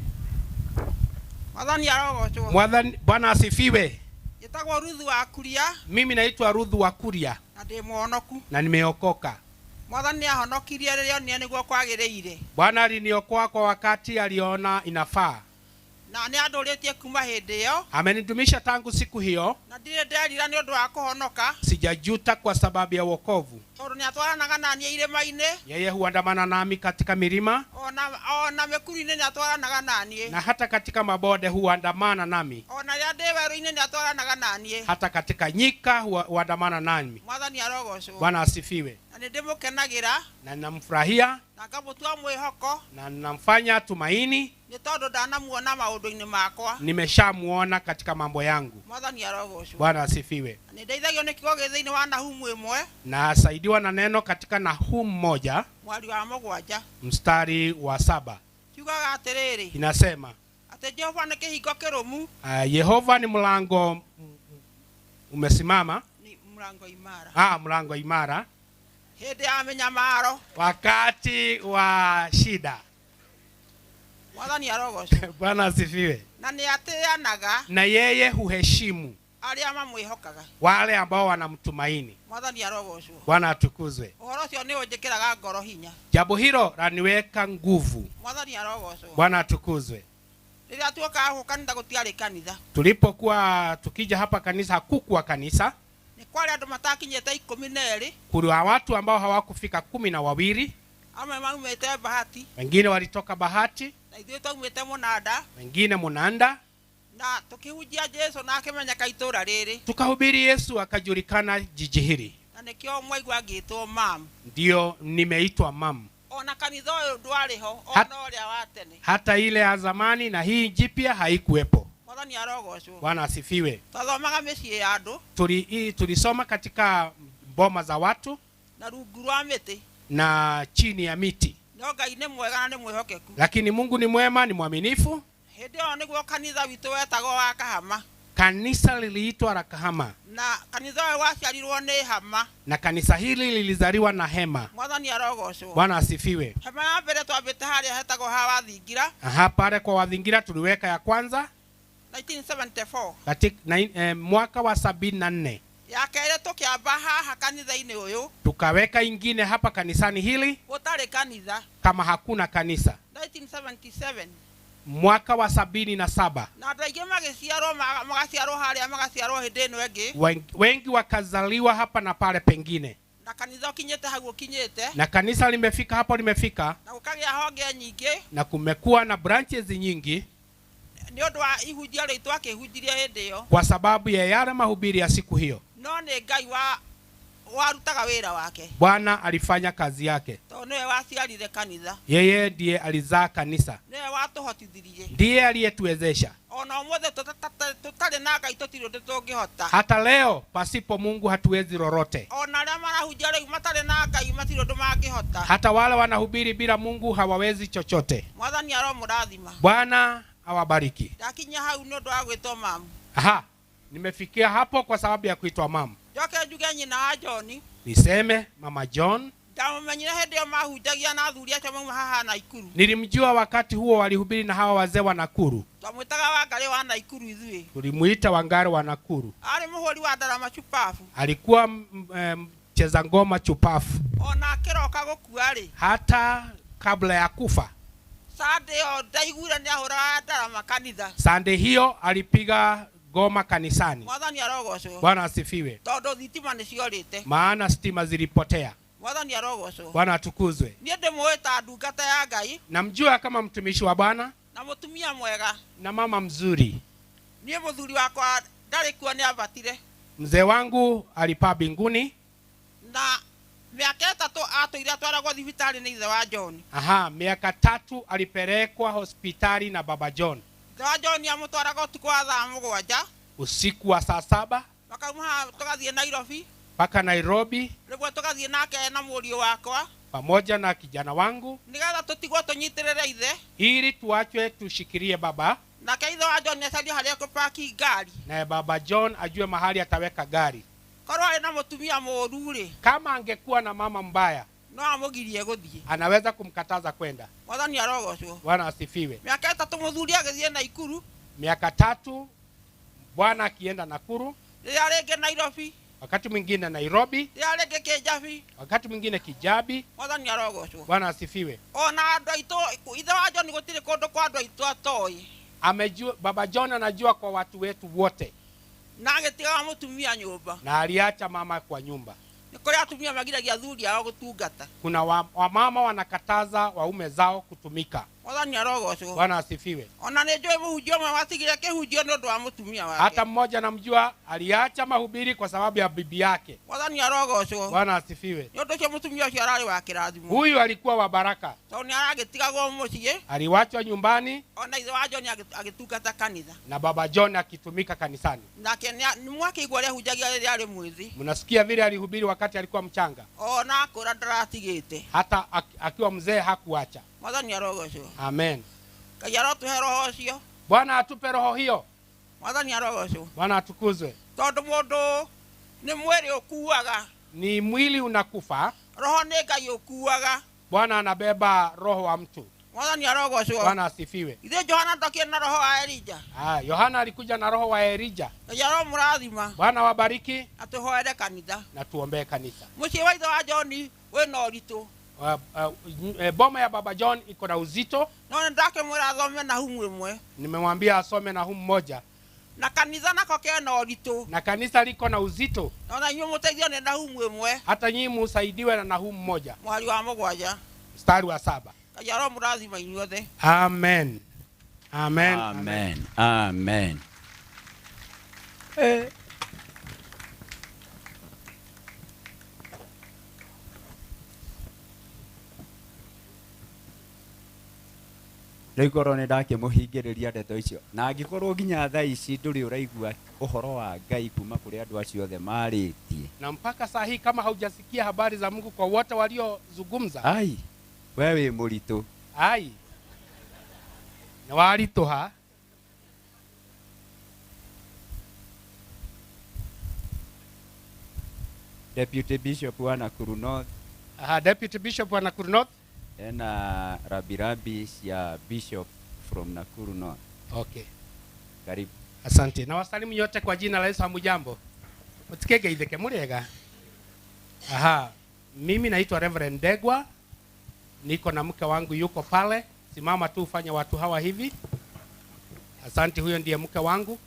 Mwathani arogocwo. Mwathani Bwana asifiwe. Njĩtagwo Ruthu wa Kuria Mimi naitwa Ruthu wa Kuria na ndĩ mũhonoku. na nimeokoka. Mwathani nĩahonokirie rĩrĩa onire nĩguo kwagĩrĩire. Bwana aliniokoa kwa wakati aliona inafaa. Na nĩandũrĩtie kuma hĩndĩ ĩyo Amenidumisha tangu siku hiyo, na ndirĩ nderira nĩ ũndũ wa kũhonoka, sijajuta kwa sababu ya wokovu. tondũ nĩatwaranaga na niĩ irĩma-inĩ, Yeye huandamana nami katika milima ona mĩkuru-inĩ nĩatwaranaga na niĩ, na hata katika mabonde huandamana nami, ona rĩrĩa ndĩ werũ-inĩ nĩatwaranaga na niĩ. hata katika nyika huandamana nami. Mwathani arogocwo. Bwana asifiwe. Na nĩndĩmũkenagĩra Na ninamfurahia na ngamũtua mwĩhoko na ninamfanya tumaini, nĩ tondũ ndanamuona maũndũ-inĩ makwa. nimeshamuona katika mambo yangu. Mwathani arogocwo. Bwana asifiwe. Na nĩndeithagio nĩ kiugo gĩ thĩinĩ wa Nahumu ĩmwe Na asaidiwa na neno katika Nahumu 1 mwari wa 7 mstari wa 7 kiugaga atĩrĩrĩ, inasema, atĩ Jehova nĩ kĩhingo kĩrũmu, Yehova ni mlango umesimama, ni mlango imara, mlango imara hĩndĩ ya mĩnyamaro. wakati wa shida. Mwathani arogocwo. Bwana asifiwe. Na nĩatĩanaga Na yeye huheshimu arĩa mamwĩhokaga. wale ambao wanamtumaini. Mwathani arogocwo. Bwana atukuzwe. Ũhoro ũcio nĩ ũnjĩkĩraga ngoro hinya. Jambo hilo laniweka nguvu. Mwathani arogocwo. Bwana atukuzwe. Rĩrĩa tuokaga gũkũ kanitha gũtiarĩ kanitha. Tulipokuwa tukija hapa kanisa, hakukuwa kanisa. Nĩ kwarĩ andũ matakinyĩte 12. Kuna watu ambao hawakufika 12. Amwe maumĩte Bahati, Wengine walitoka Bahati, na ithuĩ twaumĩte Mũnanda, wengine Munanda. Na tũkĩhunjia Jesũ na akĩmenyeka itũũra rĩrĩ. Tukahubiri Yesu akajulikana jiji hili, Na nĩkĩo mwaigua ngĩtwo mam. ndio nimeitwa mam. Ona kanitha ũyũ ndwarĩ ho, ona ũrĩa wa tene. Hata ile ya zamani na hii jipya haikuwepo. Mwathani arogocwo. Bwana asifiwe. Twathomaga mĩciĩ ya andũ Tulisoma katika boma za watu na rungu rwa mĩtĩ. na chini ya miti, No Ngai nĩ mwega na nĩ mwĩhokeku. lakini Mungu ni mwema, ni mwaminifu. Hĩndĩ ĩyo nĩguo kanitha witũ wetagwo wa Kahama. Kanisa liliitwa la Kahama, Na kanitha ũyũ waciarirwo nĩ hama. na kanisa hili lilizaliwa na hema. Mwathani arogocwo. Bwana asifiwe. Hema ya mbere twambĩte harĩa hetagwo ha Wathingira Aha, pale kwa Wathingira tuliweka ya kwanza 1974. katika mwaka wa 74. Ya kerĩ tũkĩamba haha kanitha-inĩ ũyũ Tukaweka ingine hapa kanisani hili gũtarĩ kanitha kama hakuna kanisa, 1977. mwaka wa 77. Na andũ aingĩ magĩciarwo magaciarwo harĩa magaciarwo hĩndĩ ĩno ĩngĩ, Wengi wakazaliwa hapa na pale pengine, na kanitha ũkinyĩte hau ũkinyĩte, na kanisa limefika hapo limefika, na gũkagĩa honge nyingĩ na kumekuwa na branches nyingi nĩ ũndũ wa ihunjia rĩu twakĩhunjirie hĩndĩ ĩyo. kwa sababu ya yale mahubiri ya siku hiyo. No nĩ Ngai wa Warutaga wĩra wake. Bwana alifanya kazi yake. Tondũ nĩwe waciarire kanitha. Yeye ndiye alizaa kanisa, Nĩwe watũhotithirie. ndiye aliyetuwezesha. Ona ũmũthĩ tũtarĩ na Ngai tũtirĩ ũndũ tũngĩhota. Hata leo pasipo Mungu hatuwezi lolote. Ona arĩa marahunjia rĩu matarĩ na Ngai matirĩ ũndũ mangĩhota. Hata wale wanahubiri bila Mungu hawawezi chochote. Mwathani aromũrathima. Bwana awabariki. Ndakinya hau nĩ ũndũ wa gwĩtwo mamu. Aha, nimefikia hapo kwa sababu ya kuitwa mama. Njoke njuge nyina wa John. Niseme mama John Ndamũmenyire hĩndĩ ĩyo mahunjagia na athuri acio mauma haha Naikuru. nilimjua wakati huo walihubiri na hawa wazee wa Nakuru. Twamwĩtaga Wangari wa Naikuru ithuĩ. Tulimuita Wangari wa Nakuru. Arĩ mũhũri wa ndarama chupabu. Alikuwa mcheza ngoma chupafu. Ona akĩroka gũkua rĩ, Hata kabla ya kufa, Sunday ĩyo ndaiguire nĩahũraga ndarama kanitha. Sunday hiyo alipiga ngoma kanisani. Mwathani arogocwo. Bwana asifiwe. Tondũ thitima nĩciorĩte. Maana stima zilipotea. Mwathani arogocwo. Bwana atukuzwe. Niĩ ndĩmũĩ ta ndungata ya Ngai Namjua kama mtumishi wa Bwana na mũtumia mwega. na mama mzuri. Niĩ mũthuri wakwa ndarĩ kuo nĩambatire. Mzee wangu alipaa mbinguni. Na mĩaka 3 atũire atwaragwo thibitarĩ nĩ ithe wa John. Aha, miaka 3 alipelekwa hospitali na baba John. Ithe wa John amũtwaraga ũtukũ wa thaa 7. Usiku wa saa 7 Makauma haha tũgathiĩ Nairobi. mpaka Nairobi Rĩmwe tũgathiĩ nake na mũriũ wakwa. pamoja na kijana wangu Nĩgetha tũtigwo tũnyitĩrĩre ithe. ili tuachwe tushikilie baba, Nake ithe wa John acarie harĩa ekũpaki ngari. naye baba John ajue mahali ataweka gari. Korwo arĩ na mũtumia mũũru rĩ, Kama angekuwa na mama mbaya, no amũgirie gũthiĩ. anaweza kumkataza kwenda. Mwathani arogocwo. Bwana asifiwe. Mĩaka 3 mũthuri agĩthiĩ Naikuru. Miaka 3 bwana akienda Nakuru, Rĩrĩa rĩngĩ Nairobi. wakati mwingine Nairobi, Rĩrĩa rĩngĩ Kĩnjabi. wakati mwingine Kijabi. Mwathani arogocwo. Bwana asifiwe. Ona andũ aitũ, ithe wa John gũtirĩ kũndũ kwa andũ aitũ atoĩ. Amejua, baba John anajua kwa watu wetu wote, Na agĩtigaga mũtumia nyũmba. na aliacha mama kwa nyumba. Nĩ kũrĩ atumia magiragia athuri ao gũtungata. Kuna wamama wanakataza waume zao kutumika. Mwathani arogocwo. Bwana asifiwe. Ona nĩ njũĩ mũhunjia ũmwe watigire kĩhunjio nĩ ũndũ wa mũtumia wake. Hata mmoja namjua aliacha mahubiri kwa sababu ya bibi yake. Mwathani arogocwo. Bwana asifiwe. Nĩ ũndũ ũcio mũtumia ũcio ararĩ wa kĩrathimo. Huyu alikuwa wa baraka, Tondũ nĩ aragĩtigagwo mũciĩ. aliwachwa nyumbani Ona ithe wa John agĩtungata kanitha. na baba John akitumika kanisani. Nake nĩ mwakĩigua ũrĩa ahunjagia rĩrĩa arĩ mwĩthĩ. Mnasikia vile alihubiri wakati alikuwa mchanga, Ona akũra ndaratigĩte. hata akiwa mzee hakuacha. Mwathani arogocwo. Amen. Ngai arotũhe roho ũcio. Bwana atupe roho hiyo. Mwathani arogocwo. Bwana atukuzwe. Tondũ mũndũ nĩ mwĩrĩ ũkuaga. Ni mwili unakufa, Roho nĩ Ngai ũkuaga. Bwana anabeba roho wa mtu. Mwathani arogocwo. Bwana asifiwe. Ithe Johana ndokire na roho wa Elija. Yohana alikuja na roho wa Elija. Ngai aromũrathima. Bwana wabariki Atũhoere kanitha. na tuombee kanisa. Mũciĩ wa ithe wa John wĩna ũritũ. Boma ya baba John iko na uzito. No nĩndakĩmwĩra athome Nahumu ĩmwe. Nimemwambia asome Nahumu 1. Na kanitha nako kena ũritũ. Na kanisa liko na uzito. Ona inyuĩ mũteithio nĩ Nahumu 1. Hata nyinyi musaidiwe na Nahumu 1. Mũhari wa 7. Mstari wa 7. Ngai aromũrathima inyuothe. Amen. Amen. Amen. Amen. Rĩu korwo nĩ ndakĩmũhingĩrĩria ndeto icio, na angĩkorwo nginya thaa ici ndũrĩ ũraigua ũhoro wa Ngai kuma kũrĩ andũ acio othe marĩtie. Na mpaka saa hii kama haujasikia habari za Mungu kwa wote waliozungumza, ai we wĩ mũritũ. Ai nĩ waritũha. Deputy Bishop wa Nakuru North. Aha, Deputy Bishop wa Nakuru North. Ena rabirabi cia Bishop from Nakuru North. Okay. Karibu. Asante. Na wasalimu nyote kwa jina la Yesu. Hamujambo? Mtikege itheke muriega. Aha, mimi naitwa Reverend Ndegwa. Niko na mke wangu yuko pale. Simama tu ufanye watu hawa hivi. Asante, huyo ndiye mke wangu.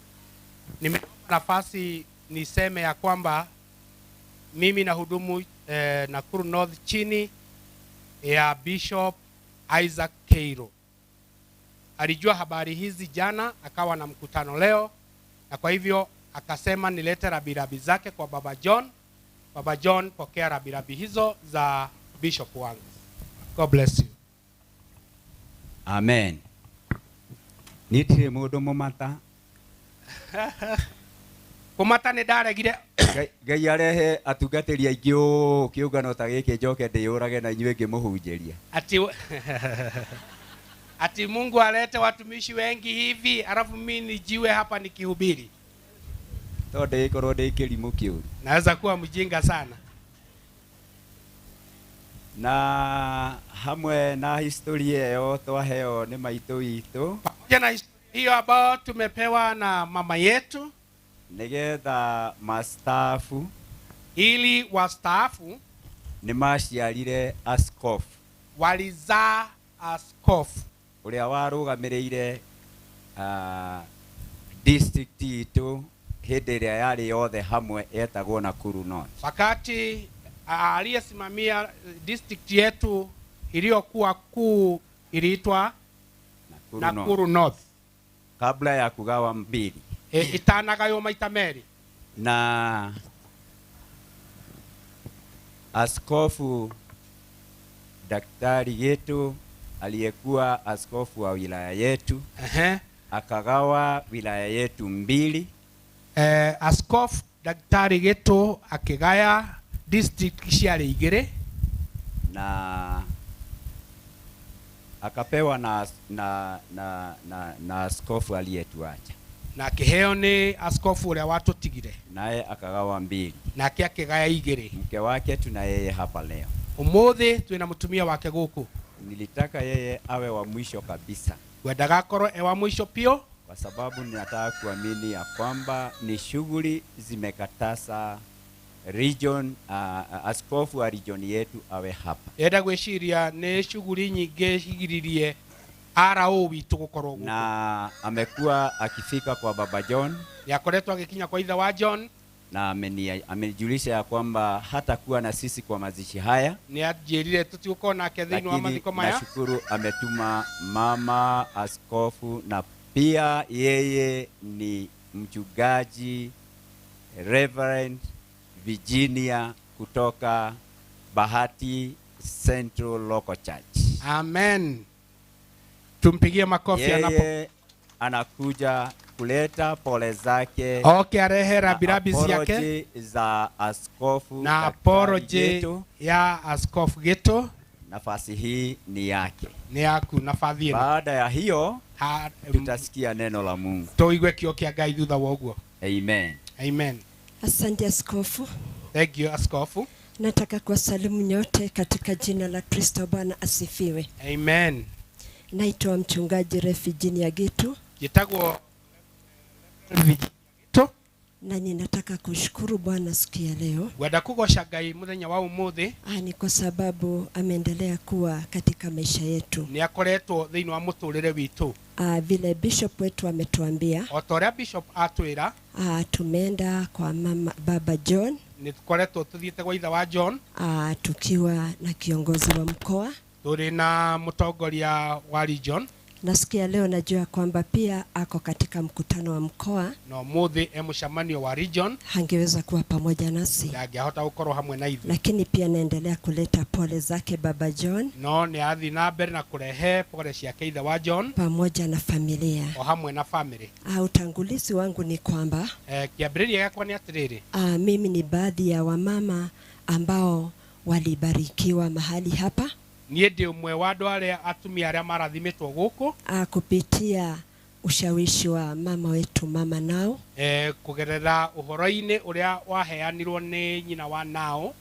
Nimeomba nafasi niseme ya kwamba mimi nahudumu Nakuru North chini ya Bishop Isaac Keiro. Alijua habari hizi jana, akawa na mkutano leo, na kwa hivyo akasema nilete rabirabi zake kwa Baba John, Baba John, pokea rabirabi hizo za bishop wangu. God bless you. Amen. Niĩ ndirĩ mũndũ mũmata. Kũmata nĩ ndaregire. Ngai arehe atungatĩri aingĩ ũũ kĩũngano ta gĩkĩ njoke ndĩyũrage na inyuĩ ngĩmũhunjĩria. Ati Mungu alete watumishi wengi hivi alafu mimi nijiwe hapa nikihubiri. To ndĩgĩkorwo ndĩ kĩrimũ kĩũru. Naweza kuwa mjinga sana. Na hamwe na historia ĩyo twaheo nĩ maitũ witũ. Pamoja na historia hiyo ambayo tumepewa na mama yetu, nigetha mastaafu, ili wastaafu nĩ maciarire askofu, walizaa askofu ũrĩa warũgamĩrĩire district itũ hĩndĩ ĩrĩa yarĩ yothe hamwe etagwo Nakuru North. Wakati aliyesimamia district yetu iliyokuwa kuu iliitwa Nakuru North. Kabla ya kugawa mbili. Itanagaywo maita merĩ. Na askofu Daktari Gitu aliyekuwa askofu wa wilaya yetu, akagawa wilaya yetu mbili. Askofu Daktari Gitu akigaya district ciarĩ igĩrĩ, na akapewa na askofu aliyetuacha, na akiheo nĩ askofu ũrĩa watũtigire, naye akagawa mbili, nake akigaya igĩrĩ. Mke wake tuna yeye hapa leo. Ũmũthĩ twĩna mũtumia wake gũkũ. Nilitaka yeye awe wa mwisho kabisa, ngwendaga akorwo e wa mwisho pio, kwa sababu ninataka kuamini ya kwamba ni shughuli zimekatasa region, askofu wa region yetu awe hapa. Enda gwĩciria nĩ shughuli nyingĩ cigiririe RO witũ gũkorwo gũkũ. Na amekuwa akifika kwa Baba John. Nĩakoretwo agĩkinya kwa ithe wa John. Na amenijulisha ya kwamba hatakuwa na sisi kwa mazishi haya. Nĩanjĩrire tũtigũkorwo nake thĩinĩ wa Lakini mathiko maya. nashukuru ametuma mama askofu, na pia yeye ni mchungaji Reverend Virginia kutoka Bahati Central Local Church. Amen. Tumpigie makofi anapo. Yeye anakuja kuleta pole zake. Okay, arehe na rabirabi zake. apology za askofu Na Daktari apology Gitu. ya askofu Gitu. Nafasi hii ni yake. Ni yaku nafathi ĩno. Baada ya hiyo tutasikia neno la Mungu. Tuigue kio kia Ngai thutha wa ũguo. Amen. Amen. Asante askofu. Thank you askofu. Nataka kuwasalimu nyote katika jina la Kristo. Bwana asifiwe. Amen. Naitwa mchungaji Virginia Gitu. Njĩtagwo Na ninataka kushukuru Bwana siku ya leo. Ngwenda kũgoca Ngai mũthenya wa ũmũthĩ. Ni kwa sababu ameendelea kuwa katika maisha yetu. Nĩ akoretwo thĩinĩ wa mũtũrĩre witũ. Vile bishop wetu ametuambia, O ta ũrĩa bishop atwĩra, tumeenda kwa mama Baba John, nĩ tũkoretwo tũthiĩte gwa ithe wa John, tukiwa na kiongozi wa mkoa, tũrĩ na mũtongoria wa region, na siku ya leo najua kwamba pia ako katika mkutano wa mkoa, na ũmũthĩ e mũcemanio wa region, hangeweza kuwa pamoja nasi, ndangĩahota gũkorwo hamwe na ithuĩ, lakini pia naendelea kuleta pole zake Baba John no nĩ athiĩ na mbere na kũrehe pole ciake ithe wa John pamoja na familia. o hamwe na family. Utangulizi wangu ni kwamba Kĩambĩrĩria gĩakwa nĩ atĩrĩrĩ, mimi ni baadhi ya wamama ambao walibarikiwa mahali hapa niĩ ndĩ ũmwe wa andũ arĩa atumia arĩa marathimĩtwo gũkũ, kupitia ushawishi wa mama wetu mama Nao, kũgerera ũhoro-inĩ ũrĩa waheanirwo nĩ nyina wa Nao,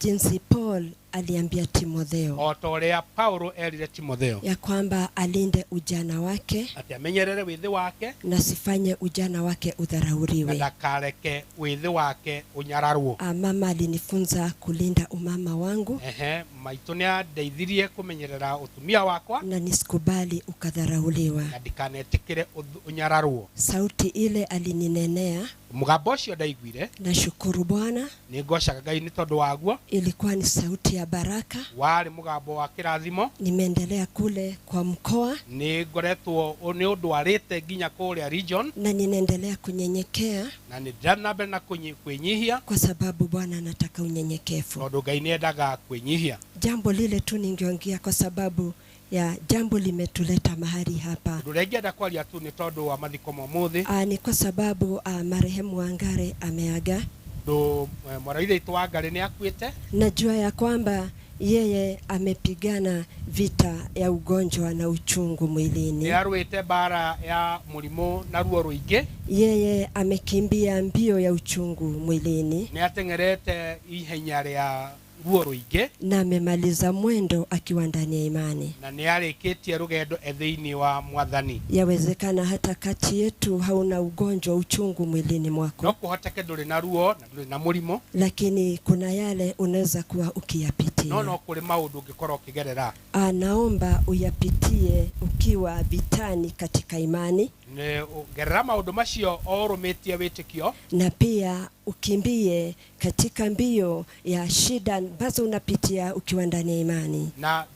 jinsi Paul aliambia Timotheo o ta ũrĩa Paulo erire Timotheo ya kwamba alinde ujana wake atĩ amenyerere wĩthĩ wake na sifanye ujana wake na udharauriwe. ndakareke wĩthĩ wake ũnyararwo. Mama alinifunza kulinda umama wangu Ehe, maitũ nĩ andeithirie kũmenyerera ũtumia wakwa na nisikubali ukadharauliwa. na ndikanetĩkĩre ũnyararwo. Sauti ile alininenea, Mũgambo ũcio ndaiguire, nashukuru Bwana, nĩ ngocaga Ngai nĩ tondũ waguo, ilikuwa ni sauti ya ya baraka. Warĩ mũgambo wa kĩrathimo. Nimeendelea kule kwa mkoa Nĩ ngoretwo nĩ ũndwarĩte nginya kũrĩa region na ninaendelea kunyenyekea na nĩ ndĩrathiĩ na mbere na kwĩnyihia kwa sababu Bwana anataka unyenyekevu. Tondũ Ngai nĩendaga kwĩnyihia. Jambo lile tu ningeongea kwa sababu ya jambo limetuleta mahali hapa. Ũndũ ũrĩa ingĩenda kwaria tu nĩ tondũ wa mathiko ma ũmũthĩ. Ni kwa sababu marehemu Wangari ameaga. Tondũ mwarĩ wa ithe witũ Wangari nĩ akuĩte. Najua ya kwamba yeye amepigana vita ya ugonjwa na uchungu mwilini. Nĩ arũĩte mbara ya mũrimũ na ruo rũingĩ. Yeye amekimbia mbio ya uchungu mwilini Nĩ ateng'erete ihenya rĩa ruo rũingĩ na amemaliza mwendo akiwa ndani ya imani. Na nĩ arĩkĩtie rũgendo e thĩinĩ wa mwathani. Yawezekana hata kati yetu hauna ugonjwa uchungu mwilini mwako, No kũhoteke ndũrĩ na ruo na ndũrĩ na mũrimũ, lakini kuna yale unaweza kuwa ukiyapitia. No kũrĩ maũndũ ũngĩkorwo ũkĩgerera. Naomba uyapitie ukiwa vitani katika imani, Nĩ gerera maũndũ macio o ũrũmĩtie wĩtĩkio, na pia ukimbie katika mbio ya shida ambazo unapitia ukiwa ndani ya imani, na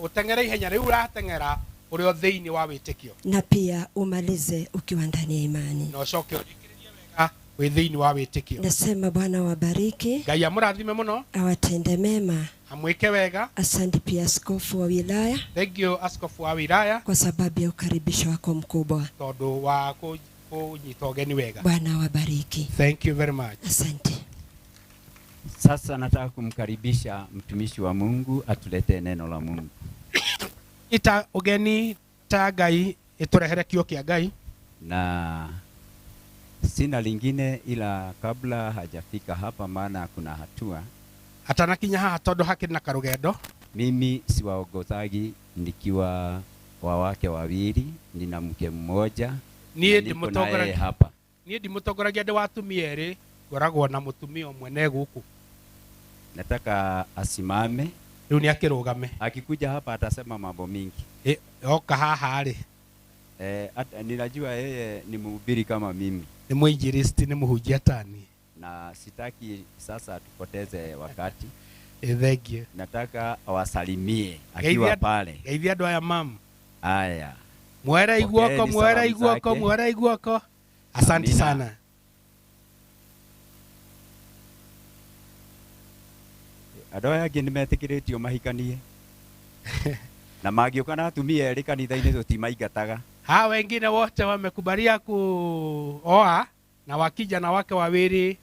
ũteng'ere ihenya rĩu ũrateng'era ũrĩ o thĩinĩ wa wĩtĩkio, na pia umalize ukiwa ndani ya imani. Na ũcoke ũrĩkĩrĩrie wega wĩ thĩinĩ wa wĩtĩkio. Nasema Bwana wabariki, Ngai amũrathime mũno, awatende mema. Amwĩke wega. Asante pia askofu wa wilaya Thank you askofu wa wilaya kwa sababu ya ukaribisho wako mkubwa. Tondũ wa kũnyita ũgeni wega. Bwana wabariki. Thank you very much. Asante. Sasa nataka kumkaribisha mtumishi wa Mungu atuletee neno la Mungu. Ita ũgeni ta Ngai ĩtũrehere kiugo kĩa Ngai. Na sina lingine ila kabla hajafika hapa, maana kuna hatua. Atanakinya haha tondũ hakĩrĩ na karũgendo. Mimi siwaongozagi nikiwa wawake wawili, nina mke mmoja Niĩ na niko na yeye ndimũtongoragia hapa. Niĩ ndimũtongoragia ndĩ wa atumia erĩ, ngoragwo na mũtumia ũmwe na gũkũ. Nataka asimame. Rĩu nĩ akĩrũgame. Akikuja hapa atasema mambo mingi. Oka haha rĩ. Ninajua yeye ni mhubiri kama mimi. Nĩ mwinjilisti, nĩ mũhunjia tani. Na sitaki sasa tupoteze wakati. Thank you. Nataka awasalimie akiwa pale. Geithia andũ aya mamu. Haya. Mwere iguoko, Pokeeni mwere salamu iguoko, zake. mwere iguoko. Asante Amina. sana. Andũ aya angĩ nĩmetĩkĩrĩtio mahikanie. Na mangĩũka na atumia erĩ kanitha-inĩ tũtimaingataga. Hawa wengine wote wamekubalia kuoa na wakija na wake wawili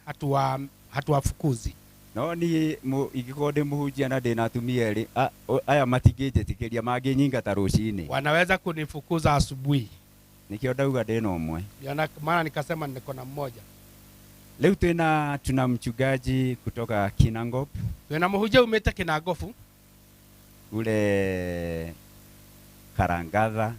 hatuwafukuzi. No niĩ ingĩkorwo ndĩ mũhunjia na ndĩna atumia erĩ, aya matingĩnjĩtĩkĩria, mangĩnyingata rũcinĩ. Wanaweza kunifukuza asubuhi. Nĩkĩo ndauga ndĩna ũmwe. Ndio maana nikasema niko na mmoja. Leo tuna mchungaji kutoka Kinangop. Twina mũhunjia umĩte Kinangofu. Ule Karangatha.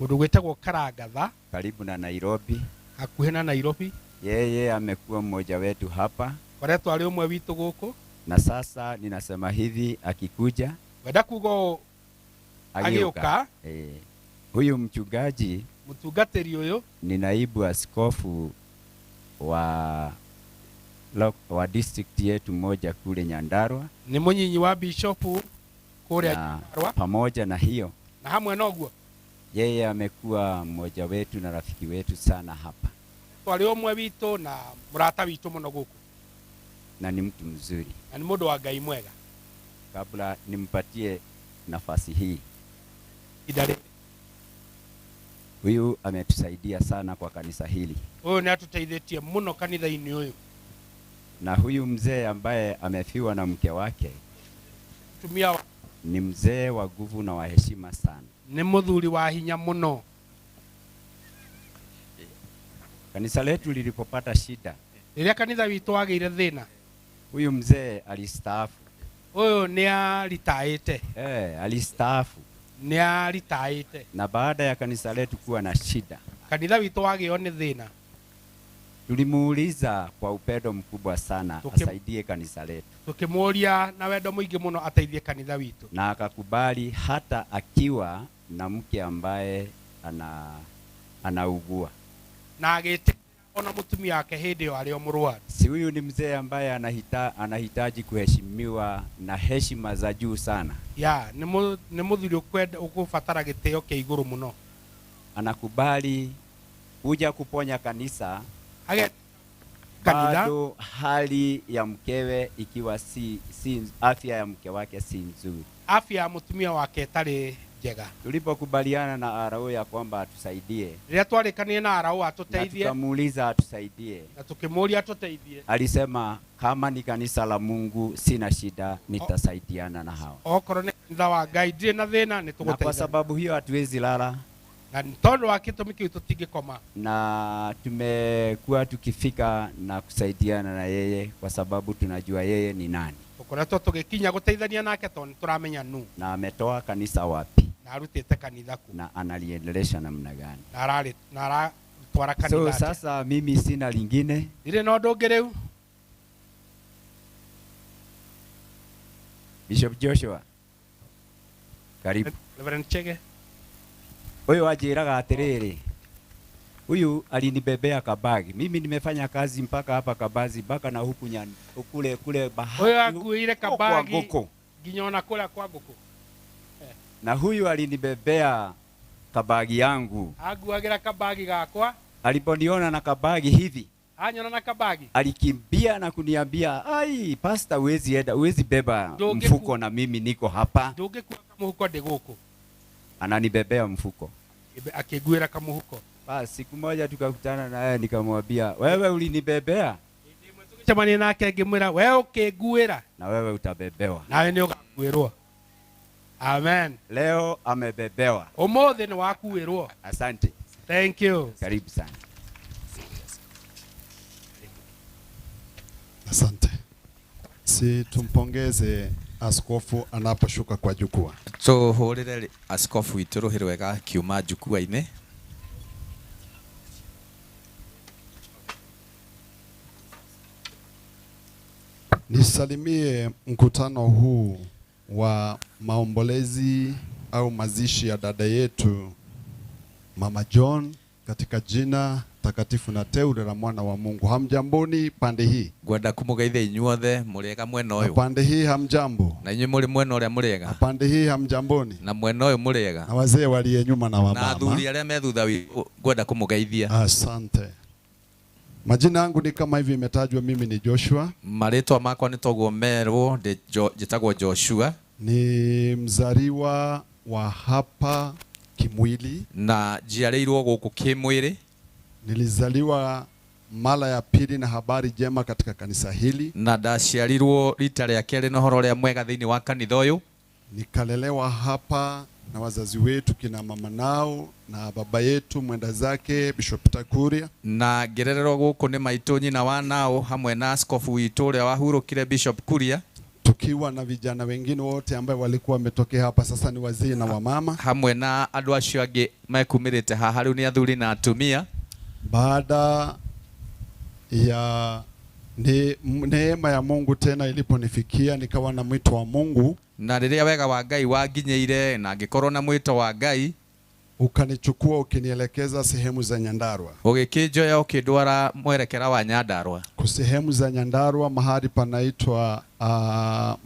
Kũndũ gwĩtagwo Karangatha. Karibu na Nairobi. Hakuhĩ na Nairobi. Yeye amekuwa mmoja wetu hapa. Koretwo arĩ ũmwe witũ gũkũ. Na sasa ninasema hivi, akikuja Wenda kuga ũũ, agĩũka. Agĩũka. Huyu mchungaji Mũtungatĩri ũyũ ni naibu askofu wa district yetu moja kule Nyandarua. Nĩ mũnyinyi wa bishop kũrĩa Na Nyandarua. pamoja na hiyo Na hamwe na ũguo yeye amekuwa mmoja wetu na rafiki wetu sana hapa. Twarĩ ũmwe witũ na mũrata witũ mũno gũkũ. Na ni mtu mzuri. Na nĩ mũndũ wa Ngai mwega. Kabla nimpatie nafasi hii, Idare. Huyu ametusaidia sana kwa kanisa hili. Huyu nĩ atũteithĩtie mũno kanitha-inĩ ũyũ. Na huyu mzee ambaye amefiwa na mke wake Tumia wa ni mzee wa nguvu na wa heshima sana. Nĩ mũthuri wa hinya mũno. Kanisa letu lilipopata shida, Rĩrĩa kanitha witũ wagĩire thĩna, huyu mzee alistaafu. Ũyũ nĩ aritaĩte. Alistaafu. Nĩ aritaĩte. Na baada ya kanisa letu kuwa na shida, Kanitha witũ wagĩo nĩ thĩna, tulimuuliza kwa upendo mkubwa sana asaidie kanisa letu. Tũkĩmũũria na wendo mũingĩ mũno ateithie kanitha witũ. Na akakubali hata akiwa na mke ambaye anaugua. Na agĩtĩkĩra Ona mutumia wake hindi ĩyo arĩ o mũrwaru. Si huyu ni mzee ambaye anahitaji kuheshimiwa na heshima za juu sana. Ya nĩ mũthuri ũkwenda ũkũbatara gĩtĩo kĩa igũrũ mũno. Anakubali kuja kuponya kanisa. Age kanitha. Bado hali ya mkewe ikiwa si afya ya mke wake si nzuri. Afya ya mutumia wake ĩtarĩ njega. Tulipokubaliana na RO ya kwamba atusaidie, rĩrĩa twarĩkanire na RO na atũteithie, tukamuuliza atusaidie, na tukĩmũria atũteithie, alisema kama ni kanisa la Mungu sina shida, nitasaidiana na hawa. Okorwo nĩ kanitha wa Ngai ndirĩ na thĩna, nĩ Na kwa tũgũteithania. sababu hiyo hatuwezi lala, na tondũ wa gĩtũmi kĩu tũtingĩkoma, na tumekuwa tukifika na kusaidiana na yeye kwa sababu tunajua yeye ni nani tũkoretwo tũgĩkinya gũteithania nake tondũ nĩ tũramenya nũ, na ametoa kanisa wapi na arutĩte kanitha kũ, na analiendelesha namna gani. na aratwara kanitha So atĩa. sasa mimi sina lingine. Ndirĩ na ũndũ ũngĩ rĩu. Bishop Joshua, karibu. Reverend Chege. Huyu anjĩraga atĩrĩrĩ, huyu alinibebea kabagi. Mimi nimefanya kazi mpaka hapa Kabazi mpaka na huku kule kule bahari. Huyu akuire Huko kwa kabagi ngũkũ. nginya ona kũrĩa kwa ngũkũ. Na huyu alinibebea kabagi yangu. Anguagĩra kabagi gakwa. Aliponiona na kabagi hivi, anyona na kabagi, alikimbia na kuniambia, ai pastor, huwezi enda, huwezi beba mfuko na mimi niko hapa. Ndũngĩkua kamũhuko ndĩ gũkũ. Ananibebea mfuko. Akĩnguĩra kamũhuko. Basi siku moja tukakutana naye nikamwambia, wewe ulinibebea Tũgĩcemania nake ngĩmwĩra, we ũkĩnguĩra na wewe utabebewa. Nawe nĩ ũgakuĩrwo. Amen. Leo amebebewa. Ũmũthĩ nĩ wakuĩrwo. Asante. Thank you. Karibu sana. Asante. Si tumpongeze askofu anaposhuka kwa jukwaa. Tuhurire askofu witũ rũhĩ rwega akiuma jukwaa-inĩ. Nisalimie mkutano huu wa maombolezi au mazishi ya dada yetu Mama John katika jina takatifu na teule la mwana wa Mungu. Hamjamboni pande hii? Ngwenda kumugeithia inyuothe mũrĩega mwena Na ũyũ. pande hii hamjambo? Na inyuĩ mũrĩ mwena ũrĩa mũrĩega. Pande hii hamjamboni? Na mwena ũyũ mũrĩega. Na wazee waliye nyuma na Na wamama. athuri arĩa me thutha witũ ngwenda kumugeithia. Asante. Majina yangu ni kama hivi imetajwa, mimi ni Joshua. Marĩtwa makwa nĩ toguo merwo, njĩtagwo Joshua. Ni mzaliwa wa hapa kimwili. Na njiarĩirwo gũkũ kĩmwĩrĩ. Nilizaliwa mara ya pili na habari njema katika kanisa hili. Na ndaciarirwo rita rĩa kerĩ na ũhoro ũrĩa mwega thĩinĩ wa kanitha ũyũ. Nikalelewa hapa na wazazi wetu kina mama nao na baba yetu mwenda zake Bishop Takuria. Na ngĩrererwo gũkũ nĩ maitũ nyina wa nao hamwe na askofu witũ ũrĩa wahurũkire Bishop Kuria. Tukiwa na vijana wengine wote ambao walikuwa wametokea hapa sasa ni wazee na wamama. Hamwe na andũ acio angĩ mekumĩrĩte haha rĩu nĩ athuri na atumia. Baada ya neema ya Mungu tena iliponifikia nikawa na mwito wa Mungu. Na rĩrĩa wega wa Ngai wanginyĩire na ngĩkorwo na mwito wa Ngai, ukanichukua ukinielekeza sehemu za Nyandarua. Ũgĩkĩnjoya ũkĩndwara mwerekera wa Nyandarua. Kwa sehemu za Nyandarua mahali panaitwa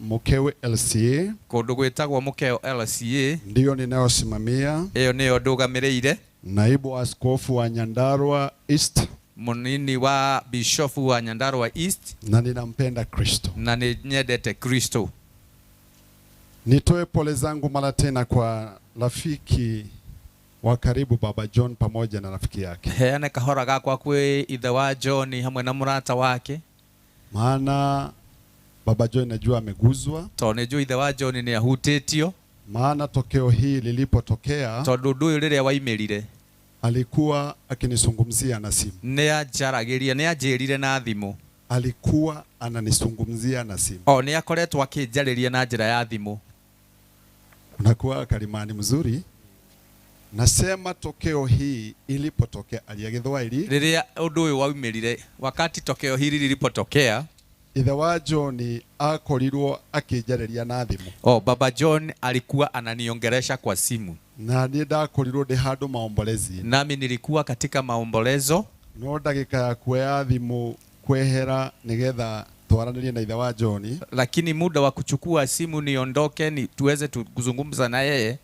Mukewe LCA. Kũndũ gwĩtagwo Mukeo LCA. Ndiyo ninayosimamia. Ĩyo nĩyo ndũgamĩrĩire. Naibu askofu wa Nyandarua East. Munini wa bishofu wa Nyandarua East. Na ninampenda Kristo. Na nĩ nyendete Kristo. Nitoe pole zangu mara tena kwa rafiki wa karibu Baba John pamoja na rafiki yake. Heane kahora gakwa kwĩ ithe wa John hamwe na mũrata wake. Maana Baba John najua ameguzwa. Tondũ nĩnjũĩ ithe wa John nĩ ahutĩtio. Maana tokeo hii lilipotokea, tondũ ũndũ ũyũ rĩrĩa waimĩrire, alikuwa akinizungumzia na simu. Nĩ anjaragĩria, nĩ anjĩrire na thimũ. Alikuwa ananizungumzia na simu. O nĩ akoretwo akĩnjarĩria na njĩra ya thimũ. Unakuwa kalimani mzuri. Nasema tokeo hii ilipotokea, aliagithwaili rĩrĩa ũndũ ũyũ waumĩrire, wakati tokeo hili lilipotokea, ithe wa John akorirwo akĩnjarĩria na thimũ. Oh, Baba John alikuwa ananiongeresha kwa simu. Na niĩ ndakorirwo ndĩ handũ maombolezi. Nami nilikuwa katika maombolezo. No ndagĩka ya kuoya thimũ kwehera nĩgetha twaranĩrie na ithe wa John, lakini muda wa kuchukua simu niondoke ni tuweze kuzungumza na yeye,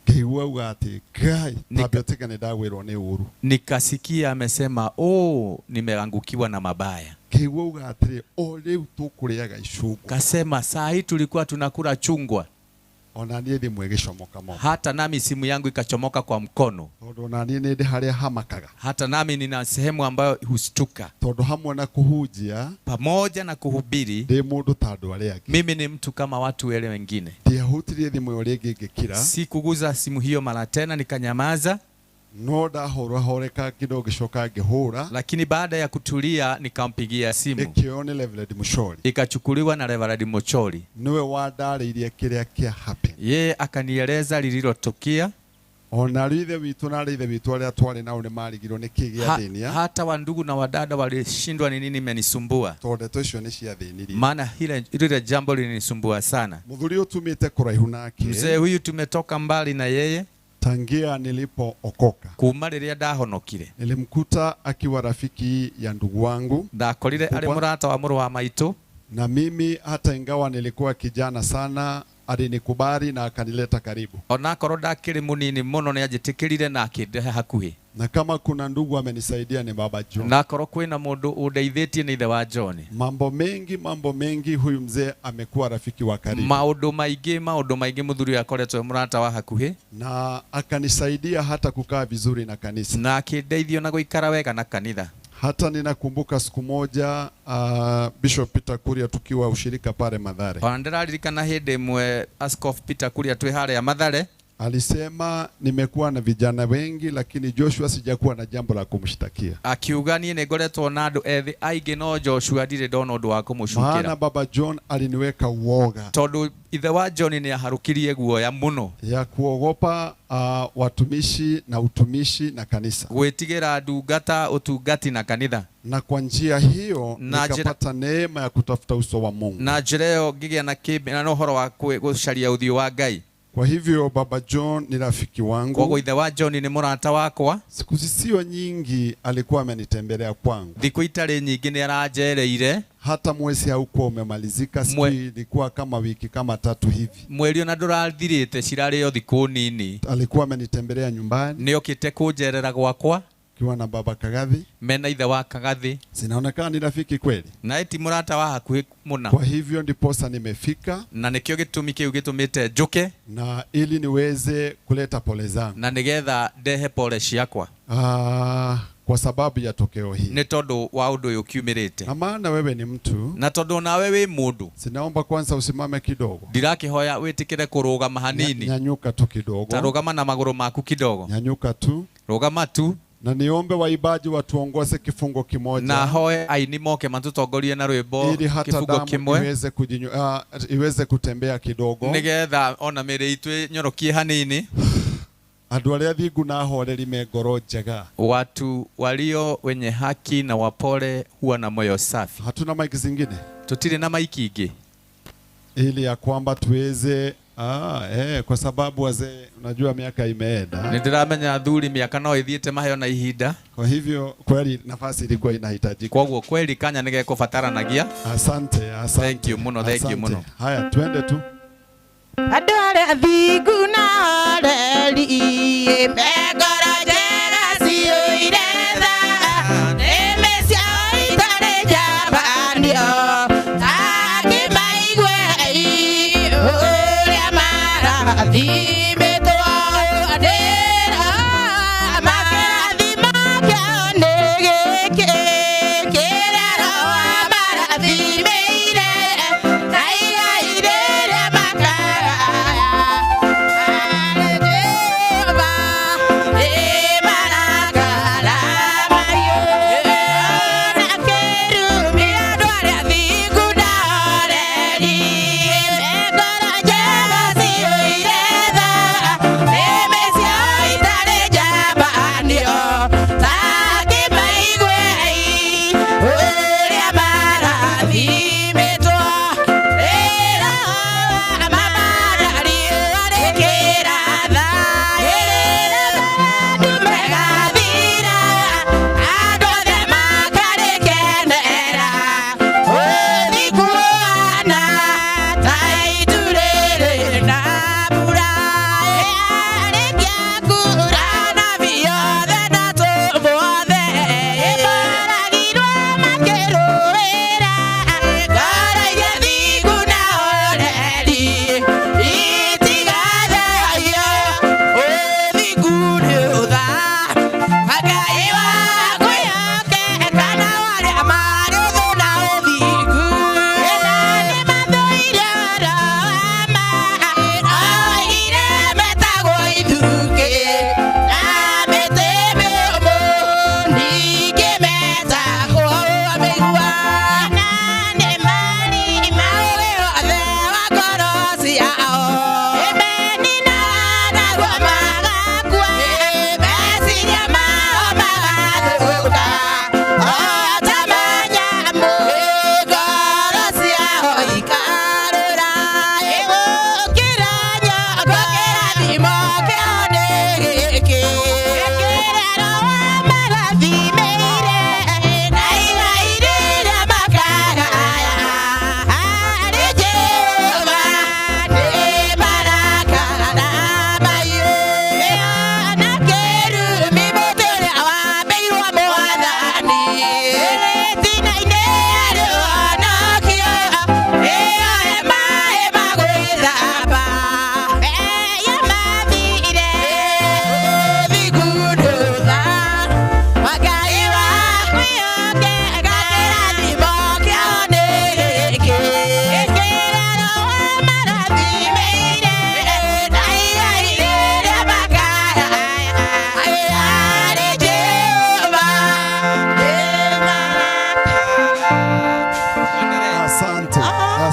ngĩigua auga atĩ Ngai tambe ũtige nĩ ndagwĩrwo nĩ ũru. Nikasikia amesema oh, nimeangukiwa na mabaya. Ngĩigua auga atĩrĩ o rĩu tũkũrĩaga icungwa. Kasema saa hii tulikuwa tunakula chungwa, Ona niĩ thimũ ĩgĩcomoka moko, hata nami simu yangu ikachomoka kwa mkono. Tondũ ona niĩ nĩ ndĩ harĩa hamakaga. Hata nami nina sehemu ambayo hustuka, Tondũ hamwe na kũhunjia, pamoja na kuhubiri, ndĩ mũndũ ta andũ arĩa angĩ. Mimi ni mtu kama watu wale wengine. Ndiahutirie thimũ ĩyo rĩngĩ ngĩkira. Sikuguza simu hiyo mara tena, nikanyamaza. No ndahorahoreka kidogo ngĩcoka ngĩhũra. Lakini baada ya kutulia nikampigia simu, Ĩkĩoywo nĩ Reverend Muchori. Ikachukuliwa na Reverend Muchori. Nĩwe wandarĩirie kĩrĩa kĩa happen. Yeye akanieleza lililotukia. Ona rĩu ithe witũ na arĩa ithe witũ arĩa twarĩ nao nĩ marigirwo nĩ kĩĩ gĩathĩnia. Hata wandugu na wadada walishindwa ni nini imenisumbua, Tondũ ndeto icio nĩ ciathĩnirie. Maana lile jambo lilinisumbua sana. Mũthuri ũyũ tumĩte kũraihu nake. Mzee huyu tumetoka mbali na yeye tangia nilipookoka. Kuma rĩrĩa ndahonokire. Nilimkuta akiwa rafiki ya ndugu wangu. Ndakorire arĩ Mkubwa. mũrata wa mũrũ wa maitũ. Na mimi hata ingawa nilikuwa kijana sana, alinikubali na akanileta karibu. Onakorwo ndakĩrĩ mũnini mũno nĩanjĩtĩkĩrire na akĩndehe hakuhĩ. Na kama kuna ndugu amenisaidia ni Baba John. Na akorwo kwĩna mũndũ ũndeithĩtie nĩ ithe wa John. Mambo mengi, mambo mengi, huyu mzee amekuwa rafiki wa karibu. Maũndũ maingĩ, maũndũ maingĩ mũthuri ũyũ akoretwo e mũrata wa hakuhĩ. Na akanisaidia hata kukaa vizuri na kanisa. Na akĩndeithia na gũikara wega na kanitha. Hata ninakumbuka siku moja Bishop Peter Kuria tukiwa ushirika pale Mathare. Ona ndĩraririkana hĩndĩ ĩmwe Askofu Peter Kuria twĩ harĩa Mathare. Alisema nimekuwa na vijana wengi lakini Joshua sijakuwa na jambo la kumshtakia. Akiuga niĩ nĩ ngoretwo na andũ ethĩ aingĩ no Joshua ndirĩ ndona ũndũ wa kũmũcukĩra. Maana Baba John aliniweka uoga. Tondũ ithe wa John nĩ aharũkirie guoya mũno. Ya kuogopa watumishi na utumishi na kanisa. Gwĩtigĩra ndungata, ũtungati na kanitha. Na kwa njia hiyo Na nikapata neema ya kutafuta uso wa Mungu. Na njĩra ĩyo ngĩgĩa na na ũhoro wa gũcaria ũthiũ wa Ngai. Kwa hivyo Baba John ni rafiki wangu. Koguo ithe wa John ni mũrata wakwa. Siku sio nyingi alikuwa amenitembelea kwangu. Thikũ itarĩ nyingĩ nĩ aranjereire. Hata mwezi haukuwa umemalizika, sijui ilikuwa kama wiki kama tatu hivi. Mweri ona ndũrathirĩte, cirarĩ o thikũ nini. Alikuwa amenitembelea nyumbani. Nĩokĩte kũnjerera gwakwa. Kiwa na Baba Kagathi. Mena ithe wa Kagathi. Zinaonekana ni rafiki kweli. Na eti mũrata wa hakuhĩ mũna. Kwa hivyo ndiposa nimefika. Na nĩkĩo gĩtũmi kĩu gĩtũmĩte njũke. Na ili niweze kuleta pole zangu. Na nĩgetha ndehe pole ciakwa. Kwa sababu ya tokeo hili. Nĩ tondũ wa ũndũ ũyũ ũkiumĩrĩte. Na maana wewe ni mtu. Na tondũ nawe wĩ mũndũ. Sinaomba kwanza usimame kidogo. Ndirakĩhoya wĩtĩkĩre kũrũgama hanini. Nyanyuka tu kidogo. Ta rũgama na magũrũ maku kidogo. Nyanyuka tu. Rũgama tu. Na niombe waibaji watuongoze kifungo kimoja. Na hoe aini moke matutongorie na rwimbo ili hata kifungo damu kimwe. iweze iweze kutembea kidogo. Nigetha ona mĩĩrĩ itũ ĩnyorokie hanini. Andũ arĩa thingu na ahoreri me ngoro njega. Watu walio wenye haki na wapole huwa na moyo safi. Hatuna maiki zingine? Tutire na maiki ingĩ. Ili ya kwamba tuweze kwa sababu wazee unajua miaka imeenda. Nĩndĩramenya athuri miaka no ĩthiĩte maheo na ihinda. Kwa hivyo kweli nafasi ilikuwa inahitajika. Koguo kweli kanya nĩgekũbataranagia. Asante, asante. Thank you muno, thank you Asante. muno. Haya, twende tu. Andũ arĩa athingu na ahoreri, me ngoro njega ciyũire tha, nĩmĩ ciao itarĩ njabanio, ta kĩmaigue ũrĩa marathimĩtwo. Ndĩra makĩrathimo kĩao nĩ gĩkĩ, kĩrĩa Roho amarathimĩire, na igai rĩrĩa makagaya. Harĩ Jehova nĩ marakara mahiũ, na kĩrumi andũ arĩa athingu na ahoreri, me ngoro njega ciyũire tha, nĩmĩ ciao itarĩ njabanio, ta kĩmaigue ũrĩa marathimĩtwo. Rĩrĩa amamara riũa rĩkĩratha, rĩrĩa andũ megathira, andũ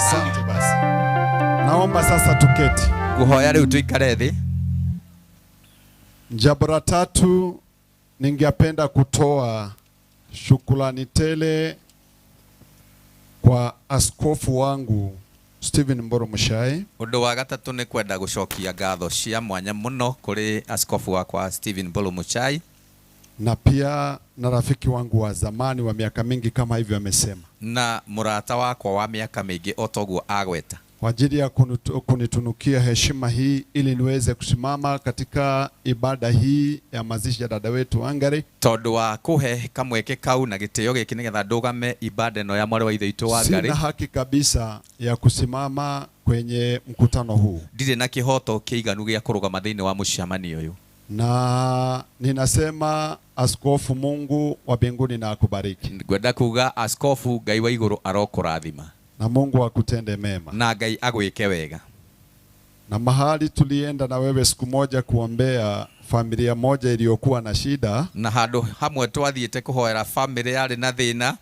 Asante basi. Naomba sasa tuketi. Nguhoya rĩu tuikare thĩ. Jambo la tatu, ningependa kutoa shukrani tele kwa askofu wangu Stephen Mboro Muchai Ũndũ wa gatatũ nĩ kwenda gũcokia ngatho cia mwanya mũno kũrĩ askofu wakwa Stephen Mboro Muchai na pia na rafiki wangu wa zamani wa miaka mingi kama hivyo amesema, na mũrata wakwa wa mĩaka mĩingĩ o toguo agweta, kwa ajili ya kunitunukia heshima hii ili niweze kusimama katika ibada hii ya mazishi ya dada wetu Wangari. Tondũ wa kũhe kamweke kau na gĩtĩo gĩkĩ nĩgetha ndũgame ibada ĩno ya mwarĩ wa ithe witũ Wangari. Sina haki kabisa ya kusimama kwenye mkutano huu, Ndirĩ na kĩhoto kĩiganu gĩa kũrũgama thĩinĩ wa mũcemanio ũyũ. Na ninasema askofu, Mungu wa mbinguni na akubariki. Ngwenda kuga askofu, Ngai wa igũrũ arokũrathima na Mungu akutende mema, na Ngai agwĩke wega. Na mahali tulienda na wewe siku moja kuombea familia moja iliyokuwa na shida, na handũ hamwe twathiĩte kũhoera famĩlĩ yarĩ na thĩna,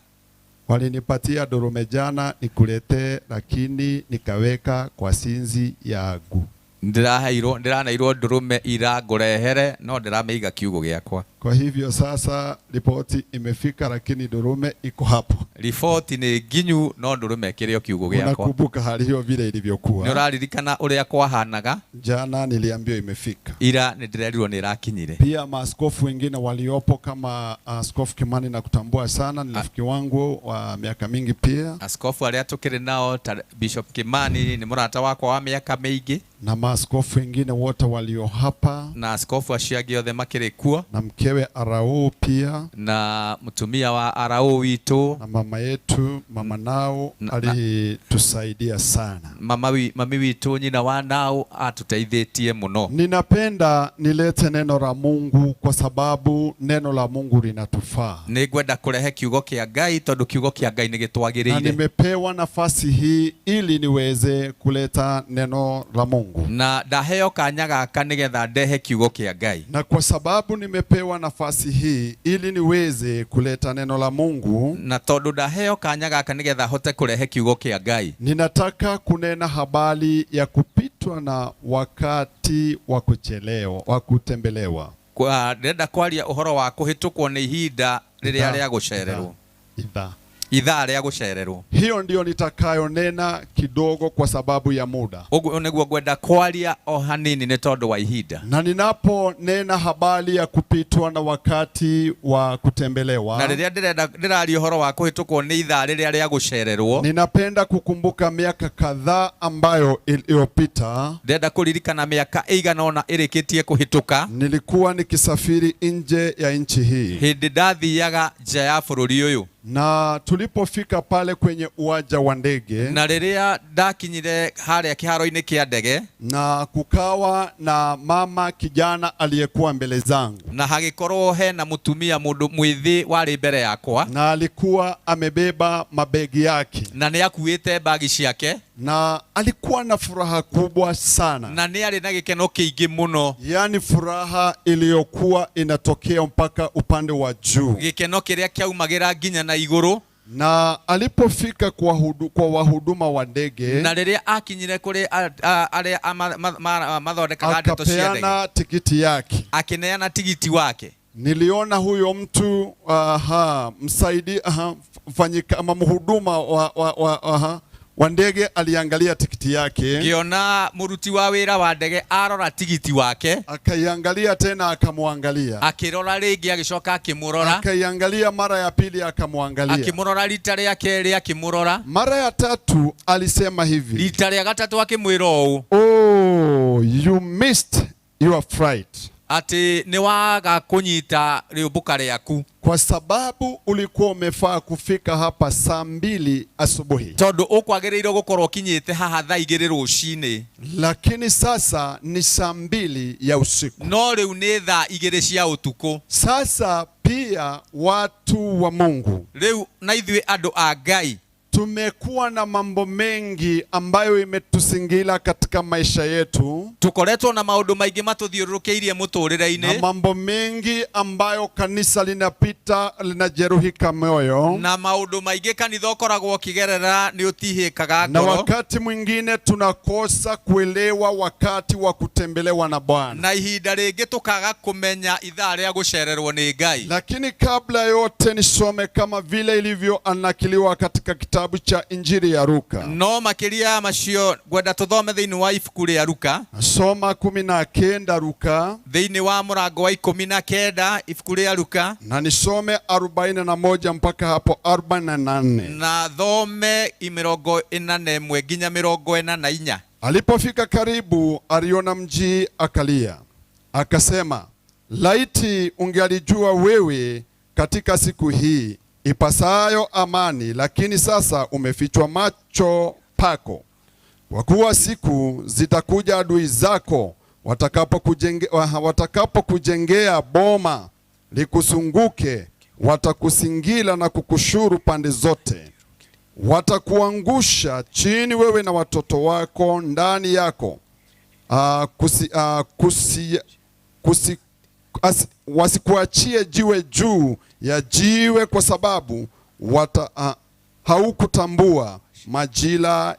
walinipatia durume jana nikulete, lakini nikaweka kwa sinzi yangu. Ndĩraheirwo ndĩraneirwo ndũrũme ira ngũrehere no ndĩramĩiga kiugũ gĩakwa. Kwa hivyo sasa ripoti imefika, lakini durume iko hapo. Riboti nĩ nginyu no ndũrũme ĩkĩrĩ o kiugũ gĩakwa. Unakumbuka hali hiyo vile ilivyokuwa? Nĩ ũraririkana ũrĩa kwahanaga? Jana niliambiwa imefika. Ira nĩ ndĩrerirwo nĩ ĩrakinyire. Pia maaskofu wengine waliopo kama Askofu Kimani na kutambua sana, ni rafiki wangu wa miaka mingi pia. Askofu arĩa tũkĩrĩ nao ta Bishop Kimani nĩ mũrata wakwa wa mĩaka mĩingĩ, na maaskofu wengine wote walio hapa, na askofu acio angĩ othe makĩrĩ kuo, na mkewe Arau pia, na mũtumia wa Arau witũ, na mama yetu mama Nau alitusaidia sana. Mama wi, mami witũ nyina wa Nau atũteithĩtie mũno. Ninapenda nilete neno la Mungu kwa sababu neno la Mungu linatufaa. Nĩ ngwenda kũrehe kiugo kĩa Ngai tondũ kiugo kĩa Ngai nĩ Na gĩtwagĩrĩire. nimepewa nafasi hii ili niweze kuleta neno la Mungu. Na ndaheo kanya gaka nĩgetha ndehe kiugo kĩa Ngai. Na kwa sababu nimepewa nafasi hii ili niweze kuleta neno la Mungu, na tondũ ndaheo kanya gaka nĩgetha hote kũrehe kiugo kĩa Ngai, ninataka kunena habari ya kupitwa na wakati wa kuchelewa, wa kutembelewa. Kwa ndĩrenda kwaria ũhoro wa kũhĩtũkwo nĩ ihinda rĩrĩa rĩa gũcererwo, Ithaa. Ithaa rĩa gũcererwo. Hiyo ndiyo nitakayonena kidogo kwa sababu ya muda. Ũguo nĩguo ngwenda kwaria o hanini nĩ tondũ wa ihinda. Na ninaponena habari ya kupitwa na wakati wa kutembelewa, Na rĩrĩa ndĩrenda ndĩraria ũhoro wa kũhĩtũkwo nĩ ithaa rĩrĩa rĩa gũcererwo, ninapenda kukumbuka miaka kadhaa ambayo iliyopita ndĩrenda kũririkana mĩaka ĩigana ũna ĩrĩkĩtie kũhĩtũka, nilikuwa nikisafiri nje ya nchi hii, hĩndĩ ndathiaga nja ya bũrũri ũyũ, na tulipofika pale kwenye uwanja wa ndege, na rĩrĩa ndakinyire harĩa kĩharo-inĩ kĩa ndege, na kukawa na mama kijana aliyekuwa mbele zangu, na hagĩkorwo hena mũtumia mũndũ mwĩthĩ warĩ mbere yakwa, na alikuwa amebeba mabegi yake, na nĩ akuĩte bagi ciake, na alikuwa na furaha kubwa sana, na nĩ arĩ na gĩkeno kĩingĩ mũno, yaani furaha iliyokuwa inatokea mpaka upande wa juu. Gĩkeno kĩrĩa kĩaumagĩra nginya na igũrũ. Na alipofika kwa wahuduma wa ndege, na rĩrĩa akinyire kũrĩ arĩa mathondekaga ndeto cia ndege, akapeana tikiti yake, akĩneana tigiti wake. Niliona huyo mtu msaidi mfanyika ama mhuduma wa ndege aliangalia tikiti yake, ngĩona mũruti wa wĩra wa ndege arora tigiti wake, akaiangalia tena akamwangalia, akĩrora rĩngĩ agĩcoka akĩmũrora, akaiangalia mara ya pili akamwangalia, akĩmũrora rita rĩa kerĩ akĩmũrora, mara ya tatu alisema hivi, rita rĩa gatatũ akĩmwĩra ũũ, oh, you missed your flight, atĩ nĩ waga kũnyita rĩũmbũka rĩaku, kwa sababu ulikuwa umefaa kufika hapa saa 2 asubuhi, tondũ ũkwagĩrĩirwo gũkorwo ũkinyĩte haha thaa 2 rũcinĩ, lakini sasa ni saa 2 ya usiku, no rĩu nĩ thaa 2 cia ũtukũ. Sasa pia watu wa Mungu, rĩu na ithuĩ andũ a Ngai, Tumekuwa na mambo mengi ambayo imetusingira katika maisha yetu, tukoretwo na maundu maingi matuthiũrũrũkĩirie na mũtũrĩre-inĩ, mambo mengi ambayo kanisa linapita linajeruhika moyo, na maundu maingi kanitha ũkoragwo ũkĩgerera nĩ ũtihĩkaga na ngoro, wakati mwingine tunakosa kuelewa wakati wa kutembelewa na Bwana. na ihinda rĩngĩ tũkaga kũmenya ithaa rĩa gũcererwo nĩ Ngai. Lakini kabla yote nisome kama vile ilivyoanakiliwa katika kitabu cha Injili ya Luka. No makĩria ya macio ngwenda tũthome thĩinĩ wa ibuku rĩa Luka. Soma 19 Luka, thĩinĩ wa mũrango wa 19 ibuku rĩa Luka, na nisome 41 mpaka hapo 44. na thome 41 nginya 44. Alipofika karibu, aliona mji akalia, akasema, laiti ungalijua wewe katika siku hii ipasayo amani, lakini sasa umefichwa macho pako. Kwa kuwa siku zitakuja adui zako watakapokujengea boma likusunguke, watakusingira na kukushuru pande zote. Watakuangusha chini wewe na watoto wako ndani yako. Wasikuachie jiwe juu ya jiwe, kwa sababu haukutambua majira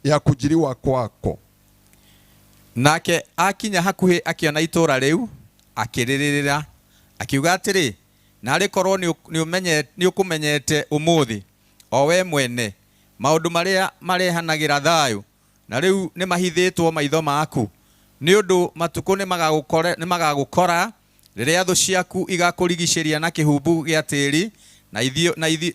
ya kujiriwa kwako. Nake akinya hakuhĩ akĩona itũũra rĩu akĩrĩrĩra akiuga atĩrĩ, narĩ korwo nĩ ũkũmenyete ũmũthĩ o we mwene maũndũ marĩa marehanagĩra thayũ, na rĩu nĩ mahithĩtwo maitho maku, nĩ ũndũ matukũ nĩ magagũkora rĩrĩa thũ ciaku igakũrigicĩria na kĩhumbu gĩa tĩri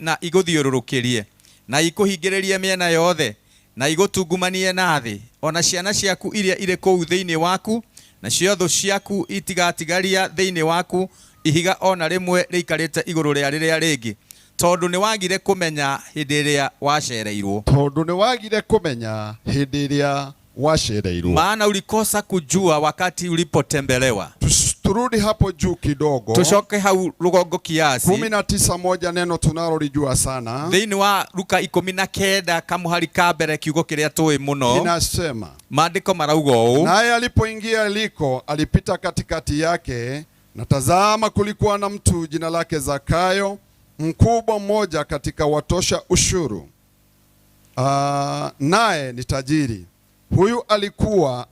na igũthiũrũrũkĩrie na ikũhingĩrĩrie mĩena yothe na igũtungumanie na thĩ, ona ciana ciaku iria irĩ kũu thĩinĩ waku, nacio thũ ciaku itigatigaria thĩinĩ waku ihiga ona rĩmwe rĩikarĩte igũrũ rĩa rĩrĩa rĩngĩ, tondũ nĩ wagire kũmenya hĩndĩ ĩrĩa wacereirwo. Tondũ nĩ wagire kũmenya hĩndĩ ĩrĩa wacereirwo. Maana ulikosa kujua wakati ulipotembelewa. Turudi hapo juu kidogo, tucoke hau rũgongo kiasi. 19:1, neno tunalolijua sana thĩinĩ wa Luka 19 kamuhari ka mbere, kiugo kĩrĩa tũĩ mũno inasema, maandĩko marauga ũũ, naye alipoingia Yeriko alipita katikati yake, na tazama kulikuwa na mtu jina lake Zakayo, mkubwa mmoja katika watosha ushuru, naye ni tajiri. Huyu alikuwa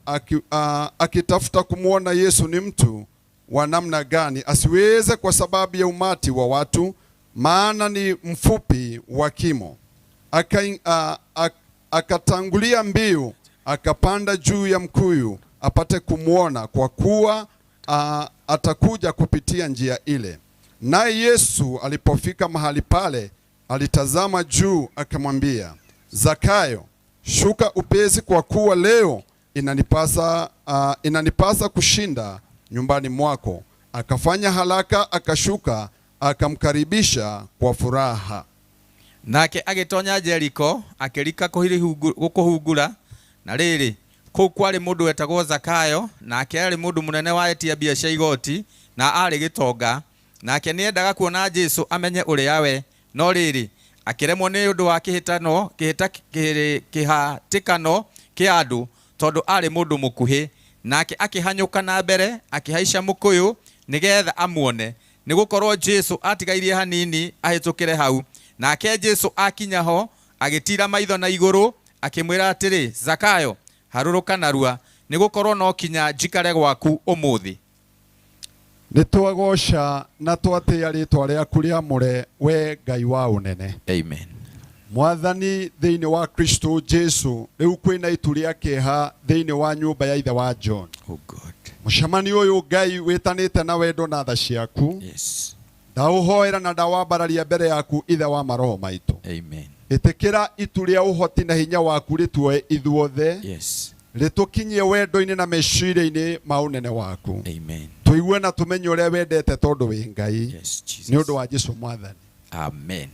akitafuta kumuona Yesu ni mtu wa namna gani, asiweze kwa sababu ya umati wa watu, maana ni mfupi wa kimo. Akatangulia mbiu, akapanda juu ya mkuyu apate kumuona, kwa kuwa atakuja kupitia njia ile. Naye Yesu alipofika mahali pale, alitazama juu akamwambia, Zakayo, shuka upesi, kwa kuwa leo inanipasa kushinda nyumbani mwako. Akafanya haraka akashuka, akamkaribisha kwa furaha. Nake agĩtonya Jeriko akĩrika kũhungura, na rĩrĩ, kũu kwarĩ mũndũ wetagwo Zakayo, nake aarĩ mũndũ mũnene wa etia mbia cia igoti, na aarĩ gĩtonga. Nake nĩendaga kuona Jesũ amenye ũrĩa we, no rĩrĩ, akĩremwo nĩ ũndũ wa kĩhatĩkano kĩa andũ, tondũ aarĩ mũndũ mũkuhĩ. Nake akĩhanyũka na mbere akĩhaica mũkũyũ nĩgetha amuone, nĩgũkorwo Jesũ atigairie hanini ahĩtũkĩre hau. Nake Jesũ akinya ho agĩtiira maitho na igũrũ akĩmwĩra atĩrĩ, Zakayo, harũrũka narua, nĩgũkorwo no kinya njikare gwaku ũmũthĩ. Nĩtwagoca na twatĩĩa rĩtwa rĩaku rĩamũre, we Ngai wa ũnene. Amen. Mwathani thĩinĩ wa Kristo Jesu, rĩu kwĩna itu rĩa kĩeha thĩinĩ wa nyũmba ya ithe wa John. Oh God. Mũcemanio ũyũ Ngai wĩtanĩte na wendo na tha ciaku. Yes. Ndaũhoera na ndawambararia mbere yaku ithe wa maroho maitũ. Amen. Ĩtĩkĩra itu rĩa ũhoti na hinya waku rĩtuoe ithuothe. Yes. Rĩtũkinyie wendo-inĩ na meciria-inĩ ma ũnene waku. Amen. Tũigue na tũmenye ũrĩa wendete tondũ wĩ Ngai. Yes, Jesus. Nĩ ũndũ wa Jesu Mwathani. Amen.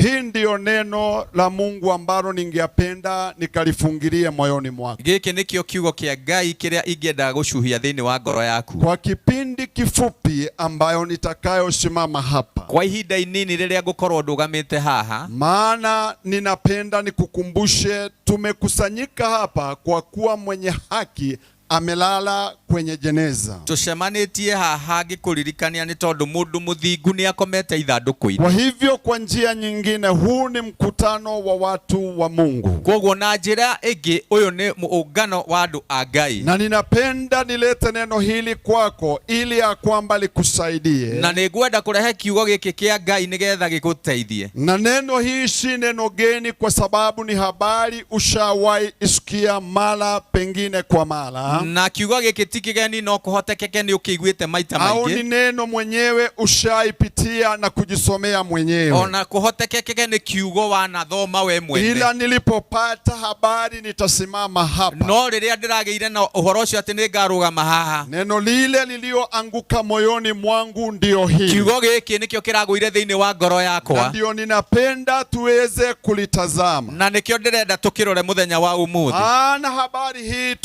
Hii ndiyo neno la Mungu ambalo ningependa nikalifungilie moyoni mwako. Gĩkĩ nĩkĩo kiugo kĩa Ngai kĩrĩa ingĩenda gũcuhia thĩinĩ wa ngoro yaku. Kwa kipindi kifupi ambayo nitakayosimama hapa. Kwa ihinda inini rĩrĩa ngũkorwo ndũgamĩte haha. Maana ninapenda nikukumbushe tumekusanyika hapa kwa kuwa mwenye haki amelala kwenye jeneza. Tũcemanĩtie haha ngĩkũririkania nĩ tondũ mũndũ mũthingu nĩ akomete ithandũkũ-inĩ. Kwa hivyo kwa njia nyingine huu ni mkutano wa watu wa Mungu. Koguo na njĩra ĩngĩ ũyũ nĩ mũũngano wa andũ a Ngai. Na ninapenda nilete neno hili kwako ili ya kwamba likusaidie. Na nĩngwenda kũrehe kiugo gĩkĩ kĩa Ngai nĩgetha gĩgũteithie. Na neno hii si neno geni kwa sababu ni habari ushawahi isikia mara pengine kwa mara. Na kiugo gĩkĩ ti kĩgeni no kũhotekeke nĩ ũkĩiguĩte maita Au ni maingĩ. neno mwenyewe ushaipitia na kujisomea mwenyewe. Ona kũhotekeke nĩ kiugo wanathoma we mwene. Ila nilipopata habari nitasimama hapa. No rĩrĩa ndĩragĩire na ũhoro ũcio atĩ nĩngarũgama haha. Neno lile lilioanguka moyoni mwangu ndio hili. Kiugo gĩkĩ nĩkĩo kĩragũire thĩinĩ wa ngoro Na yakwa. ndio ninapenda tuweze kulitazama. Na nĩkĩo ndĩrenda tũkĩrore mũthenya wa ũmũthĩ. Maana habari hii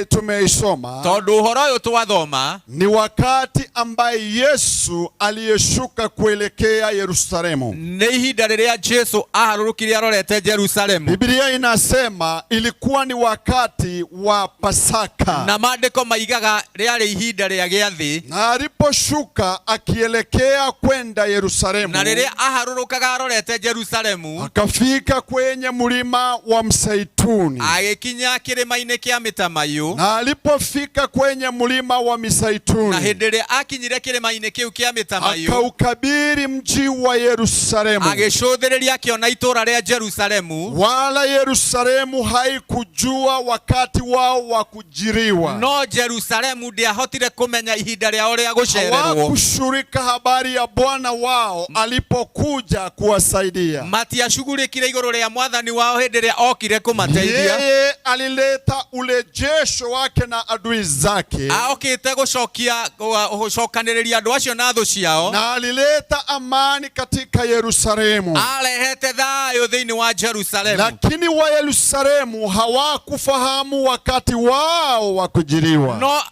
tumeisoma. Tondũ ũhoro ũyũ twathoma ni wakati ambaye Yesu aliyeshuka kuelekea Yerusalemu. Nĩ ihinda rĩrĩa Jesu aharũrũkire arorete Jerusalemu. Biblia inasema ilikuwa ni wakati wa Pasaka. Na maandĩko maigaga rĩarĩ ihinda rĩa gĩathĩ. Na aliposhuka akielekea kwenda Yerusalemu, Na rĩrĩa aharũrũkaga arorete Jerusalemu, akafika kwenye mlima wa Mseituni. Agĩkinya kĩrĩma-inĩ kĩa mĩtamaiyũ. Na alipofika kwenye mlima wa Na Misaituni, hĩndĩ ĩrĩa akinyire kĩrĩma-inĩ kĩu kĩa mĩtamaiyũ, akaukabiri mji wa Yerusalemu. Agĩcũthĩrĩria akĩona itũũra rĩa Jerusalemu. Wala Yerusalemu haikujua wakati wao wa kujiriwa. No Jerusalemu ndĩahotire kũmenya ihinda rĩao rĩa gũcererwo. Hawakushurika habari ya Bwana wao alipokuja kuwasaidia. Matiacugurĩkire igũrũ rĩa mwathani wao hĩndĩ ĩrĩa okire kũmateithia. Yeye alileta urejesho wake na adui zake. Aokĩte gũcokia gũcokanĩrĩria andũ acio na thũ ciao. Na alileta amani katika Yerusalemu. Arehete thayũ thĩinĩ wa Jerusalemu. Lakini wa Yerusalemu hawakufahamu wakati wao wa kujiriwa. No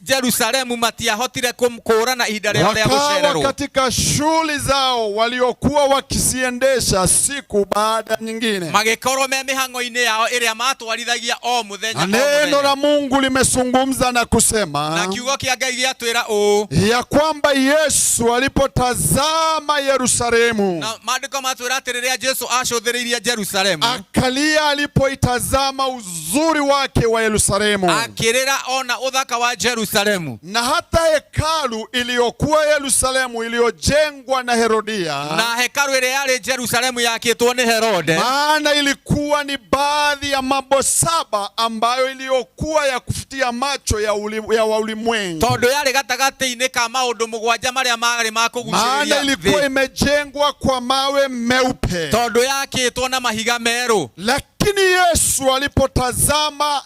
Jerusalemu matiahotire kũũrana ihinda rĩao rĩa Wakawa gũcererwo. katika shughuli zao waliokuwa wakisiendesha siku baada nyingine. Magĩkorwo me mĩhang'o-inĩ yao ĩrĩa matwarithagia o mũthenya Na o neno mũthenya. la Mungu limezungumza na kusema Na kiugo kĩa Ngai gĩatwĩra ũũ ya kwamba Yesu alipotazama Yerusalemu, na maandĩko matwĩra atĩ rĩrĩa Jesu acũthĩrĩirie Jerusalemu, akalia alipoitazama uzuri wake wa Yerusalemu, akĩrĩra ona ũthaka wa Jerusalemu, na hata hekalu iliyokuwa Yerusalemu iliyojengwa na Herodia, na hekalu ĩrĩa yarĩ Jerusalemu yakĩtwo nĩ Herode, maana ilikuwa ni baadhi ya mambo saba ambayo iliyokuwa ya kufutia macho ya ulimwengu, tondũ yarĩ gatagatĩ-inĩ ka maũndũ mũgwanja marĩa marĩ ma maana kũgucĩrĩria ilikuwa thĩ, imejengwa kwa mawe meupe, tondũ yakĩtwo na mahiga merũ. Lakini Yesu alipotazama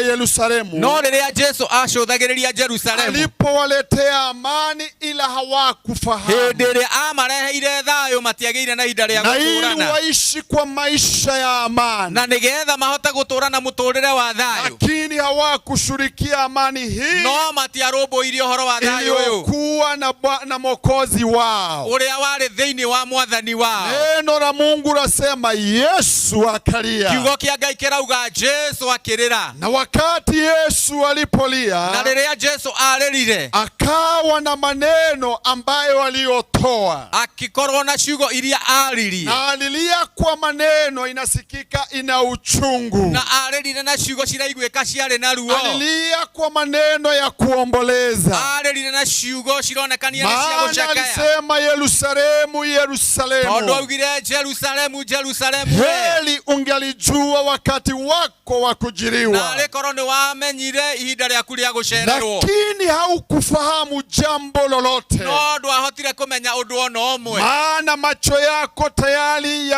Yerusalemu, No rĩrĩa Jesu acũthagĩrĩria Jerusalemu, alipowaletea amani, ila hawakufahamu, hĩndĩ ĩrĩa amareheire thayũ matiagĩire na ihinda rĩa na ili gũtũũrana, waishi kwa maisha ya amani, na nĩgetha mahote gũtũũra na mũtũũrĩre wa thayũ, lakini hawakushirikia amani hii no matiarũmbũirie ũhoro wa thayũ ũyũ iliyokuwa na Mwokozi wao. ũrĩa warĩ thĩinĩ wa mwathani wao. Neno la Mungu lasema Yesu akalia. Kiugo kĩa Ngai kĩrauga Jesu akĩrĩra. Na wakati Yesu alipolia, Na rĩrĩa Jesu arĩrire, akawa na maneno ambayo aliyotoa, akĩkorwo na ciugo iria aririe, na alilia kwa maneno inasikika ina uchungu, na arĩrire na ciugo ciraiguĩka ciarĩ na ruo, alilia kwa maneno ya kuomboleza, arĩrire na ciugo cironekania nĩ cia maana gũcakaya, alisema Yerusalemu, tondũ Yerusalemu, augire Jerusalemu, Jerusalemu, we, heri ungelijua wakati wako wa kujiriwa, naarĩ korwo nĩ wamenyire ihinda rĩaku rĩa gũcererwo, lakini haukufahamu jambo lolote, no ndwahotire kũmenya ũndũ ona ũmwe, maana macho yako tayari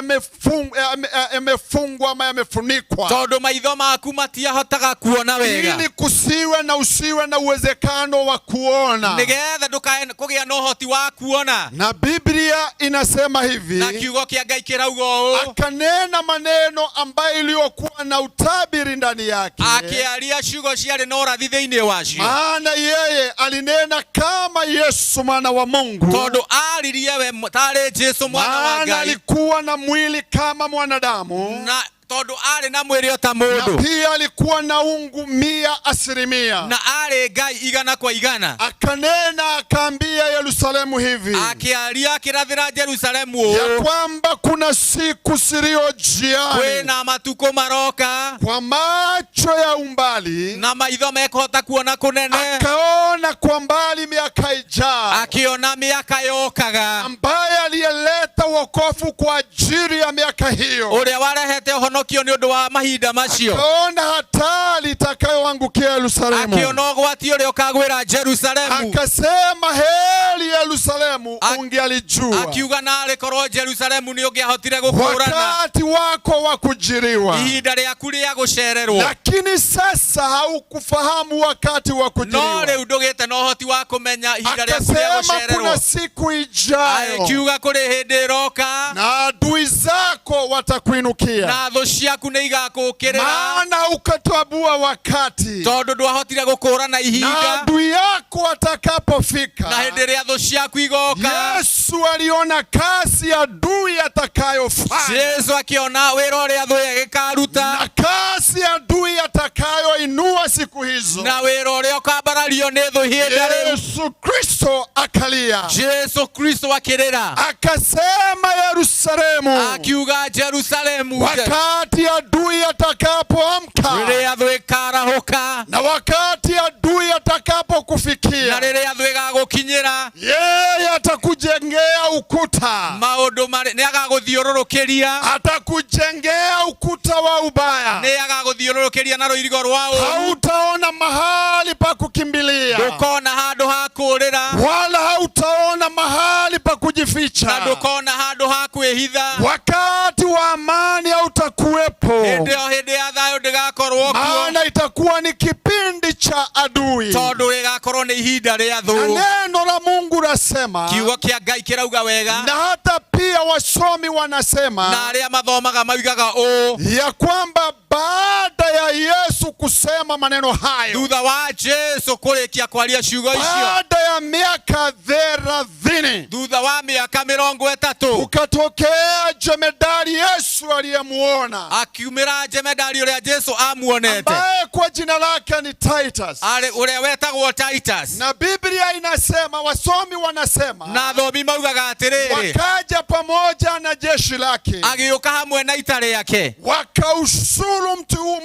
yamefungwa ama yamefunikwa, tondũ maitho maku matiahotaga kuona. kuona wega. Ili kusiwe na usiwe na uwezekano wa kuona. Nigetha ndukae kugĩa na ũhoti wa kuona. Na Biblia inasema hivi, Na kiugo kĩa Ngai kĩrauga ũũ, akanena maneno ambayo iliyokuwa na utabiri ndani yake, akĩaria ciugo ciarĩ na ũrathi thĩinĩ wacio. Maana yeye alinena kama Yesu mwana wa Mungu, Tondũ aririe we tarĩ Jesu mwana wa maana Ngai, alikuwa na mwili kama mwanadamu, na tondũ arĩ na mwĩrĩ o ta na mũndũ, pia alikuwa na ungu 100%. Na arĩ Ngai 100%. Akanena akaambia Yerusalemu hivi, Akĩaria akĩrathĩra Jerusalemu ya ũũ, kwamba kuna siku ziliyo njiani, kwĩna matukũ maroka, kwa macho ya umbali na maitho mekũhota kuona kũnene, akaona kwa mbali miaka ijayo, akĩona mĩaka yokaga, ambaye aliyeleta wokovu kwa ajili ya miaka hiyo, ũrĩa warehete ũhonokio nĩ ũndũ wa mahinda macio, akaona hatari itakayoangukia Yerusalemu, akĩona ũgwati ũrĩa ũkagwĩra Jerusalemu, akasema heri Yerusalemu ungealijua akiuga narĩ korwo Jerusalemu nĩ ũngĩahotire gũkũũrana wakati wako wa kujiriwa, ihinda rĩaku rĩa gũcererwo, lakini sasa haukufahamu wakati wa no kujiriwa. rĩu ndũgĩte na ũhoti wa kũmenya ihinda rĩaku rĩa Akasema kuna gũcererwo. siku ijayo Akiuga kũrĩ hĩndĩ ĩroka na adui zako watakuinukia, na thũ ciaku nĩ igakũũkĩrĩra, maana ukatambua wakati, tondũ ndwahotire gũkũũrana na ihinda, adui yako atakapofika. Na hĩndĩ ĩrĩa thũ ciaku igoka. Yesu aliona kazi adui atakayofanya, Jesu akĩona wĩra ũrĩa thũ ĩgĩkaruta, na kazi adui atakayoinua siku hizo, na wĩra ũrĩa ũkambarario nĩ thũ ihinda rĩu. Yesu Kristo akalia, Jesu Kristo akĩrĩra, akasema Yerusalemu, akiuga Jerusalemu, wakati adui atakapoamka, rĩrĩa thũ ĩkarahũka, na wakati adui atakapokufikia, na rĩrĩa thũ ĩgagũkinyĩra, yeye atakujengea ukuta, maũndũ marĩ nĩ agagũthiũrũrũkĩria, atakujengea ukuta wa ubaya, nĩ agagũthiũrũrũkĩria na rũirigo rwa ũũru, hautaona mahali pa kukimbilia, ndũkona handũ ha kũũrĩra, wala hautaona mahali pa na kujificha. ndũkona handũ ha kwĩhitha. Wakati wa amani hautakuwepo, Hĩndĩ ĩyo hĩndĩ ya thayũ ndĩgakorwo kuo, maana itakuwa ni kipindi cha adui. Tondũ rĩgakorwo nĩ ihinda rĩa Na thũ. neno la Mungu lasema, Kiugo kĩa Ngai kĩrauga wega, na hata pia wasomi wanasema na arĩa mathomaga maugaga ũũ, ya kwamba baada ya Yesu kusema maneno hayo, thutha wa Jesu kũrĩkia kwaria ciugo icio, baada ya miaka 30 thutha wa mĩaka 30, ukatokea jemedari Yesu aliyemuona, akiumĩra jemedari ũrĩa Jesu amuonete, ambaye kwa jina lake ni Titus, arĩ ũrĩa wetagwo Titus. Na Biblia inasema, wasomi wanasema, Na athomi maugaga atĩrĩrĩ, wakaja pamoja na jeshi lake, agĩũka hamwe na ita rĩake, wakausuru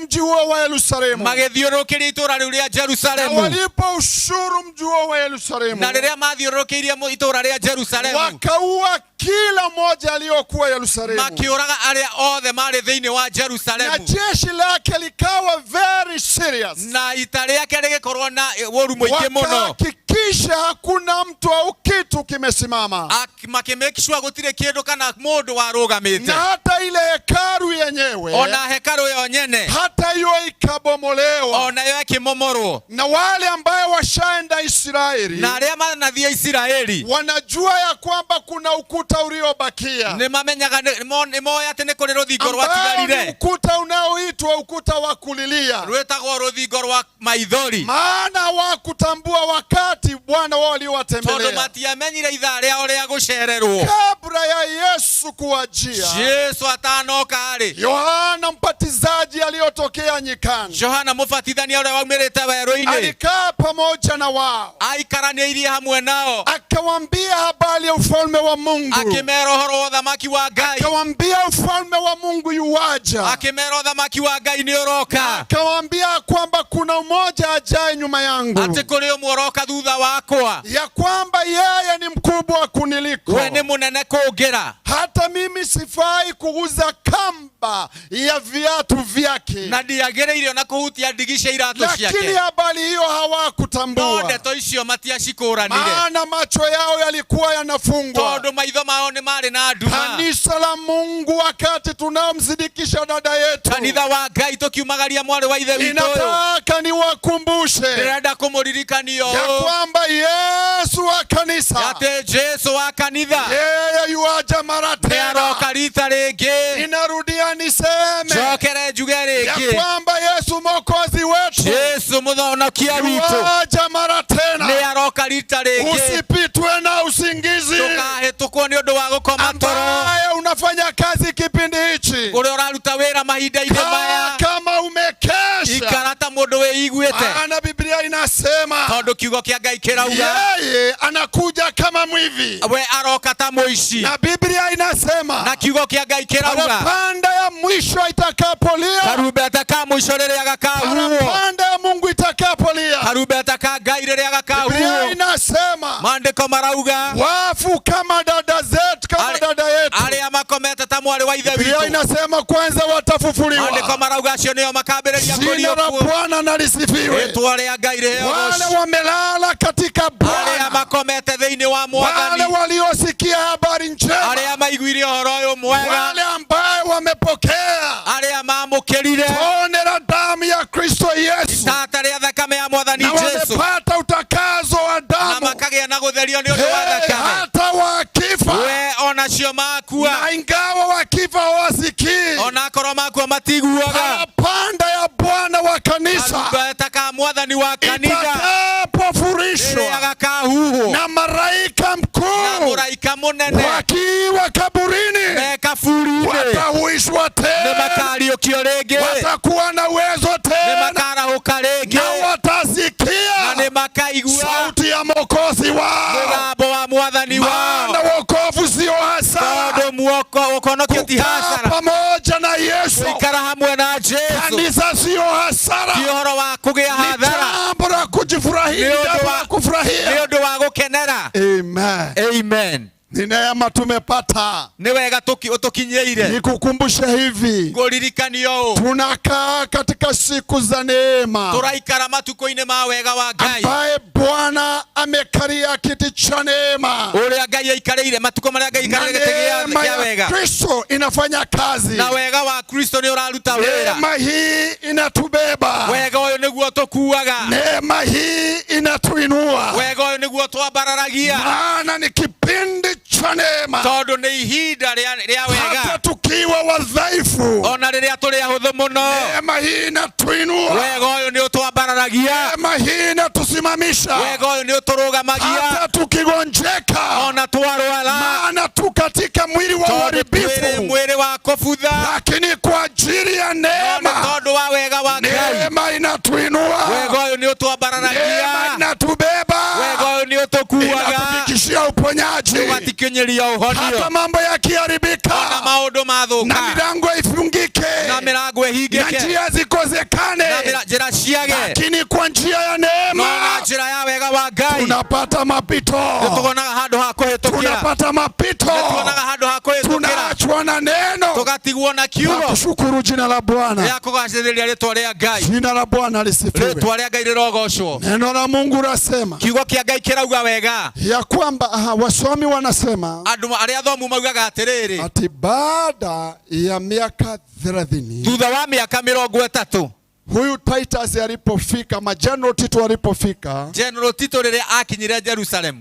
mji huo wa Yerusalemu, magĩthiũrũrũkĩria itũũra rĩu rĩa na Jerusalemu, walipoushuru mji huo wa Yerusalemu, na rĩrĩa mathiũrũrũkĩirie itũũra rĩa Jerusalemu, wakaua kila mmoja aliyokuwa Yerusalemu, makĩũraga arĩa othe marĩ thĩinĩ wa na Jerusalemu, jeshi lake likawa very serious, na ita rĩake rĩgĩkorwo na ũũru mũingĩ mũno, wakahakikisha hakuna mtu au kitu kimesimama, Makĩ-make sure gũtirĩ kĩndũ kana mũndũ warũgamĩte, na hata ile hekalu yenyewe, ona hekarũ yo nyene, hata hiyo ikabomolewa, ona yo ĩkĩmomorwo. Na wale ambaye washaenda Israeli Na arĩa manathiĩ Isiraeli wanajua ya kwamba kuna ukuta uliobakia, nĩ mamenyaga nĩ moĩ atĩ nĩ kũrĩ rũthingo ambao ni rwatigarire, ukuta unaoitwa ukuta wa kulilia, rwĩtagwo rũthingo rwa maithori, maana hawakutambua wakati Bwana wao tondũ aliowatembelea matiamenyire ithaa rĩao rĩa gũcererwo. Kabla ya Yesu kuwajia. Jesu atanoka rĩ, Yohana Mbatizaji aliyotokea nyikani, Yohana mũbatithania ũrĩa waumĩrĩte werũ-inĩ, alikaa pamoja na wao, aikaranĩirie hamwe nao, akawambia habari ya ufalme wa Mungu, akĩmera ũhoro wa ũthamaki wa Ngai, akawambia ufalme wa Mungu yuwaja, akĩmera ũthamaki wa Ngai nĩ ũroka, akawambia kwamba kuna mmoja ajaye nyuma yangu, atĩ kũrĩ ũmwe ũroka thutha wakwa, ya kwamba yeye ni mkubwa kuniliko, we nĩ mũnene kũngĩra, hata mimi sifai kuguza kamba ya viatu vyake, na Na ndiagĩrĩire ona kũhutia ndigi cia iratũ Lakini ciake. habari hiyo No hawakutambua, ndeto icio matiacikũranire maana macho yao yalikuwa yanafungwa. tondũ maitho mao nĩ marĩ na nduma. Kanisa la Mungu, wakati tunaomzidikisha dada yetu, Kanitha wa Ngai tũkiumagaria mwarĩ wa ithe witũ ũyũ, ninataka niwakumbushe ndĩrenda kũmũririkania ya ũũ kwamba Yesu wa kanisa, atĩ Jesu wa kanitha yeye yuaja mara nĩ tena. aroka rita rĩngĩ. Ninarudia niseme Njokere njuge ya rĩngĩ, kwamba Yesu mwokozi wetu Jesu mũthonokia witũ yuaja mara nĩ tena. aroka rita rĩngĩ. Usipitwe na usingizi Ndũkahĩtũkwo nĩ ũndũ wa gũkoma toro ambaye unafanya kazi kipindi hichi. ũrĩa ũraruta wĩra mahinda-inĩ maya. Kama umekesha, Ikara ta mũndũ wĩiguĩte, maana Biblia inasema tondũ kiugo kĩa Ngai kĩrauga yeye anakuja kama mwivi, we aroka ta mũici, na Biblia inasema na kiugo kĩa Ngai kĩrauga parapanda ya mwisho itakapolia, karumbeta ka mũico rĩrĩa gakahuhwo, parapanda ya Mungu itakapolia, karumbeta ka Ngai rĩrĩa Biblia gakahuhwo. inasema Maandĩko marauga wafu kama dada zetu, kama dada yetu. arĩa makomete ta mwarĩ wa ithe Biblia witũ. inasema kwanza Maandĩko watafufuliwa. marauga acio nĩo makambĩrĩria Jina la kũriũkwo. Bwana na lisifiwe. Rĩtwa rĩa Ngai rĩheo Wale ũgoci. wamelala katika Arĩa Bwana, makomete thĩinĩ wa wale Mwathani, waliosikia habari njema, arĩa maiguire ũhoro ũyũ mwega, wale ambaye wamepokea arĩa maamũkĩrire tone la damu ya Kristo Yesu itata rĩa thakame ya Mwathani na Jesu wamepata utakazo wa na damu, makagĩa na gũtherio nĩ ũndũ wa Hey, thakame. hata wakifa, We onacio makua, na ingawa wakifa hawasikii, onakorwo makua matiguaga, parapanda ya Bwana wa kanisa karumbeta ka Mwathani wa kanitha rĩrĩa itakapofurishwa gakahuhwo na malaika na mkuu mũraika mũnene wakiwa kaburini me kaburi-inĩ watahuishwa nĩ tena, makariũkio rĩngĩ, watakuwa na uwezo nĩ tena, makarahũka rĩngĩ, na watasikia na nĩ makaigua sauti ya mwokozi wao, mũgambo wa Mwathani wao, maana wokovu sio hasara. tondũ muoko ũkonokio ti Kukaa hasara pamoja na Yesu, gũikara hamwe na Jesu kanisa sio hasara, ti ũhoro wa kũgĩa ni hathara, jambo la kujifurahia, Ni ni jambo ũndũ la wa- nĩ kufurahia. ũndũ wa gũkenera. Amen. Amen. Ni neema tumepata. Nĩ wega ũtũkinyĩire. Nikukumbushe hivi, Ngũririkania ũũ, tunakaa katika siku za neema tũraikara matukũ-inĩ ma wega wa Ngai ambaye Bwana amekalia kiti cha neema, ũrĩa Ngai aikarĩire matukũ marĩa Ngai na aikarĩire gĩtĩ neema kĩa ya wega, Kristo inafanya kazi. na wega wa Kristo nĩ ũraruta wĩra. Neema hii inatubeba, Wega ũyũ nĩguo tũkuaga, neema hii inatuinua, wega ũyũ nĩguo twambararagia, maana ni kipindi cha neema. tondũ nĩ ihinda rĩa wega, Hata tukiwa wadhaifu, ona rĩrĩa tũrĩ ahũthũ mũno, neema hii inatuinua, wega ũyũ nĩ ũtwambararagia, neema hii inatusimamisha, wega ũyũ nĩ ũtũrũgamagia, hata tukigonjeka, ona twarwara, maana tu katika mwili wa tondũ twĩrĩ uharibifu, mwĩrĩ wa kũbutha, lakini kwa ajili ya no nĩ neema, tondũ wa wega wa Ngai, neema inatuinua, wega ũyũ nĩ ũtwambararagia, neema inatubeba, wega ũyũ nĩ ũtũkuaga, inatufikishia uponyaji, ũgatikinyĩria ũhonio, hata mambo yakiharibika ona maũndũ na mathũka, milango ifungike na mĩrango na ĩhingĩke, njia zikosekane, na njĩra ciage, lakini kwa njia ya no neema na njĩra ya wega wa Ngai tunapata mapito, nĩ tuonaga handũ ha kũhĩtũkĩra, tunapata mapito, nĩ tuonaga handũ ha kũhĩtũkĩra, tunaachwa na neno tũgatigwo na na kiugo kushukuru jina la Bwana. gĩa kũgacĩrĩria rĩtwa rĩa Ngai. Jina la Bwana lisifiwe. Rĩtwa rĩa Ngai rĩrogocwo. Neno la Mungu lasema Kiugo kĩa Ngai kĩrauga wega, ya kwamba aha, wasomi wanasema andũ arĩa athomu maugaga atĩrĩrĩ, ati baada ya miaka 30 thutha wa mĩaka 30 huyu Titus alipofika, majano Tito alipofika General Tito rĩrĩa akinyire Jerusalemu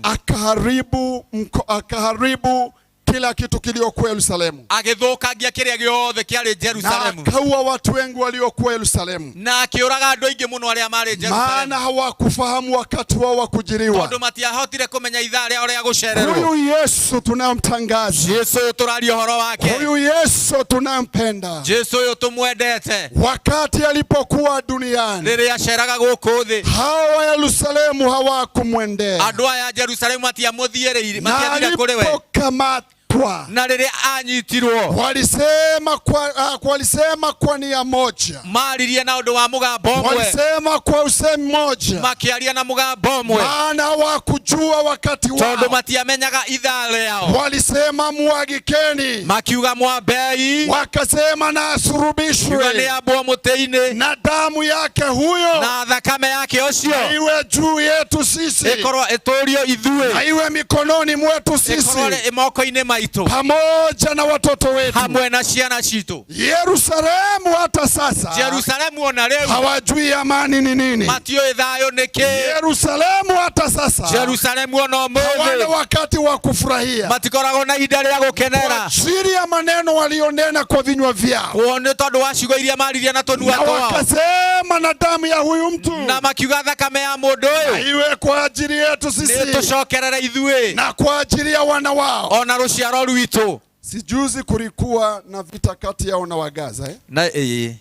akaharibu kila kitu kiliokuwa Yerusalemu agĩthũkangia kĩrĩa gĩothe kĩarĩ na Jerusalemu akaua watu wengi waliokuwa Yerusalemu, na akĩũraga andũ aingĩ mũno arĩa marĩ Jerusalemu maana hawakufahamu wakati wao wa kujiriwa. tondũ matiahotire kũmenya ithaa rĩao rĩa gũcererwo. Huyu Yesu tunayomtangaza, Jesu ũyũ tũraria ũhoro wake, huyu Yesu tunayempenda, Jesu ũyũ tũmwendete, wakati alipokuwa duniani rĩrĩa aceraga gũkũ thĩ, hawa Yerusalemu hawakumwendea, andũ aya a Jerusalemu matiamũthiĩrĩire, na matiathire kũrĩ we. alipokamatwa Aliposhikwa Na rĩrĩa anyitirwo, walisema kwa nia moja, maririe na ũndũ wa mũgambo ũmwe, walisema kwa usemi moja, makĩaria na mũgambo ũmwe, maana hawakujua wakati tondũ wao. matiamenyaga ithaa rĩao. Walisema mwagikeni, Makiuga mwambei, wakasema na kiuga asurubishwe, nĩ ambwo mũtĩ-inĩ, na damu yake huyo na thakame yake ũcio iwe juu yetu sisi, ĩkorwo ĩtũrio na ithuĩ, iwe mikononi mwetu sisi ĩkorwo ĩ moko-inĩ maitũ pamoja na watoto wetu. hamwe na ciana citũ. Yerusalemu hata sasa Jerusalemu ona rĩu hawajui amani ni nini. matiũĩ thayũ nĩ kĩ. Yerusalemu hata sasa Jerusalemu ona hawana ũmũthĩ wakati wa kufurahia matikoragwo na ihinda rĩa kwa gũkenera, ajili ya maneno walionena kwa vinywa vyao, kuo nĩ tondũ wa ciugo iria maririe na tũnua na twao, wakasema na damu ya huyu mtu na makiuga thakame ya mũndũ ũyũ iwe kwa ajili yetu nĩ sisi tũcokerere ithuĩ na kwa ajili ya wana wao. ona rũciaro rwitũ. Sijuzi kulikuwa na vita kati yao na Wagaza, eh? Na ĩĩ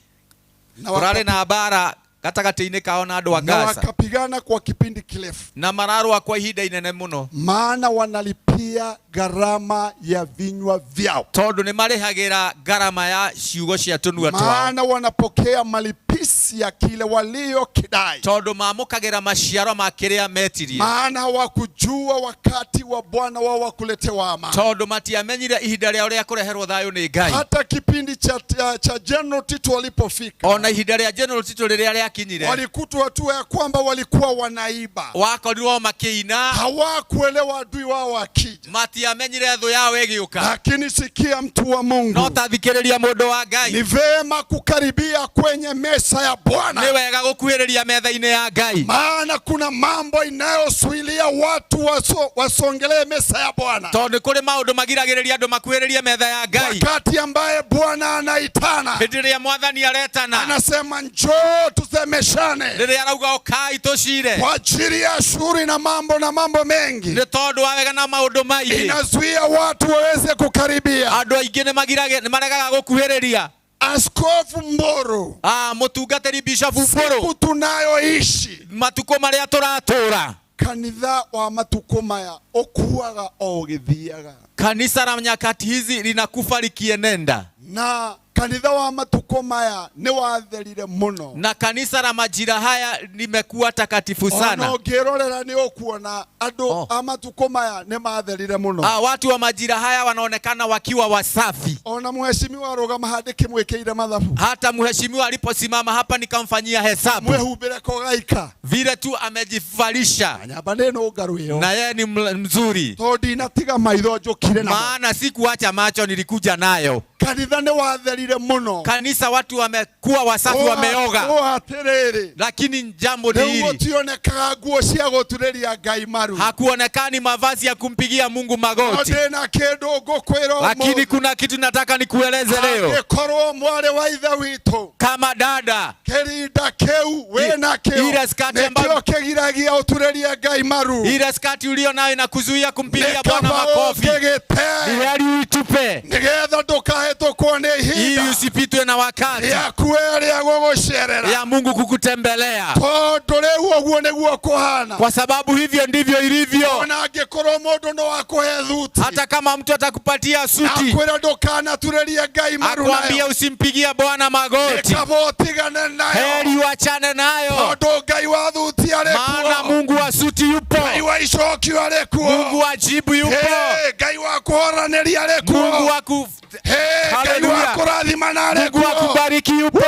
Na kũrarĩ na mbara gatagatĩ-inĩ kao na andũ a na Gaza, wakapigana kwa kipindi kirefu, na mararũa kwa ihinda inene mũno, maana wanalipia gharama ya vinywa vyao, tondũ nĩ marĩhagĩra ngarama ya ciugo cia tũnua twao, maana wanapokea malipisi ya kile waliokidai, tondũ mamũkagĩra maciaro ma kĩrĩa metirie, maana hawakujua wakati wa Bwana wao wa kuletewa amani. tondũ matiamenyire ihinda rĩao rĩa kũreherwo thayũ nĩ Ngai. Hata kipindi cha General Tito walipofika, Ona ihinda rĩa General Tito rĩrĩa rĩakinyire, walikutwa hatua ya kwamba walikuwa wanaiba, wakorirwo makĩina, hawakuelewa adui wao wakija. matiamenyire thũ yao ĩgĩũka. Lakini sikia, mtu wa Mungu, No ta thikĩrĩria mũndũ wa ni Ngai, vema kukaribia kwenye mesa ya nĩ Bwana, wega gũkuhĩrĩria metha-inĩ ya Ngai, maana kuna mambo inayosuilia watu wasongelee mesa ya Bwana. tondũ nĩ kũrĩ maũndũ magiragĩrĩria andũ makuhĩrĩrie metha ya Ngai. Wakati ambaye Bwana anaitana, Hĩndĩ ĩrĩa Mwathani aretana, anasema njoo tusemeshane rĩrĩa arauga ũkai tũcire, kwa ajili ya shughuli na mambo mengi, nĩ tondũ wa wega na maũndũ maingĩ, inazuia watu waweze kukaribia. andũ aingĩ nĩ maregaga gũkuhĩrĩria. Askofu Mburu, Mũtungatĩri Bishop Mburu, siku tunayoishi, matukũ marĩa tũratũra, kanitha wa matuko maya ukuaga o ũgĩthiaga, kanisa la nyakati hizi linakufa likienenda, na kanitha wa matuko maya nĩ watherire mũno. na kanisa la majira haya limekuwa takatifu Ona sana. ũngĩrorera nĩ ũkuona andũ a matukũ maya nĩ matherire mũno. Watu wa majira haya wanaonekana wakiwa wasafi. Ona mheshimiwa arũgama handĩ kĩmwĩkĩire mathabu, Hata mheshimiwa aliposimama hapa nikamfanyia hesabu, mwĩhumbĩre kogaika vile tu amejivalisha, nyamba nĩ nũngarũ ĩyo, na yeye ni mzuri, tondũ ndinatiga maitho njũkire namo. maana sikuacha macho, nilikuja nayo. Kanitha nĩ watherire mũno. Kanisa watu wamekuwa wasafi, wameoga, Ũ atĩrĩrĩ, lakini jambo ni rĩu hili, gũtionekaga nguo cia gũturĩria Ngai maru. hakuonekani mavazi ya kumpigia Mungu No magoti. ndĩna kĩndũ ngũkwĩra Lakini ũmũthĩ, kuna kitu nataka nikueleze leo, angĩkorwo mwarĩ wa ithe witũ kama dada, kĩrinda kĩu wĩna kĩo ile skati nĩkĩo ambayo kĩgiragia ũturĩrie Ngai maru, ile skati ulio nayo inakuzuia kumpigia nĩ Bwana kaba makofi, ni ũngĩgĩte heri uitupe nĩgetha ndũkahĩtũkwo nĩ ili ihinda usipitwe na wakati rĩaku we rĩa gũgũcerera, ya Mungu kukutembelea, tondũ rĩu ũguo nĩguo kũhana. kwa sababu hivyo ndivyo ilivyo. Ona angĩkorwo mũndũ no akũhe thuti, Hata kama mtu atakupatia suti akwĩra ndũkanaturĩrie Ngai maru akwambia nayo, usimpigie Bwana magoti, nĩ kaba ũtigane nayo, heri uachane nayo, tondũ Ngai wa thuti arĩ maana kuo, Mungu wa suti yupo, Ngai wa icokio arĩ kuo, Mungu wa jibu yupo, Hey, Ngai wa kũhoranĩria arĩ kuo, Mungu wa ku Hey, Ngai wa Hallelujah. kũrathimana arĩ Mungu wa kuo, kubariki yupo,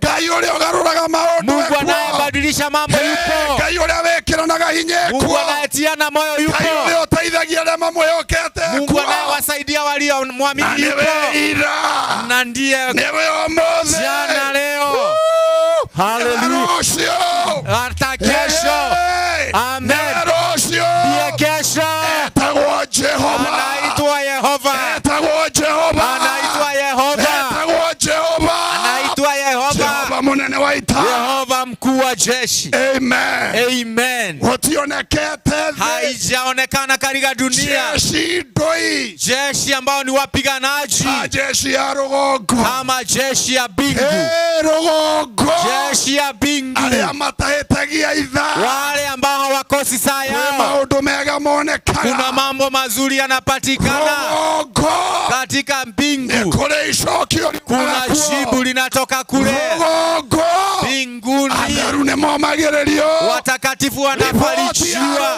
Ngai ũrĩa ũgarũraga maũndũ Mungu e kuo, anayebadilisha mambo Hey, yupo, Ngai ũrĩa wĩkĩranaga hinya e Mungu kuo, anayetiana moyo Ngai yupo, ũrĩa ũteithagia arĩa mamwĩhokete e Mungu kuo, anayewasaidia walio na mwamini nĩwe yupo, ira, na ndiye nĩwe ũmũthĩ, jana, leo, Haleluya, rũciũ, hata kesho. Hey, Amen. nĩwe rũciũ, Ndiye kesho, etagwo Jehova, anaitwa Yehova, etagwo Jehova, anaitwa Yehova, etagwo Jehova, anaitwa Yehova, Jehova mũnene wa ita. Yehova mkuu wa jeshi. Amen. Amen. Gũtionekete thĩ Haijaonekana katika dunia jeshi ndũi jeshi ambao ni wapiganaji ta jeshi ya rũgongo, kama jeshi ya mbingu, Hey, rũgongo, jeshi ya mbingu, arĩa matahĩtagia ithaa, wale ambao hawakosi saa kwĩ yao. maũndũ mega mega monekaga. Kuna mambo mazuri yanapatikana katika mbingu. Nĩ kũrĩ icokio Kuna jibu linatoka kule Rũgongo. mbinguni. Atheru nĩ momagĩrĩrio. Watakatifu wanafarijiwa.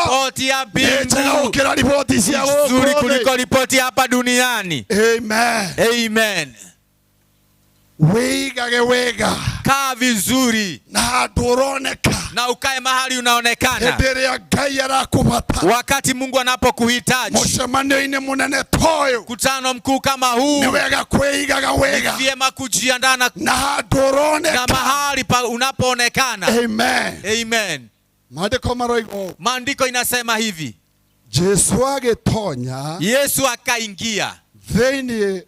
Ripoti ya Nĩ njega mbingu gũkĩra riboti cia gũkũ nzuri thĩ. kuliko ripoti hapa duniani. Amen. Amen. Wĩigage wega. Kaa vizuri na handũ ũroneka na ukae mahali unaonekana hĩndĩ ĩrĩa Ngai arakũbata wakati Mungu anapokuhitaji. Mũcemanio-inĩ mũnene ta ũyũ, mkutano mkuu kama huu, nĩ wega kwĩigaga wega ni vyema kujiandaa na handũ ũroneka na mahali pa unapoonekana. Amen. Amen. Maandĩko maroiga ũũ. Maandiko inasema hivi, Jesu agĩtonya Yesu akaingia thĩinĩ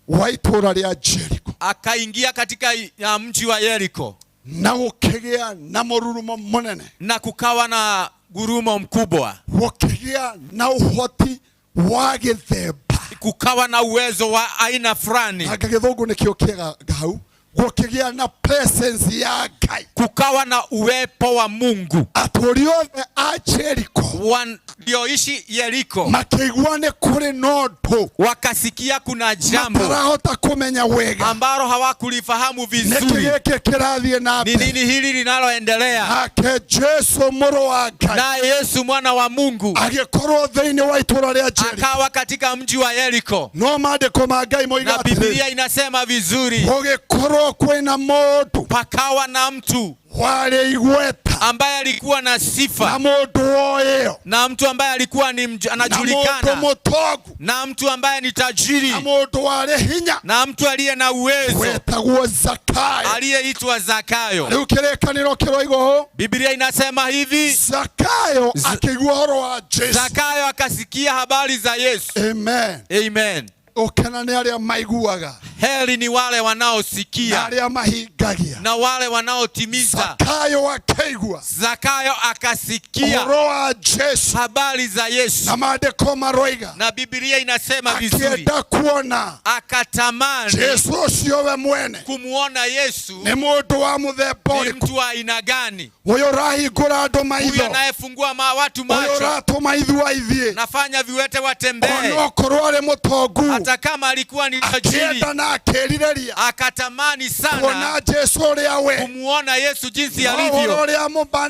wa itũũra rĩa Jeriko akaingia katika ya mji wa Yeriko na gũkĩgĩa na mũrurumo mũnene na kukawa na gurumo mkubwa, gũkĩgĩa na ũhoti wa gĩthemba, kukawa na uwezo wa aina fulani. Anga gĩthũngũ nĩkĩo kĩega hau, gũkĩgĩa na presence ya Ngai, kukawa na uwepo wa Mungu. Atũũri othe a Jeriko walioishi Yeriko makĩigua nĩ kũrĩ na ũndũ, wakasikia kuna jambo matarahota kũmenya wega ambalo hawakulifahamu vizuri. Nĩkĩ gĩkĩ kĩrathiĩ na Ni mbere? nini hili linaloendelea? Nake Jesu mũrũ wa Ngai, Naye Yesu mwana wa Mungu agĩkorwo thĩinĩ wa itũũra rĩa Jeriko, akawa katika mji wa Yeriko, no maandĩko ma Ngai moiga na atĩrĩ, Biblia inasema vizuri, gũgĩkorwo kwĩna mũndũ pakawa na mtu warĩ igweta ambaye alikuwa na sifa na mũndũ woĩyo na mtu ambaye alikuwa ni na anajulikana mũndũ mũtongu na mtu ambaye ni tajiri na mũndũ warĩ hinya na mtu aliye na uwezo wetagwo Zakayo aliyeitwa Zakayo. Rĩu kĩrĩkanĩro kĩroiga ũũ, Biblia inasema hivi, Zakayo akĩigua ũhoro wa Jesu, Zakayo akasikia habari za Yesu. Amen. Amen. Ũkena nĩ arĩa maiguaga Heri ni wale na wanaosikia arĩa mahingagia. na wale wanaotimiza. Zakayo akĩigua Zakayo akasikia ũhoro wa Jesu habari za Yesu, na maandĩko maroiga na Biblia inasema vizuri, akĩenda kuona akatamani Jesu ũcio we mwene kumuona Yesu nĩ mũndũ wa mũthemba ni ũrĩkũ, mtu wa aina gani, ũyũ ũrahingũra andũ huyu maitho, anayefungua watu ũyũ macho, ũratũma ithuĩ ithiĩ, nafanya viwete watembee, onokorwo arĩ mũtongu, hata kama alikuwa ni tajiri, akĩenda na akĩrirĩria akatamani sana kuona Jesu ũrĩa we, kumuona Yesu jinsi no ũhoro alivyo, ũrĩa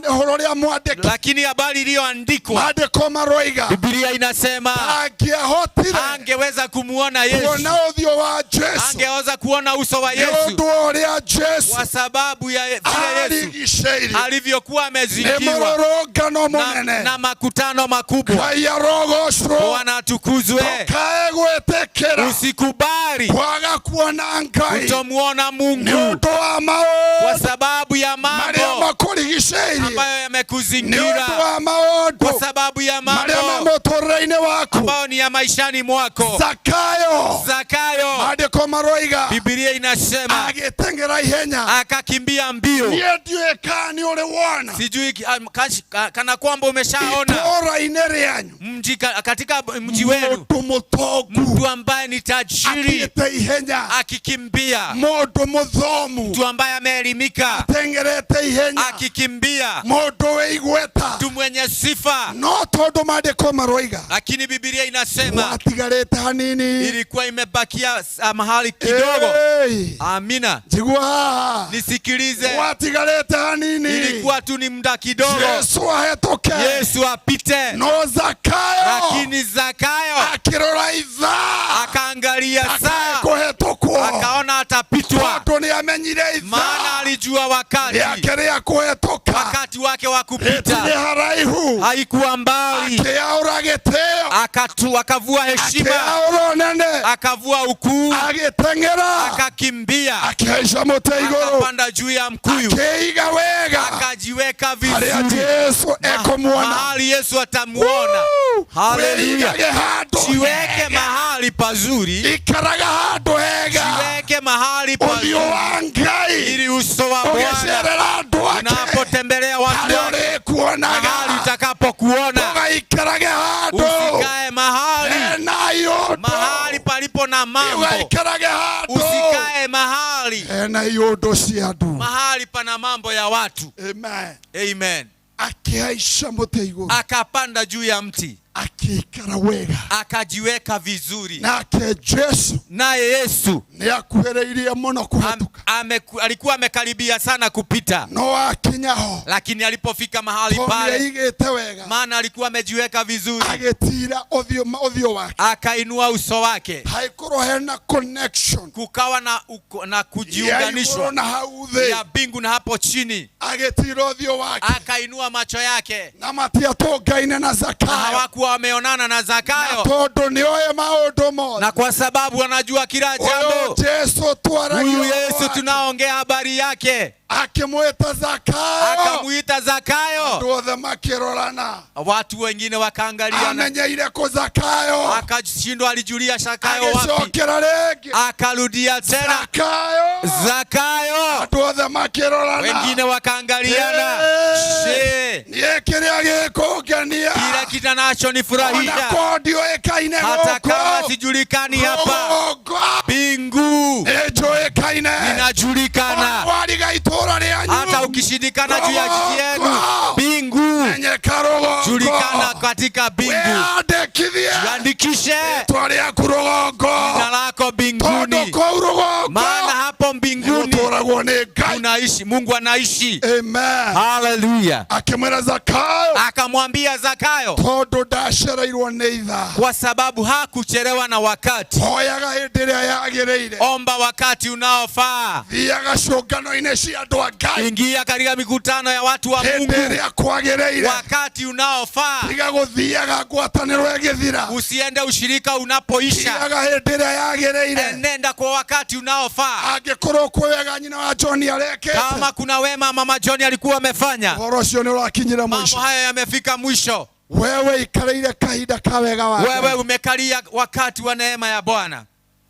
ũhoro ũrĩa mwandĩke, lakini habari iliyoandikwa maandĩko maroiga Biblia inasema angĩahotire angeweza kumuona Yesu, kuona ũthiũ wa Jesu angeweza kuona uso wa nĩ Yesu ũndũ ũrĩa Jesu kwa sababu ya vile Yesu arigicĩirie alivyokuwa nĩ amezingirwa mũrũrũngano na, mũnene. na makutano makubwa. Ngai arogocwo. Bwana atukuzwe. Ndũkae gwĩtĩkĩra Usikubali kwaga kuona Ngai kutomuona nĩ Mungu ũndũ wa maũndũ kwa sababu ya marĩa mambo makũrigicĩirie, ambayo nĩ yamekuzingira, ũndũ wa maũndũ kwa sababu ya marĩa me mambo mũtũũrĩre-inĩ waku. ambayo ni ya maishani mwako. Zakayo, Zakayo, maandĩko maroiga Biblia inasema agĩteng'era ihenya, akakimbia mbio. niĩ ndiũĩ kana nĩ ũrĩ wona Sijui kana kwamba umeshaona itũũra-inĩ rĩanyu mji katika mji wenu mũndũ mũtongu mtu ambaye ni tajiri athiĩte ihenya, akikimbia, mũndũ mũthomu mtu ambaye ameelimika ateng'erete ihenya, akikimbia, mũndũ wĩ igweta, mtu mwenye sifa. no tondũ maandĩko maroiga Lakini Biblia inasema gwatigarĩte hanini ilikuwa imebakia mahali kidogo. Ĩĩ. Amina, Njigua haha, nisikilize, gwatigarĩte hanini ilikuwa tu ni muda kidogo Jesu ahĩtũke, Yesu apite, no Zakayo lakini Zakayo akĩrora ithaa akaangalia saa, kũhetũkwo, akaona atapitwa, tondũ nĩ amenyire ithaa maana alijua wakati rĩake rĩa kũhetũka wakati wake wa rĩtirĩ kupita haraihu, haikuwa mbali. akĩaũra gĩtĩo, Akavua heshima, akĩaũra ũnene, akavua ukuu, agĩteng'era, akakimbia, akĩhaica mũtĩ igũrũ, akapanda juu ya mkuyu, akĩiga wega akajiweka harĩa vizuri Jesu ekũmuona. mahali Yesu atamuona. Haleluya! Wĩigage handũ Jiweke hega, mahali pazuri, ikaraga handũ hega, jiweke mahali ũthiũ pazuri wa Ngai ili uso wa Bwana ũgĩcerera andũ ake unapotembelea watu harĩa wake, ũrĩkuonaga, mahali utakapokuona, ũgaikarage handũ usikae mahali hena iũndũ, mahali palipo na mambo, ũgaikarage handũ usikae mahali hena iũndũ cia andũ. mahali pana mambo ya watu. Amen. Amen. Akĩhaica mũtĩ igũrũ. Akapanda juu ya mti. Akĩikara wega. Akajiweka vizuri. Nake Jesu Naye Yesu nĩ akuhĩrĩirie mũno kũhetũka. Alikuwa amekaribia sana kupita. No akinya ho. Lakini alipofika mahali Tondũ pale, nĩaigĩte wega. maana alikuwa amejiweka vizuri, Agĩtira ũthiũ ũthiũ wake. Akainua uso wake. Haikorwo hena connection. Kukawa na na Ya igũrũ kujiunganishwa na hau thĩ. ya mbingu na hapo chini. Agĩtira ũthiũ wake. Akainua macho yake. Na matiatũngaine na Zakayo. Na hawakuwa wameonana na Zakayo. Tondũ nĩoĩ maũndũ mothe. Na kwa sababu anajua kila jambo. Ũyũ Jesu twaragia Huyu ũhoro Yesu wake. tunaongea habari yake. Akĩmwĩta Zakayo. Akamuita Zakayo. Andũ othe makĩrorana. Watu wengine wakaangaliana. Amenyeire kũ Zakayo. Akashindwa alijulia Zakayo wapi. Agĩcokera rĩngĩ. Akarudia tena. Zakayo. Zakayo. Andũ othe makĩrorana. Wengine wakaangaliana. She. Niĩ kĩrĩa gĩkũngenia. Kila kinachonifurahisha. Ona korwo ndiũĩkaine Hata gũkũ. kama sijulikani hapa. Rũgongo. Mbingu. Nĩnjũĩkaine. Ninajulikana. Wariga itũũra rĩanyu. Hata ukishindikana juu ya jiji yenu, mbingu. Menyeka rũgongo. Julikana katika mbingu. Wĩyandĩkithie. Jiandikishe. Rĩtwa rĩaku rũgongo. Jina lako mbinguni. Tondũ kũu rũgongo. Maana hapo mbinguni Nĩgũtũũragwo nĩ Ngai. Unaishi, Mungu anaishi. Amen. Haleluya. Akĩmwĩra Zakayo. Akamwambia Zakayo. Tondũ ndacereirwo nĩ ithaa. Kwa sababu hakuchelewa na wakati. Hoyaga hĩndĩ ĩrĩa yagĩrĩire. Omba wakati unaofaa. Thiaga ciũngano-inĩ cia andũ a Ngai. Ingia katika mikutano ya watu wa Hĩndĩ Mungu. ĩrĩa kwagĩrĩire. Wakati unaofaa. Tiga gũthiaga ngwatanĩro ĩgĩthira. Usiende ushirika unapoisha. Thiaga hĩndĩ ĩrĩa yagĩrĩire. Enenda kwa wakati unaofaa. Angĩkorwo kwĩ wega nyina wa John arekĩte. Kama kuna wema mama John alikuwa amefanya. Ũhoro ũcio nĩ ũrakinyĩra Mambo mũico. haya yamefika mwisho. Wewe ikarĩire kahinda ka wega wa Wewe Ngai. umekalia wakati wa neema ya Bwana.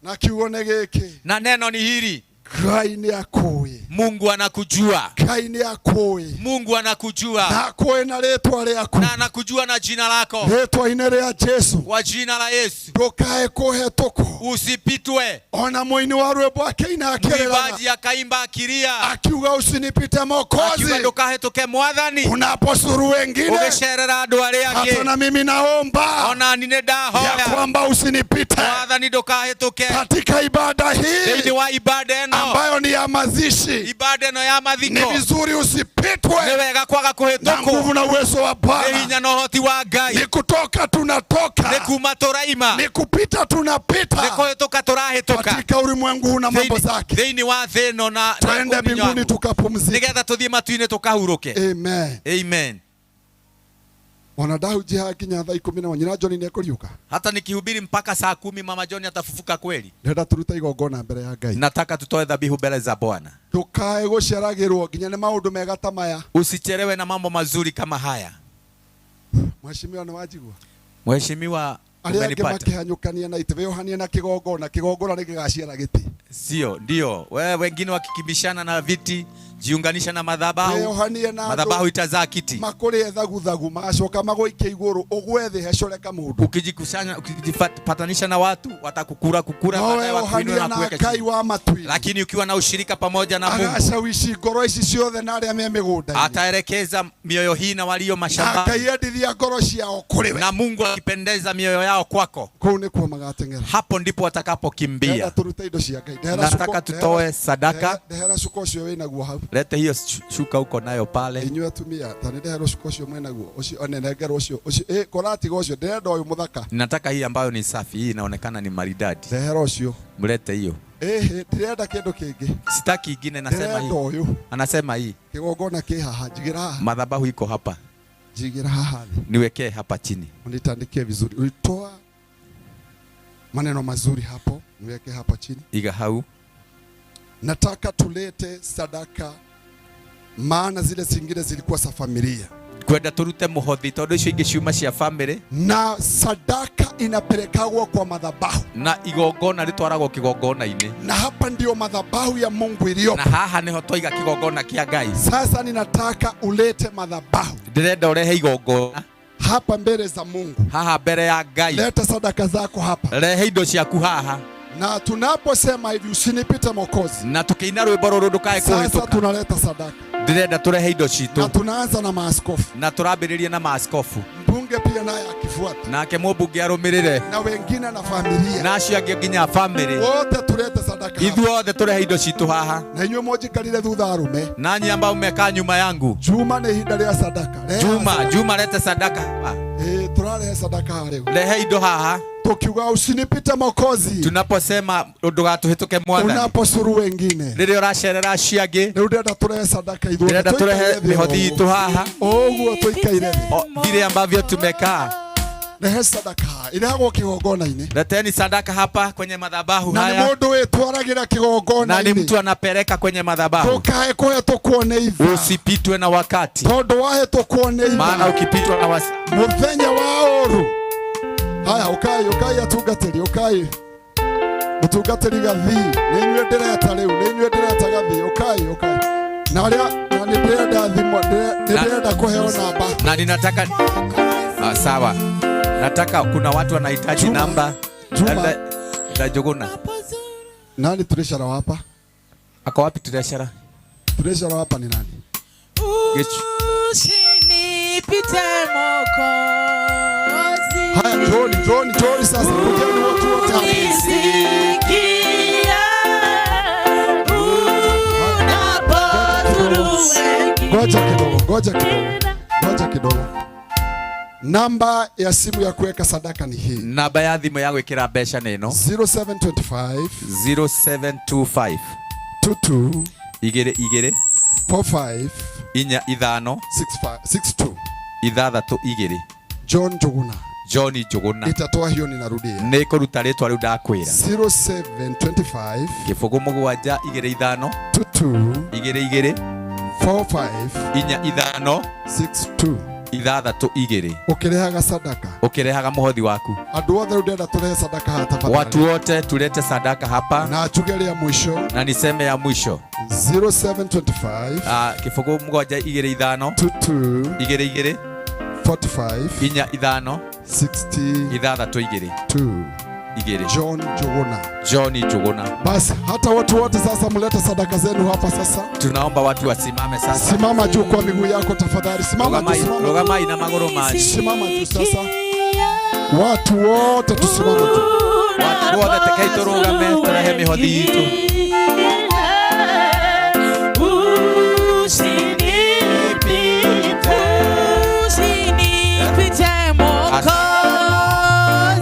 Na kiugo nĩ gĩkĩ. Na neno ni hili. Ngai nĩ akũĩ. Mungu anakujua. Ngai nĩ akũĩ. Mungu anakujua. Na akũĩ na rĩtwa rĩaku. Na anakujua na jina lako. Rĩtwa-inĩ rĩa Jesu. Kwa jina la Yesu. Ndũkae kũhetũkwo. Usipitwe. Ona mũini wa rwĩmbo akĩina akĩrĩraga. Mwimbaji akaimba akilia. Akiuga usinipite Mwokozi. Akiuga ndũkahĩtũke Mwathani. Unaposuru wengine. Ũgĩcerera andũ arĩa angĩ. Hata na mimi naomba. Ona niĩ nĩ ndahoya. Ya kwamba usinipite. Mwathani ndũkahĩtũke. Katika ibada hii. Thĩinĩ wa ibada ĩno. Ambayo ni ya mazishi. Ibada ĩno ya mathiko. Ni vizuri usipitwe. Nĩ wega kwaga Na kũhĩtũkwo. nguvu na uwezo wa Nĩ Bwana. hinya na ũhoti wa Ngai. Ni kutoka tunatoka. Nĩ kuma tũraima. Ni kupita tunapita. Nĩ kũhĩtũka tũrahĩtũka. Katika ulimwengu huu na mambo zake. Thĩinĩ wa thĩ ĩno na Twende ũmenyo mbinguni waku. tukapumzike. Nĩgetha tũthiĩ matu-inĩ tũkahurũke. Amen. Amen. Ona ndahunjia nginya thaa ikũmi na nyina John nĩekũriũka. Hata nikihubiri mpaka saa 10 mama John atafufuka kweli. Ndĩrenda tũrute igongona mbere ya Ngai. Nataka tutoe dhabihu mbele za Bwana. Ndũkae gũceragĩrwo nginya nĩ maũndũ mega ta maya. Usichelewe na mambo mazuri kama haya. Mheshimiwa nĩ wanjigua? Mheshimiwa, Arĩa angĩ umenipata? makĩhanyũkania na itĩ wĩohanie na kĩgongona, kĩgongona nĩ gĩgaciara gĩtĩ. Sio, ndio. Wewe wengine wakikibishana na viti, jiunganisha na madhabahu. Wĩohanie na andũ Madhabahu itazaa kiti. makũrĩe thaguthagu magacoka magũikie igũrũ ũgwe thĩ hecũre kamũndũ. Ukijikusanya, ukijipatanisha na watu watakukura kukura, No baadaye wakuinue weohanie na na kuweka Ngai chini. wa matu-inĩ. Lakini ukiwa na ushirika pamoja na Mungu, Agacawici ngoro ici ciothe na arĩa me mĩgũnda-inĩ. ataelekeza mioyo hii na walio mashambani, Akaiendithia ngoro ciao kũrĩ we. na Mungu akipendeza mioyo yao kwako, Kũu nĩkuo magateng'era. hapo ndipo watakapokimbia. Ndĩrenda tũrute indo cia Ngai. Ndehera Nataka tutoe sadaka. Ndehera cuka ũcio wĩnaguo hau. Lete hiyo shuka uko nayo pale. Inyuĩ atumia, ta nĩ ndehera cuka ũcio mwĩnaguo. Ũcio nenengera ũcio. Ũcio koratiga ũcio. Ndĩrenda ũyũ mũthaka. Nataka hii ambayo ni safi, hii inaonekana ni maridadi. Ndehera ũcio. Mlete hiyo. Ndĩrenda kĩndũ kĩngĩ. Sitaki ingine, nasema Ndĩrenda hii. ũyũ. Anasema hii. Kĩgongona kĩ haha, njigĩra haha. Madhabahu iko hapa. Njigĩra haha thĩ. Niwekee hapa chini. Unitandikie vizuri. Ulitoa maneno mazuri hapo, niweke hapo chini. Iga hau. Nataka tulete sadaka, maana zile zingine zilikuwa za familia. Kwenda turute muhothi tondu icio ingĩ ciuma cia family. Na sadaka inapelekagwo kwa madhabahu. Na igongona ritwaragwo kigongona-inĩ. Na hapa ndio madhabahu ya Mungu iliyopo. Na haha niho twaiga kigongona kia Ngai. Sasa ninataka ulete madhabahu. Ndĩrenda urehe igongona hapa mbele za Mungu. Haha mbele ya Ngai. Leta sadaka zako hapa. Rehe indo ciaku haha. Na tunaposema hivi usinipite Mwokozi. Na tukiina rwimbo ruru ndukae Sasa kuhĩtũka. tunaleta sadaka. Ndĩrenda tũrehe indo Na citũ. tunaanza na maaskofu, Na tũrambĩrĩria na maaskofu. Mbunge pia naye akifuata, Nake mũmbunge arũmĩrĩre. Na wengine na familia. Na acio angĩ nginya famĩlĩ. Wote tulete sadaka hapa. Ithuothe tũrehe indo citũ haha. Na inyuĩ mũnjikarire thutha arume. Nanyi ambao mmekaa nyuma yangu. Juma nĩ ihinda rĩa sadaka. Reha Juma, sadaka. Juma lete sadaka hapa. Eh, tũrarehe sadaka rĩu. Rehe indo haha. Tukiuga usinipite Mwokozi. Tunaposema ndũgatũhĩtũke Mwathani. Unaposuru wengine. Rĩrĩa ũracerera acio angĩ. Rĩu ndĩrenda tũrehe sadaka ithuothe. Ndĩrenda tũrehe Tũikaire thĩ mĩhothi ũguo. itũ haha. Ũguo tũikaire thĩ. O, vile ambavyo tumekaa. Rehe sadaka irehagwo kĩgongona-inĩ. Leteni sadaka hapa kwenye madhabahu Na nĩ haya. mũndũ wĩtwaragĩra Na ni kĩgongona-inĩ. mtu anapeleka kwenye madhabahu. Ndũkae kũhetũkwo nĩ ithaa. Usipitwe na wakati. Tondũ wahĩtũkwo nĩ Maana ithaa. ukipitwa na wasi... Mũthenya wa ũru. Haya, ũkai, ũkai atungatĩri, ũkai. Mũtungatĩri gathii, nĩ inyuĩ ndĩreta rĩu, nĩ inyuĩ ndĩreta gathii, ũkai, ũkai. Na arĩa, na nĩ ndĩrenda thimũ, nĩ ndĩrenda kũheo namba. Na ninataka sawa. Nataka kuna watu wanahitaji namba. Juma. Da Njuguna. Nani treasurer wa hapa? Ako wapi treasurer? Treasurer wa hapa ni nani? Gechu. Usinipite Mwokozi. Haya, njooni, njooni, njooni sasa. Kujeni watu wote hapa. Unisikie unapozuru wengine. Ngoja kidogo, ngoja kidogo. Ngoja kidogo. Namba ya simu ya kuweka sadaka ni hii. Namba ya thimũ ya gwĩkĩra mbeca nĩ ĩno. 0725 0725 22 igĩrĩ igĩrĩ 45 inya ithano 65 62 ithathatũ igĩrĩ. John Njuguna. John Njuguna. Itatoa hiyo ninarudia. Nĩ kũruta rĩtwa rĩu ndakwĩra. 0725 Kĩbũgũ mũgwanja igĩrĩ ithano 22 igĩrĩ igĩrĩ 45 inya ithano 62 ithathatũ igĩrĩ. Ũkĩrehaga sadaka. Ũkĩrehaga mũhothi waku. Andũ othe rĩu ndĩrenda tũrehe sadaka haha tafadhali. Watu wote tulete sadaka hapa. Na njuge rĩa mwisho. Na niseme ya mwisho. 0725 Kĩbũgũ mũgwanja igĩrĩ ithano 22 igĩrĩ igĩrĩ 45 inya ithano 60 ithathatũ igĩrĩ 2 igĩrĩ. John Njuguna. John Njuguna. Basi hata watu wote sasa mlete sadaka zenu hapa sasa. Tunaomba watu wasimame sasa. Simama juu kwa miguu yako tafadhali. Simama juu, simama. Rũgamai na magũrũ manyu. Simama juu sasa. Watu wote tusimame juu. Watu wote tekei tũrũgame tũrehe mĩhothi itũ. Usinipite, usinipite Mwokozi.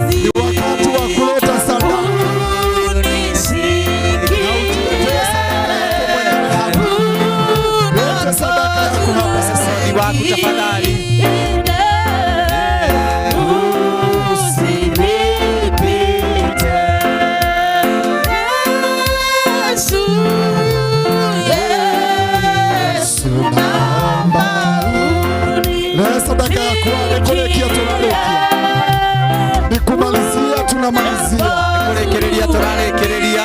Ni wakati wa kuleta sadaka. Unisikie Leta sadaka yako hapa sasa. Mũhothi waku tafadhali. Usinipite. Yesu, Yesu, naomba Leta sadaka yako. Nikurekia tunarejea. Nikumalizia tunamalizia. Nĩkũrĩkĩrĩria tũrarĩkĩrĩria.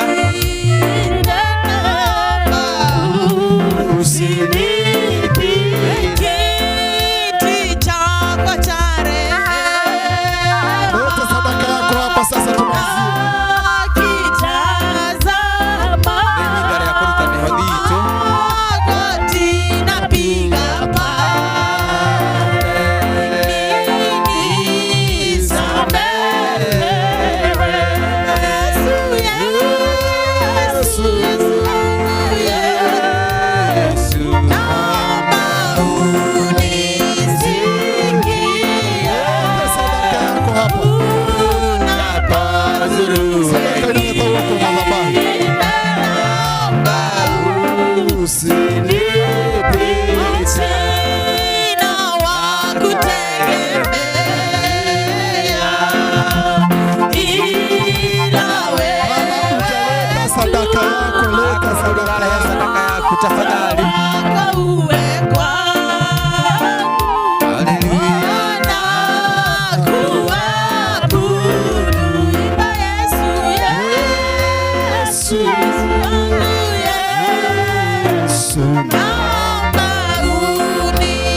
Kiti chako cha rehema. Leta sadaka yako hapa sasa tumalizie. Akitazama Nĩ ihinda rĩa kũruta mĩhothi itũ. magoti napiga pale. Nisamehewe. Yesu, Yesu, Yesu, naomba unisikie. Leta sadaka yako hapa. Unapozuru Sadaka inaleta wokovu madhabahu. Usinipite. Sina wa kutegemea ila wewe. Leta sadaka yako, leta sadaka Rehe yako. sadaka yaku tafadhali. Wako uwe kwangu. Hallelujah. Na kuabudu. Imba Yesu, Yesu, Yesu. Naomba unisikie.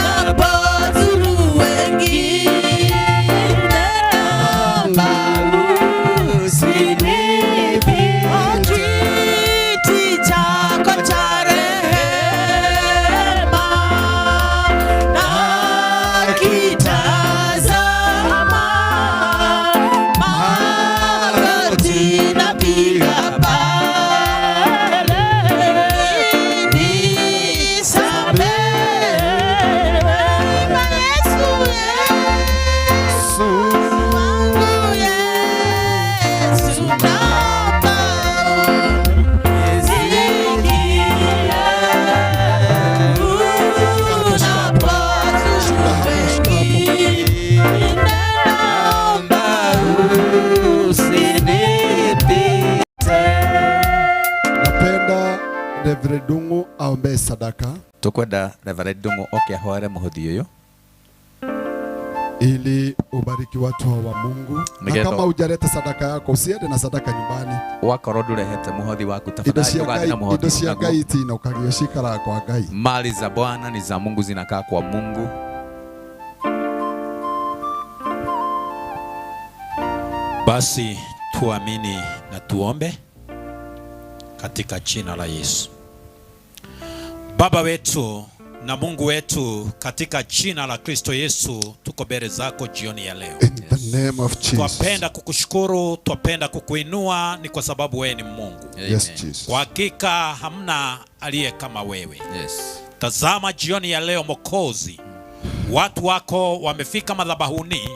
Unapozuru wengine, naomba usinipite. Reverend Ndung'u aombee sadaka Tukwenda Reverend Ndung'u oke ahoere mũhothi ũyũ ili ubariki watu hawa wa Mungu. Na Nĩgetha- kama hujaleta sadaka yako usiende na sadaka nyumbani. Wakorwo ndũrehete mũhothi waku Indo tafadhali cia ndũgathiĩ Ngai, na mũhothi indo cia naguo. Ngai itinũkagio cikaraga kwa Ngai. Mali za Bwana ni za Mungu, zinakaa kwa Mungu. Basi tuamini na tuombe katika jina la Yesu. Baba wetu na Mungu wetu, katika jina la Kristo Yesu tuko mbele zako jioni ya leo. In the name of Jesus. Twapenda kukushukuru, twapenda kukuinua, ni kwa sababu wewe ni Mungu. Yes, Jesus. Kwa hakika hamna aliye kama wewe. Yes. Tazama jioni ya leo Mwokozi, watu wako wamefika madhabahuni,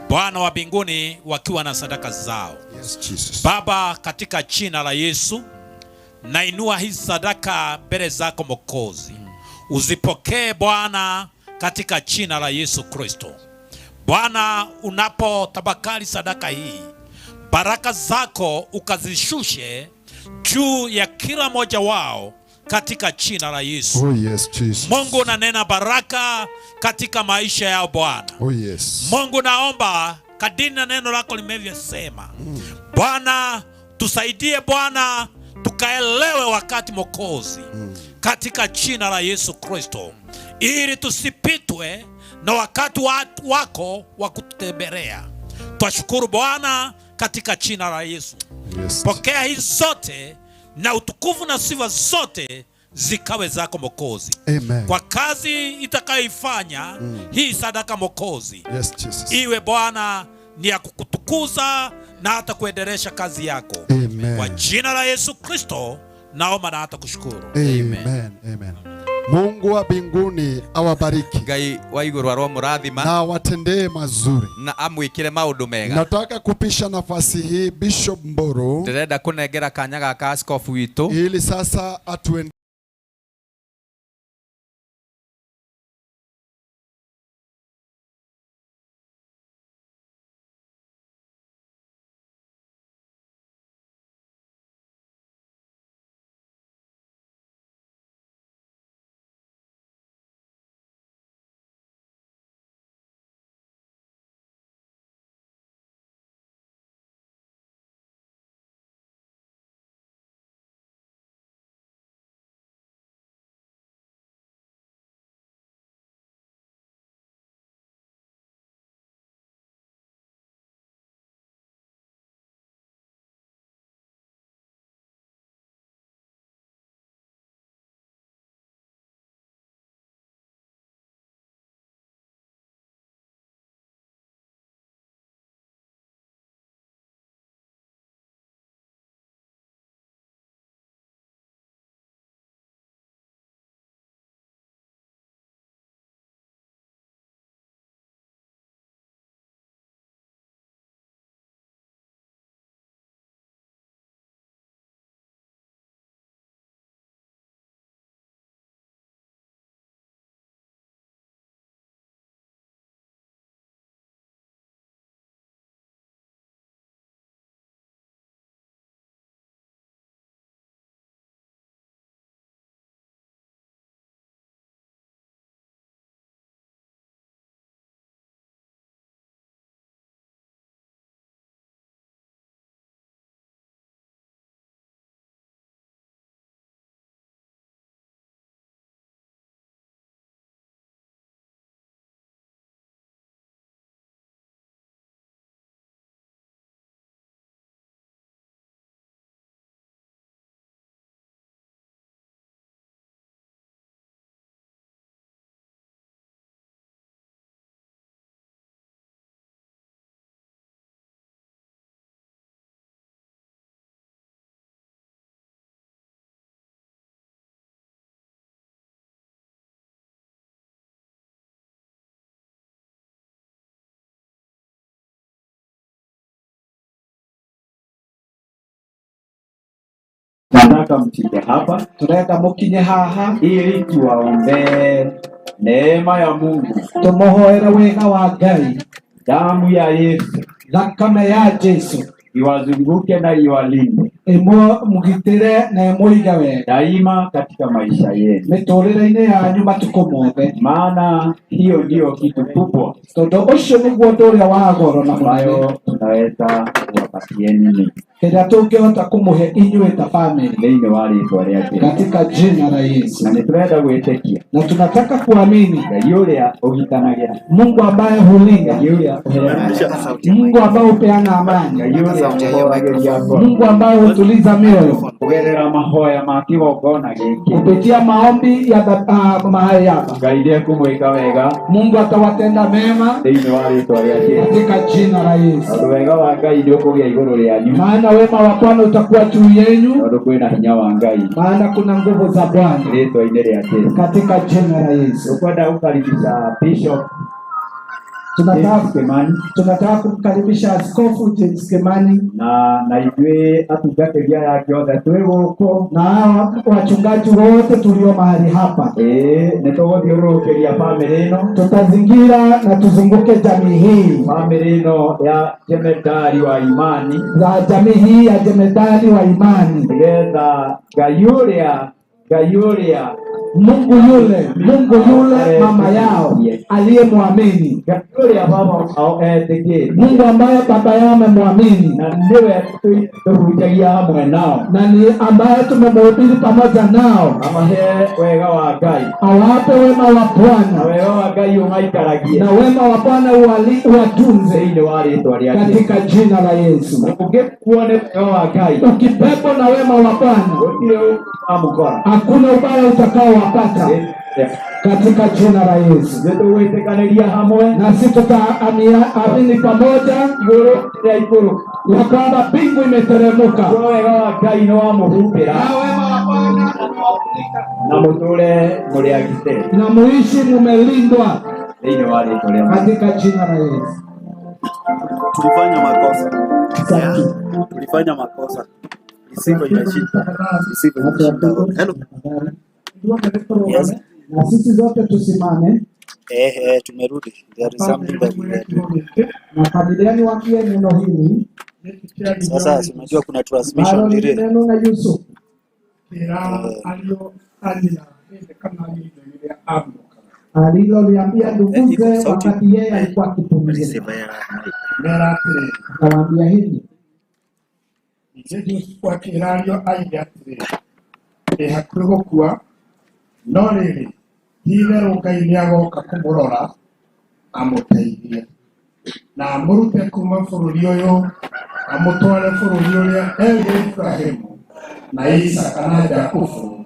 Bwana wa mbinguni, wakiwa na sadaka zao. Yes, Jesus. Baba, katika jina la Yesu nainua hizi sadaka mbele zako Mwokozi, uzipokee Bwana katika jina la Yesu Kristo. Bwana, unapotabakari sadaka hii, baraka zako ukazishushe juu ya kila mmoja wao katika jina la Yesu. Oh yes, Jesus. Mungu, nanena baraka katika maisha yao Bwana. Oh yes. Mungu, naomba kadiri na neno lako limevyosema Bwana, tusaidie Bwana, tukaelewe wakati Mwokozi, katika jina la Yesu Kristo, ili tusipitwe na wakati wako wa kututembelea. Twashukuru Bwana katika jina la Yesu. Yes. Pokea hizi zote na utukufu na sifa zote zikawe zako Mwokozi, Amen. kwa kazi itakayoifanya hii sadaka Mwokozi, Yes, Jesus. iwe Bwana ni ya kukutukuza na hata kuendelesha kazi yako. Amen. Kwa jina la Yesu Kristo naomba na hata kushukuru. Amen. Amen. Mungu wa mbinguni awabariki Ngai wa igũrũ aromũrathima na awatendee mazuri. na amwĩkĩre maũndũ mega. Nataka kupisha nafasi hii Bishop Mboro Ndĩrenda kũnengera kanya gaka askofu witũ ili sasa atuende Nataka mfike hapa Turenda mukinye haha ili tuwaombee neema ya Mungu, tumuhoere wega wa Ngai, damu ya Yesu thakame ya Jesu iwazunguke na iwalinde, Ĩmũgitĩre na ĩmũige wega daima katika maisha yenu, mĩtũrĩre-inĩ yanyu matukũ mothe, maana hiyo ndiyo kitu kubwa tondũ ũcio nĩguo ũndũ ũrĩa wa goro na mũnene ambayo tunaweza kuwapatieni ninyi kĩrĩa tũngĩhota kũmũhe inyuĩ ta family thĩinĩ wa rĩtwa rĩa Jesũ. katika jina la Yesu. Na nĩtũrenda gwĩtĩkia Na tunataka kuamini Ngai ũrĩa ũgitanagĩra, Mungu ambaye hulinda, Ngai ũrĩa ũheanaga, Mungu ambaye hupeana amani, Ngai ũrĩa ũhoragĩria ngoro Mungu ambaye hutuliza mioyo kũgerera mahoya ma kĩgongona gĩkĩ. kupitia maombi ya mahali hapa. Ngai nĩekũmwĩka wega Mungu atawatenda mema thĩinĩ wa rĩtwa rĩa Jesũ, katika jina la Yesu, tondũ wega wa Ngai nĩũkũgĩa igũrũ rĩanyu, maana wema wa Bwana utakuwa juu yenyu, tondũ kwĩna hinya wa Ngai maana kuna nguvu za Bwana rĩtwa-inĩ rĩa Jesũ. katika jina la Yesu. Tukwenda kukaribisha Bishop James Kimani Tunataka kumkaribisha Askofu James Kimani na ithuĩ atungatĩri aya angĩ othe twĩ gũkũ, na hawa wachungaji wote tulio mahali hapa. Ĩĩ, nĩtũgũthiũrũrũkĩria bamĩrĩ ĩno, Tutazingira na tuzunguke jamii hii bamĩrĩ ĩno ya jemedari wa imani, za jamii hii ya jemedari wa imani, nĩgetha Ngai ũrĩa Mungu yule mama yao aliyemwamini, Ngai ũrĩa baba wao etĩkĩtie, Mungu ambaye baba yao amemwamini na nĩwe tũhunjagia hamwe nao, na ni ambaye tumemhubiri pamoja nao, amahe wega wa Ngai, awape wema wa na Bwana wega wa Ngai ũmaikaragie na wema wa Bwana uwatunze thĩinĩ wa rĩtwa rĩa Jesũ. katika jina la Yesu. Ũngĩkuo nĩ wega wa Ngai, Ukibebwa na wema wa Bwana, gũtirĩ ũkamũkora hakuna ubaya utakaowapata katika jina la Yesu. Nĩtũgwĩtĩkanĩria hamwe Na sisi tutaamini pamoja igũrũ rĩa igũrũ ya kwamba mbingu imeteremuka kuo wega wa Ngai nĩ wamũhumbĩra na wema wa Bwana umewafunika, na mũtũre mũrĩ agitĩre na muishi mumelindwa thĩinĩ wa rĩtwa rĩa Mwathani. katika jina la Yesu. Tulifanya makosa. Tulifanya makosa. Receiver inashinda. Receiver inashinda. Hello. Yes. Na sisi zote tusimame Tumerudi. There is something that we are doing. na familia, niwaambie neno hili Sasa si unajua kuna transmission ambalo delay. ni neno la Yusuf aliloliambia nduguze wakati yeye alikuwa akipumzika. Akawaambia hivi, Jusufu akĩra ariũ a ithe atĩrĩ, ndĩ hakuhĩ gũkua, no rĩrĩ, ti-itherũ Ngai nĩagoka kũmũrora amũteithie, na amũrute kuuma bũrũri ũyũ amũtware bũrũri ũrĩa erire Iburahĩmu na Isaaka na Jakubu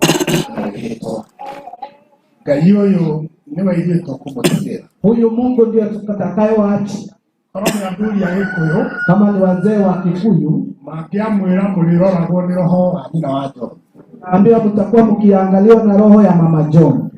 na mwĩhĩtwa. Ngai ũyũ nĩwe ithuĩ tũkũmũtigĩra. huyu Mungu ndiye tutakayewaacha. Korwo nĩ athuri a Gĩkũyũ Kama ni wazee wa Kikuyu, mangĩamwĩra mũrĩroragwo nĩ roho wa nyina wa John naambia mtakuwa mkiangaliwa na roho ya mama John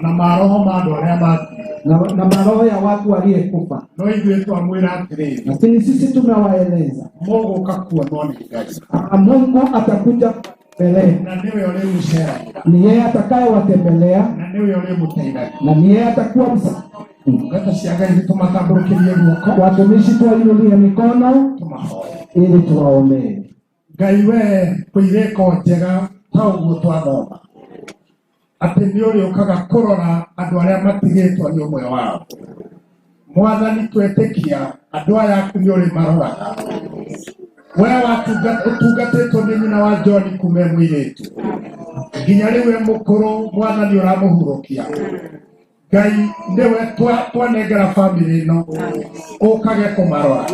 na maroho ma andũ arĩa makuire, na maroho ya watu waliyekufa, no ithuĩ twamwĩra atĩrĩrĩ, lakini sisi tumewaeleza mũgũka kuonwo nĩ Ngai Ah, Mungu atakuja kuwatembelea, na nĩwe ũrĩmũceragĩra ni yeye atakayewatembelea na nĩwe ũrĩmũteithagia. na ni yeye atakuwa msaada. Ndungata cia Ngai nĩtũmatambũrũkĩrie guoko Watumishi tuwainulie mikono tũmahoe. ili tuwaombee. Ngai we kwĩ irĩko njega ta ũguo twathoma atĩ nĩ ũrĩũkaga kũrora andũ arĩa matigĩtwo nĩ ũmwe wao. Mwathani twetĩkia andũ aya aku nĩ ũrĩmaroraga. We ũtungatĩtwo nĩ nyina wa John kuma e mũirĩtu nginya rĩu e mũkũrũ, Mwathani ũramũhurũkia. Ngai nĩwe twanengera bamĩrĩ ĩno ũkage kũmarora,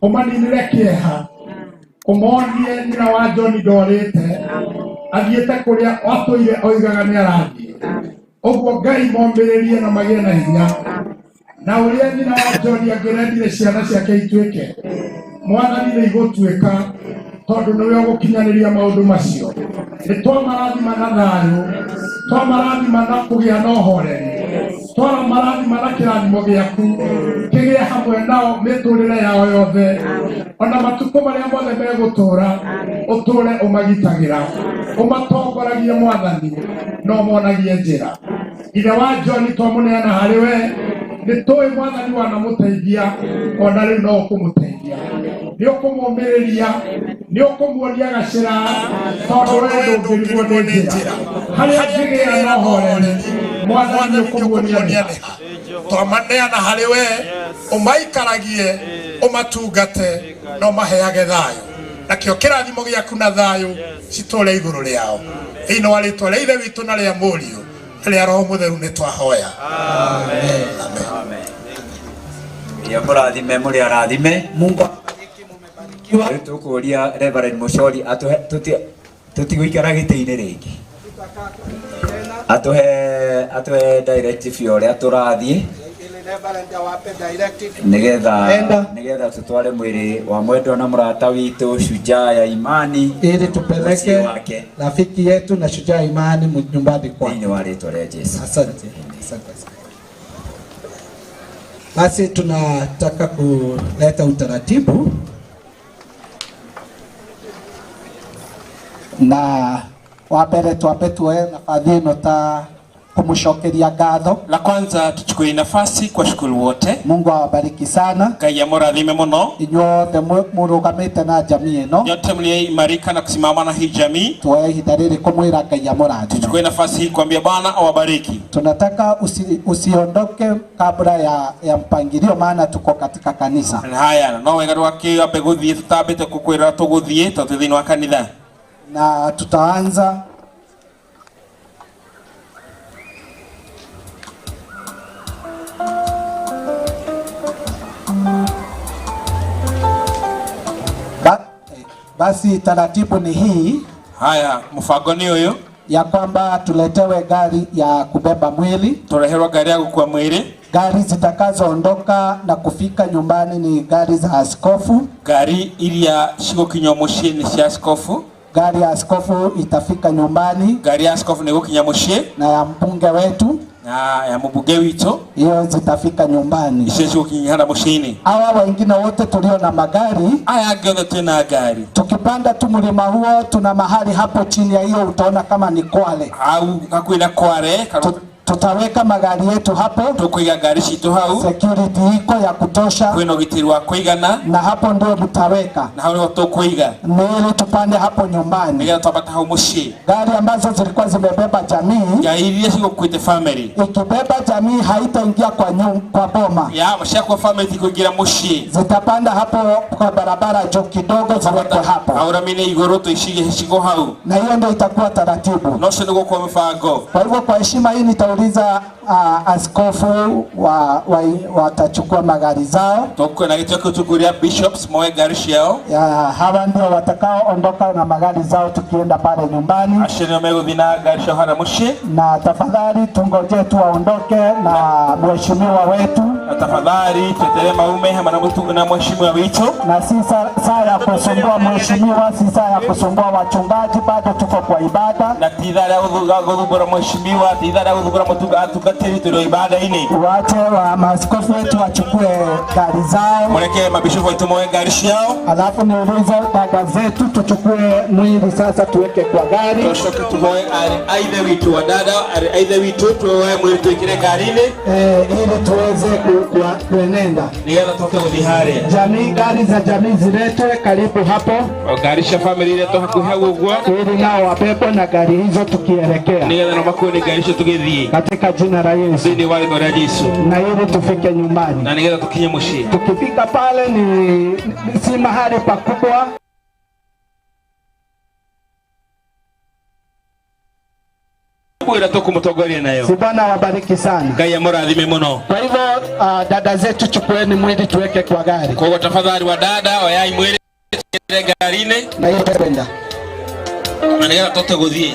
ũmaninĩre kĩeha, ũmonie nyina wa John ndorĩte, athiĩte kũrĩa atũire oigaga nĩ arathiĩ. Ũguo Ngai momĩrĩrie na magĩe na hinya, na ũrĩa nyina wa John angĩrendire ciana ciake ituĩke, Mwathani nĩ igũtuĩka, tondũ nĩwe ũgũkinyanĩria maũndũ macio. Nĩ twamarathima na thayũ, twamarathima na kũgĩa na ũhoreri, twamarathima na kĩrathimo gĩaku kĩgĩe hamwe nao mĩtũrĩre yao yothe, ona matukũ marĩa mothe megũtũũra, ũtũũre ũmagitagĩra, ũmatongoragie Mwathani, na ũmonagie njĩra. Ithe wa John twamũneana harĩ we, nĩ tũĩ Mwathani wanamũteithia, ona rĩu no ũkũmũteithia, nĩ ũkũmũmĩrĩria, Nĩ ũkũmuonia gacĩra tondũ we ndũngĩrigwo nĩ njĩra. Harĩa angĩgĩra na ũhoreri, Mwathani nĩ ũkũmuonia nĩ ha. Twamaneana harĩ we, ũmaikaragie, ũmatungate na ũmaheage thayũ, nakĩo kĩrathimo gĩaku na thayũ citũre igũrũ rĩao, thĩinĩ wa rĩtwa rĩa Ithe witũ na rĩa Mũriũ na rĩa Roho Mũtheru nĩ twahoya. Ngai amũrathime, mũrĩ arathime. Mungu. Rĩu tũkũria Reverend Mucori atũhe, tũtigũikara gĩtĩ-inĩ rĩngĩ, atũhe directive ya ũrĩa tũrathiĩ Enda. Nigetha tutware mwĩrĩ wa mwendwa na mũrata witũ shujaa ya imani ili tupeleke mũciĩ wake rafiki yetu na shujaa imani nyumbani kwake. Thĩinĩ wa rĩtwa rĩa Jesu. Asante. Asante. Basi tunataka kuleta utaratibu na wa mbere twambe tuoe nabathi ĩno ta kumucokeria ngatho. La kwanza tuchukue nafasi kwa shukuru wote. Mungu awabariki sana. Ngai amurathime muno. Inyuothe murugamite na jamii ĩno. Nyote mlioimarika na kusimama na hii jamii. Tuoe ihinda rĩrĩ kumwĩra Ngai amũrathime. Tuchukue nafasi hii kuambia Bwana awabariki. Tunataka usiondoke kabla ya mpangilio, maana tuko katika kanisa. Haya, no wega rwake guthie tutambite kukwira tuguthie to twĩ thĩinĩ wa kanitha. Na tutaanza basi taratibu ni hii. Haya, mfango ni uyu ya kwamba tuletewe gari ya kubeba mwili, tureherwo gari ya gukua mwili. Gari zitakazoondoka na kufika nyumbani ni gari za askofu. Gari iria cigũkinywo mũciĩ nĩ cia askofu. Gari ya askofu itafika nyumbani. Gari ya askofu nĩ gũkinya mũciĩ. Na ya mbunge wetu. Na ya mbunge witũ. Hiyo zitafika nyumbani. Icio cigũkinya hara mũciĩ-inĩ. Hawa wengine wote tulio na magari, aya angĩ othe twĩna ngari, tukipanda tu mlima huo, tuna mahali hapo chini ya hiyo utaona kama ni Kwale. Au hakuhĩ na Kwale, tutaweka magari yetu hapo, tukuiga ngari citu hau, security iko ya kutosha, kwina ũgitĩri wa kũigana, na hapo ndio mtaweka, na hau nĩho tũkũiga ili tupande hapo nyumbani, nĩgetha twambate hau mũciĩ. Gari ambazo zilikuwa zimebeba jamii, ngari iria cigũkuĩte family, ikibeba jamii haitaingia kwa boma ya ciakua family tikũingĩra mũciĩ, zitapanda hapo kwa barabara juu kidogo, ziwekwe hapo haurami-inĩ igũrũ, tũicige gĩcigo hau, na hiyo ndio itakuwa taratibu. Na ũcio nĩguo kwa mĩbango. Kwa hivyo kwa heshima hii nitauliza askofu watachukua magari zao. Tuko na gĩtĩo kĩu tũkũria bishops moe ngari ciao. Ya, hawa ndio watakaoondoka na magari zao tukienda pale nyumbani. Acio nĩo megũthiĩ na ngari ciao harĩa mũciĩ. Na tafadhali tungoje tu waondoke na mheshimiwa wetu. Na tafadhali twetere maume hamwe na mheshimiwa witũ. Na si saa ya kusumbua mheshimiwa, si saa ya kusumbua wachungaji, bado tuko kwa ibada. Na ti ithaa rĩa gũthumbũra mheshimiwa, ti ithaa rĩa gũthumbũra mũtungatĩri, tũrĩ ibada-inĩ. Wache wa maaskofu wetu wachukue gari zao. Mureke mabishofu wetu moe gari ciao. Alafu niulize dada zetu tuchukue mwili sasa tuweke kwa gari. Tucoke tumoe ari aithe witu wa dada, ari aithe witu tuoe mwili tuikire gari-inĩ. Ili tuweze kuenenda. Nigetha tuhote gũthiĩ harĩa. Jamii, gari za jamii ziletwe karibu hapo. Gari cia family iretwo hakuhĩ hau ũguo. Ili nao wabebwe na gari hizo tukielekea. Nigetha nao makuo nĩ gari icio tũgĩthiĩ. Katika jina la Yesu. Thĩinĩ wa rĩtwa rĩa Yesu. Na ili tufike nyumbani. Na nigetha tukinye mũciĩ. Tukifika pale ni si mahali pakubwa. Bwira tukumutongoria nayo. Si Bwana awabariki sana. Ngai amurathime muno. Kwa hivyo dada zetu chukueni mwili tuweke kwa gari. Kwa hivyo tafadhali wa dada oyai mwili tuweke gari-inĩ. Na hiyo tupenda. Na nigetha tũhote gũthiĩ.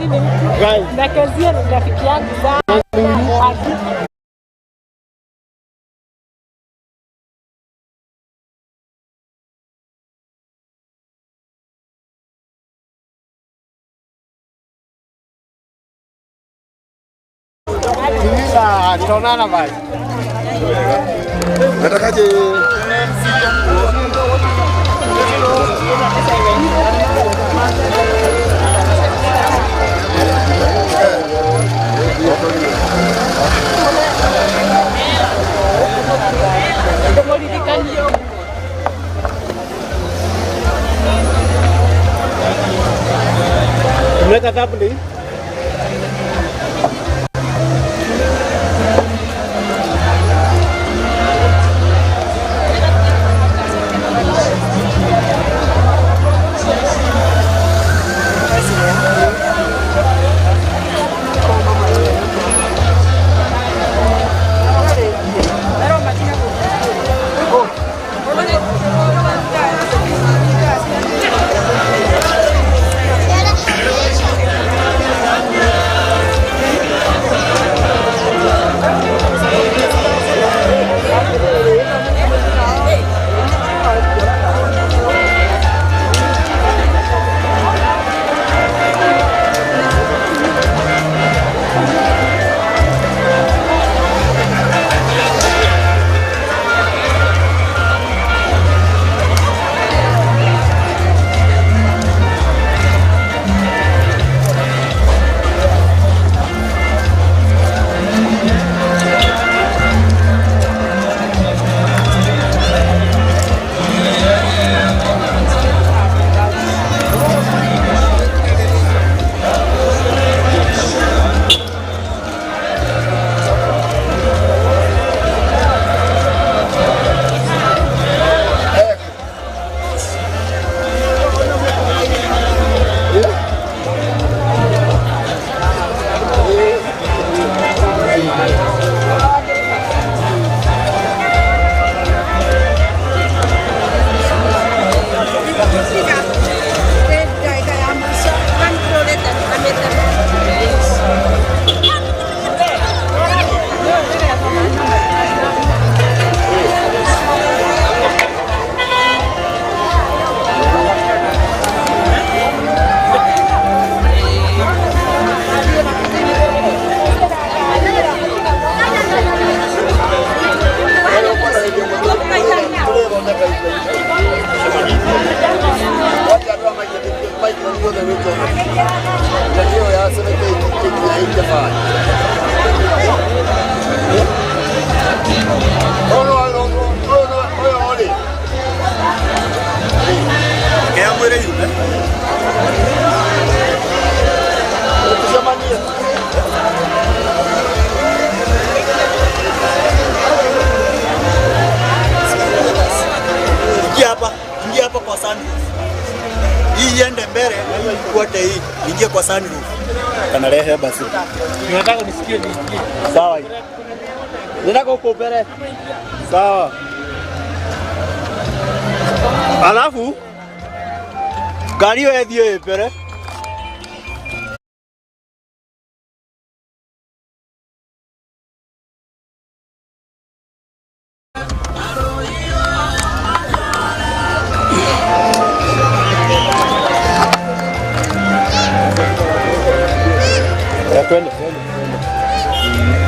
ni mtu na Kezia ni rafiki yangu sana. Tutaonana basi. Natakaje? Tumeweka thumbnail. Ingia hapa kwa sunroof. Hii iende mbele na hiyo ifuate hii. Ingie kwa sunroof. Kanarehe basi. Nataka nisikie nisikie. Sawa. Nataka uko mbele. Sawa. Alafu gari hiyo ĩthiĩ mbere. Twende, twende, twende.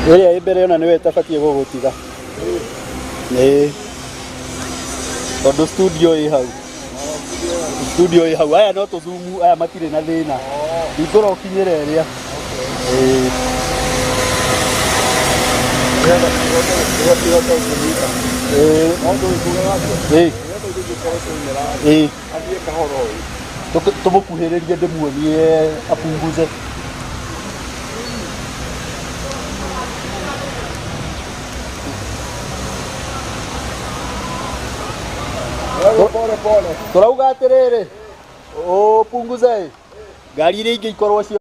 Ĩrĩa ĩ mbere ona nĩwe ĩtabatiĩ gũgũtiga. Ĩĩ. Tondũ studio ĩ hau. Studio ĩ hau. Aya no tũzumu, aya matirĩ na thĩna. Hingũra ũkinyĩre ĩrĩa. Ĩĩ. Ĩĩ. Ĩĩ. Tũmũkuhĩrĩrie ndĩmuonie apunguze. Tũrauga atĩrĩrĩ, ũpunguze ngari iria ingĩ ikorwo cio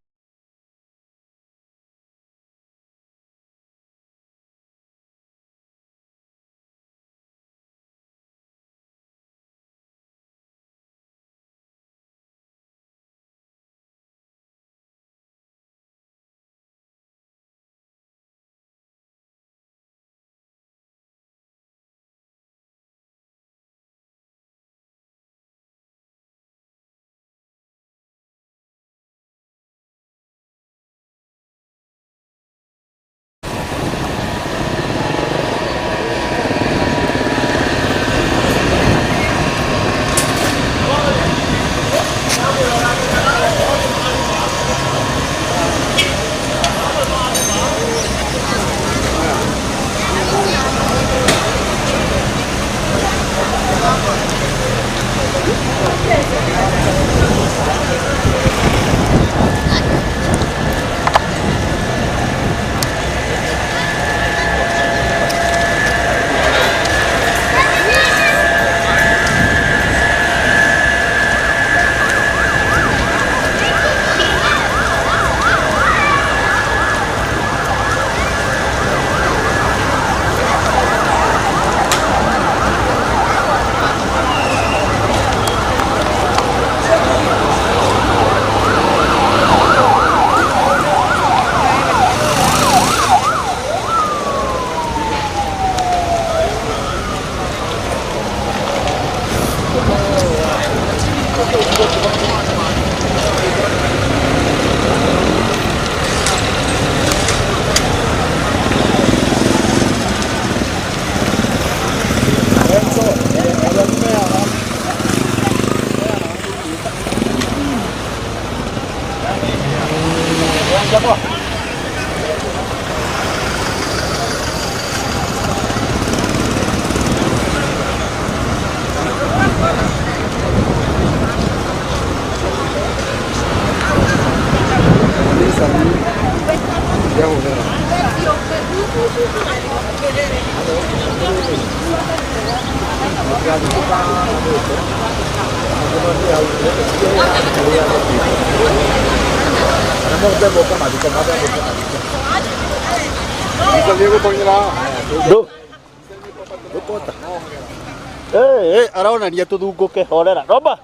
Aronania tuthunguke horera roba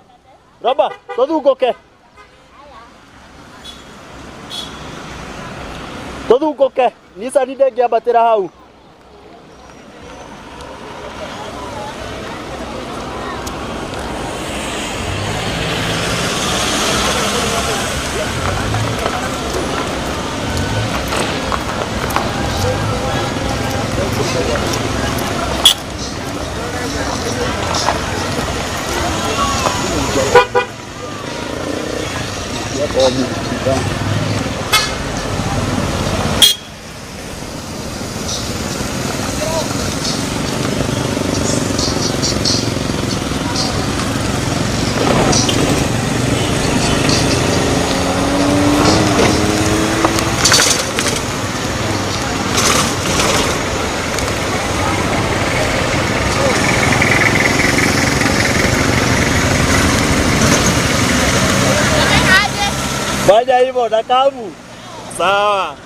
roba tuthunguke tuthunguke Nissan ndĩngĩambatĩra hau. Fanya hivyo na kamu. Sawa.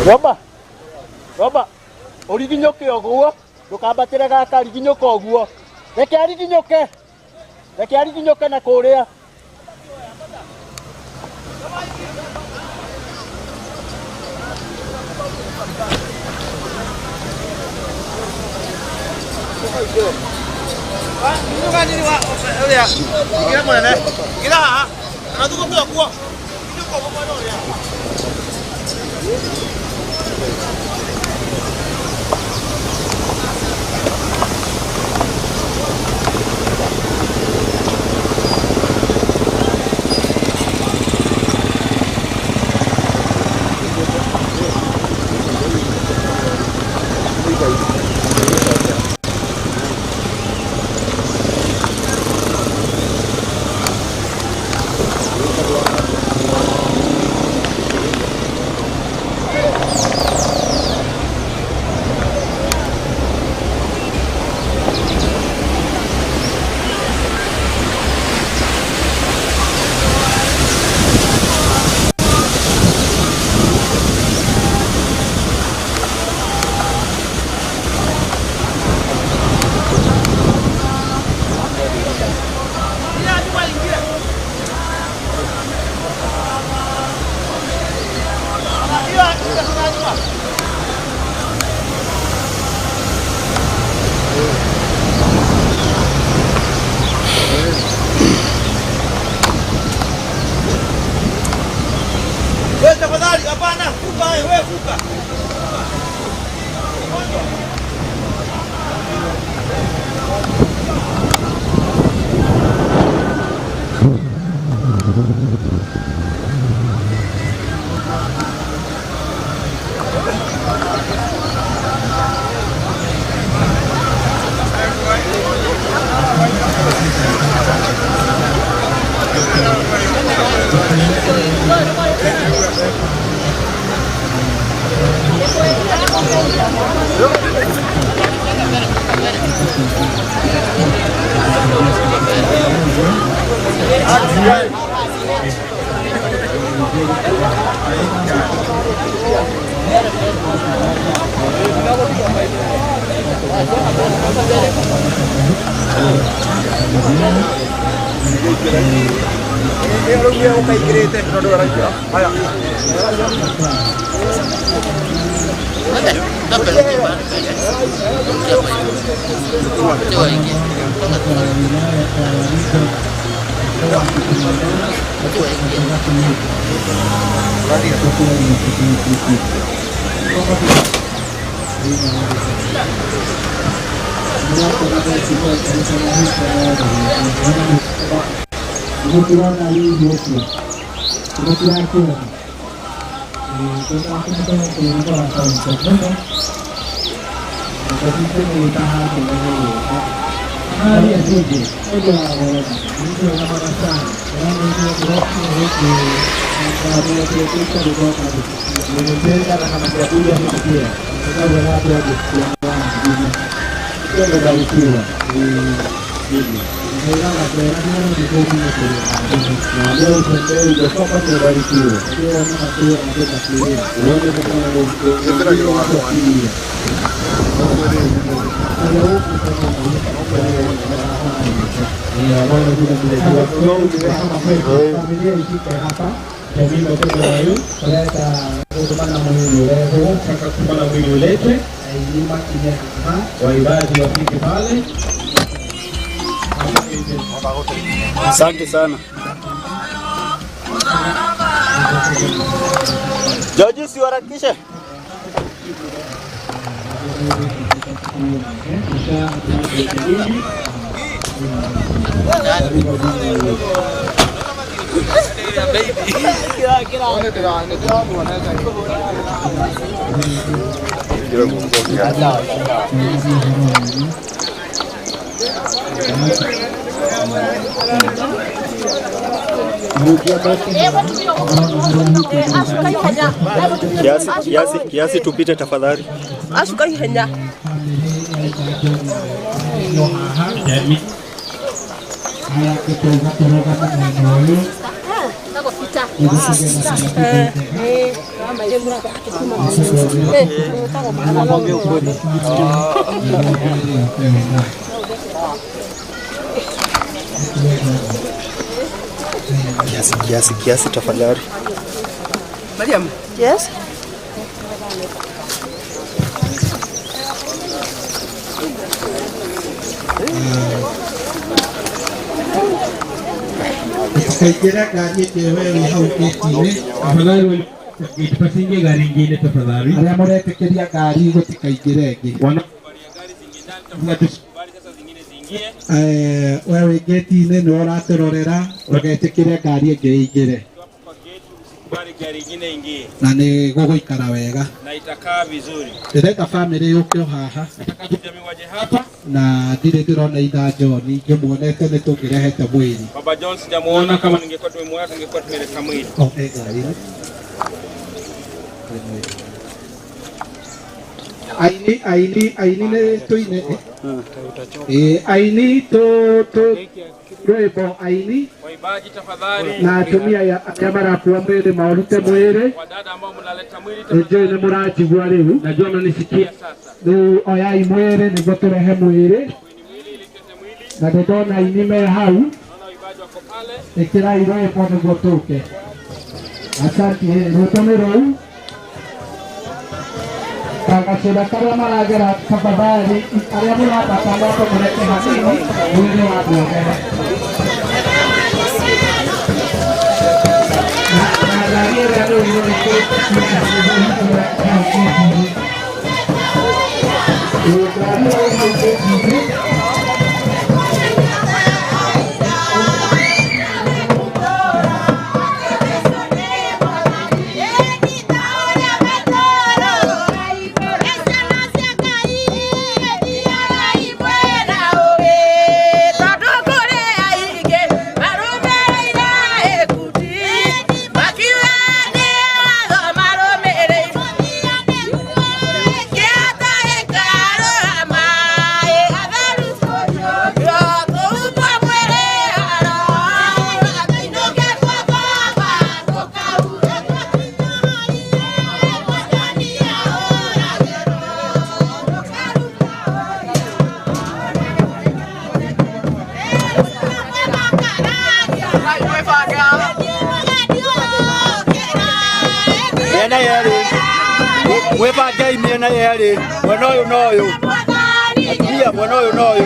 Roba, roba, ũriginyũke ũguo, ndũkambatĩre gaka, riginyũka ũguo. Reke ariginyũke, reke ariginyũke na kũrĩa. Wewe tafadhali, hapana, fuka wewe, fuka. Asante sana. Joji, siwarakishe. Kiasi, kiasi, kiasi tupite tafadhali. Ashuka ihenya. Kiasi, kiasi, kiasi tafadhali. Mariam. Yes. Tukaingira ngari ĩngĩ we wĩ hau gĩti-inĩ. Tafadhali pasiingie gari ingine tafadhali. Arĩa mũretĩkĩria ngari gũtikaingĩre ĩngĩ. We wĩ gĩti-inĩ nĩwe ũratũrorera ndũgetĩkĩre ngari ĩngĩ ĩingĩre. Na nĩ gũgũikara wega. Na itakaa vizuri. Ndĩrenda bamĩrĩ yũke o haha. Jamii waje hapa. Na ndirĩ ndĩrona itha John ingĩmuonete nĩ tũngĩrehete mwĩrĩ. Baba John sijamuona, kama ningekuwa tumemuona tungekuwa tumeleta mwili. O, e ngari-inĩ. Aini aini aini nĩ tũine. Aini tũ rwĩmbo aini. Waimbaji tafadhali. Na atumia arĩa marakua mwĩrĩ maũrute mwĩrĩ. Wadada ambao mnaleta mwili Nĩnjũĩ nĩ mũranjigua rĩu. Najua mnanisikia sasa. Rĩu oyai mwĩrĩ nĩguo tũrehe mwĩrĩ. Na nĩndona aini me hau. Ĩkĩrai rwĩmbo nĩguo tũke. Asante, rwĩmbo nĩ rũu. Kagacĩra karĩa maragera tafadhali arĩa mũrambata moko mũreke hanini mwĩrĩ wa nguogere. Na ngari ĩrĩa rĩu Makiwa Mwĩbangei mĩena yerĩ, mwena ũyũ na ũyũ. Atumia mwena ũyũ na ũyũ.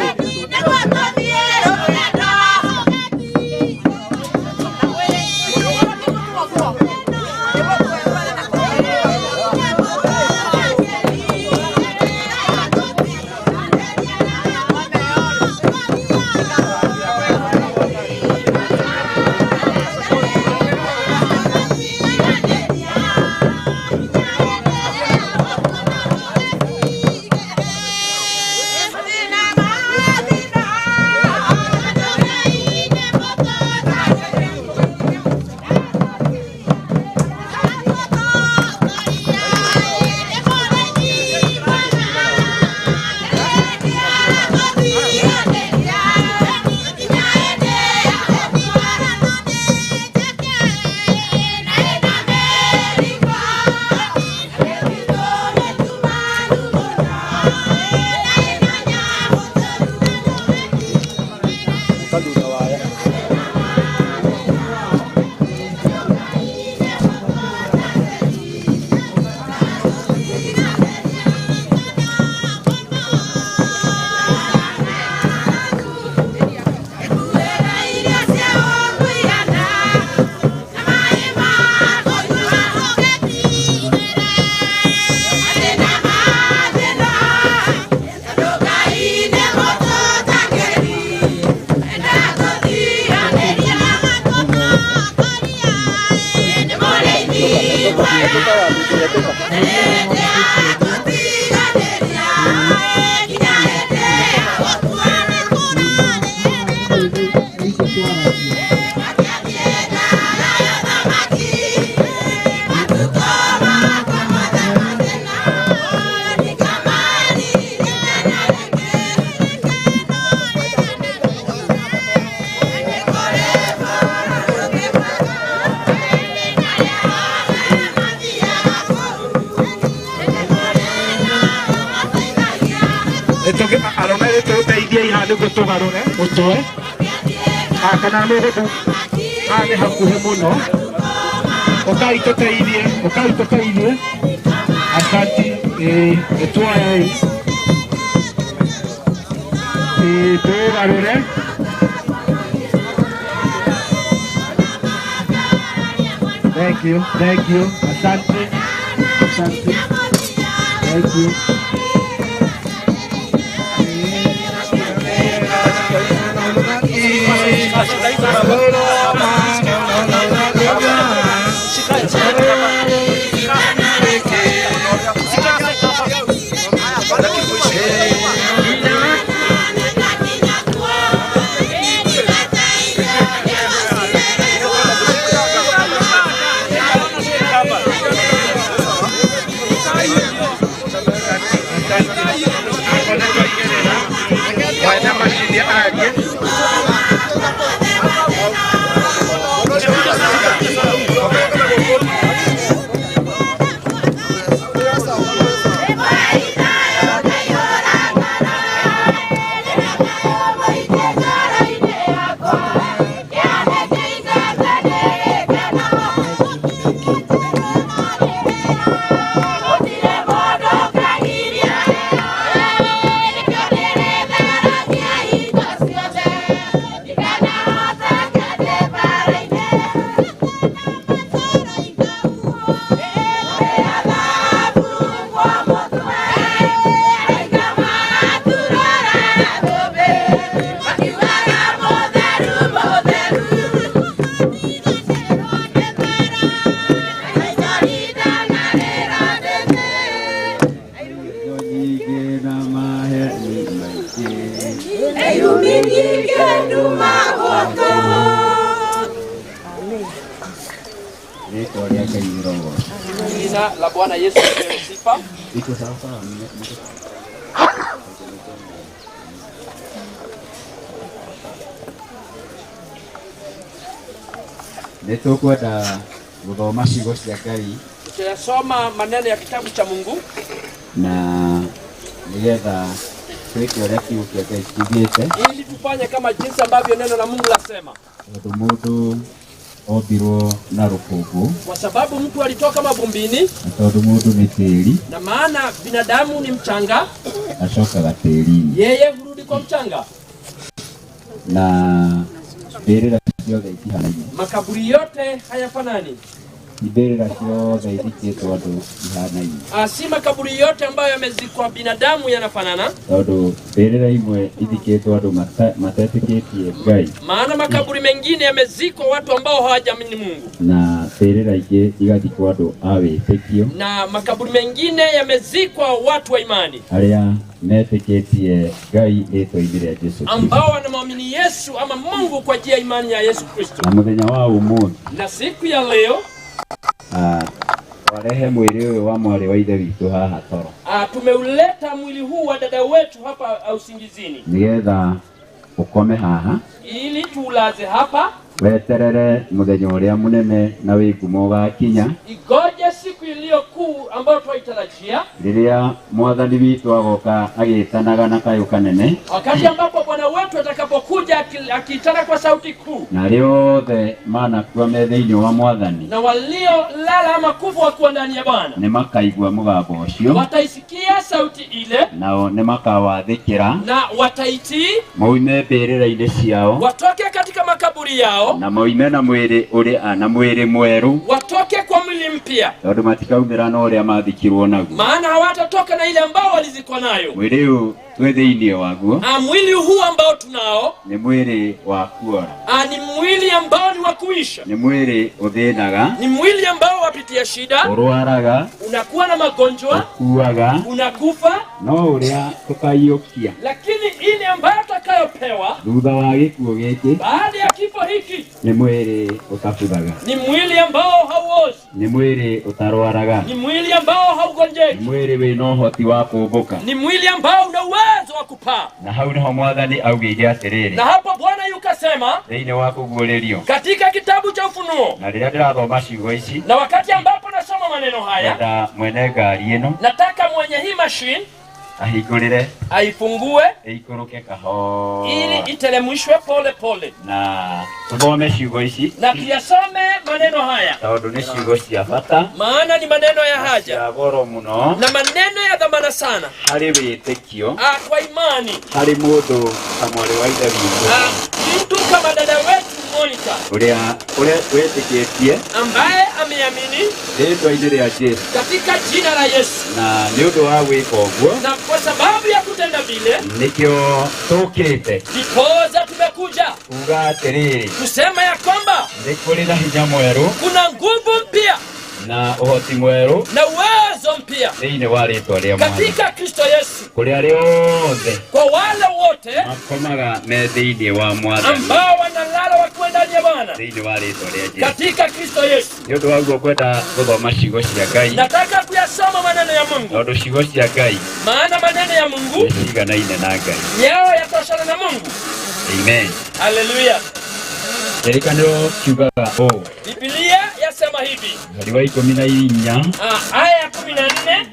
Thutha waya. Arũme tũteithiei haha nĩguo tũgarũre mũtwe kana nĩ haha nĩ hakuhĩ mũno. Ũkai tũteithie, ũkai tũteithie. Asanti, nĩtuoei tũgarũre. Thank you, thank you. Asante, asante. Thank you. Jina la Bwana Yesu lipewe sifa. Iko sawa sawa. Nĩtũkwenda gũthoma ciugo cia Ngai. Tutasoma maneno ya kitabu cha Mungu na nĩgetha twĩke ũrĩa kiugo kĩa Ngai kiugĩte, ili tufanye kama jinsi ambavyo neno la Mungu lasema. Tondũ mũndũ Ombirwo na rũkũngũ, Kwa sababu mtu alitoka mavumbini, na tondũ mũndũ nĩ tĩri, na maana binadamu ni mchanga, acokaga tĩri-inĩ. Yeye hurudi kwa mchanga. Na mbĩrĩra ciothe itihanaine. Makaburi yote hayafanani. Ti mbĩrĩra ciothe ithikĩtwo andũ ihanaine. Si makaburi yote ambayo yamezikwa binadamu yanafanana, Tondũ mbĩrĩra imwe ithikĩtwo andũ matetĩkĩtie Ngai, maana makaburi mengine yamezikwa watu ambao hawajaamini Mungu, na mbĩrĩra ingĩ igathikwo andũ a wĩtĩkio, na makaburi mengine yamezikwa watu wa imani arĩa metĩkĩtie Ngai rĩtwa-inĩ rĩa Jesũ Kristo. ambao wanamwamini Yesu ama Mungu kwa njia ya imani ya Yesu Kristo. Na mũthenya wa ũmũthĩ, Na siku ya leo twarehe mwĩrĩ ũyũ wa mwarĩ wa ithe witũ haha toro, tumeuleta mwili huu wa dada wetu hapa usingizini nĩgetha ũkome haha, ili tuulaze hapa, weterere mũthenya ũrĩa mũnene na wĩ ngumo ũgakinya, igoje siku iliyo kuu ambayo twaitarajia, rĩrĩa mwathani witũ agoka agĩtanaga na kayũ kanene, wakati ambapo Bwana wetu atakapokuja akiitana kwa sauti kuu, na arĩa othe manakua me thĩinĩ wa mwathani na waliolala ama kufa wakiwa ndani ya Bwana nĩ makaigua mũgambo ũcio, wataisikia sauti ile nao nĩ makawathĩkĩra, na wataitii, maume mbĩrĩra-inĩ ciao, watoke katika makaburi yao, na maume na mwĩrĩ ũrĩa na mwĩrĩ mwerũ, watoke kwa mwili mpya, tondũ matikaumĩra na ũrĩa mathikirwo naguo. Maana hawatatoka na ile ambao walizikwa nayo. Mwĩrĩ ũyũ twĩ thĩinĩ waguo Mwili huu ambao tunao nĩ mwĩrĩ wa kuora, ni mwili ambao ni wa kuisha, nĩ mwĩrĩ ũthĩnaga, ni mwili ambao wapitia shida, ũrwaraga, unakuwa na magonjwa, ũkuaga, unakufa, no ũrĩa tũkaiyũkia lakini ile ambayo tutakayopewa thutha wa gĩkuũ gĩkĩ baada ya kifo hiki nĩ mwĩrĩ ũtabuthaga, ni mwili ambao hauozi, nĩ mwĩrĩ ũtarwaraga, ni mwili ambao nĩ haugonjeki, mwĩrĩ wĩna ũhoti wa kũmbũka. Ni mwili ambao una uwezo wa kupaa. Na hau nĩho mwathani augĩire atĩrĩrĩ, Na hapo Bwana yukasema thĩinĩ wa kũguũrĩrio, katika kitabu cha Ufunuo, na rĩrĩa ndĩrathoma ciugo ici, na wakati ambapo nasoma maneno haya, ngwenda mwene ngari ĩno nataka mwenye hii mashine ahingũrĩre, aifungue ĩikũrũke kahora, ili iteremshwe pole pole, na tũthome ciugo ici, na tuyasome maneno haya, tondũ nĩ ciugo cia bata, maana ni maneno ya haja cia goro mũno na maneno ya dhamana sana harĩ wĩtĩkio, kwa imani, harĩ mũndũ ta mwarĩ wa ithe witũ, mtu kama dada wetu Monica ũrĩa ũrĩa wĩtĩkĩtie ambaye ameamini rĩtwa-inĩ rĩa Jesũ, katika jina la Yesu, na nĩ ũndũ wa gwĩka ũguo na kwa sababu ya kutenda vile nĩkĩo tũkĩte ndiposa tumekuja kuga atĩrĩrĩ, kusema ya kwamba nĩ kũrĩ na hinya mwerũ kuna nguvu mpya na ũhoti mwerũ na uwezo mpya thĩinĩ wa rĩtwa rĩa Mwathani, katika Kristo Yesu, kũrĩ arĩa othe kwa wale wote makomaga me thĩinĩ wa Mwathani, ambao wanalala wakiwa ndani ya Bwana thĩinĩ wa rĩtwa rĩa Jesũ. katika Kristo Yesu. Nĩ ũndũ wa guo ngwenda gũthoma ciugo cia Ngai, Nataka kuyasoma maneno ya Mungu, tondũ ciugo cia Ngai maana maneno ya Mungu nĩ ciganaine na Ngai. yao yatoshana na Mungu. Amen. Haleluya! Kĩrĩkanĩro kiugaga ũũ, Biblia yasema hivi, mũhari wa 14, aya ya 14,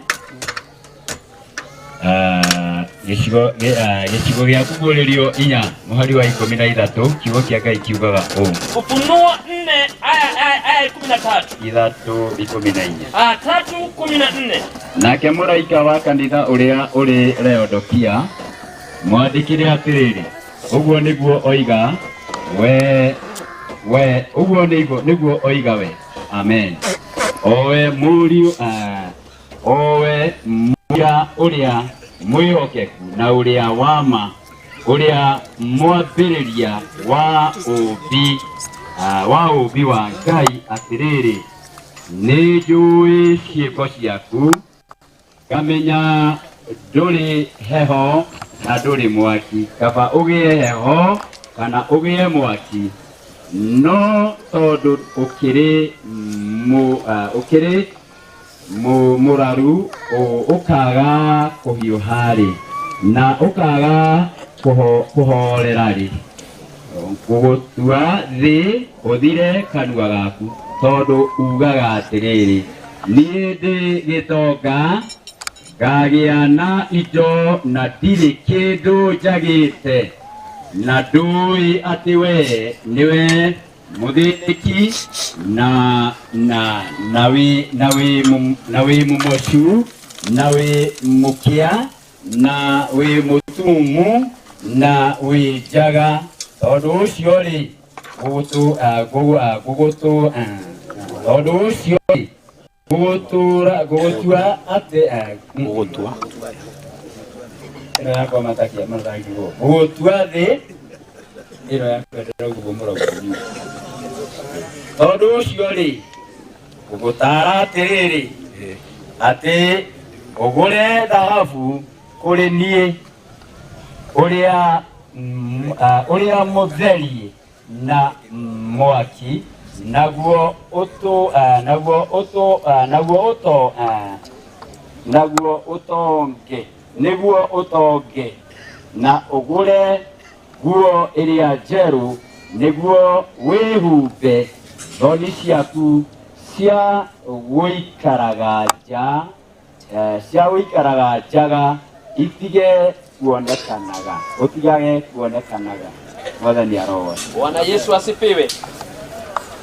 gĩcigo gĩa kũguũrĩrio 4 mũhari wa 13, kiugo kĩa Ngai kiugaga ũũ, Ufunuo 4 aya 13, 3:14, 3:14. Nake mũraika wa kanitha ũrĩa ũrĩ Laodikia mwandĩkĩre atĩrĩrĩ, ũguo nĩguo oiga we, ũguo nĩguo oiga we, amen, owe mũriũ, owe mũira ũrĩa mwĩhokeku na ũrĩa wa ma, ũrĩa mwambĩrĩria wa ũũmbi, wa ũũmbi wa Ngai, atĩrĩrĩ, nĩ njũĩ ciĩko ciaku, ngamenya ndũrĩ heho na ndũrĩ mwaki, kaba ũgĩe heho kana ũgĩe mwaki, no tondũ ũkĩrĩ mũraru, ũkaga kũhiũha-rĩ, na ũkaga kũhoorera-rĩ, gũgũtua thĩ ũthire kanua gaku, tondũ ugaga atĩrĩrĩ, niĩ ndĩ gĩtonga, ngagĩa na indo na ndirĩ kĩndũ njagĩte, na ndũĩ atĩ we nĩwe Mũthĩnĩki na na na wĩ na wĩ na wĩ mũmocu na wĩ mũkĩa na wĩ mũtumumu na wĩ njaga. Tondũ ũcio rĩ, gũgũtũ gũgũtũ tondũ ũcio rĩ, gũgũtũra gũgũtua atĩ gũgũtua ĩno yakwa matakia matangigwo gũgũtua thĩ ĩno yakwa ndĩrauga mũrauga. Tondũ ũcio rĩ, gũgũtara atĩrĩrĩ, atĩ ũgũre thahabu kũrĩ niĩ ũrĩa ũrĩa mũtherie na mwaki, naguo ũtũ naguo ũtũ naguo ũto naguo ũtonge, nĩguo ũtonge, na ũgũre nguo ĩrĩa njerũ, nĩguo wĩhumbe thoni ciaku cia gũikaraga nja, cia gũikaraga njaga itige kuonekanaga, ũtigage kuonekanaga. Mwathani arogoca. Bwana Yesu asifiwe.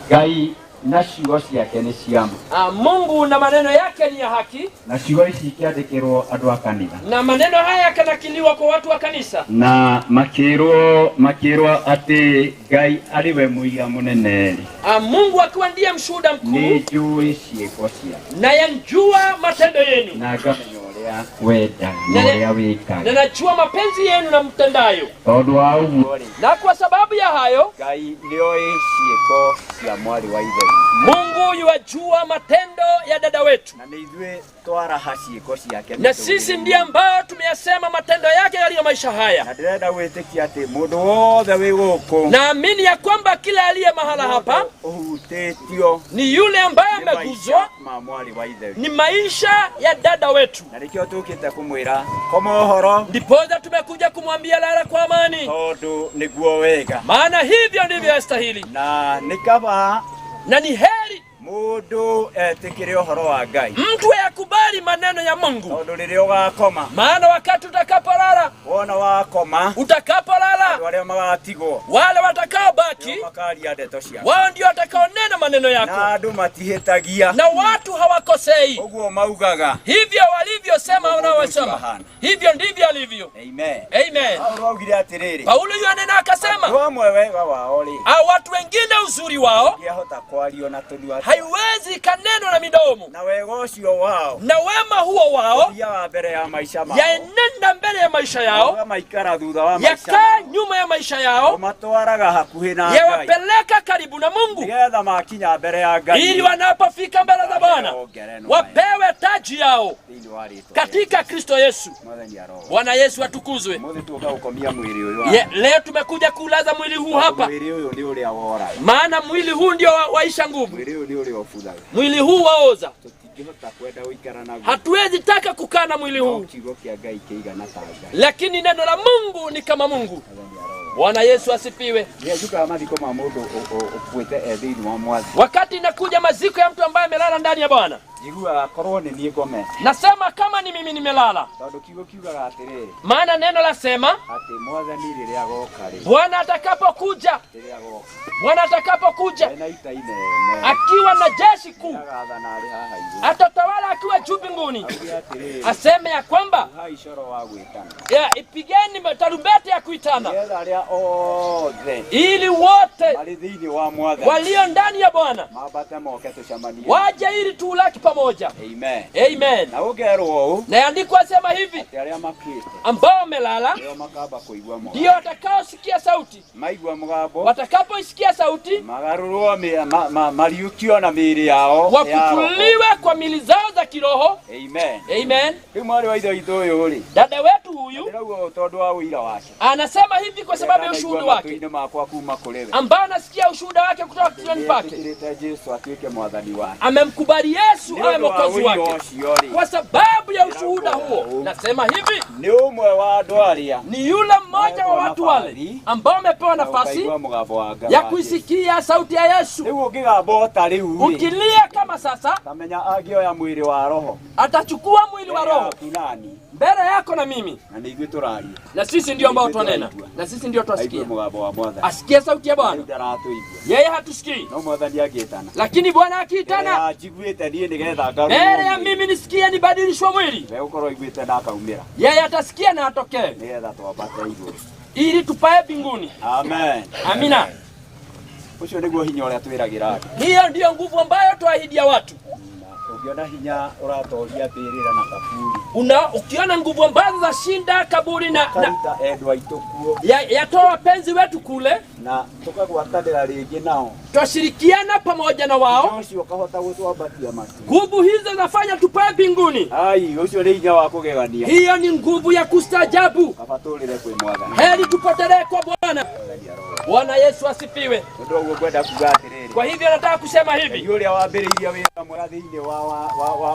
Ngai na ciugo ciake nĩ cia ma. Mungu na maneno yake ni ya haki, Na ciugo ici ikĩandĩkĩrwo andũ a kanitha, na maneno haya yakanakiliwa kwa watu wa kanisa, na makĩrwo makĩrwo atĩ Ngai arĩ we mũira mũnene rĩ, Mungu akiwa ndiye mshuhuda mkuu, nĩ njũĩ ciĩko ciake, na yanjua matendo yenu, na ngamenya ũrĩa wendaga na ũrĩa wĩkaga. na najua mapenzi yenu na mtendayo. Tondũ wa ũguo rĩ, Na kwa sababu ya hayo, Ngai nĩoĩ ciĩko cia mwarĩ wa ithe witũ. Mungu yuwajua matendo ya dada wetu, na nĩ ithuĩ twaraha ciĩko ciake, na sisi ndiye ambao tumeyasema matendo yake katika maisha haya. Na ndĩrenda gwĩtĩkia atĩ mũndũ wothe wĩ gũkũ, Naamini ya kwamba kila aliye mahala hapa ũhutĩtio ni yule ambaye nĩ maica ameguzwa ma mwarĩ wa ithe witũ. ni maisha ya dada wetu, Na nĩkĩo tũkĩte kũmwĩra koma ũhoro, ndiposa tumekuja kumwambia lala kwa amani, tondũ nĩguo wega, maana hivyo ndivyo yastahili, na nĩ kaba na ni heri mũndũ etĩkĩre ũhoro wa Ngai, mtu ayakubali maneno ya Mungu, tondũ rĩrĩa ũgakoma, maana wakati utakapolala, wona wakoma, utakapolala, andũ arĩa magatigwo wale watakaobaki makaria ndeto ciaku, wao ndio watakaonena maneno yako, na andũ matihĩtagia, na watu hawakosei. Ũguo maugaga, Hivyo walivyosema wanaosema, hivyo ndivyo alivyo. Amen. Amen. Paulo augire atĩrĩrĩ, Paulo yu anena akasema, andũ amwe wega wao rĩ, au watu wengine uzuri wao ndingĩahota kwario na tũnua haiwezi kanenwa na midomo, na wega ũcio wao, na wema huo wao ũthiaga mbere ya maisha mao, yaenenda mbele ya maisha yao, maikara thutha wa maisha yakaa nyuma ya maisha yao, ũmatwaraga hakuhĩ na Ngai, yawapeleka karibu na Mungu, nĩgetha makinya mbere ya Ngai, ili wanapofika mbele za Bwana wapewe taji yao thĩinĩ wa rĩtwa katika Kristo Yesu. Mwathani arogoca. Bwana Yesu atukuzwe. Ũmũthĩ tuoka gũkomia mwĩrĩ ũyũ Ye, leo tumekuja kuulaza mwili huu hapa, Mwĩrĩ ũyũ nĩ ũrĩa woraga, maana mwili huu ndio waisha nguvu, mwĩrĩ ũyũ nĩ ũrĩa ũbuthaga, mwili huu waoza. tũtingĩhota kwenda gũikara naguo. Hatuwezi taka kukaa na mwili No huu, kiugo kĩa Ngai kĩigana ta Ngai. lakini neno la Mungu ni kama Mungu. Bwana Yesu asifiwe. Rĩrĩa njukaga mathiko ma mũndũ ũkuĩte e thĩinĩ wa Mwathani, Wakati inakuja maziko ya mtu ambaye amelala ndani ya Bwana, njiguaga korwo nĩ niĩ ngomete, nasema kama ni mimi nimelala, tondũ kiugo kiugaga atĩrĩrĩ, maana neno lasema atĩ Mwathani rĩrĩa agoka rĩ, Bwana atakapokuja, rĩrĩa agoka Bwana atakapokuja ena ita inene, akiwa na jeshi kuu, agathana arĩ haha igũrũ, atatawala akiwa juu mbinguni, auge atĩrĩrĩ, aseme ya kwamba huhai coro wa gwĩtana, ya, ipigeni tarumbeta ya kuitana, nĩgetha arĩa othe ili wote marĩ thĩinĩ wa Mwathani walio ndani ya Bwana mambate moke tũcemanie. waje ili tuulaki pamoja. Amen. Amen. Na ũkerwo ũũ Na andiko asema hivi, atĩ arĩa makuĩte ambao wamelala nĩo makamba kũigua mũgambo, ndio watakaosikia sauti, maigua mũgambo watakapoisikia sauti magarũrwo mariũkio na mĩĩrĩ yao ya roho. wafufuliwe kwa mili zao za kiroho. Amen. Amen. Rĩu mwarĩ wa ithe witũ ũyũ rĩ, Dada wetu huyu ndĩrauga ũũ tondũ wa ũira wake, anasema hivi kwa sababu ya ushuhuda wake, matũ-inĩ makwa kuma kũrĩ we, ambao anasikia ushuhuda wake kutoka kinywani pake. Nĩetĩkĩrĩte Jesũ atuĩke mwathani wake. Amemkubali Yesu Nĩ awe ũndũ wa mwokozi ũira wake. ũcio rĩ, Kwa sababu ya ushuhuda huo, nasema hivi, nĩ ũmwe wa andũ arĩa ni yule mmoja wa watu wale ambao wamepewa nafasi ũkaigua mũgambo wa Ngai ya wa Jesũ. kuisikia sauti ya Yesu. Rĩu ũngĩgamba o ta rĩu rĩ, Ukilia kama sasa, tamenya angĩoya mwĩrĩ wa roho atachukua mwili wa roho yaku nani Mbele yako na mimi, na nĩ ithuĩ tũraria na sisi ndio ambao twanena, na sisi ndio aigue twasikia. mũgambo wa mwathani Asikie sauti ya Bwana, ndaratũigua yeye hatusikii, no mwathani angĩtana lakini Bwana akiitana njiguĩte niĩ nĩgetha ngarũrwo mbele ya mwĩrĩ. mimi nisikie, nibadilishwe mwili, we ũkorwo iguĩte na akaumĩra yeye atasikia na atokee, nĩgetha twambate igũrũ ili tupae mbinguni. Amen. Amina. Ũcio nĩguo hinya ũrĩa twĩragĩra andũ. Hiyo ndiyo nguvu ambayo twaahidia watu. Ũngĩona hinya ũratoria mbĩrĩra na kaburi Ukiona nguvu ambazo zashinda kaburi na karuta endwa aitũ kuo yatoa wapenzi wetu kule, na tũkagwatanĩra rĩngĩ nao, twashirikiana pamoja na wao, ũcio ũkahota gũtwambatia matu. Nguvu hizo zafanya tupae mbinguni. Ai, ũcio nĩ hinya wa kũgegania. Hiyo ni nguvu ya kustaajabu. Kaba tũrĩre kwĩ mwathani. Heri tupotelee kwa Bwana. Bwana Yesu asifiwe. Ũndũ ũguo ngwenda kuga atĩrĩrĩ, Kwa hivyo nataka kusema hivi, Ngai ũrĩa wambĩrĩirie wĩra mwega thĩinĩ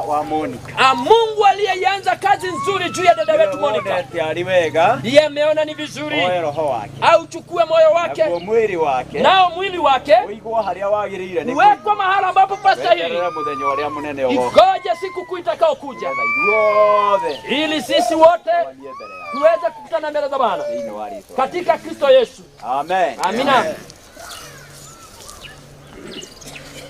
wa Monica Mungu aliyeianza kazi nzuri juu ya dada wetu Monica wonete arĩ wega ndiye ameona ni vizuri oe roho wake auchukue moyo wake naguo mwĩrĩ wake nao mwili wake ũigwo harĩa wagĩrĩire nĩ uwekwe mahala ambapo pastahili, weterere mũthenya ũrĩa mũnene ũgoka igoje siku kuu itakayokuja, ithuothe ili sisi wote mbere yake tuweze kukutana mbele za Bwana thĩinĩ wa rĩtwa katika Kristo Yesu. Amen. Amina.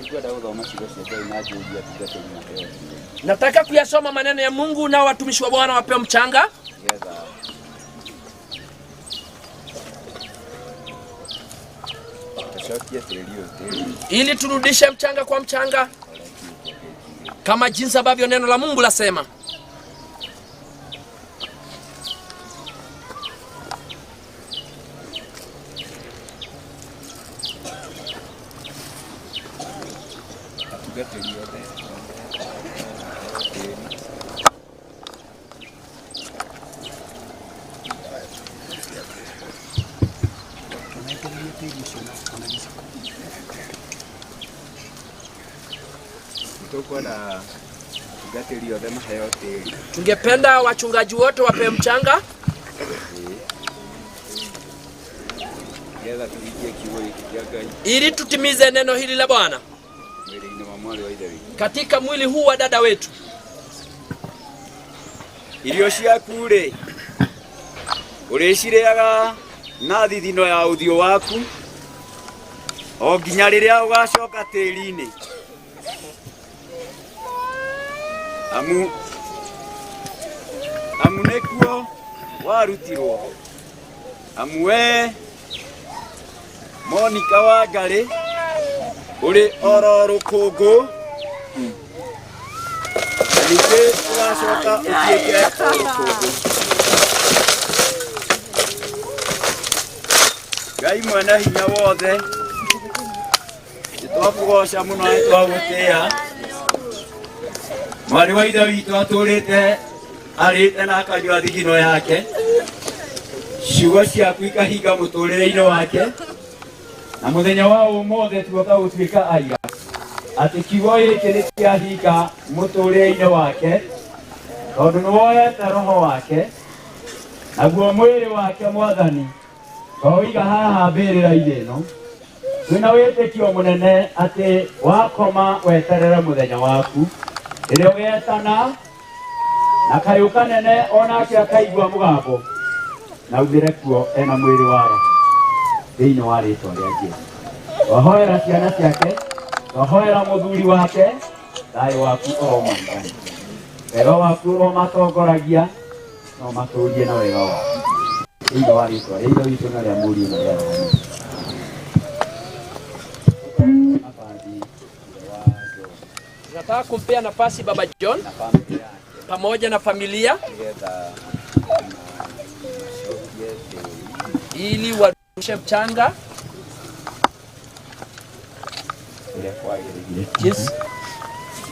Nĩngwenda gũthoma ciugo cia Ngai na njũrie atungatĩri maheo kiugo Nataka kuyasoma maneno ya Mungu na watumishi wa Bwana wapewe mchanga nĩgetha tũcokie tĩri ũyũ tĩri ili turudishe mchanga kwa mchanga kama jinsi ambavyo neno la Mungu lasema. atungatĩri othe maheo tĩri. Tũkwenda atungatĩri othe maheo tĩri Tungependa wachungaji wote wapewe mchanga nĩgetha tũhingie kiugo gĩkĩ kĩa Ngai ili tutimize neno hili la Bwana mwĩrĩ-inĩ wa mwarĩ wa Ithe witũ. katika mwili huu wa dada wetu. Irio ciaku rĩ ũrĩcirĩaga na thithino ya ũthiũ waku o nginya rĩrĩa ũgacoka tĩri-inĩ amu nĩkuo warutirwo amu we Monica Wangarĩ ũrĩ oro rũkũngũ na ningĩ ũgacoka ũtuĩke o rũkũngũ. Ngai mwene hinya wothe nĩtwakũgoca mũno na nĩtwagũtĩĩa mwarĩ wa ithe witũ atũrĩte arĩte na akanyua thigino yake ciugo ciaku ikahinga mũtũrĩre-inĩ wake na mũthenya wa ũmũthĩ tuoka gũtuĩka aira atĩ kiugo gĩkĩ nĩ kĩahinga mũtũrĩre-inĩ wake tondũ nĩwoete roho wake naguo mwĩrĩ wake mwathani twaũiga haha mbĩrĩra-inĩ ĩno twĩna wĩtĩkio mũnene atĩ wakoma weterere mũthenya waku rĩrĩa ũgetana na kayũ kanene onake akaigua mũgambo na aumĩre kuo ena mwĩrĩ wa roho thĩinĩ wa rĩtwa rĩa Jesũ. Twahoera ciana ciake, twahoera mũthuri wake, thayũ waku ũromaigana, wega waku ũromatongoragia na ũmatũrie na wega waku thĩinĩ wa rĩtwa rĩa Ithe witũ na rĩa Mũriũ na rĩa Roho Mũtheru. Nataka kumpea nafasi Baba John pamoja na familia Nĩgetha macokie tĩri ili warudishe mchanga ũrĩa kwagĩrĩire. Yes.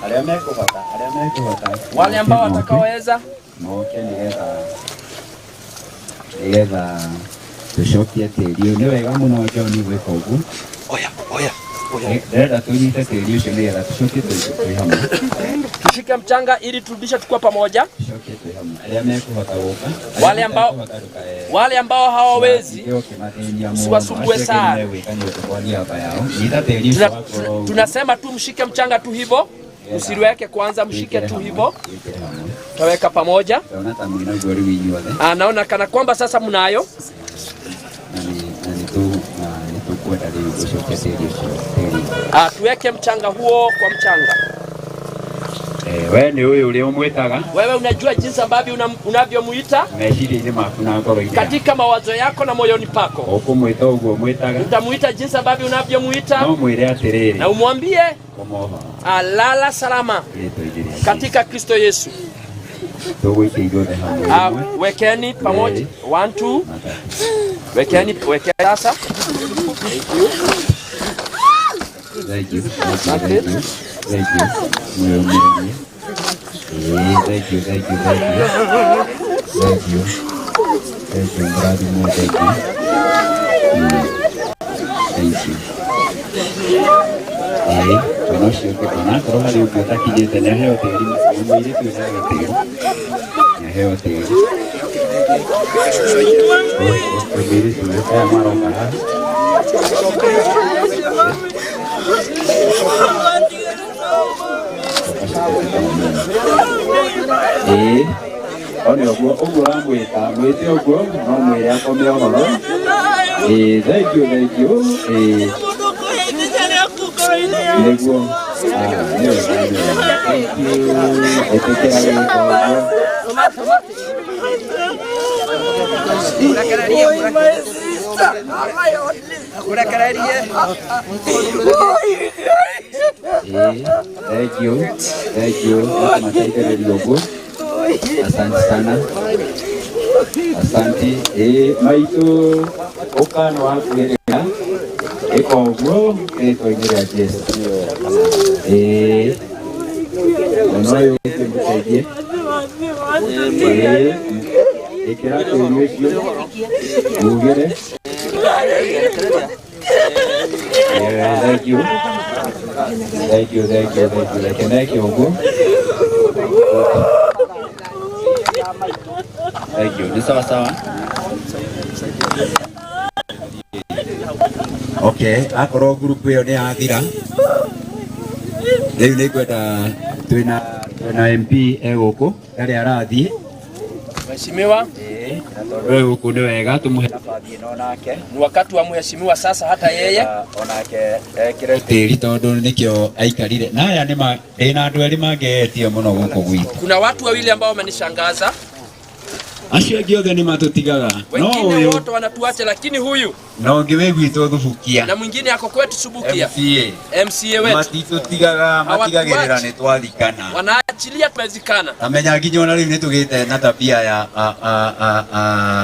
Arĩa mekũhota, arĩa mekũhota Wale ambao watakaoweza moke nĩgetha tũcokie tĩri ũyũ. Nĩ wega mũno John gwĩka ũguo. Oya, oya, oya. Ndĩrenda tũnyite tĩri ũcio nĩgetha tũcokie twĩ hamwe. Tushike mchanga ili turudishe tukiwa pamoja. Tũcokie twĩ hamwe. Arĩa mekũhota gũka, Wale ambao wale ambao hawawezi usiwasumbue sana. Tunasema tu mshike mchanga tu hivyo, usiweke kwanza, mshike tu hivyo. Tutaweka pamoja. Ndona ta mwĩnaguo rĩu inyuothe. Naona kana kwamba sasa mnayo. Na nĩ tũkwenda rĩu gũcokia tĩri ũcio tĩri. Tuweke mchanga huo kwa mchanga. We nĩ ũyũ ũrĩa ũmwĩtaga Wewe unajua jinsi ambavyo unavyomuita meciria-inĩ maku na ngoro-inĩ yaku. katika mawazo yako na moyoni pako. Ũkũmwĩta ũguo ũmwĩtaga, Utamuita jinsi ambavyo unavyomuita no mwĩre atĩrĩrĩ, na umwambie koma ũhoro alala salama rĩtwa-inĩ rĩa katika Kristo Yesu. Tũgũikia ithuothe hamwe rĩmwe. Wekeni pamoja. 1 2 Wekeni, wekeni sasa. Thank you. Thank you. Thank you. Thank you. Mwĩyũmĩrĩrie. Thank you, thank you, thank you. Thank you. Thank you, mũrathimwo, thank you. Thank you. Mwena ũcio ũngĩ onakorwo harĩ ũngĩ ũtakinyĩte nĩ aheo tĩri, mũirĩtu ũyũ nĩ aheo tĩri. Nĩ aheo tĩri. Mũirĩtu ũyũ, aya maroka haha. One ũguo ũguo ũramwĩta, mwĩte ũguo, no mwĩre akome ũhoro. Thank you, thank you. Nĩguo. Nĩ wega, nĩ wega. Thank you. Ĩtĩkĩra gwĩka ũguo. Thank you, thank you. Mateithĩrĩria ũguo. Asante sana. Asante. Maitũ ũka nĩ wakuĩrĩra. Ĩka ũguo rĩtwa-inĩ rĩa Jesũ. Ona ũyũ ũngĩ mũteithie. Ĩkĩra tĩri ũcio. Mugĩre. Thank you. Thank you, thank you, thank you. Reke neke ũguo. Thank you. Ni sawa sawa. Okay, akorwo group ĩyo nĩ yathira. Rĩu nĩ ngwenda twĩna MP egũkũ ndarĩ arathiĩ. Mheshimiwa. Wewe gũkũ nĩ wega tũmũhe nabathi ĩno nake. Ni wakati wa mheshimiwa sasa hata yeye onake ekĩre tĩri tondũ nĩkĩo aikarire. Na aya nĩ ma ndĩna andũ erĩ mangeetie mũno gũkũ gwitũ. Kuna watu wawili ambao wamenishangaza. Acio angĩ othe nĩ matũtigaga. No Wengine ũyũ wote wanatuacha, lakini huyu na ũngĩ wĩ gwitũ Thubukia. na mwingine ako kwetu Subukia. MCA. MCA wetu. Matitũtigaga, matigagĩrĩra nĩ twathikana. Wanaachilia tumezikana. Amenya nginya ona rĩu nĩ tũgĩte na tabia ya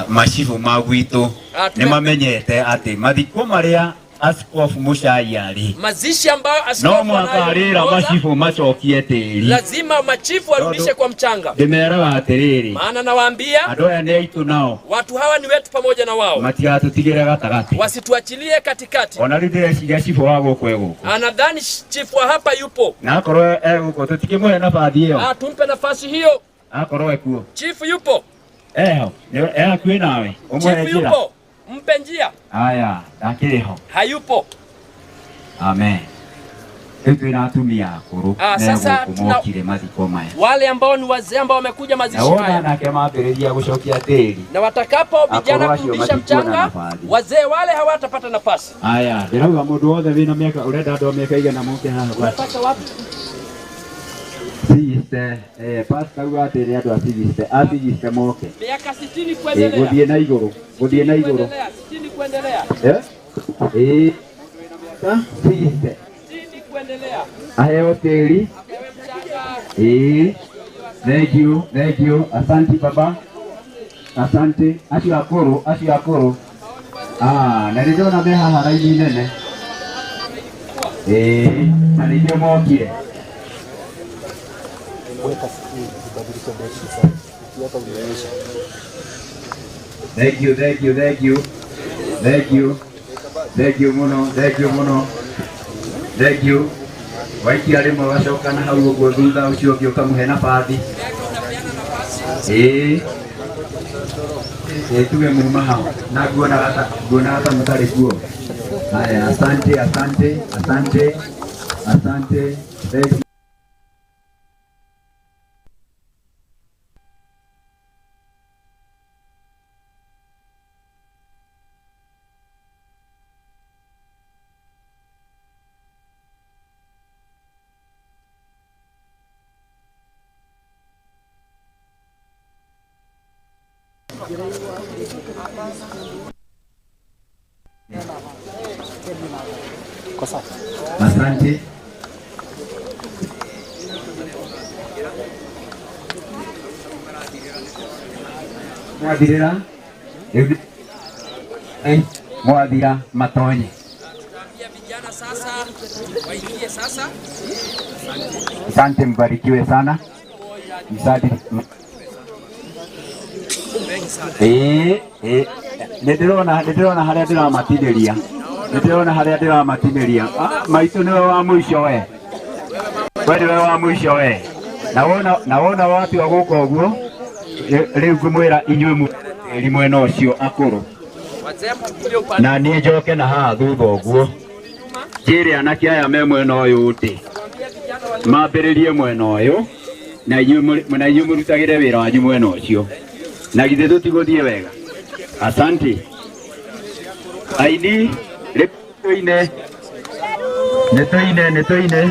macibũ ma gwitũ. Nĩ mamenyete atĩ mathiko marĩa Askofu Muchai arĩ, Mazishi ambayo askofu no mũhaka arĩra macibũ macokie tĩri. lazima machifu warudishe kwa mchanga. Ndĩmeraga atĩrĩrĩ, Maana nawaambia andũ aya nĩ aitũ nao watu hawa ni wetu pamoja na wao, matigatũtigĩre gatagatĩ. wasituachilie katikati. Ona rĩu ndĩreciria cibũ wa gũkũ e gũkũ, Anadhani chifu wa hapa yupo. na akorwo e gũkũ tũtikĩmũhe nabathi ĩyo. Tumpe nafasi hiyo. Akorwo ekuo, Chifu yupo, eho e hakuhĩ nawe, ũmũhe chifu njĩra. yupo, mpe njia. Aya, ndakĩrĩ ho. Hayupo. Amen. Rĩu twĩna atumia akũrũ Sasa me gũkũ mokire mathiko maya. Wale ambao ni wazee ambao wamekuja Na mazishi wona haya, nake mambĩrĩria gũcokia tĩri. na watakapo vijana Akorwo acio kurudisha matikuona mchanga, nabathi. wazee wale hawatapata nafasi. Aya, ndĩrauga mũndũ wothe wĩna mĩaka ũrenda andũ a mĩaka igana moke haha basi. Unataka wapi? Sigiste, pastor auga atĩrĩ andũ a Sigiste, a Sigiste moke. Miaka 60 kuendelea. Gũthiĩ na igũrũ, gũthiĩ na igũrũ. 60 kuendelea. Sigiste. 60 kuendelea. Aheo tĩri. Thank you, thank you. Asante baba. Asante. Acio akũrũ, acio akũrũ. Na nĩ ndĩrona me haha raini nene. Na nĩkĩo mokire. Thank you, thank you, thank you. Thank you. Thank you mũno, thank you mũno. Thank you. Waikia rĩmwe wacoka na hau ũguo thutha ũcio ũngĩ ũkamũhe nabathi. Tuge muma hau. Na nguonaga ta mũtarĩ kuo. Haya, asante, asante, asante, asante. Thank you. Asante. Mwathirira mwathira matonye. Vijana sasa waingie sasa. Asante, mbarikiwe sana. Msadi. Nĩndĩrona harĩa ndĩramatinĩria. Nĩndĩrona harĩa ndĩramatinĩria. Maitũ nĩwe wa mũico we. We nĩwe wa mũico we. Na wona watua gũka ũguo, rĩu ngũmwĩra inyuĩ mũtĩri mwena ũcio akũrũ. Na niĩ njoke na haha thutha ũguo. Njĩre anake aya me mwena ũyũ ndĩ. Mambĩrĩrie mwena ũyũ na inyuĩ mũrutagĩre wĩra wanyu mwena ũcio. Na githĩ tũtigũthiĩ wega. Asante. Aini rĩu tũine. Nĩ tũine, nĩ tũine.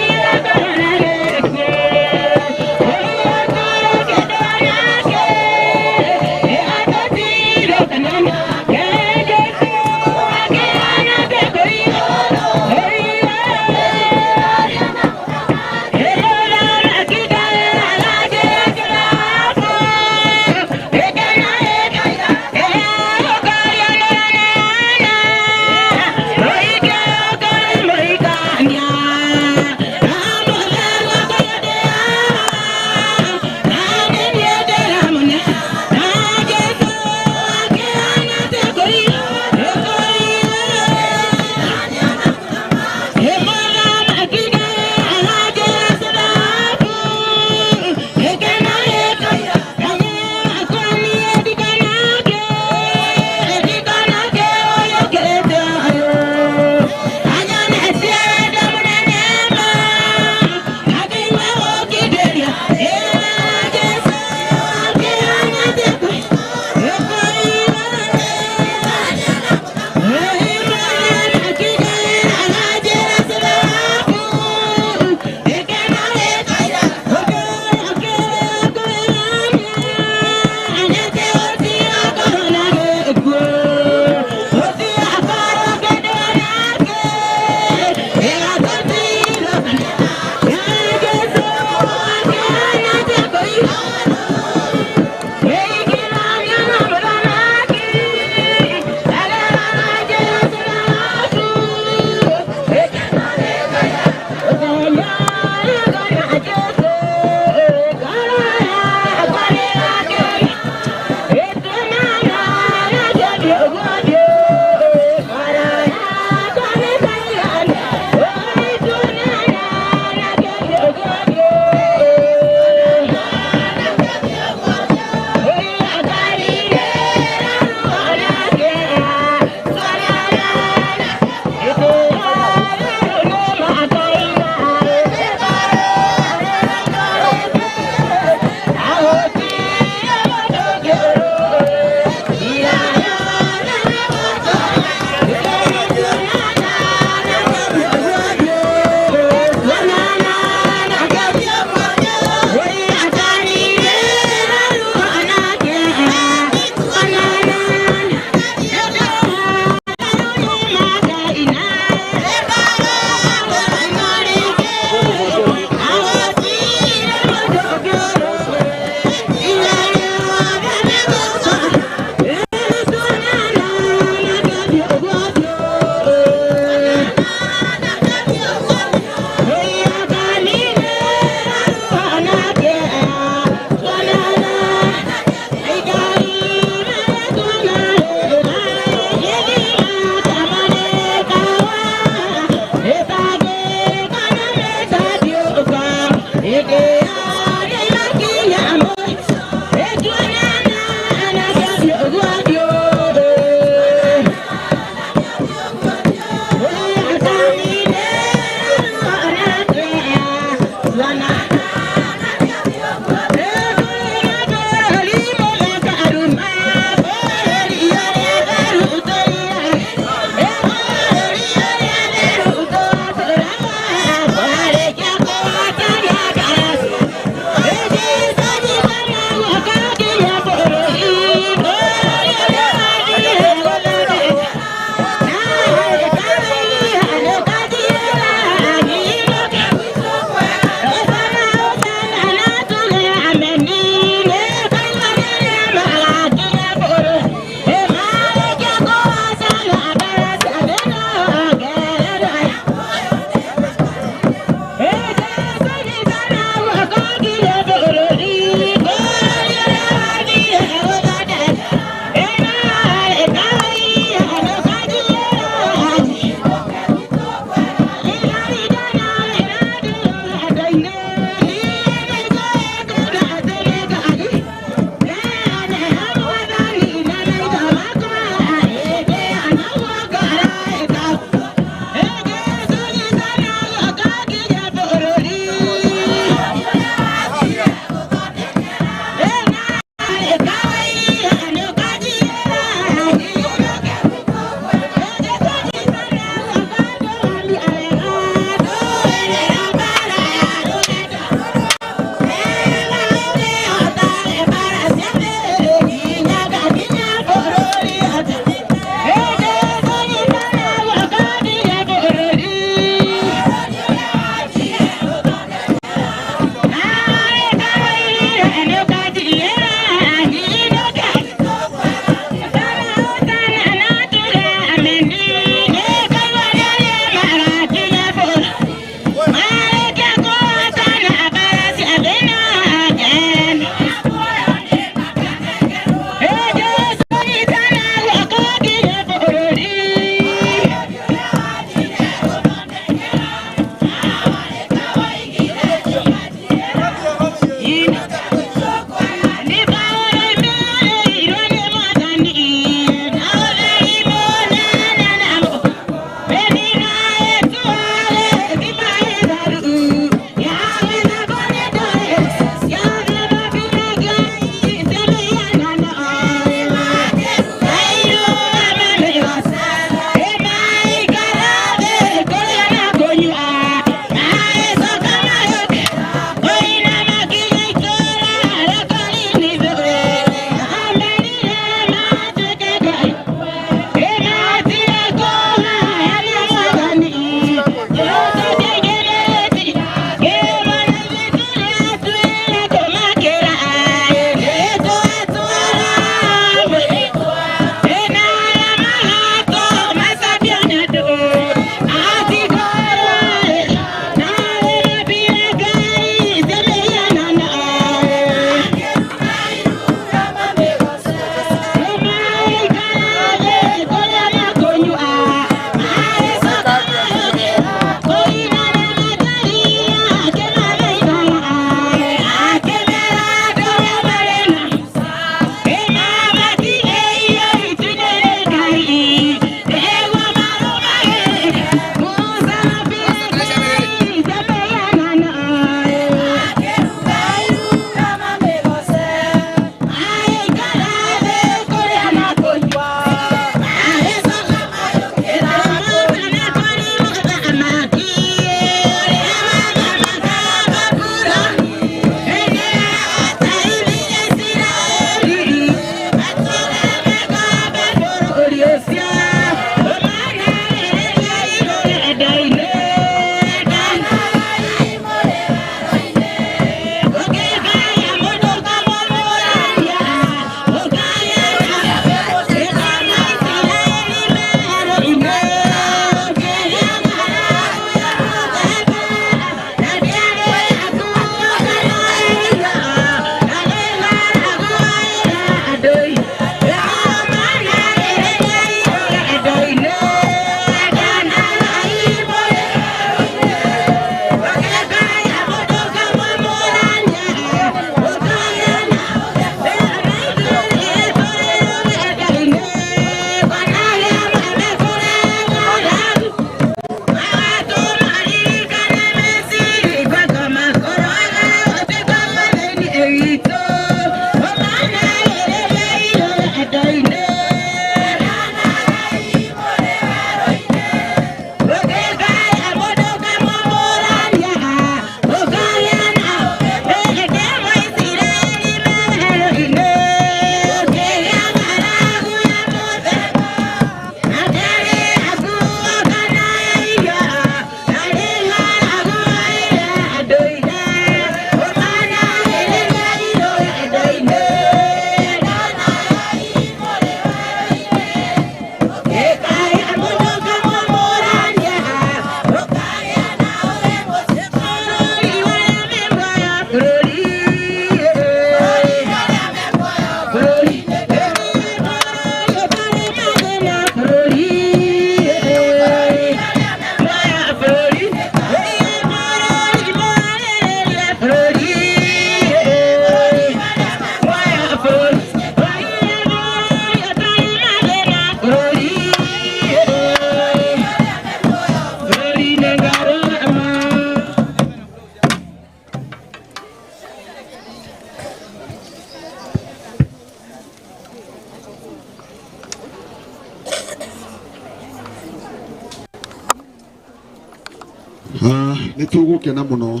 Nĩ tũgũkena mũno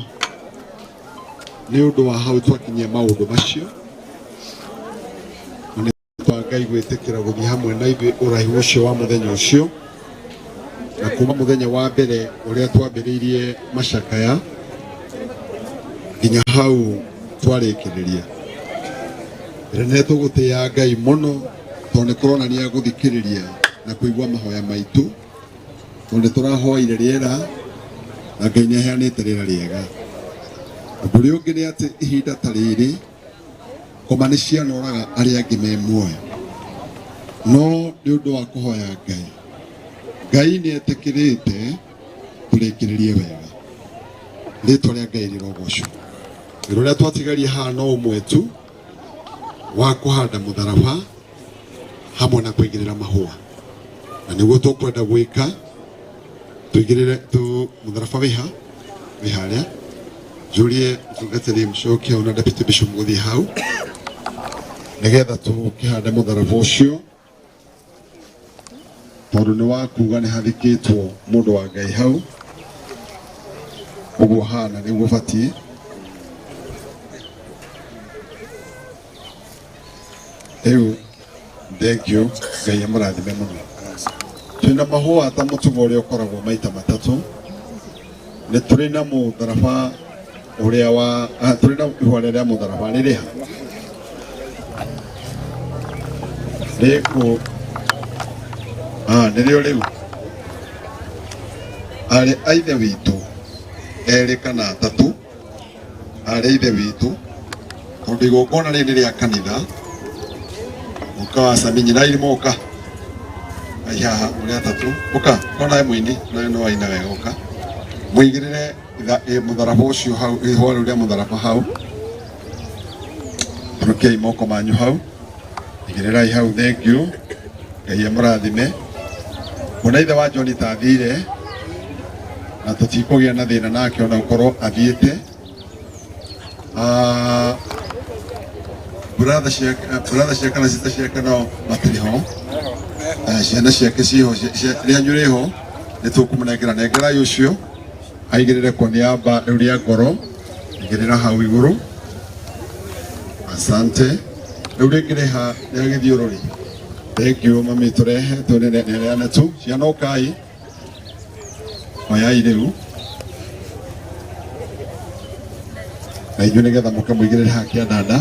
nĩ ũndũ wa hau twakinyia maũndũ macio na nĩ twa Ngai gwĩtĩkĩra gũthiĩ hamwe na ithuĩ ũraihu ũcio wa mũthenya ũcio na kuma mũthenya wa mbere ũrĩa twambĩrĩirie macakaya nginya hau twarĩkĩrĩria. Nĩ tũgũtĩĩa Ngai mũno tondũ nĩ kũronania gũthikĩrĩria na kũigua mahoya maitũ tondũ nĩ tũrahoire rĩera na Ngai nĩ aheanĩte rĩera rĩega. Ũndũ ũrĩa ũngĩ nĩ atĩ ihinda ta rĩrĩ koma nĩ cianoraga arĩa angĩ me muoyo, no nĩ ũndũ wa kũhoya Ngai, Ngai nĩ etĩkĩrĩte tũrĩkĩrĩrie wega. Rĩtwa rĩa Ngai rĩrogocwo. Wĩra ũrĩa twatigaria haha no ũmwe tu wa kũhanda mũtharaba hamwe na kũigĩrĩra mahũa, na nĩguo tũkwenda gwĩka. Tuigirire tu mũtharaba wĩha wĩ harĩa njũrie mũtungatĩri mũcoki hau na deputy bishop gũthiĩ hau nĩgetha tũkĩhande mũtharaba ũcio tondũ nĩ wa kuga nĩ hathikĩtwo mũndũ wa Ngai hau ũguo hana nĩguo batiĩ. Rĩu thank you, Ngai amũrathime mũno. Twĩna mahũa ta mũtugo ũrĩa ũkoragwo maita matatũ. Nĩ tũrĩ na mũtharaba ũrĩa wa tũrĩ na ihũa rĩrĩa mũtharaba rĩrĩ ha rĩkũ nĩrĩo rĩu arĩ a ithe witũ erĩ kana atatũ arĩ ithe witũ tondũ igongona rĩrĩ nĩ rĩa kanitha mũka wa Sami nyina irimũ ũka ai haha mũrĩ atatũ ũka kona mũini nawe no aina wega ũka mũigĩrĩre mũtharaba ũcio hau ihũa rĩu rĩa mũtharaba hau rũkiai moko manyu hau igĩrĩrai hau thank you Ngai amũrathime. Kuona ithe wa John ta athire na tũtikũgĩa na thĩna nake ona gũkorwo athiĩte. Brother ciake na sister ciake no matirĩ ho, ciana ciake ciho rĩanyu rĩho nĩ tũkũmũnengera nengerai ũcio aigĩrĩre kwa niaba rĩu rĩa ngoro igĩrĩra hau igũrũ asante. Rĩu rĩngĩ rĩha rĩa gĩthiũrũrĩ thank you mami tũrehe tũneane tu ciana ũkai oyai rĩu na inyuĩ nĩgetha mũke mũigĩrĩre haha kĩandanda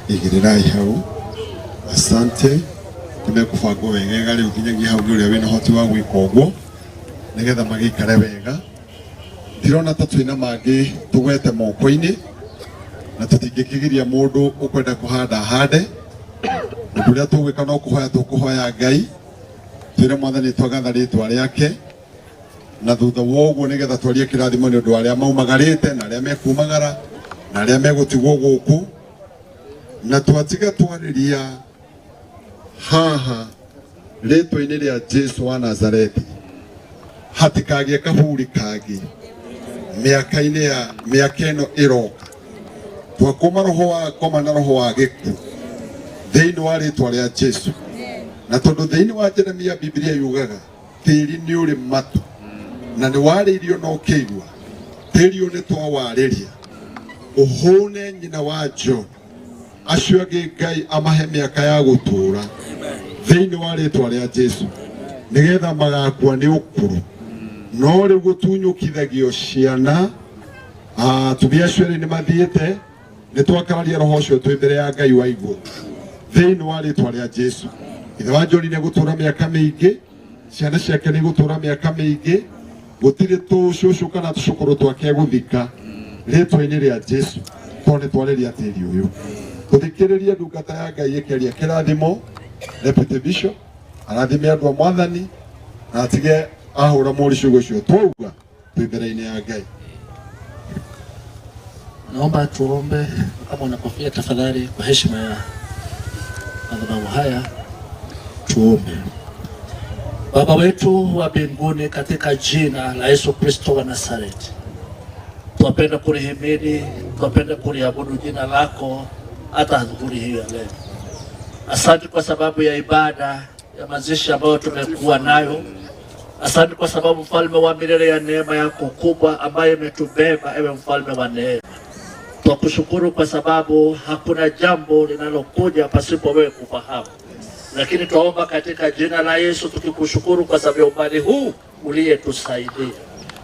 igĩrĩrai hau asante. Nĩmekũbangwo wegega rĩu nginyagia hau nĩ ũrĩa wĩna ũhoti wa gwĩka ũguo nĩgetha magĩikare wega. Ndirona ta twĩna mangĩ tũgwete moko-inĩ na tũtingĩkĩgiria mũndũ ũkwenda kũhanda ahande. Ũndũ ũrĩa tũgwĩka no kũhoya tũkũhoya Ngai twĩre Mwathani twagatha rĩtwa rĩake na thutha wa ũguo nĩgetha twarie kĩrathimo nĩ ũndũ wa arĩa maumagarĩte na arĩa mekumagara na arĩa megũtigwo gũkũ na twatiga twarĩria haha rĩtwa-inĩ rĩa Jesu wa Nazarethi hatikagĩe kaburi kangĩ mĩaka-inĩ ya mĩaka ĩno ĩroka twakũma roho wa koma na roho wa gĩkuũ thĩinĩ wa rĩtwa rĩa Jesu. Na tondũ thĩinĩ wa Jeremia Biblia yugaga tĩri nĩ ũrĩ matũ na nĩ warĩirio na ũkĩigua tĩri ũyũ nĩ twawarĩria ũhũne nyina wa John acio angĩ Ngai amahe mĩaka ya gũtũũra thĩinĩ wa rĩtwa rĩa Jesu nĩgetha magakua nĩ ũkũrũ no rĩu gũtunyũkithagio ciana atumia acio erĩ nĩ mathiĩte nĩ twakararia roho ũcio twĩ mbere ya Ngai wa igũrũ thĩinĩ wa rĩtwa rĩa Jesu. Ithe wa John nĩ egũtũũra mĩaka mĩingĩ ciana ciake nĩ igũtũũra mĩaka mĩingĩ gũtirĩ tũcũcũ kana tũcũkũrũ twake egũthika rĩtwa-inĩ rĩa Jesu. Tondũ nĩ twarĩria tĩri ũyũ. Tũthikĩrĩrie ndungata ya Ngai ĩkĩaria kĩrathimo, Deputy Bishop arathime andũ a Mwathani na atige ahũra mũri ciugo icio twauga twĩ mbere-inĩ ya Ngai. Naomba tuombe kama una kofia tafadhali, kwa heshima ya madhabahu haya tuombe. Baba wetu wa mbinguni, katika jina la Yesu Kristo wa Nazareti, twapenda kulihimidi, twapenda kuliabudu jina lako hata adhuhuri hii ya leo. Asante kwa sababu ya ibada ya mazishi ambayo tumekuwa nayo. Asante kwa sababu mfalme wa milele ya neema yako kubwa ambayo imetubeba, ewe mfalme wa neema. Twakushukuru kwa sababu hakuna jambo linalokuja pasipo wewe kufahamu, lakini twaomba katika jina la Yesu tukikushukuru kwa sababu ya umbali huu uliyetusaidia.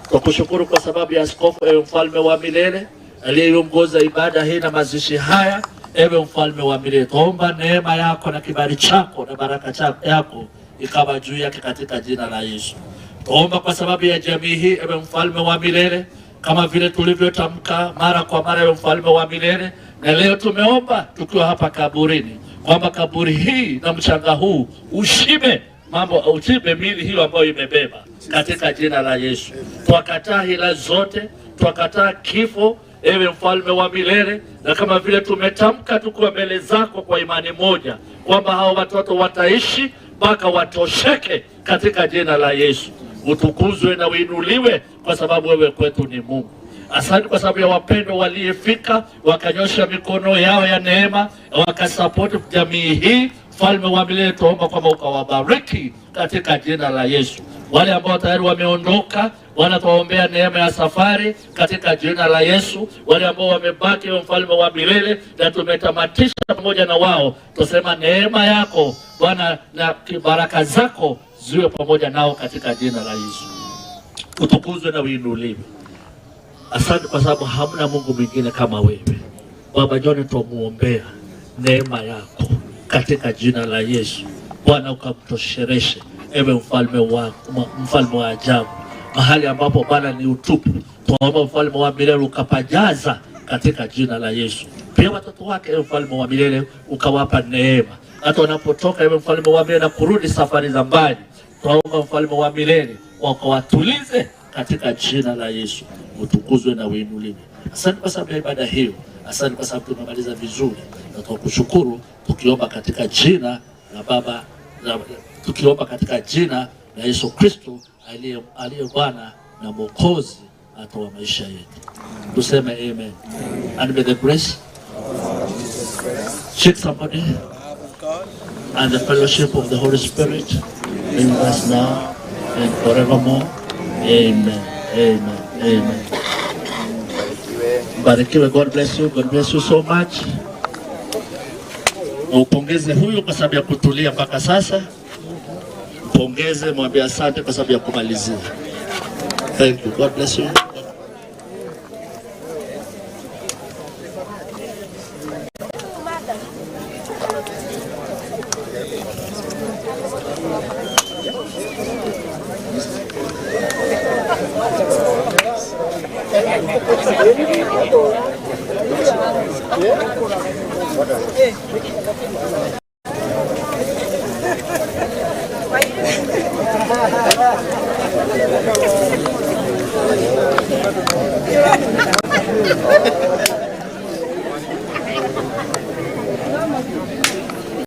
Twakushukuru kwa sababu ya askofu, ewe mfalme wa milele aliyeongoza ibada hii na mazishi haya, ewe mfalme wa milele, twaomba neema yako na kibali chako na baraka chako yako ikawa juu yake katika jina la Yesu. Twaomba kwa sababu ya jamii hii, ewe mfalme wa milele, kama vile tulivyotamka mara kwa mara, ewe mfalme wa milele, na leo tumeomba tukiwa hapa kaburini kwamba kaburi hii na mchanga huu ushibe mambo, ushibe miili hiyo ambayo imebeba katika jina la Yesu. Twakataa hila zote, twakataa kifo, ewe mfalme wa milele, na kama vile tumetamka tukiwa mbele zako kwa imani moja kwamba hao watoto wataishi mpaka watosheke katika jina la Yesu. Utukuzwe na uinuliwe kwa sababu wewe kwetu ni Mungu. Asante kwa sababu ya wapendwa waliyefika wakanyosha mikono yao ya neema wakasapoti jamii hii. Mfalme wa milele, tuomba kwamba ukawabariki katika jina la Yesu. Wale ambao tayari wameondoka, Bwana, tuwaombea neema ya safari katika jina la Yesu. Wale ambao wamebaki, mfalme wa milele, na tumetamatisha pamoja na wao, tusema neema yako Bwana na baraka zako ziwe pamoja nao katika jina la Yesu. Utukuzwe na uinuliwe. Asante kwa sababu hamna Mungu mwingine kama wewe. Baba John, twamuombea neema yako katika jina la Yesu. Bwana ukamtoshereshe, ewe mfalme wa ajabu, mahali ambapo Bwana ni utupu, twaomba mfalme wa milele ukapajaza katika jina la Yesu. Pia watoto wake, ewe mfalme wa milele, ukawapa neema hata wanapotoka, ewe mfalme wa milele, na kurudi safari za mbali, twaomba mfalme wa milele wakawatulize katika jina la Yesu. Utukuzwe na uinuliwe. Asante kwa sababu ya ibada hiyo, asante kwa sababu tumemaliza vizuri, na tunakushukuru tukiomba katika jina la Baba, tukiomba katika jina la Yesu Kristo aliye Bwana na Mwokozi atoa maisha yetu. Tuseme amen. And may the grace shake somebody and the fellowship of the Holy Spirit be with us now and forevermore. Amen. Amen. Amen. Barikiwe. God bless you. God bless you so much. Upongeze huyu kwa sababu ya kutulia mpaka sasa. Mpongeze, mwambie asante kwa sababu ya kumalizia. Thank you. God bless you.